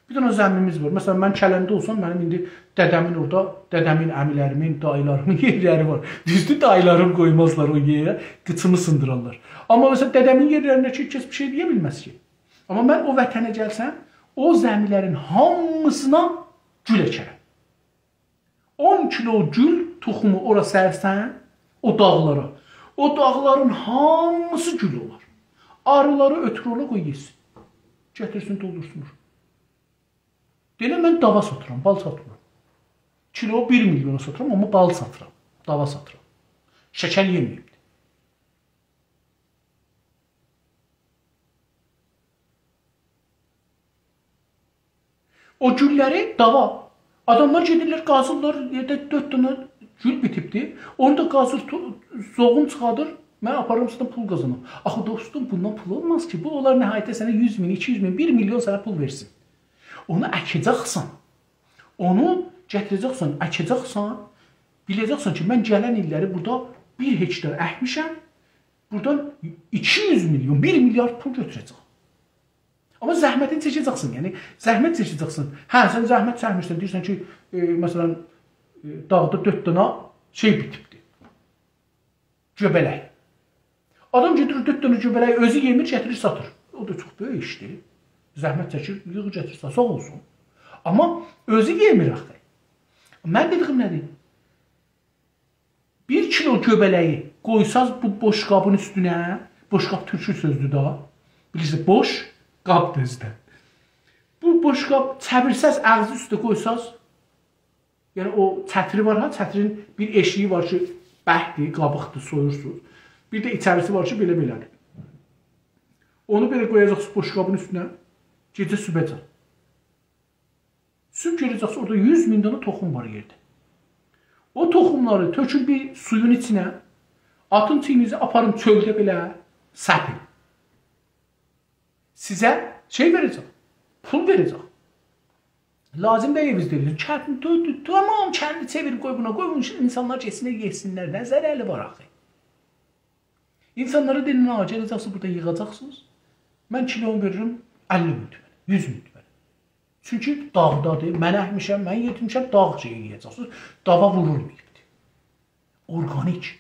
بیر دنه زمیمیز وار. مثلا، من کلنده اولسام، منیم ایندی دده‌مین اورادا، دده‌مین، عمی‌لریمین، داییلاریمین یئرلری وار. دوزدور، داییلاریم قویمازلار او یئره، قیچیمی سیندیرارلار. آمما، مثلا، دده‌مین یئرلرینده کی، هئچ کس بیر شئی دئیه بیلمز کی. آمما من او وطنه گلسم، او زمی‌لرین هامیسینا گول اکرم. اون کیلو گول توخومو اورا سرسن، او داغلارا. او داغلارین هامیسی گول اولار. آریلاری اؤتور اورا، قوی یئسین. گتیرسین، دولدورسون اورا. دئییرم، من داوا ساتیرام، بال ساتمیرام. کیلو بیر میلیونا ساتیرام، آمما بال ساتیرام. داوا ساتیرام. شکر یئمه‌ییبدیر. او گوللری داوا. آداملار گئدیرلر، قازیرلار، یئرده دؤرد دنه گول بیتیبدی. اونو دا قازیر، تو-، زوغون چیخادیر، من آپاریرام، سیزدن پول قازانام. آخی دوستوم، بوندان پول اولماز کی. بو اولار نهایتده سنه یوز مین، ایکی یوز مین، بیر میلیون سنه پول وئرسین. اونو اکه‌جکسن. اونو گتیره‌جکسن، اکه‌جکسن. بیله‌جکسن کی، من گلن ایللری بورادا بیر هکتار اکمیشم. بورادان ایکی یوز میلیون، بیر میلیارد پول گؤتوره‌جم. آمما زحمتینی چکه‌جکسن، یعنی زحمت چکه‌جکسن. هه، سن زحمت چکمیرسن، دئییرسن کی، ائ، مثلا، ائ، داغدا دؤرد دنه شئی بیتیبدی. گؤبه‌لک. آدام گئدیر، دؤرد دنه گؤبه‌لگی اؤزو یئمیر، گتیریر، ساتیر. او دا چوخ بؤیوک ایشدیر. زحمت چکیر، ییغیر، گتیریر، ساتیر. ساغ اولسون. آمما اؤزو یئمیر آخی. من دئدیگیم نه‌دیر؟ بیر او گؤبه‌له‌یی قویساز بو بوشقابین اوستونه، بوشقاب تورکو سؤزدور دا. بیلیرسینیز، بوش قاب دا اؤزو ده. بو بوشقاب چئویرسز، آغزی اوسته قویساز، یعنی او چتری وار ها، چترین بیر ائشیگی وار کی، برکدیر، قابیقدیر، سویورسوز. بیر ده ایچریسی وار کی، بئله بئله‌دیر. اونو بئله قویاجاقسینیز بوشقابین اوستونه، گئجه صبحه‌جن. صبح گؤره‌جکسینیز، اورادا یوز مین دنه توخوم وار یئرده. او توخوملاری تؤکون بیر سویون ایچینه، آتین چیینیزه، آپارین چؤلده بئله سپین. سیزه شئی وئره‌جک، پول وئره‌جک. لازیم دئییل بیز دئییریک، کندی، دؤ-، دؤ-، تامام، کندی چئویر، قوی بونا، قوی بونون اوچون اینسانلار گئتسینلر، یئسینلر ده، ضرری وار آخی. اینسانلارا دئیین، ها، گله‌جکسینیز، بورادا ییغاجاقسینیز. من کیلونو وئریرم اللی مین تومنه، یوز مین تومنه. چونکی داغدادیر، من اکمیشم، من یئتیرمیشم، داغ شئیی یئیه‌جکسینیز. داوا وورولماییبدیر. اورگانیک.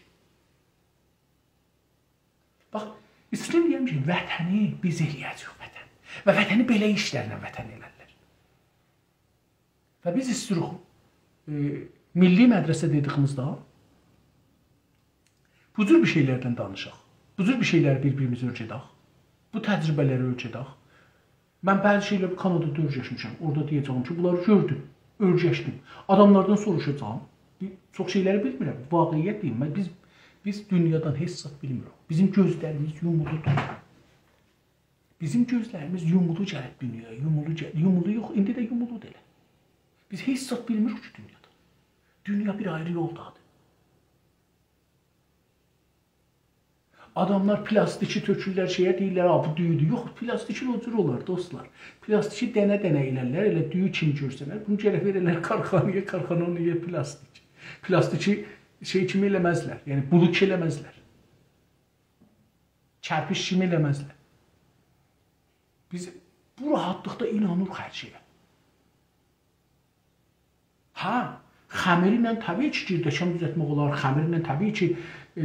باخ، ایسته‌ییرم دئیم کی، وطنی بیز ائله‌یه‌جه‌ییک وطن. و وطنی بئله ایشلرله وطن ائلرلر. و بیز ایسته‌ییریک، ائ، میللی مدرسه دئدیگیمیزده بو جور بیر شئیلردن دانیشاق. بو جور بیر شئیلری بیر-بیریمیزه اؤیره‌دک. بو تجربه‌لری اؤیره‌دک. من بعضی شئیلری کانادادا اؤیرشمیشم. اورادا دئیه‌جه‌یم کی، بونلاری گؤردوم، اؤیرشدیم. آداملاردان سوروشاجاغام. بیر، چوخ شئیلری بیلمیرم. واقعیت دئییم، من، بیز، بیز دونیادان هئچ زاد بیلمیریک. بیزیم گؤزلریمیز یومولودور. بیزیم گؤزلریمیز یومولو گلیب دونیایا، یومولو گل-، یومولو یوخ، ایندی ده یومولودور ائله. بیز هئچ زاد بیلمیریک کی، دونیادان. دونیا بیر آیری یولدادیر. آداملار پلاستیکی تؤکورلر شئیه، دئییرلر، «آ، بو دویودور.» یوخ، پلاستیکی او جور اولار، دوستلار. پلاستیکی دنه-دنه ائلرلر، ائله دویو کیمی گؤرسنر. بونو گرک وئررلر کارخانایا، کارخانا اونو یئیه پلاستیک. پلاستیکی شئی کیمی ائله‌مزلر، یعنی بلوک ائله‌مزلر. کرپیچ کیمی ائله‌مزلر. بیز بو راحتلیقدا اینانیریق هر شئیه. هه، خمیر ایله طبیعی کی، گیردکان دوزلتمک اولار، خمیر ایله طبیعی کی، ائ،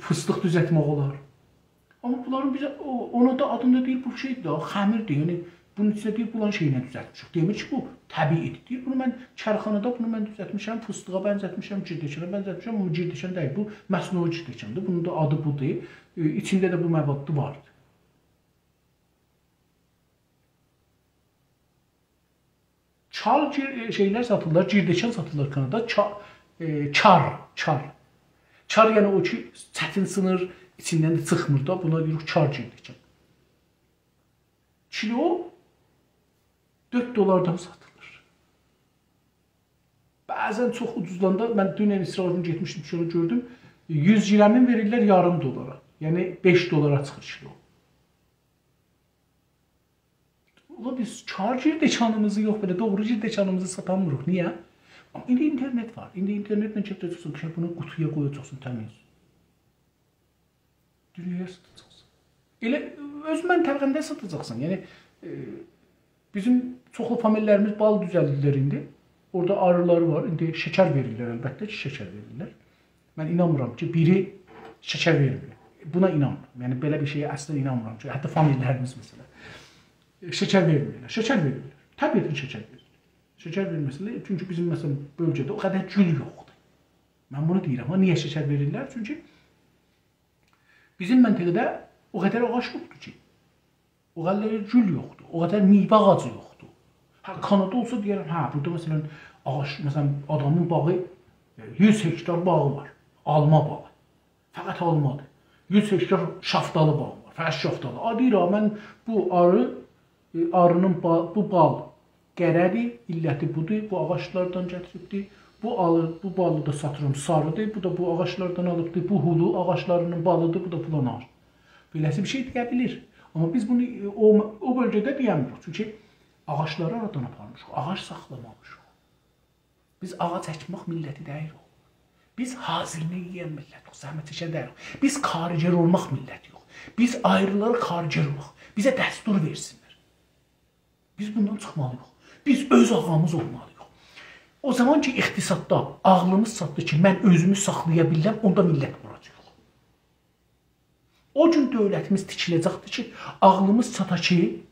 فستیق دوزلتمک اولار. آمما بونلارین بیزه، او، اونا دا آدیندا دئییر، بو شئیدیر دا، خمیردیر. یعنی، بونون ایچینه دئییر، فلان شئیله دوزلتمیشیک. دئمیر کی، بو طبیعیدیر. دئییر، بونو من کارخانادا بونو من دوزلتمیشم، فستیغا بنزتمیشم، گیردکانه بنزتمیشم، آمما گیردکان دئییل، بو مصنوعی گیردکاندیر. بونون دا آدی بودور. ائ، ایچینده ده بو مواد واردیر. چار گیر-، ائ، شئیلر ساتیرلار، گیردکان ساتیرلار کانادا. چا-، ائ، چار، چار. چار، یعنی او کی، چتین سینیر، ایچیندن ده چیخمیر دا، بونا دئییریک چار گیردکان. کیلو دؤرد دلاردان ساتیلیر. بعضا چوخ اوجوزلاندا، من دونن ایسرائیل گون گئتمیشدیم، شونو گؤردوم. یوز گرمین وئریرلر یاریم دلارا. یعنی بئش دلارا چیخیر کیلو. اولا بیز چار گیردکانیمیزی یوخ، بئله دوغرو گیردکانیمیزی ساتامیریق. نییه؟ آمما ایندی اینترنت وار. ایندی اینترنتله گئده‌جکسن، کی، بونو قوتویا قویاجاقسان تمیز. دونیایا ساتاجاقسان. ائله اؤز منطقه‌نده ساتاجاقسان. یعنی، ائ، بیزیم چوخلو فامیللریمیز بال دوزلدیرلر ایندی. اورادا آریلاری وار. ایندی شکر وئریرلر، البته کی، شکر وئریرلر. من اینانمیرام کی، بیری شکر وئرمیر. بونا اینانمیرام. یعنی، بئله بیر شئیه اصلا اینانمیرام کی، حتی فامیللریمیز، مثلا، ائ، شکر وئرمیرلر. شکر وئریرلر. طبیعی کی، شکر وئریرلر. شکر وئرمه‌سینلر، چونکی بیزیم، مثلا، بؤلگه‌ده او قدر گول یوخدور. من بونو دئییرم، آمما نییه شکر وئریرلر؟ چونکی بیزیم منطقه‌ده او قدر آغاج یوخدور کی. او قدر گول یوخدور، او قدر میوه آغاجی یوخدور. هه، کانادا اولسا دئیه‌رم، هه، بورادا، مثلا، آغاج، مثلا، آدامین باغی، ائ، یوز هکتار باغی وار، آلما باغی. فقط آلمادیر. یوز هکتار شافتالی باغی وار، فقط شافتالی. آ، دئییر، «آ، من بو آری، ائ، آرینین با-، بو بال قره‌دیر، علتی بودور، بو آغاجلاردان گتیریبدیر. بو آلی، بو بالی دا ساتیرام، ساریدیر، بو دا بو آغاجلاردان آلیبدیر، بو هولو آغاجلارینین بالیدیر، بو دا فلان آغاج.» بئله‌سی بیر شئی دئیه بیلیر. آمما بیز بونو، ائ، او، او بؤلگه‌ده دئیه‌میریک. چونکی آغاجلاری آرادان آپارمیشیق، آغاج ساخلامامیشیق. بیز آغاج اکمک میللتی دئییلیک. بیز حاصلینی یئین میللتیک، زحمت چکن دئییلیک. بیز کارگر اولماق میللتیک. بیز آیریلاری کارگر اولاق. بیزه دستور وئرسینلر. بیز بوندان چیخمالی‌ییق. بیز اؤز آغامیز اولمالی‌ییق. او زامان کی، اقتصاددا عاغلیمیز چاتدی کی، من اؤزومو ساخلایا بیلرم، اوندا میللت قوراجاغیق. او گون دؤولتیمیز تیکیله‌جکدیر کی، عاغلیمیز چاتا کی،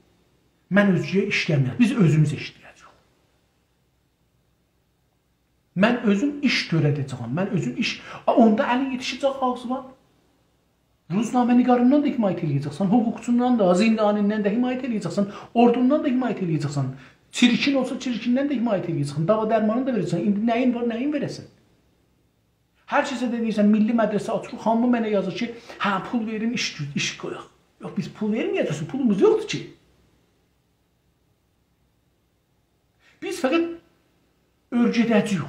من اؤزگه‌یه ایشله‌مه‌یم. بیز اؤزوموز ایشله‌یه‌جه‌ییک. من اؤزوم ایش تؤره‌ده‌جه‌یم. من اؤزوم ایش... آ، اوندا الین یئتیشه‌جک آغزینا. روزنامه‌نگاریندان دا حمایت ائله‌یه‌جکسن، حقوقچوندان دا، زندانیندان دا حمایت ائله‌یه‌جکسن، اوردوندان دا حمایت ائله‌یه‌جکسن. چیرکین اولسا چیرکیندن ده حمایت ائله‌یه‌جکسن. داوا درمانین دا وئره‌جکسن. ایندی نه‌یین وار، نه‌یین وئره‌سن؟ هر کسه ده دئییرسن، میللی مدرسه آچیریق، هامی منه یازیر کی، هه، پول وئرین، ایش، ایش قویاق. یوخ، بیز پول وئرمه‌یه‌جه‌ییک، پولوموز یوخدور کی. بیز فقط اؤرگده‌جه‌ییک.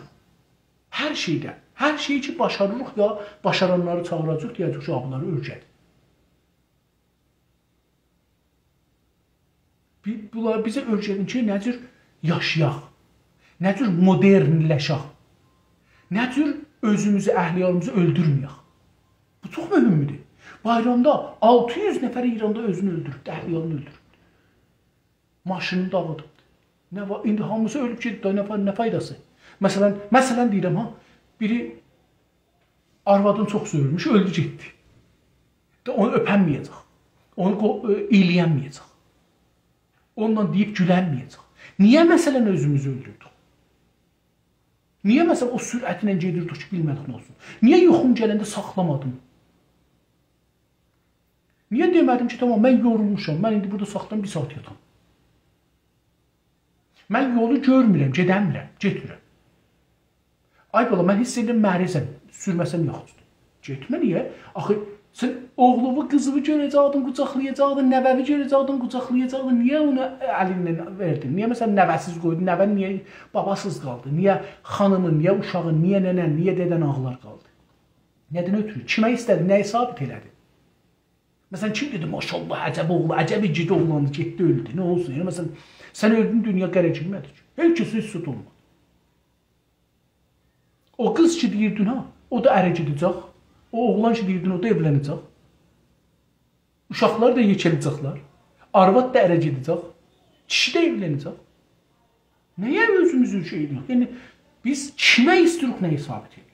هر شئیده، هر شئیی کی باشاریریق یا باشارانلاری چاغیراجاغیق، دئیه‌جه‌ییک کی، «آ، بونلاری اؤرگدین.» بی-، بونلاری بیزه اؤرگدین کی، نه جور یاشایاق، نه جور مدرنلشک، نه جور اؤزوموزو، اهل عیالیمیزی اؤلدورمه‌یک. بو چوخ مهمدور. بایرامدا آلتی یوز نفر ایراندا اؤزونو اؤلدوروب، اهل عیالینی اؤلدوروب. ماشینی داغیدیب. نه وار؟ ایندی هامیسی اؤلوب گئدیب دا، نه فا-، نه فایداسی؟ مثلا، مثلا دئییرم ها، بیری آروادینی چوخ سؤیورموش، اؤلدو گئتدی. دا اونو اؤپنمه‌یه‌جک. اونو قو-، ائ، اییله‌ینمه‌یه‌جک. اونونلا دئییب گولنمه‌یه‌جک. نییه مثلا اؤزوموزو اؤلدوردوک؟ نییه مثلا او سرعتله گئدیردیک کی، بیلمه‌دیک نه اولسون؟ نییه یوخوم گلنده ساخلامادیم؟ نییه دئمه‌دیم کی، تامام، من یورولموشام، من ایندی بورادا ساخلاییم، بیر ساعات یاتام؟ من یولو گؤرمورم، گئده‌میرم، گئتمیرم. آی بالا، من حیس ائدیرم مریضم، سورمه‌سم یاخشیدیر. گئتمه، نییه؟ آخی سن اوغلووو، قیزیوی گؤره‌جکدین، قوجاقلایاجاقدین، نوه‌وی گؤره‌جکدین، قوجاقلایاجاقدین. نییه اونو الیندن وئردین؟ نییه مثلا نوه‌سیز قویدون؟ نوه‌ن نییه باباسیز قالدی؟ نییه خانیمین، نییه اوشاغین، نییه ننه‌ن، نییه دده‌ن آغلار قالدی؟ نه‌دن اؤترو؟ کیمه ایسته‌دی؟ نه‌یی ثابت ائله‌دی؟ مثلا، کیم دئدی، «ماشاالله، عجب اوغلو، عجب ایگید اوغلاندی، گئتدی، اؤلدو»؟ نه اولسون؟ یعنی، مثلا، سن اؤلدون، دونیا قره گیرمه‌دی کی. هئچ کسه هئچ زاد اولمادی. او قیز کی دئییردین ها، او دا اره گئده‌جک. او اوغلان کی دئییردین، او دا ائولنه‌جک. اوشاقلار دا یئکه‌له‌جکلر. آرواد دا اره گئده‌جک. کیشی ده ائولنه‌جک. نییه اؤزوموزو شئی ائدیریک؟ یعنی، بیز کیمه ایستیریک، نه‌یی ثابت ائدیریک؟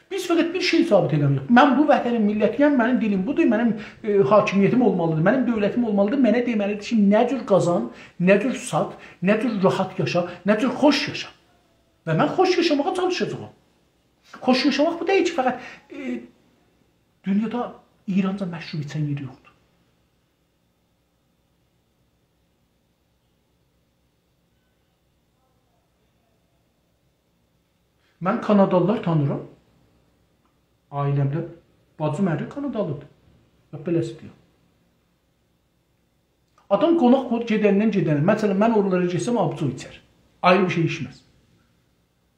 بیز فقط بیر شئی ثابت ائله‌میریک. من بو وطنین میللتی‌یم، منیم دیلیم بودور، منیم، ائ، حاکمیتیم اولمالیدیر، منیم دؤولتیم اولمالیدیر، منه دئمه‌لیدیر کی، نه جور قازان، نه جور سات، نه جور راحت یاشا، نه جور خوش یاشا. و من خوش یاشاماغا چالیشاجاغام. خوش یاشاماق بو دئییل کی، فقط، ائ، دونیادا ایرانجا مشروب ایچن یئر یوخدور. من کانادالیلار تانیرام. عائله‌مده باجیم اری کانادالیدیر. باخ، بئله‌سی دئییر. آدام قوناق قویور، گئدندن گئدنه. مثلا، من اورالارا گئتسم، آبجو ایچر. آیری بیر شئی ایچمز.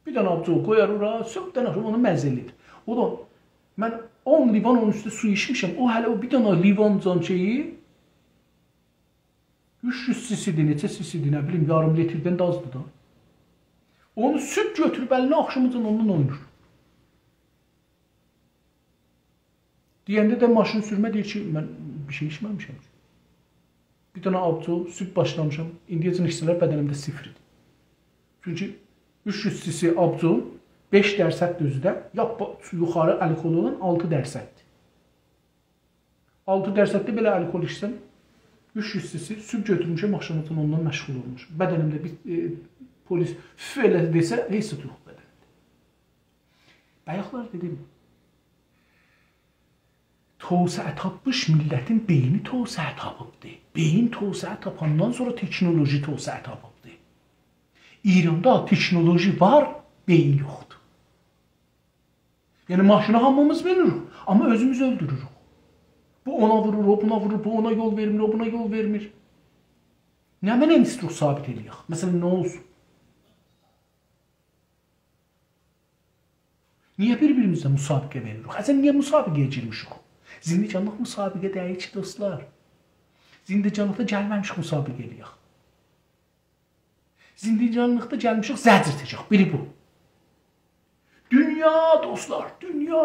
بیر دنه آبجو قویار اورا، صبحدن آخشام اونو مزه ائله‌ییر. او دا، من اون لیوان اونون اوسته سو ایچمیشم. او هله او بیر دنه لیوانجان شئیی، اوچ یوز سی سی‌دیر، نئچه سی سی‌دیر، نه بیلیم، یاریم لیتردن ده آزدیر دا. اونو صبح گؤتوروب الینه، آخشاماجان اونونلا اوینایر. دئینده ده ماشین سورمه دئییر کی، من بیر شئی ایچمه‌میشم کی. بیر دنه آبجو، صبح باشلامیشام، ایندییه‌جن ایچسه‌لر بدنیمده صفر ایدی. چونکی اوچ یوز سی سی آبجو، بئش درصد ده اؤزو ده، لاپ با-، یوخاری الکل اولان آلتی درصددیر. آلتی درصد ده بئله الکل ایچسم، اوچ یوز سی سی، صبح گؤتورموشم، آخشاماجان اوندان مشغول اولموشام. بدنیمده بیر، ائ، پلیس «اوف» ائله دئسه، هئچ زاد یوخ بدنیمده. بایاقلار دئدیم، توسعه تاپمیش میللتین بئینی توسعه تاپیبدی. بئیین توسعه تاپاندان سونرا تکنولوژی توسعه تاپیبدی. ایراندا تکنولوژی وار، بئیین یوخدور. یعنی، ماشینا هامیمیز مینیریک، آمما اؤزوموزو اؤلدوروروک. بو اونا وورور، او بونا وورور، بو اونا یول وئرمیر، او بونا یول وئرمیر. نمنه ایستیروخ ثابت ائله‌یک؟ مثلا، نه اولسون؟ نییه بیر-بیریمیزله مسابقه وئریریک؟ اصلا، نییه مسابقه‌یه گیرمیشیک؟ زندگانلیق مسابقه دئییل کی، دوستلار. زندگانلیقدا گلمه‌میشیک مسابقه ائله‌یک. زندگانلیقدا گلمیشیک زجر چکک، بیری بو. دونیا، دوستلار، دونیا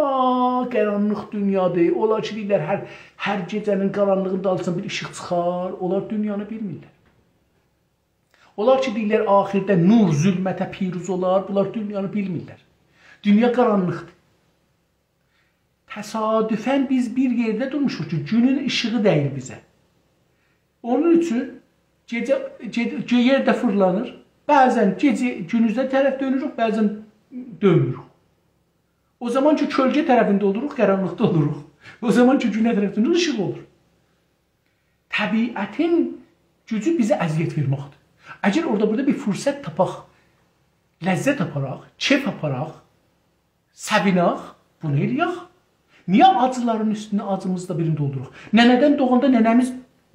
قارانلیق دونیادیر. اونلار کی دئییرلر، هر، هر گئجه‌نین قارانلیغین دالیسیندان بیر ایشیق چیخار. اونلار دونیانی بیلمیرلر. اونلار کی دئییرلر، آخرده نور ظلمته پیروز اولار، بونلار دونیانی بیلمیرلر. دونیا قارانلیقدیر. تصادفا بیز بیر یئرده دورموشوق کی، گونون ایشیغی دَییر بیزه. اونون اوچون گئجه، گئجه، گئ-، یئر ده فیرلانیر، بعضاً گئجه گونوزه طرف دؤنوروک، بعضاً دؤنموروک. او زامان کی کؤلگه طرفینده اولوروق، قارانلیقدا اولوروق. او زامان کی گونه طرف دؤنوروک، ایشیق اولور. طبیعتین گوجو بیزه اذیت وئرمکدیر. اگر اورادا بورادا بیر فرصت تاپاق، لذت آپاراق، کئف آپاراق، سئوینک، بونو ائله‌یک. نییه آجیلارین اوستونه آجیمیزی دا بیرینی دولدوروق؟ ننه‌دن دوغاندا ننه‌میز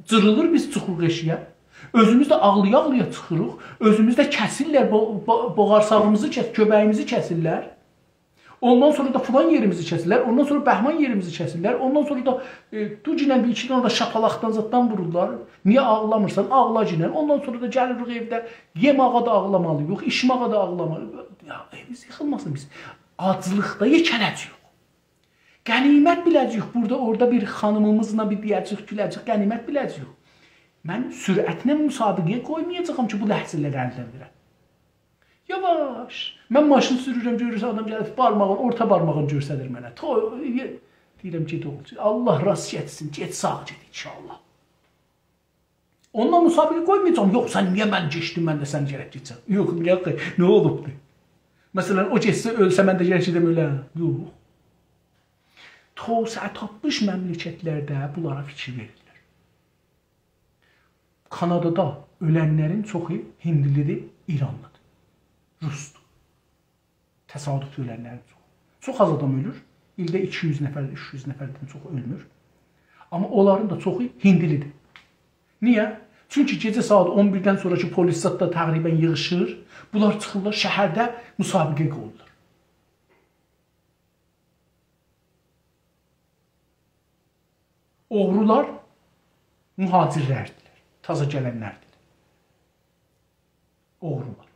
جیریلیر، بیز چیخیریق ائشیگه. اؤزوموز ده آغلایا-آغلایا چیخیریق. اؤزوموز ده کسیرلر، بو-، بو-، بوغارساغیمیزی کس-، گؤبه‌ییمیزی کسیرلر. اوندان سونرا دا فلان یئریمیزی کسیرلر، اوندان سونرا بهمان یئریمیزی کسیرلر، اوندان سونرا دا، ائ، دوگینن بیر ایکی دنه ده شاپالاقدان زاددان وورورلار. نییه آغلامیرسان؟ آغلاگینن. اوندان سونرا دا گلیریک ائوده، یئمه‌یه ده آغلامالی‌ییق، ایچمه‌یه ده آغلامالی‌ییق. یا، ائویمیز ییخیلماسین بیز. آجلیقدا یئکه‌له‌جه‌ییک. غنیمت بیله‌جه‌ییک. بورادا، اورادا بیر خانیمیمیزلا بیر دئیه‌جه‌ییک، گوله‌جه‌ییک، غنیمت بیله‌جه‌ییک. من سرعتله مسابقه‌یه قویمایاجاغام کی بو لحظه‌لری الدن وئرم. یاواش. من ماشین سورورم، گؤرورسن آدام گلیب بارماغین، اورتا بارماغینی گؤستریر منه. تو، یئ-، دئییرم، گئت اوغلوم. الله راست گتیرسین، گئت ساغ گئت انشاءالله. اونونلا مسابقه قویمایاجاغام. یوخ، سن نییه من کئچدیم، من ده سن گرک کئچم. یوخ، نییه آخی؟ نه اولوبدو؟ مثلا، او گئتسه، اؤلسه، من ده گرک گئدم اؤلم. یوخ. توسعه تاپمیش مملکتلرده بونلارا فیکیر وئریرلر. کانادادا اؤلنلرین چوخو هیندلی‌دیر، ایرانلی‌دیر، روسدور. تصادفده اؤلنلرین چوخو. چوخ آز آدام اؤلور. ایلده ایکی یوز نفر، اوچ یوز نفردن چوخ اؤلمور. آمما اونلارین دا چوخو هیندلی‌دیر. نییه؟ چونکی گئجه ساعات اون بیردن سونرا کی پلیس زاددا تقریبا ییغیشیر، بونلار چیخیرلار شهرده مسابقه قویورلار. اوغرولار مهاجرلردیرلر، تازا گلنلردیرلر. اوغرولار.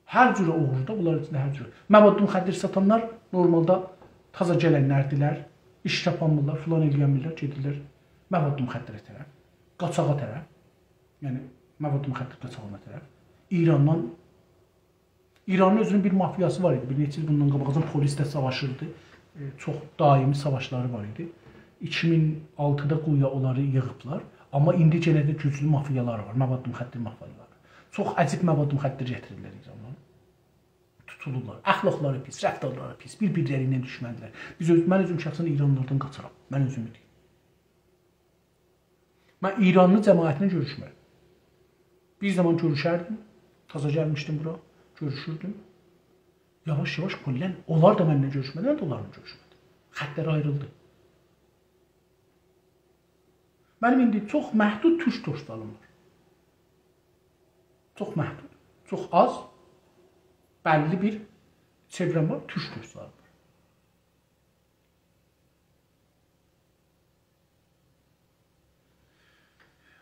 هر جوره اوغرو دا، بونلار ایچینده هر جوره. مواد مخدر ساتانلار نورمالدا تازا گلنلردیرلر، ایش تاپانمیرلار، فلان ائلیه‌نمیرلر، گئدیرلر مواد مخدره طرف، قاچاغا طرف. یعنی، مواد مخدر قاچاغینا طرف. ایراندان ایرانین اؤزونون بیر مافیاسی وار ایدی. بیر نئچه ایل بوندان قاباق پلیسله ساواشیردی. ائ، چوخ دائمی ساواشلاری وار ایدی. ایکی مین آلتیدا گویا اونلاری ییغیبلار. آمما ایندی یئنه ده گوجلو مافیالاری وار، مواد مخدر مافیالاری. چوخ عجیب مواد مخدر گتیریرلر ایراندان. توتولورلار. اخلاقلاری پیس، رفتارلاری پیس، بیر-بیرلری ایله دوشمندیرلر. بیز اؤز-، من اؤزوم شخصاً ایرانلیلاردان قاچارام. من اؤزومو دئییم. من ایرانلی جماعتله گؤروشمرم. بیر زامان گؤروشردیم، تازا گلمیشدیم بورا، گؤروشوردوم. یاواش-یاواش کلاً اونلار دا منله گؤروشمه‌دی، من ده اونلارلا گؤروشمه‌دیم. خطلر آیریلدی. منیم ایندی چوخ محدود تورک دوستلاریم وار. چوخ محدود، چوخ آز، بللی بیر چئوره‌م وار، تورک دوستلاریم وار.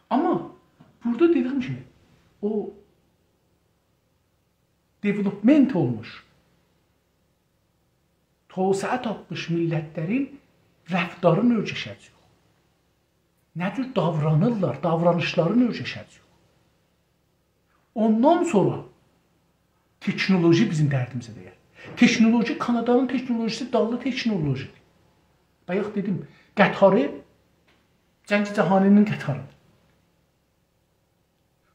آمما بورادا دئدیگیم کیمی، او development اولموش، توسعه تاپمیش میللتلرین رفتارینی اؤیره‌شه‌جه‌ییک. نه جور داورانیرلار، داورانیشلارینی اؤیره‌شه‌جه‌ییک. اوندان سونرا تکنولوژی بیزیم دردیمیزه دَیر. تکنولوژی، کانادانین تکنولوژیسی داللی تکنولوژی‌دیر. بایاق دئدیم، قطاری جنگ جهانی‌نین قطاری‌دیر.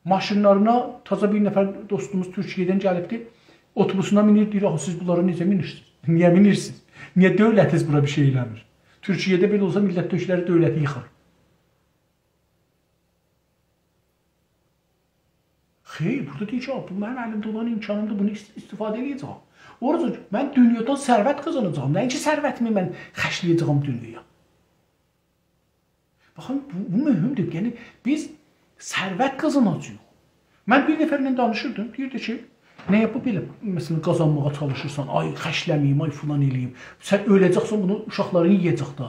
ماشینلارینا، تازا بیر نفر دوستوموز تورکیه‌دن گلیبدی، اوتوبوسونا مینیر، دئییر: «آخی سیز بونلارا نئجه مینیرسینیز؟ نییه مینیرسینیز؟ نییه دؤولتینیز بورا بیر شئی ائله‌میر؟» تورکیه‌ده بئله اولسا میللت تؤکلری دؤولتی ییخار. خیر، بورادا دئییر کی: «آ، بو منیم الیمده اولان امکانیمدیر، بونو ایست-، استفاده ائله‌یه‌جم.» اورادا من دونیادان ثروت قازاناجاغام. نه اینکی ثروتیمی من خرجله‌یه‌جم دونیایا؟ باخین، بو، بو مهمدور. یعنی، بیز ثروت قازاناجاغیق. من بیر نفرله دانیشیردیم، دئییردی کی: «نییه بو بئله، مثلا، قازانماغا چالیشیرسان، آی خرجله‌مه‌ییم، آی فلان ائله‌ییم. سن اؤله‌جکسن، بونو اوشاقلارین یئیه‌جک ده.»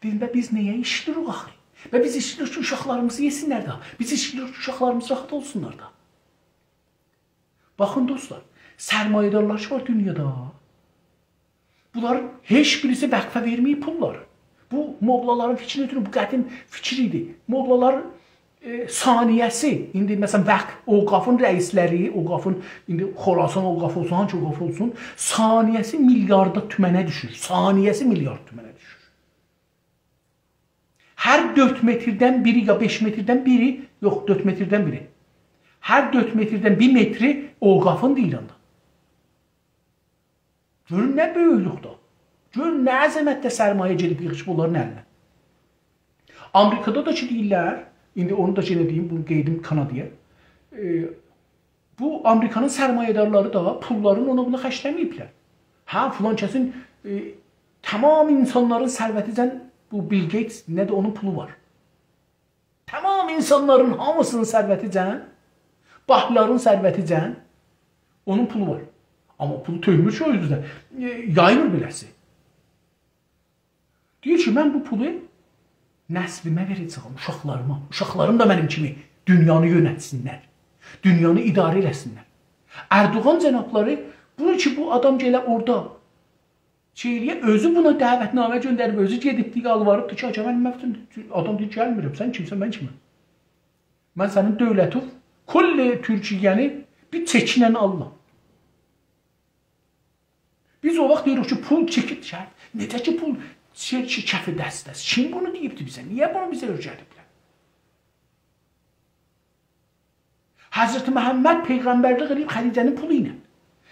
دئدیم: «به بیز نییه ایشله‌ییریک آخی؟ به بیز ایشله‌ییریک کی اوشاقلاریمیز یئسینلر ده. بیز ایشله‌ییریک کی اوشاقلاریمیز راحت اولسونلار دا.» باخین دوستلار، سرمایه‌دارلار کی وار دونیادا، بونلارین هئچ بیریسی وقفه وئرمه‌ییب پوللار. بو موللالارین فیکرینی اؤتورون، بو قدیم فیکیر ایدی. موللالار، ائ، ثانیه‌سی، ایندی مثلا وقف، اوقافین رئیسلری، اوقافین، ایندی خراسان اوقافی اولسون، هانسی اوقاف اولسون، ثانیه‌سی میلیارد تومنه دوشور. ثانیه‌سی میلیارد تومنه دوشور. هر دؤرد متردن بیری یا بئش متردن بیری یوخ، دؤرد متردن بیری. هر دؤرد متردن بیر متری اوقافین دئییر آندا. گؤرون نه بؤیوکلوکده. گؤرون نه عظمتده سرمایه گئدیب ییغیشیب اونلارین الینه. آمریکادا دا کی دئییرلر، ایندی اونو دا یئنه دئییم، بونو قئییدیم کانادایا. ائ، بو آمریکانین سرمایه‌دارلاری دا پوللارین اونا بونا خرجله‌مه‌ییبلر. هه، فلان کسین، ائ، تمام اینسانلارین ثروتیجن بو بیل گئیتس، نه ده اونون پولو وار. تمام اینسانلارین هامیسینین ثروتیجن، بانکلارین ثروتیجن اونون پولو وار. آمما پولو تؤکمور کی او اوزدن، ائ، یایمیر بئله‌سی. دئییر کی، من بو پولو نسلیمه وئره‌جه‌یم، اوشاقلاریما. اوشاقلاریم دا منیم کیمی دونیانی یؤنتسینلر، دونیانی اداره ائله‌سینلر. اردوغان جنابلاری، بو کی بو آدام گله اورادا شئی ائله‌یه، اؤزو بونا دعوتنامه گؤندریب، اؤزو گئدیبدی، یالواریبدی کی، «آقا، من مفتون.» آدام دئییر، «گلمیرم، سن کیمسن، من کیمم؟» من سنین دؤولتووو، کل تورکیه‌نی بیر چکینن آللام. بیز او واخت دئییریک کی، پول چکیب شهر. نئجه کی پول شئی کی، کف دسته‌سی. کیم بونو دئییبدی بیزه؟ نییه بونو بیزه اؤیره‌دیبلر؟ حضرت محمد پیغمبرلیک ائله‌ییب خدیجه‌نین پولو ایله.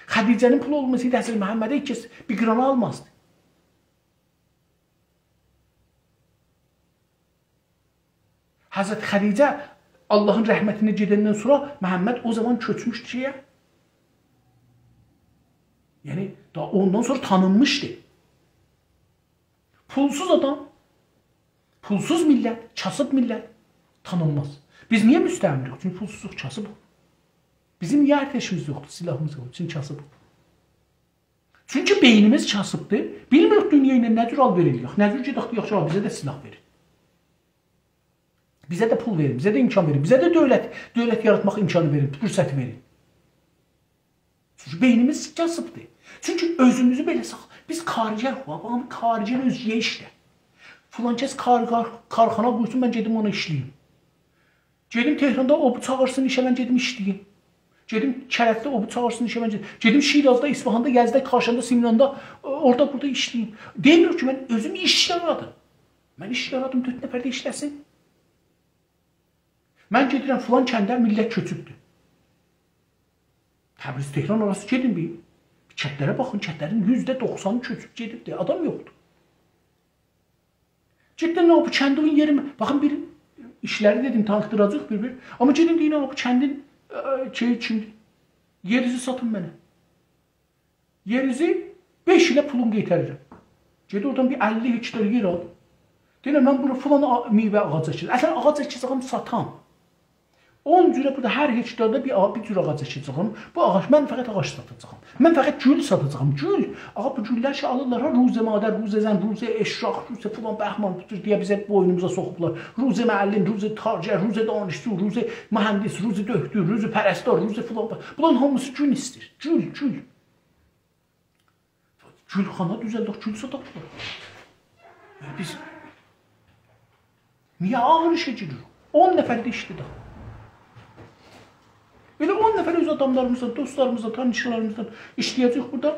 خدیجه‌نین پولو اولماسایدی، حضرت محمده هئچ کس بیر قران آلمازدی. حضرت خدیجه آللاهین رحمتینه گئدندن سونرا محمد او زامان کؤچموشدو شئیه. یعنی، دا اوندان سونرا تانینمیشدی. پولسوز آدام، پولسوز میللت، کاسیب میللت تانینماز. بیز نییه مستعمره‌ییک؟ چونکی پولسوزوق، کاسیبیق. بیزیم نییه ارتشیمیز یوخدور، سلاحیمیز یوخدور؟ چونکی کاسیبیق. چونکی بئینیمیز کاسیبدیر. بیلمیریک دونیا ایله نه جور آل‌وئر ائله‌یک، نه جور گئدک دئیک کی، بیزه ده سلاح وئرین. بیزه ده پول وئرین، بیزه ده امکان وئرین، بیزه ده دؤولت، دؤولت یاراتماق امکانی وئرین، فرصتی وئرین. چونکی بئینیمیز کاسیبدیر. چونکی اؤزوموزو بئله ساخ-، بیز کارگر، بابام کارگر اؤزگه ایشده. فلان کس کار-، کار-، کارخانا قورسون، من گئدیم اونا ایشله‌ییم. گئدیم تهراندا او بو چاغیرسین ایشه، من گئدیم ایشله‌ییم. گئدیم کرجده او بو چاغیرسین ایشه، من گئدیم. گئدیم شیرازدا، اصفهاندا، یزدده، کاشاندا، سمناندا، اورادا بورادا ایشله‌ییم. دئمیرم کی، من اؤزوم ایش یارادیم. من ایش یارادیم، دؤرد نفر ده ایشله‌سین. من گئدیرم فلان کنده، میللت کؤچوبدور. تبریز، تهران آراسی گئدین بیر. بیر کندلره باخین، کندلرین یوزده دوخسانی کؤچوب گئدیبدیر. آدام یوخدور. گئدین، «آ، بو کندین یئری»، باخین، بیر ایشلری دئدیم، تانیتدیراجاغیق بیر-بیر. آمما گئدین دئیین، «آ، بو کندین، ائ، شئی کیمدیر؟ یئرینیزی ساتین منه. یئرینیزی بئش ایله پولون قئیتاریرام.» گئت اورادان بیر اللی هکتار یئر آل. دئینن، «من بورا فلان آ-، میوه آغاجی اکیرم.» اصلاً آغاج اکیرم، ساتام. اون جوره بورادا هر هکتاردا بیر آ-، بیر جور آغاج اکیرم. بو آغاج، من فقط آغاج ساتاجاغام. من فقط گول ساتاجاغام. گول. آقا، بو گوللر کی آلیرلار ها، روز مادر، روز زن، روز اشراق، روز فلان بهمان، بو جور دئیه بیزه بوینوموزا سوخوبلار. روز معلم، روز تاجر، روز دانشجو، روز مهندس، روز دکتر، روز پرستار، روز فلان. بونلارین هامیسی گول ایسته‌ییر. گول، گول. گولخانا دوزلدک، گول ساتاق بورا. بیز نییه آغیر ایشه گیریریک؟ اون نفر ده ایشله‌دک. ائله اون نفر اؤز آداملاریمیزدان، دوستلاریمیزدان، تانیشلاریمیزدان ایشله‌یه‌جک بورادا.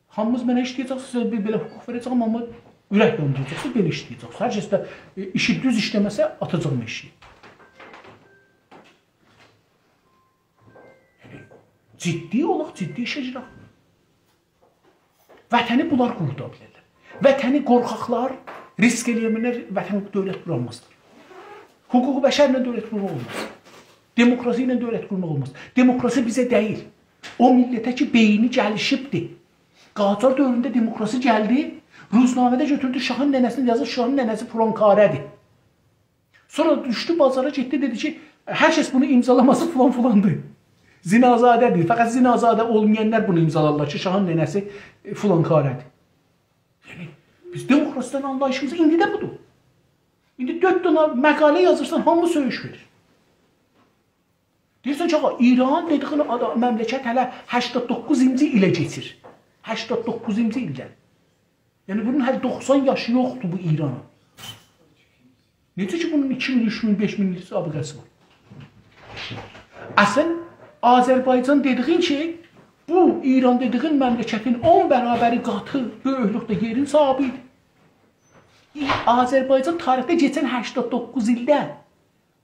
هامیمیز منه ایشله‌یه‌جک، سیزه بیر بئله حقوق وئره‌جم، آمما اورک یاندیراجاقسینیز، بئله ایشله‌یه‌جکسینیز. هر کس ده، ائ، ایشی دوز ایشله‌مه‌سه، آتاجاغام ائشییه. یعنی، جدی اولاق، جدی ایشه گیرک. وطنی بونلار قورودا بیلرلر. وطنی قورخاقلار ریسک ائله‌یه‌مه‌یه‌لر، وطن دؤولت قورانمازلار. حقوق بشرله دؤولت قورماق اولماز. دموکراسی ایله دؤولت قورماق اولماز. دموکراسی بیزه دئییل. او میللته کی، بئینی گلیشیبدیر. قاجار دؤورونده دموکراسی گلدی، روزنامه‌ده گؤتوردو، شاهین ننه‌سینی یازدی، شاهین ننه‌سی فلانکاره‌دیر. سونرا دوشدو بازارا، گئتدی، دئدی کی، هر کس بونو امضالاماسا فلان فلاندیر. زنازاده‌دیر. فقط زنازاده اولمایانلار بونو امضالارلار کی، شاهین ننه‌سی، ائ، فلانکاره‌دیر. یعنی، بیز دموکراسی‌دن آنلاییشیمیز ایندی ده بودور. ایندی دؤرد دنه مقاله یازیرسان، هامی سؤیوش وئریر. دئییرسن کی، آقا، ایران دئدیگین آدا-، مملکت هله هشتاد دوققوزونجو ایله کئچیر. هشتاد دوققوزونجو ایلدن. یعنی، بونون هله دوخسان یاشی یوخدور بو ایرانین. نئجه کی، بونون ایکی مین، اوچ مین، بئش مین ایل سابقه‌سی وار؟ اصلاً، آذربایجان دئدیگین کی، بو ایران دئدیگین مملکتین اون برابری قاتی بؤیوکلوکده یئرین صاحیبی ایدی. ای-، آذربایجان تاریخده کئچن هشتاد دوققوز ایلده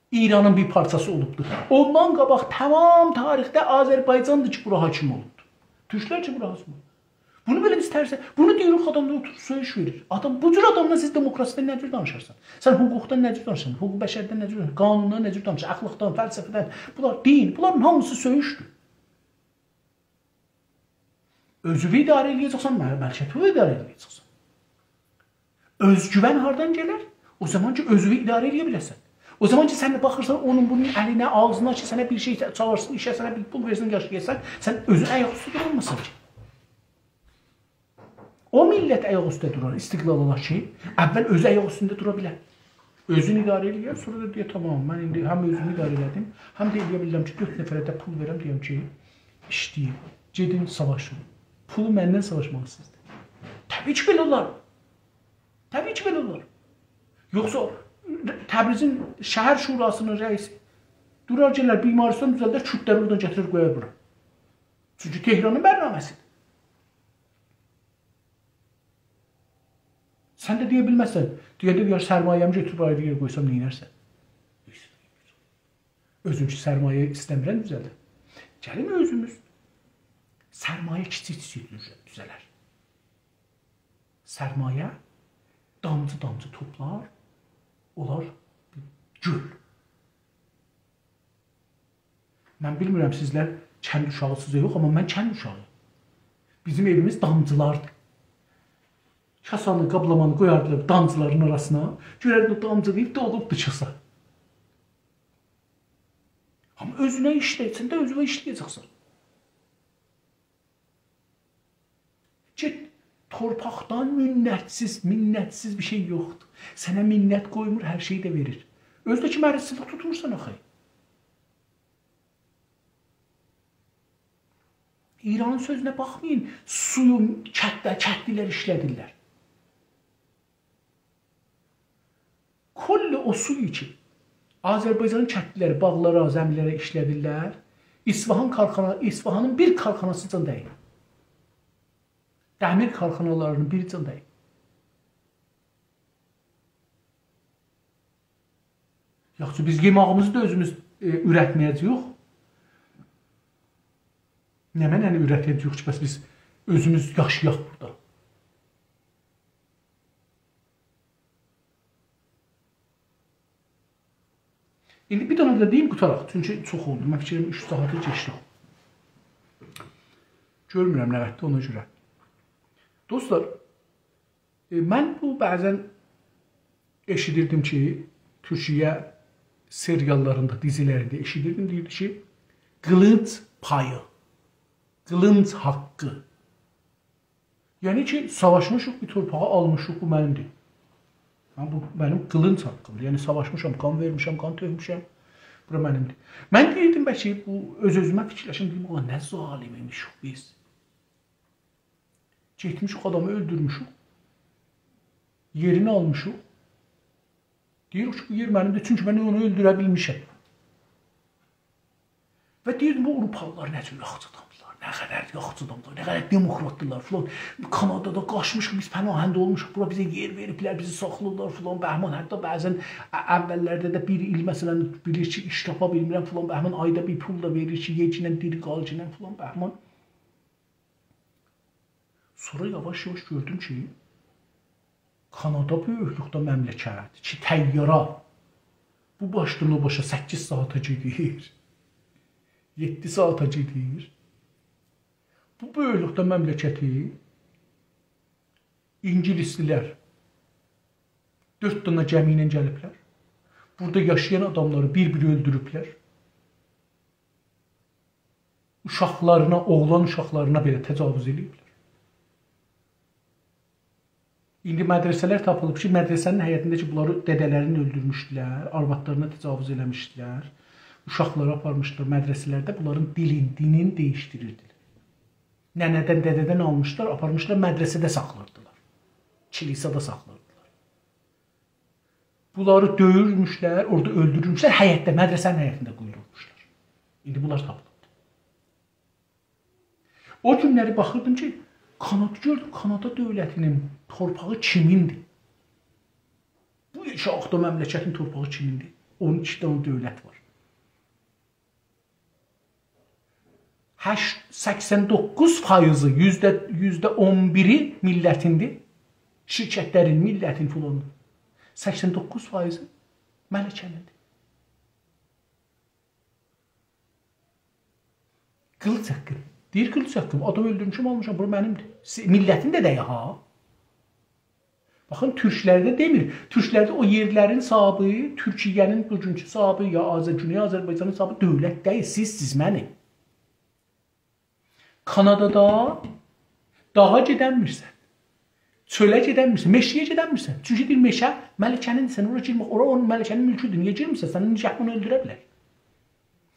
ایرانین بیر پارچاسی اولوبدور. اوندان قاباق تمام تاریخده آذربایجاندیر کی، بورا حاکم اولوبدور. تورکلر کی، بورا حاکم اولوب. بونو بئله بیز ترسه، بونو دئییریک، آداملار اوتوروب سؤیوش وئریر. آدام، بو جور آداملا سیز دموکراسیدن نه جور دانیشارسان؟ سن حقوقدان نه جور دانیشارسان؟ حقوق بشردن نه جور دانیشارسان؟ قانوندان نه جور دانیشارسان؟ اخلاقدان، فلسفه‌دن. بونلار، دین، بونلارین هامیسی سؤیوشدور. اؤزووو اداره ائله‌یه‌جکسن، مه-، مملکتی اداره ائله‌یه‌جکسن. اؤزگوون هاردان گلر؟ او زامان کی، اؤزووو اداره ائله‌یه بیله‌سن. او زامان کی، سن ده باخیرسان اونون بونون الینه، آغزینا کی، سنه بیر شئی چالیرسین، ایشه سنه بیر پول وئرسین، یاشایاسان، سن اؤزون آیاق اوستو دورانمیسان کی. او میللت آیاق اوسته دورار، استقلال اولار کی، اول اؤزو آیاق اوستونده دورا بیلر. اؤزونو اداره ائله‌یر، سونرا دا دئیر: «تامام، من ایندی هم اؤزومو اداره ائله‌دیم، هم ده ائله‌یه بیلرم کی، دؤرد نفره ده پول وئرم، دئیم کی، ایشله‌یین، گئدین، ساواشین.» پولو مندن ساواشماق ایسته‌ییر. طبیعی کی، بئله اولار. طبیعی کی، بئله اولار. یوخسا تبریزین شهر شوراسی‌نین رئیسی دورار، گلر بیمارستان دوزلدر، کوردلری اورادان گتیریر، قویار بورا. چونکی تهرانین برنامه‌سی‌دیر. سن ده دئیه بیلمزسن، دئینده: «یا سرمایه‌می گؤتوروب آیری یئره قویسام، نئینرسن؟» اؤزوم کی، سرمایه ایسته‌میرم دوزلدم. گلین اؤزوموز سرمایه کیچیک-کیچیک دوز-، دوزه‌لر. سرمایه دامجی-دامجی توپلار، اولار گؤل. من بیلمیرم، سیزلر کند اوشاغی‌سینیز یا یوخ، آمما من کند اوشاغی‌یام. بیزیم ائویمیز دامجیلاردیر. کاسانی، قابلامانی قویاردیلار دامجیلارین آراسینا. گؤرردین، او دامجیلاییب دولوبدور کاسا. آمما اؤزونه ایشله‌یه‌جکسن ده، اؤزونه ایشله‌یه‌جکسن. گئت، تورپاقدان منت‌سیز، منت‌سیز بیر شئی یوخدور. سنه منت قویمور، هر شئیی ده وئریر. اؤزو ده کی، مریضچیلیک توتمورسان آخی. ایرانین سؤزونه باخمایین، سویو کندده، کندلی‌لر ایشله‌دیرلر. کل او سویو کی، آذربایجانین کندلی‌لری باغلارا، زمی‌لره ایشله‌دیرلر، اصفهان کارخانا، اصفهانین بیر کارخاناسی جان دَییل. دمیر کارخانالاری‌نین بیری جان دَییل. یاخشی، بیز یئماغیمیزی دا اؤزوموز، ائ، اورتمه‌یه‌جه‌ییک. نمنه‌نی اورته‌جه‌ییک کی، بس بیز اؤزوموز یاشایاق بورادا؟ ایندی بیر دنه ده دئییم، قوتاراق. چونکی چوخ اولدو. من فیکریم اوچ ساعاتی کئچدی. گؤرمورم نه قدردیر، اونا گؤره. دوستلار، ائ، من بو بعضا ائشیدیردیم کی، تورکیه سریاللاریندا، دیزیلرینده ائشیدیردیم، دئییردی کی، قیلینج پایی، قیلینج حاققی. یعنی کی، ساواشمیشیق، بیر تورپاغی آلمیشیق، بو منیمدیر. من، بو منیم قیلینج حاققیمدیر. یعنی ساواشمیشام، قان وئرمیشم، قان تؤکموشم. بورا منیمدیر. من دئییردیم، بلکه بو، اؤز-اؤزومه فیکیرلشیردیم، دئییردیم: «اولا نه ظالم ایمیشیک بیز. گئتمیشیک، آدامی اؤلدورموشوک. یئرینی آلمیشیق. دئییریک کی، بو یئر منیمدیر، چونکی من اونو اؤلدوره بیلمیشم.» و دئییردیم، بو آوروپالیلار نه جور یاخشی آدامدیلار، نه قدر یاخشی آدامدیلار، نه قدر دموکراتدیلار فلان. کانادادا قاچمیشیق، بیز پناهنده اولموشوق، بورا بیزه یئر وئریبلر، بیزی ساخلاییرلار فلان بهمان. حتی بعضا ا-، اوللرده ده بیر ایل، مثلا، بیلیر کی، ایش تاپا بیلمیرم فلان بهمان، آیدا بیر پول دا وئریر کی، یئ کی، دیر قالگینن فلان بهمان. سونرا یاواش-یاواش گؤردوم کی، کانادا بؤیوکلوکده مملکت کی، طیاره بو باشدان او باشا سککیز ساعاتا گئدیر، یئددی ساعاتا گئدیر. بو بؤیوکلوکده مملکتی اینگیلیسلیلر دؤرد دنه گمی ایله گلیبلر. بورادا یاشایان آداملاری بیر-بیر اؤلدوروبلر. اوشاقلارینا، اوغلان اوشاقلارینا بئله تجاوز ائله‌ییبلر. ایندی مدرسه‌لر تاپیلیب کی، مدرسه‌نین حیطینده کی، بونلاری، دده‌لرینی اؤلدورموشدولر، آروادلارینا تجاوز ائله‌میشدیلر، اوشاقلاری آپارمیشدیلار مدرسه‌لرده، بونلارین دیلین، دینین دییشدیریردیلر. ننه‌دن، دده‌دن آلمیشدیلار، آپارمیشدیلار، مدرسه‌ده ساخلاییردیلار. کلیسادا ساخلاییردیلار. بونلاری دؤیورموشلر، اورادا اؤلدورورموشلر، حیطده، مدرسه‌نین حیطینده قویدورموشلار. ایندی بونلار تاپیلیبدیر. او گونلری باخیردیم کی، کانادا، گؤردوم، کانادا دؤولتی‌نین تورپاغی کیمیندیر؟ بو شاختا مملکتین تورپاغی کیمیندیر؟ اون ایکی دنه دؤولت وار. هشت، سکسن دوققوز فایزی، یوزده، یوزده اون بیری میللتیندیر. شرکتلرین، میللتین، فلان. سکسن دوققوز فایزی ملکه‌نیندیر. قیلیج حاققی. دئییر، قیلیج حاققی. آدام اؤلدورموشم، آلمیشام، بورا منیمدیر. سی-، میللتین ده دئیه ها. باخین، تورکلرده دئمیر. تورکلرده او یئرلرین صاحابی، تورکیه‌نین بوگونکو صاحابی، یا آذر-، گونئی آذربایجانین صاحابی دؤولت دئییل. سیز، سیز منیم. کانادادا داغا گئدنمیرسن. چؤله گئدنمیرسن. مئشه‌یه گئدنمیرسن. چونکی دئییر، مئشه ملکه‌نین، سن اورا گیرمه. اورا اونون، ملکه‌نین مولکودور. نییه گیرمیرسن؟ سنین نگهبان اؤلدوره بیلر.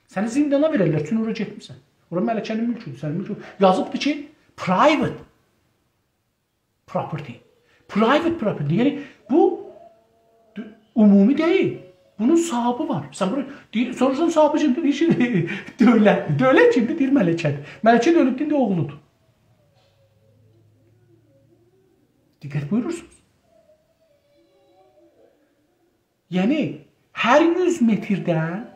سنی زیندانا وئررلر، چون اورا گئتمیرسن. اورا ملکه‌نین مولکودور، سنین مولکون. یازیبدیر کی، private property. Private property. یعنی، بو دو-، عمومی دئییل. بونون صاحابی وار. سن بونو دئییر، سوروشسان صاحابی کیمدیر؟ دئییر کی، دؤولت. دؤولت کیمدیر؟ دئییر، ملکه‌دیر. ملکه ده اؤلوب، ایندی اوغلودور. دقت بویورورسونوز. یعنی، هر یوز متردن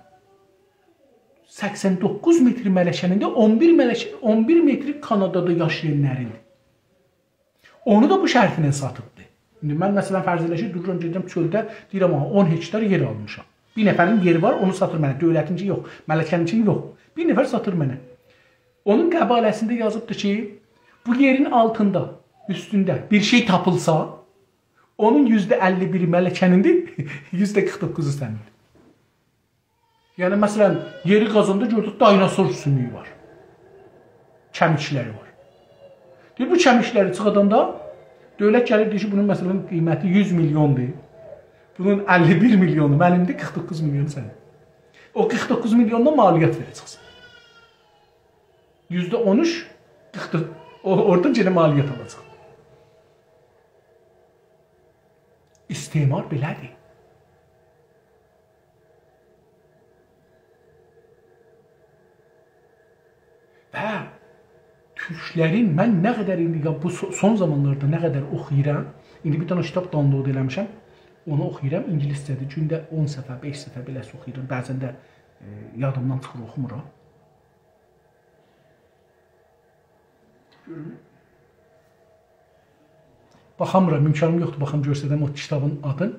سکسن دوققوز متر ملکه‌نین ده اون بیر ملکه، اون بیر متر کانادادا یاشایانلاریندیر. اونو دا بو شرطینن ساتیبدی. ایندی من، مثلا، فرض ائله کی، دورورام، گئدیرم چؤلده، دئییرم، «آها، اون هکتار یئر آلمیشام.» بیر نفرین یئری وار، اونو ساتیر منه. دؤولتینکی یوخ، ملکه‌نینکی یوخ. بیر نفر ساتیر منه. اونون قباله‌سینده یازیبدی کی، بو یئرین آلتیندا، اوستونده بیر شئی تاپیلسا، اونون یوزده اللی بیری ملکه‌نیندیر، یوزده قیرخ دوققوزو سنیندیر. یعنی، مثلا، یئری قازاندا گؤردوک، دایناسور سومویو وار. کمیکلری وار. دئییر، بو کمیکلری چیخاداندا دؤولت گلیر، دئییر کی، بونون، مثلا، قیمتی یوز میلیوندور. بونون اللی بیر میلیونو منیمدیر، قیرخ دوققوز میلیونو سنین. او قیرخ دوققوز میلیوندان مالیات وئره‌جکسن. یوزده اون اوچ، قیرخ دوققوز، او، اورادان یئنه مالیات آلاجاق. استعمار بئله‌دیر. و تورکلرین، من نه قدر ایندی، یا بو سو-، سون زامانلاردا نه قدر اوخویورام، ایندی بیر دنه کیتاب download ائله‌میشم، اونو اوخویورام، اینگیلیسجه‌دیر، گونده اون صفحه، بئش صفحه بئله‌سی اوخویورام، بعضا ده، ائ، یادیمدان چیخیر، اوخومورام. باخامیرام، امکانیم یوخدور، باخام، گؤرسدم او کیتابین آدین.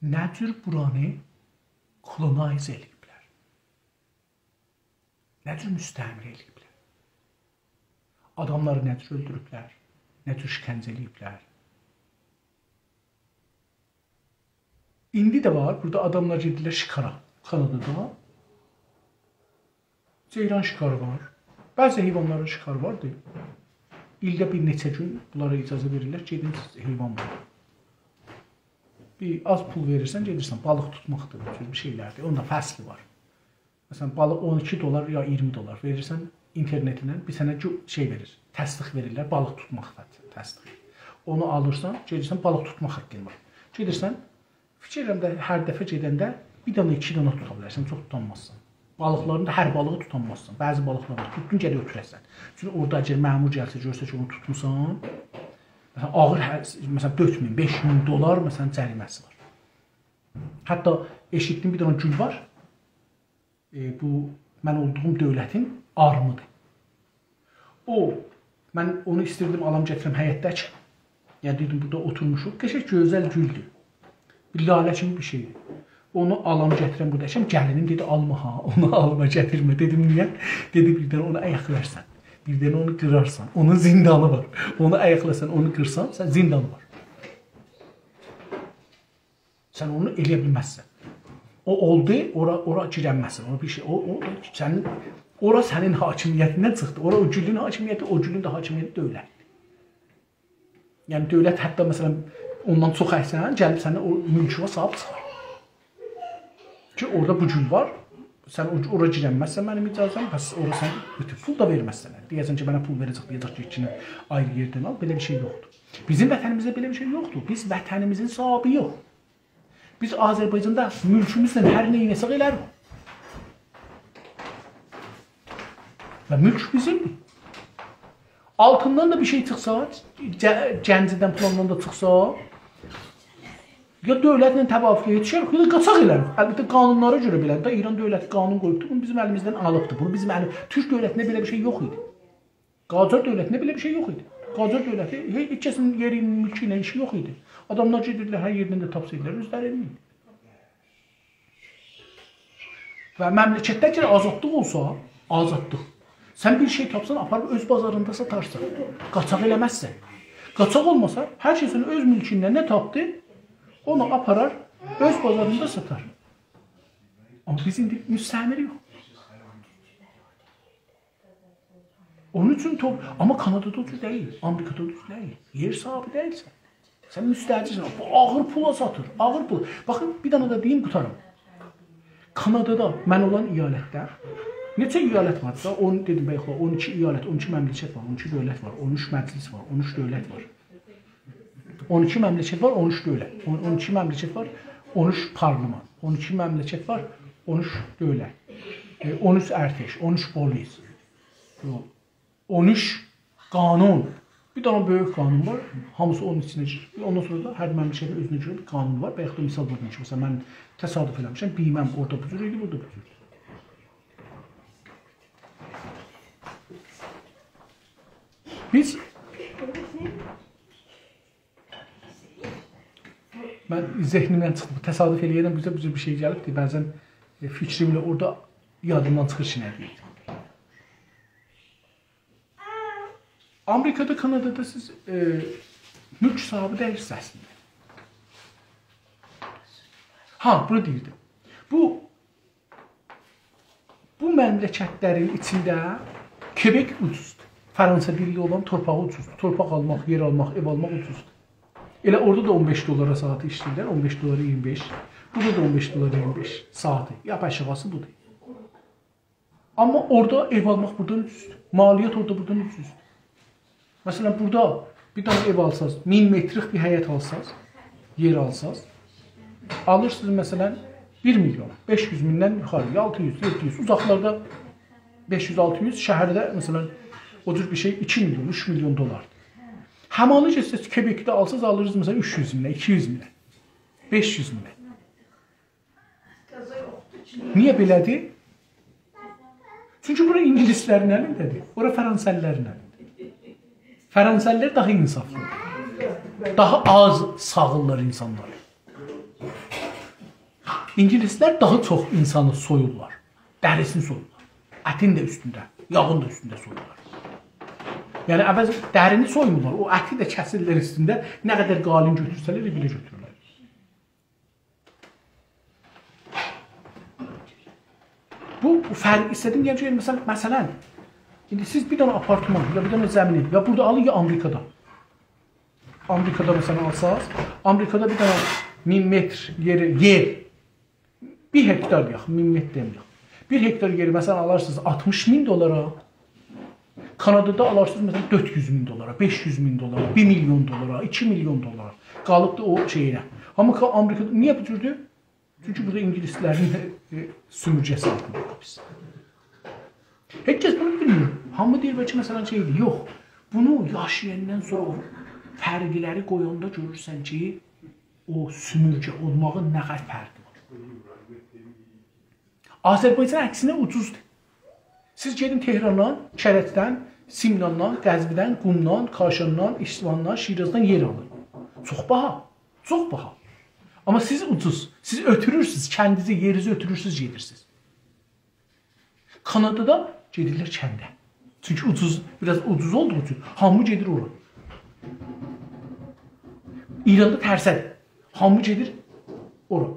نه جور بورانی colonize ائله‌ییبلر؟ نه جور مستعمره ائله‌ییبلر؟ آداملاری نه جور اؤلدوروبلر؟ نه جور شکنجه ائله‌ییبلر؟ ایندی ده وار، بورادا آداملار گئدیرلر شکارا، کانادادا. جئیران شکاری وار. بعضی حیوانلارین شکاری واردی. ایلده بیر نئچه گون بونلارا اجازه وئریرلر، گئدین سیز حیوان وورون. بیر آز پول وئریرسن، گئدیرسن، بالیق توتماقدیر، بو جور بیر شئیلردیر. اونون دا فصلی وار. مثلا، بالیق اون ایکی دلار یا اییرمی دلار وئریرسن اینترنتینن، بیر سنه گو-، شئی وئریر، تصدیق وئریرلر، بالیق توتماق تصدیقی. اونو آلیرسان، گئدیرسن، بالیق توتماق حاققین وار. گئدیرسن، فیکیر ائدیرم ده، هر دفعه گئدنده بیر دنه، ایکی دنه توتا بیلرسن، چوخ توتانمازسان. بالیقلارین دا، هر بالیغی توتانمازسان. بعضی بالیقلار وار، توتدون، گرک اؤتوره‌سن. چونکی اورادا اگر مأمور گلسه، گؤرسه کی، اونو توتموسان، مثلا، آغیر، هر، مثلا، دؤرد مین، بئش مین دلار، مثلا، جریمه‌سی وار. حتی ائشیتدیم، بیر دنه گول وار. ائ، بو من اولدوغوم دؤولتین آرمودور. او، من اونو ایستیردیم آلام گتیرم حیطده اکم. یعنی دئدیم، بورادا اوتورموشوق، قشنگ گؤزل گولدور. بیر لاله کیمی بیر شئیدیر. اونو آلام گتیرم بورادا اکم، گلینیم دئدی، «آلما ها، اونو آلما، گتیرمه.» دئدیم، «نییه؟» دئدی، «بیر دنه اونو آیاقلارسان، بیر دنه اونو قیرارسان، اونون زیندانی وار. اونو آیاقلاسان، اونو قیرسان، سن زیندانی وار.» سن اونو ائله‌یه بیلمزسن. او اولدو، اورا، اورا گیرنمزسن. او بیر شئی، او، او، سن، اورا سنین حاکمیتیندن چیخدی. اورا او گولون حاکمیتی، او گولون ده حاکمیتی دؤولتدیر. یعنی دؤولت حتی، مثلا، اوندان چوخ اکسن، گلیب سنین او مولکونه صاحیب چیخار. کی، اورادا بو گول وار. سن او-، اورا گیرنمزسن منیم اجازه‌م، پس اورا سن بوتون پول دا وئرمزسن. دئیه‌سن کی، منه پول وئره‌جک، دئیه‌جک کی، ایکینی آیری یئردن آل. بئله بیر شئی یوخدور. بیزیم وطنیمیزده بئله بیر شئی یوخدور. بیز وطنیمیزین صاحابی‌یوخ. بیز آذربایجاندا مولکوموزله هر نه ائله‌سک ائله‌ریک. و مولک بیزیمدیر. آلتیندان دا بیر شئی چیخسا، گه-، گنجیندن، فلاندان دا چیخسا، یا دؤولتله توافقه یئتیشریک، یا دا قاچاق ائلریک. البته، قانونلارا گؤره بئله‌دیر ده. ایران دؤولتی قانون قویوبدور، بونو بیزیم الیمیزدن آلیبدیر. بونو بیزیم الی-، تورک دؤولتینده بئله بیر شئی یوخ ایدی. قاجار دؤولتینده بئله بیر شئی یوخ ایدی. قاجار دؤولتی هئ-، هئچ کسین یئری، مولکو ایله ایشی یوخ ایدی. آداملار گئدیردیلر، هر یئردن ده تاپسایدیلار، اؤزلری ائله‌ییردی. و مملکتده کی آزادلیق اولسا، آزادلیق. سن بیر شئی تاپسان، آپاریب اؤز بازاریندا ساتارسان. قاچاق ائله‌مزسن. قاچاق اولماسا، هر کس اؤز مولکوندن نه تاپدی، اونو آپارار، اؤز بازاریندا ساتار. آمما بیز ایندی مستعمره‌یوخ. اونون اوچون تو-، آمما کانادادا او جور دئییل، آمریکادا او جور دئییل. یئر صاحیبی دئییلسن. سن مستأجرسن. بو آغیر پولا ساتیر، آغیر پول. باخین، بیر دنه ده دئییم، قوتاریم. کانادادا، من اولان ایالتده، نئچه ایالت وار دا؟ اون، دئدیم بایاق، اون ایکی ایالت، اون ایکی مملکت وار، اون ایکی دؤولت وار، اون اوچ مجلس وار، اون اوچ دؤولت وار. اون ایکی مملکت وار، اون اوچ دؤولت. اون، اون ایکی مملکت وار، اون اوچ پارلمان. اون ایکی مملکت وار، اون اوچ دؤولت. ائ، اون اوچ ارتش، اون اوچ پلیس. یوخ. اون اوچ قانون. بیر دنه بؤیوک قانون وار، هامیسی اونون ایچینه گیریر. اوندان سونرا دا هر مملکتین اؤزونه گؤره بیر قانونو وار. بایاق دا مثال ووردوم کی، مثلا، من تصادف ائله‌میشم، بیمه‌م اورادا بو جور ایدی، بورادا بو جور. بیز، من ذهنیمدن چیخدی. بو تصادف ائله‌ییرم، بیزه، بیزه بیر شئی گلیبدی. بعضا، ائ، فیکریمله اورادا یادیمدان چیخیر کی، نه دئییردیم. آمریکادا، کانادادا سیز، ائ، مولک صاحیبی دئییلسینیز اصلینده. ها، بونو دئییردیم. بو بو مملکتلرین ایچینده کبک اوجوزدور. فرانسه دیللی اولان تورپاغی اوجوزدور. تورپاق آلماق، یئر آلماق، ائو آلماق اوجوزدور. ائله اورادا دا اون بئش دلارا ساعاتی ایشله‌ییرلر، اون بئش دلار ایگیرمی بئش. بورادا دا اون بئش دلار ایگیرمی بئش ساعاتی. لاپ آشاغیسی بودور. آمما اورادا ائو آلماق بورادان اوجوزدور. مالیات اورادا بورادان اوجوزدور. مثلا، بورادا بیر دنه ائو آلساز، مین مترلیک بیر حیط آلساز، یئر آلساز، آلیرسینیز، مثلا، بیر میلیون، بئش یوز میندن یوخاری، آلتی یوز، یئددی یوز، اوزاقلاردا بئش یوز، آلتی یوز، شهرده، مثلا، او جور بیر شئی ایکی میلیون، اوچ میلیون دلاردیر. همانی کی، سیز کبکده آلساز، آلیرسینیز، مثلا، اوچ یوز مینه، ایکی یوز مینه، بئش یوز مینه. نییه بئله‌دیر؟ چونکی بورا اینگیلیسلرین الینده‌دیر، اورا فرانسه‌لی‌لرین الینده‌دیر. فرانسه‌لی‌لر داها انصافلی‌دیر. داها آز ساغیرلار اینسانلاری. اینگیلیسلر داها چوخ اینسانی سویورلار. دریسینی سویورلار. اتین ده اوستونده، یاغین دا اوستونده سویورلار. یعنی، عوض درینی سویمورلار، او اتی ده کسیرلر اوستونده، نه قدر قالین گؤتورسه‌لر، ائله بئله گؤتورورلر. بو، بو فرق ایسته‌دیم، یعنی کی، مثلا، مثلا، ایندی سیز بیر دنه آپارتمان، یا بیر دنه زمینی، یا بورادا آلین، یا آمریکادا. آمریکادا، مثلا، آلساز، آمریکادا بیر دنه مین متر یئری، یئر، بیر هکتار دئیک، مین متر دئمه‌یک. بیر هکتار یئری، مثلا، آلارسینیز آلتمیش مین دلارا، کانادادا آلارسینیز، مثلا، دؤرد یوز مین دلارا، بئش یوز مین دلارا، بیر میلیون دلارا، ایکی میلیون دلارا. قالیبدی او شئیینه. آمما کا-، آمریکادا نییه بو جوردور؟ چونکی بورادا اینگیلیسلرین، ائ، سومورگه‌سی آلتیندا بیز. هئچ کس بونو بیلمیر. هامی دئییر، بلکه، مثلا، شئیدیر. یوخ. بونو یاشایاندان سونرا او فرقلری قویاندا گؤرورسن کی، او سومورگه اولماغین نه قدر فرقی وار. آذربایجان عکسینه اوجوزدور. سیز گئدین تهراندان، کرجدن، سمناندان، قزویندن، قومدان، کاشاندان، اصفهاندان، شیرازدان یئر آلین. چوخ باها، چوخ باها. آمما سیز اوجوز، سیز اؤتورورسونوز، کندینیزی، یئرینیزی اؤتورورسونوز، گئدیرسینیز. کانادادا گئدیرلر کنده. چونکی اوجوز، بیر آز اوجوز اولدوغو اوچون هامی گئدیر اورا. ایراندا ترسه‌دیر. هامی گئدیر اورا.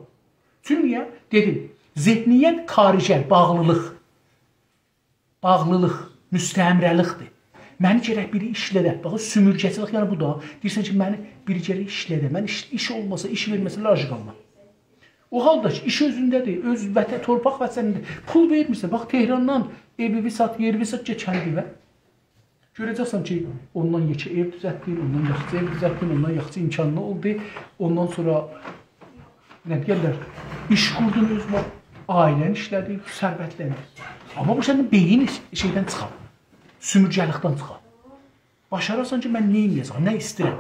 چونکی نییه؟ دئدیم، ذهنیت کارگر، باغلیلیق. باغلیلیق، مستعمره‌لیکدیر. منی گرک بیری ایشلده. باخین، سومورگه‌چیلیک، یعنی بو دا. دئییرسن کی، منی بیری گرک ایشلده. من ایش، ایش اولماسا، ایش وئرمه‌سه، لاژیک آلمام. او حالدا کی، ایش اؤزونده‌دیر، اؤز وطن، تورپاق وطنینده. پول وئرمیرسن، باخ، تهراندان ائویوی سات، یئریوی سات، گئت کندیوه. گؤره‌جکسن کی، اوندان یئکه ائو دوزلتدین، اوندان یاخشی ائو دوزلتدین، اوندان یاخشی امکانلی اولدو. اوندان سونرا، نه دئیرلر، ایش قوردون اؤزونه، عائله‌ن ایشله‌دی، ثروتلندی. آمما بو سنین بئینین ایش-، شئیدن چیخار، سومورگه‌لیکدن چیخار. باشاراسان کی، من نه ائده‌جم، نه ایسته‌ییرم.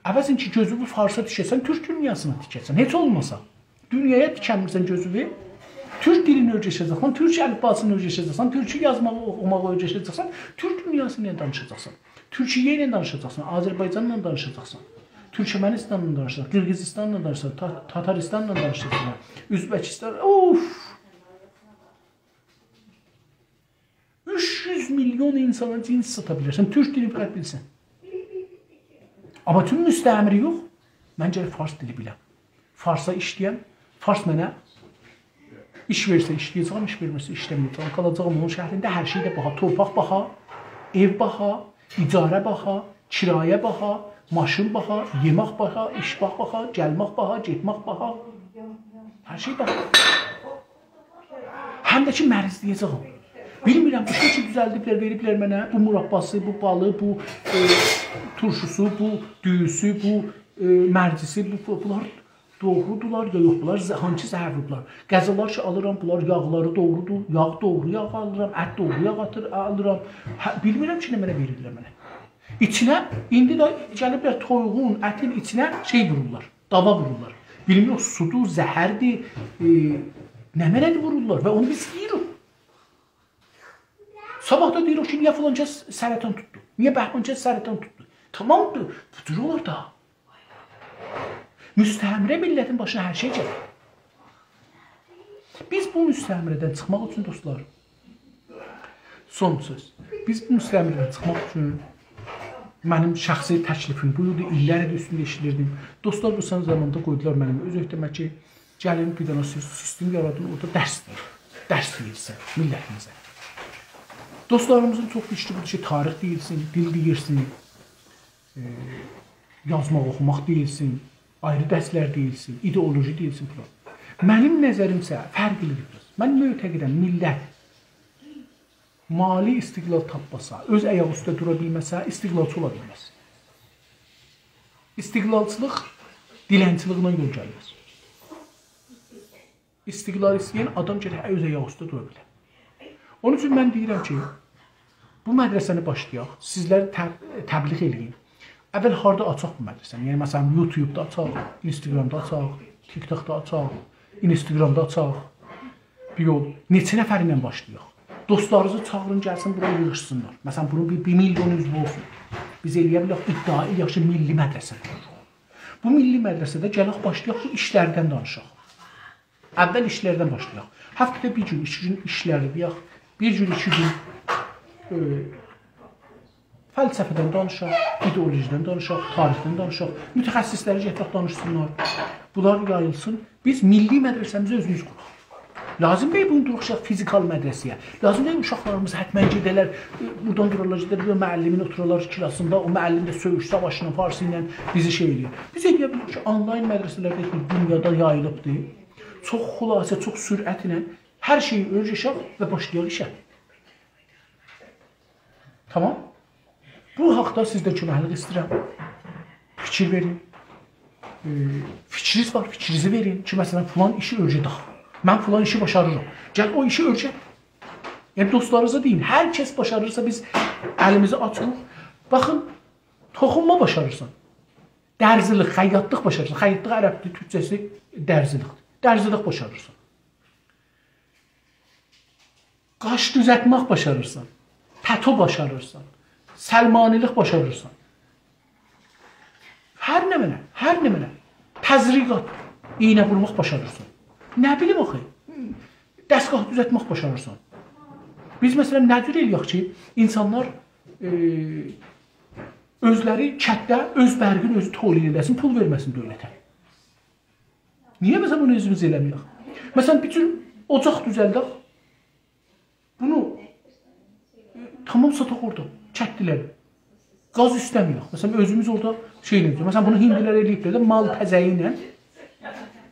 عوضین کی گؤزووو فارسا تیکه‌سن، تورک دونیاسینا تیکه‌سن. هئچ اولماسا. دونیایا تیکه‌میرسن گؤزووو. تورک دیلینی اؤیرشه‌جکسن، تورک الیفباسینی اؤیرشه‌جکسن، تورکو یازماغی، اوخوماغی اؤیرشه‌جکسن، تورک دونیاسی ایله دانیشاجاقسان. تورکیه ایله دانیشاجاقسان، آذربایجانلا دانیشاجاقسان. تورکمنیستانلا دانیشاجاقسان، قیرغیزیستانلا دانیشاجاقسان، تا-، تاتاریستانلا دانیشاجاقسان، اؤزبکیستان، اوف! اوچ یوز میلیون اینسانا جنس ساتا بیلرسن، تورک دیلینی فقط بیلسن. آمما چون مستعمره یوخ، من گرک فارس دیلی بیلم. فارسا ایشله‌یم، فارس منه ایش وئرسه ایشله‌یه‌جم، ایش وئرمه‌سه ایشله‌مه‌یه‌جم. قالاجاغام اونون شهرینده، هر شئی ده باها. تورپاق باها، ائو باها، اجاره باها، کرایه باها، ماشین باها، یئمک باها، ایشمک باها، گلمک باها، گئتمک باها. هر شئی باها. هم ده کی مریضله‌یه‌جم. بیلمیرم، بو شئی کی دوزلدیبلر، وئریبلر منه. بو مرباسی، بو بالی، بو، ائ، تورشوسو، بو دویوسو، بو، ائ، مرجیسی، بو، بو، بونلار دوغرودولار یا یوخ؟ بونلار ز-، هانسی زهرلی‌دیرلار؟ غذالار کی آلیرام، بونلار یاغلاری دوغرودور، یاغ دوغرو یاغ آلیرام، ات دوغرو یاغ آتیر، آلیرام. هه، بیلمیرم کی نمنه وئریرلر منه. ایچینه، ایندی ده گلیبلر تویوغون اتین ایچینه شئی وورورلار، داوا وورورلار. بیلمیرم، سودور، زهردیر، ائ، نمنه‌دیر وورورلار و اونو بیز یئییریک. صاباح دا دئییریک کی نییه فلان کس سرطان توتدو؟ نییه بهمان کس سرطان توتدو؟ تامامدیر، بو جور اولور دا. مستعمره میللتین باشینا هر شئی گلیر. بیز بو مستعمره‌دن چیخماق اوچون، دوستلار، سون سؤز. بیز بو مستعمره‌دن چیخماق اوچون منیم شخصی تکلیفیم بو ایدی، ایللر ایدی اوستونده ایشله‌ییردیم. دوستلار قیسا زاماندا قویدولار منیم اؤز عهده‌مه کی گلین بیر دنه سیز-، سیستم یارادین، اورادا درس دئییر. درس دئییرسن میللتیمیزه. دوستلاریمیزین چوخ فیکری بودور کی تاریخ دئییلسین، دیل دئییلسین، ائ، یازماق، اوخوماق دئییلسین، آیری درسلر دئییلسین، ایدئولوژی دئییلسین فلان. منیم نظریمسه فرقلی‌دیر بیر آز. من معتقدم، میللت مالی استقلال تاپماسا، اؤز آیاغی اوسته دورا بیلمه‌سه، استقلالچی اولا بیلمز. استقلالچیلیق دیلنچیلیکله یول گلمز. استقلال ایسته‌ین آدام گرک اؤز آیاغی اوسته دورا بیله. اونون اوچون من دئییرم کی بو مدرسه‌نی باشلایاق، سیزلر تب-، تبلیغ ائله‌یین. اول هاردا آچاق بو مدرسه‌نی؟ یعنی مثلا یوتیوبدا آچاق، اینستاگرامدا آچاق، تیک‌تاکدا آچاق، اینستاگرامدا آچاق. بیر یول، نئچه نفر ایله باشلایاق؟ دوستلارینیزی چاغیرین، گلسین بورا ییغیشسینلار. مثلا بونون بیر، بیر میلیون عضوو اولسون. بیز ائلیه بیلک، ادعا ائلیک کی میللی مدرسه قوروروق. بو میللی مدرسه‌ده گلک باشلایاق بو ایشلردن دانیشاق. اول ایشلردن باشلایاق. هفته‌ده بیر گون، ایکی گون ایشلری دئیک، بیر گون، ایکی گون، ائ، فلسفه‌دن دانیشاق، ایدئولوژیدن دانیشاق، تاریخدن دانیشاق، متخصصلری گتیرک دانیشسینلار. بونلار یاییلسین. بیز میللی مدرسه‌میزی اؤزوموز قوراق. لازیم دئییل بونو دوراق شئیه، فیزیکال مدرسه‌یه. لازیم دئییل اوشاقلاریمیز حتما گئده‌لر، ائ، بورادان دورالار، گئده‌لر بیر معلمین اوتورالار کلاسیندا، او معلم ده سؤیوش ساواشی ایله، فارسی ایله بیزی شئی ائله‌ییر. بیز ائلیه بیلیریک کی آنلاین مدرسه‌لر ده دونیادا یاییلیبدیر. چوخ خلاصه، چوخ سرعتله هر شئیی اؤیرشک و باشلایاق ایشه. تامام؟ بو حاقدا سیزدن کؤمکلیک ایسته‌ییرم. فیکیر وئرین. ائ، فیکرینیز وار، فیکرینیزی وئرین کی مثلا فلان ایشی اؤیره‌دک. من فلان ایشی باشاریرام. گل او ایشی اؤیره‌ت. یعنی دوستلارینیزا دئیین، هر کس باشاریرسا بیز الیمیزی آچیریق. باخین، توخونما باشاریرسان. درزیلیک، خیاطلیق باشاریرسان. خیاطلیق عربدیر، تورکجه‌سی درزیلیکدیر. درزیلیک باشاریرسان. قاش دوزلتمک باشاریرسان، تتو باشاریرسان، سلمانی‌لیق باشاریرسان. هر نمنه، هر نمنه. تزریقات، ایینه وورماق باشاریرسان. نه بیلیم آخی، دستگاه دوزلتمک باشاریرسان. بیز مثلا نه جور ائلیک کی اینسانلار، ائ، اؤزلری کتده اؤز برقین اؤزو تولید ائله‌سین، پول وئرمه‌سین دؤولته؟ نییه مثلا بونو اؤزوموز ائله‌میریک؟ مثلا بیر جور اوجاق دوزلدک. بونو، ائ، تامام ساتاق اورادا، کتلی‌لره. گاز ایسته‌میریک. مثلا اؤزوموز اورادا شئی ائله‌ییریک. مثلا بونو هیندی‌لر ائله‌ییبلر ده، مال تزه‌یی ایله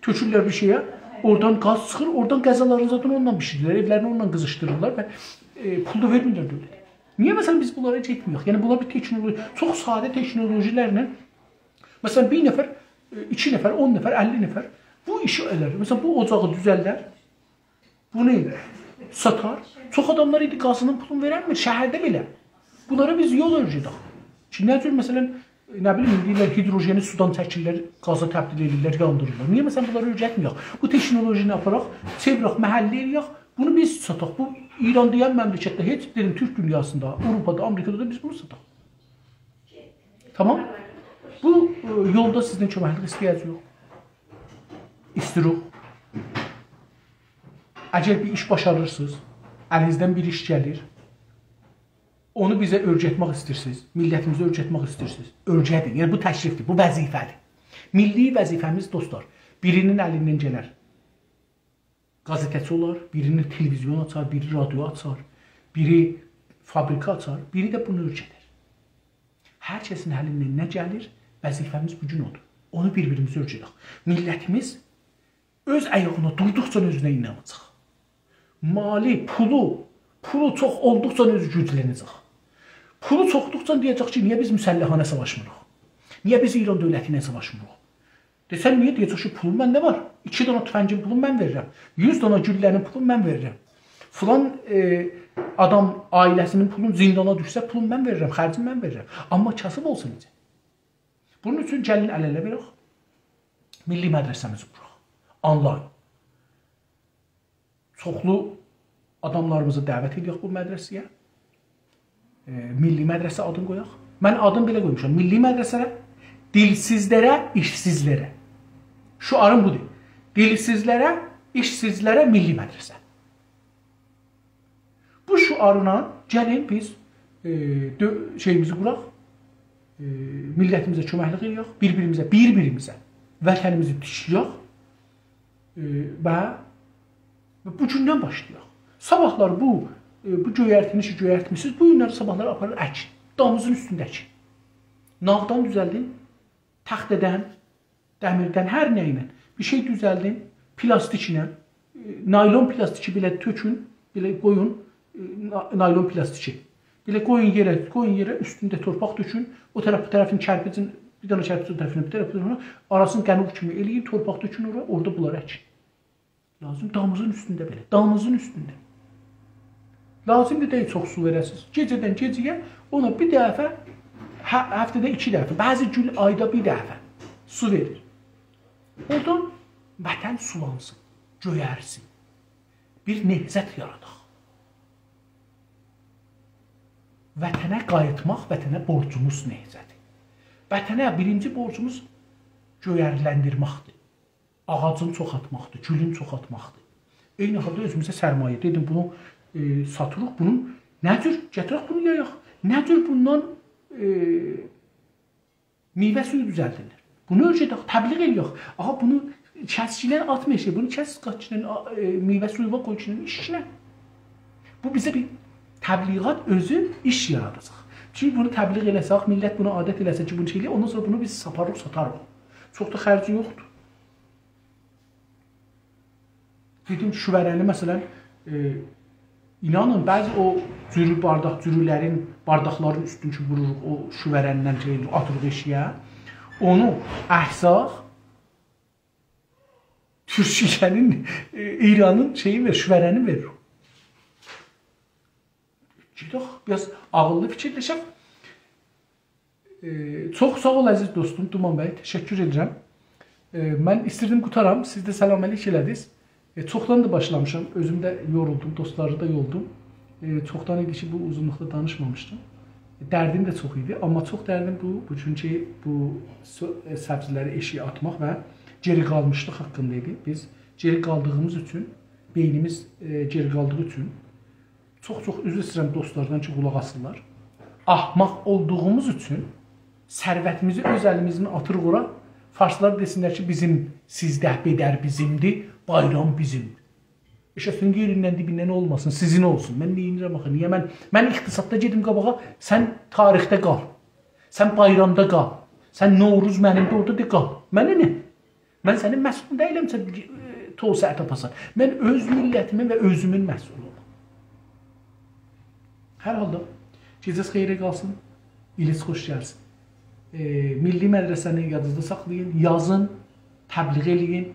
تؤکورلر بیر شئیه، اورادان گاز چیخیر، اورادان غذالارینی زادن اوننان بیشیریرلر، ائولرینی اوننان قیزیشدیریرلار و، ائ، پول دا وئرمیرلر دؤولته. نییه مثلا بیز بونلارا گئتمیریک؟ یعنی بونلار بیر تکنولوژی، چوخ ساده تکنولوژی‌لرله، مثلا بیر نفر، ائ، ایکی نفر، اون نفر، اللی نفر بو ایشی ائلر. مثلا بو اوجاغی دوزلدر، بونو ساتار. چوخ آداملار ایندی گازینین پولونو وئرنمیر، شهرده بئله. بونلارا بیز یول اؤیره‌دک کی نه جور مثلا نه بیلیم، دئییرلر، هیدروژنی سودان چکیرلر، گازا تبدیل ائدیرلر، یاندیریرلار. نییه مثلا بونلاری اؤیرتمه‌یک؟ بو تکنولوژینی آپاراق، چئویرک، محلی ائله‌یک، بونو بیز ساتاق. بو ایران دئین مملکتده هئچ، دئدیم، تورک دونیاسیندا، آوروپادا، آمریکادا دا بیز بونو ساتاق. تامام؟ بو، ائ، یولدا سیزدن کؤمکلیک ایسته‌یه‌جه‌ییک. ایستیروق. اگر بیر ایش باشاریرسینیز، الینیزدن بیر ایش گلیر، اونو بیزه اؤیرتمک ایسته‌ییرسینیز، میللتیمیزه اؤیرتمک ایسته‌ییرسینیز، اؤیره‌دین. یعنی بو تکلیفدیر، بو وظیفه‌دیر. میللی وظیفه‌میز، دوستلار، بیری‌نین الیندن گلر. قزئته‌چی اولار، بیری‌نین تلویزیون آچار، بیری رادیو آچار، بیری فابریکا آچار، بیری ده بونو اؤیره‌در. هر کسین الیندن نه گلیر، وظیفه‌میز بو گون اودور. اونو بیر-بیریمیزه اؤیره‌دک. میللتیمیز اؤز آیاغینا دوردوقجا اؤزونه ایناناجاق. مالی، پولو، پولو چوخ اولدوقجا اؤزو گوجلنه‌جک. پولو چوخدوقجا دئیه‌جک کی، نییه بیز مسلحانه ساواشمیریق؟ نییه بیز ایران دؤولتی ایله ساواشمیریق؟ دئسن، نییه؟ دئیه‌جک کی، پولوم منده وار. ایکی دانا تفنگین پولون من وئریرم. یوز دانا گولله‌نین پولون من وئریرم. فلان، ائ، آدام عائله‌سینین پولون زیندانا دوشسه، پولون من وئریرم، خرجین من وئریرم. آمما کاسیب اولسون نئجه؟ بونون اوچون گلین ال-اله وئرک، میللی مدرسه‌میزی قوراق. آنلاین. چوخلو آداملاریمیزی دعوت ائدک بو مدرسه‌یه. ائ، میللی مدرسه آدینی قویاق. من آدینی بئله قویموشام. میللی مدرسه، دیلسیزلره، ایشسیزلره. شعاریم بودور. دیلسیزلره، ایشسیزلره میللی مدرسه. بو شعارلا گلین بیز، ائ، دؤ-، شئییمیزی قوراق، ائ، میللتیمیزه کؤمکلیک ائله‌یک، بیر-بیریمیزه، بیر-بیریمیزه وطنیمیزی تیکیک، ائ، و، و بو گوندن باشلایاق. صاباحلار بو، ائ، بو گؤیرتینی کی گؤیرتمیسینیز، بو گونلری صاباحلار آپارین اکین. دامینیزین اوستونده اکین. ناغدان دوزلدین، تخته‌دن، دمیردن، هر نه ایله بیر شئی دوزلدین، پلاستیکله، ائ، نایلون پلاستیکی بئله تؤکون، بئله قویون، ائ، نا-، نایلون پلاستیکی. بئله قویون یئره، قویون یئره، اوستونده تورپاق تؤکون، او طرف بو طرفین کرپیجین، بیر دانا کرپیج او طرفینه، بیر طرف بو طرفینه، آراسینی قنوق کیمی ائله‌یین، تورپاق تؤکون اورا، اورادا بونلاری اکین. لازیم دامینیزین اوستونده بئله، دامینیزین اوستونده. لازیم دئییل چوخ سو وئره‌سینیز. گئجه‌دن گئجه‌یه اونا بیر دفعه، هه-، هفته‌ده ایکی دفعه، بعضی گون آیدا بیر دفعه سو وئریر. اورادان وطن سولانسین، گؤیرسین. بیر نهضت یاراداق. وطنه قاییتماق، وطنه بورجوموز نهضتدیر. وطنه بیرینجی بورجوموز گؤیرلندیرمکدیر. آغاجین چوخالتماقدیر، گولون چوخالتماقدیر. عینی حالدا اؤزوموزه سرمایه. دئدیم، بونو، ائ، ساتیریق، بونون نه جور، گتیرک بونو یایاق. نه جور بوندان، ائ، میوه سویو دوزلدیرلر. بونو اؤیره‌دک، تبلیغ ائله‌یک. آها، بونو کس گیلن آتما ائشییه، بونو کس قاچ گیلن، آ، ائ، میوه سویو وار، قوی گیلن ایچسینلر. بو بیزه بیر تبلیغات اؤزو ایش یاراداجاق. چونکی بونو تبلیغ ائله‌سک، میللت بونو عادت ائله‌سه کی، بونو شئی ائله‌ییر، اوندان سونرا بونو بیز ساپاریق، ساتاریق. چوخ دا خرجی یوخدور. دئدیم، شووه‌ره‌نی، مثلا، ائ، اینانین، بعضی او جورو بارداق، جورویلرین، بارداقلارین اوستون کی ووروروق، او شووه‌ره‌ندن شئی، آتیریق ائشییه، اونو اکساق، تورکیه‌نین، ائ، ایرانین شئیی وئر، شووه‌ره‌نی وئریر. گئدک، بیر آز عاغیللی فیکیرلشک. ائ، چوخ ساغ اول، عزیز دوستوم، دومان بی، تشکر ائدیرم. ائ، من ایستیردیم قوتارام، سیز ده سلام علیک ائله‌دینیز. ائ، چوخدان دا باشلامیشام، اؤزوم ده یورولدوم، دوستلاری دا یوردوم. ائ، چوخدان ایدی کی، بو اوزونلوقدا دانیشمامیشدیم. دردیم ده چوخ ایدی، آمما چوخ دردیم بو، بو گونکو بو سو-، ائ، سبزیلری ائشییه آتماق و گئری قالمیشلیق حاقیندا ایدی. بیز گئری قالدیغیمیز اوچون، بئینیمیز، ائ، گئری قالدیغی اوچون چوخ-چوخ عذر ایسته‌ییرم دوستلاردان کی، قولاق آسیرلار. احمق اولدوغوموز اوچون ثروتیمیزی اؤز الیمیزدن آتیریق اورا. فارسلار دئسینلر کی، بیزیم سیزده بدر بیزیمدیر، بایرام بیزیمدیر. ائشه‌سینین یئریندن دیبیندن اولماسین، سیزین اولسون. من نئینیرم آخی؟ نییه من، من اقتصاددا گئدیم قاباغا، سن تاریخده قال. سن بایرامدا قال. سن نوروز منیمدیر، اورادا دئ قال. منه نه؟ من سنین مسئولون دئییلم، سن، ائ، توسعه تاپاسان. من اؤز میللتیمین و اؤزومون مسئولویام. هر حالدا، گئجه‌ز خئیره قالسین، ایلیز خوش گلسین. ائ، میللی مدرسه‌نی یادینیزدا ساخلایین، یازین، تبلیغ ائله‌یین،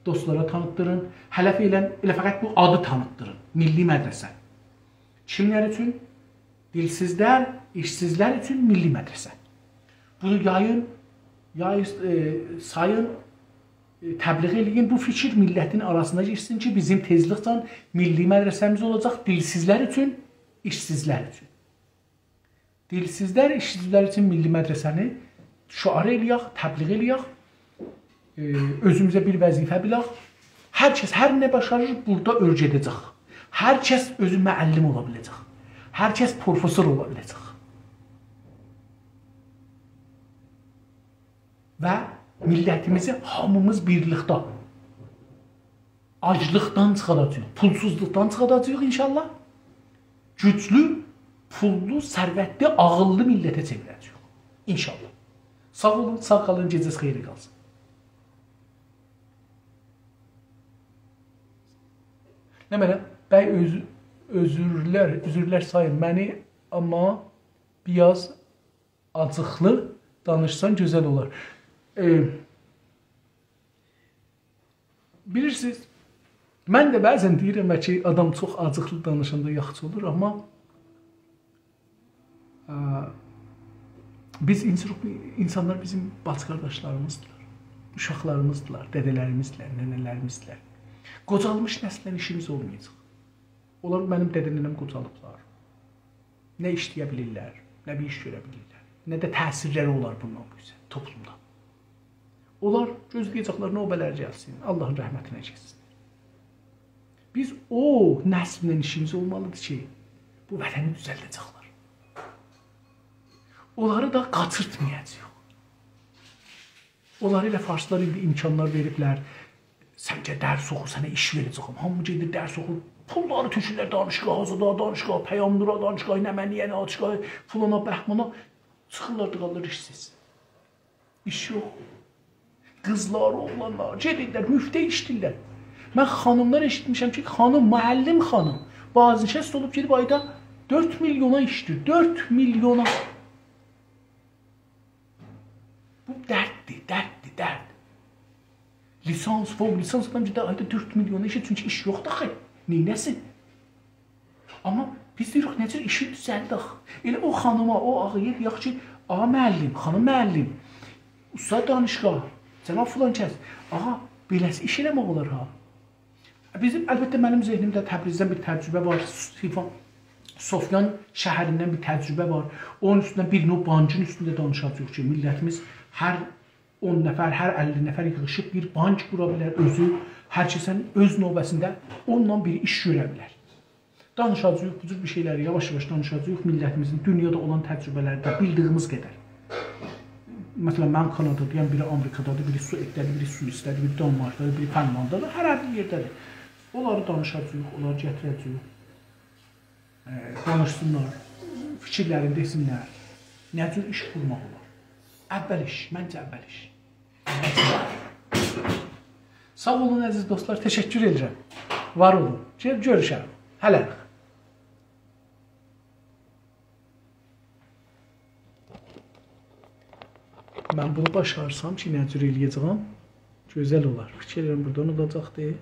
دوستلارا تانیتدیرین. هله فعلاً ائله فقط بو آدی تانیتدیرین، میللی مدرسه. کیملر اوچون؟ دیلسیزلر، ایشسیزلر اوچون میللی مدرسه. بونو یایین، یایین، ائ، سایین، ائ، تبلیغ ائله‌یین. بو فیکیر میللتین آراسینا گیرسین کی، بیزیم تئزلیکله میللی مدرسه‌میز اولاجاق دیلسیزلر اوچون، ایشسیزلر اوچون. دیلسیزلر، ایشسیزلر اوچون میللی مدرسه‌نی شعار ائله‌یک، تبلیغ ائله‌یک. ائ، اؤزوموزه بیر وظیفه بیلک. هر کس هر نه باشاریر، بورادا اؤرگده‌جک. هر کس اؤزو معلم اولا بیله‌جک. هر کس پروفسور اولا بیله‌جک. و میللتیمیزی هامیمیز بیرلیکده آجلیقدان چیخاراجاغیق، پولسوزلوقدان چیخاراجاغیق انشاءالله. گوجلو، پوللو، ثروتلی، عاغیللی میللته چئویره‌جه‌ییک انشاءالله. ساغ اولون، ساغ قالین، گئجه‌نیز خئیره قالسین. نمنه، بی، عذر، عذرلر، عذرلر سایین منی، آمما بیر آز آجیقلی دانیشسان گؤزل اولار. ائ، بیلیرسینیز، من ده بعضا دئییرم کی، آدام چوخ آجیقلی دانیشاندا یاخشی اولور، آمما، ا، بیز اینسان-، اینسانلار بیزیم باجی قارداشلاریمیزدیلار، اوشاقلاریمیزدیلار، دده‌لریمیزدیلر، ننه‌لریمیزدیلر. قوجالمیش نسیلله ایشیمیز اولمایاجاق. اونلار منیم دده-ننه‌م قوجالیبلار. نه ایشله‌یه بیلیرلر، نه بیر ایش گؤره بیلیرلر، نه ده تأثیرلری اولار بوندان بو اوزه، توپلومدا. اونلار گؤزله‌یه‌جکلر نوبه‌لری گلسین، آللاهین رحمتینه گئتسین. بیز او نسیلله ایشیمیز اولمالیدیر کی، بو وطنی دوزلده‌جکلر. اونلاری دا قاچیرتمایاجاغیق. اونلارا ائله فارسلار ایندی امکانلار وئریبلر. سن گل درس اوخو، سنه ایش وئره‌جه‌یم. هامی گئدیر درس اوخور. پوللاری تؤکورلر دانشگاها، زادا، دانشگاه پیام‌نورا، دانشگاه نمنه‌یه، دانشگاه فلانا، بهمانا. چیخیرلار دا قالیر ایشسیز. ایش یوخ. قیزلار، اوغلانلار گئدیرلر، مفته ایشله‌ییرلر. من خانیملار ائشیتمیشم کی، خانیم، معلم خانیم، بازنشست اولوب گئدیب آیدا دؤرد میلیونا ایشله‌ییر. دؤرد میلیونا. بو درددیر، درددیر، درد. لیسانس، فوق لیسانس آدام گئدیر آیدا دؤرد میلیونا ایشه، چونکی ایش یوخدور آخی. نئینه‌سین؟ آمما بیز دئییریک، نه جور ایشی دوزلدک؟ ائله او خانیما، او آغایا دئیک کی، آقا معلم، خانیم معلم، استاد دانشگاه، جناب فلان کس، آقا، بئله‌سی ایش ائله‌مک اولار ها؟ بیزیم، البته، منیم ذهنیمده تبریزدن بیر تجربه وار، سیفان، سفیان شهریندن بیر تجربه وار. اونون اوستونده بیر نوع بانکین اوستونده دانیشاجاغیق کی، میللتیمیز هر اون نفر، هر اللی نفر ییغیشیب بیر بانک قورا بیلر اؤزو، هر کس اؤز نوبه‌سینده اونونلا بیر ایش گؤره بیلر. دانیشاجاغیق، بو جور بیر شئیلری یاواش-یاواش دانیشاجاغیق، میللتیمیزین دونیادا اولان تجربه‌لری ده بیلدیییمیز قدر. مثلا، من کانادادایام، بیری آمریکادادیر، بیری سوئدده‌دیر، بیری سوئیسده‌دیر، بیری دانمارکدادیر، بیری فنلاندادیر، هر، هر بیر یئرده‌دیر. اونلاری دانیشاجاغیق، اونلاری گتیره‌جه‌ییک. ائ، دانیشسینلار، فیکیرلرینی دئسینلر. نه جور ایش قورماق اولار؟ اول ایش، منجه اول ایش. ساغ اولون، عزیز دوستلار، تشکر ائدیرم. وار اولون. گل گؤروشک. هله‌لیک. من بونو باشارسام کی، نه جور ائله‌یه‌جه‌یم، گؤزل اولار. فیکیر ائدیرم، بورادان اولاجاقدی.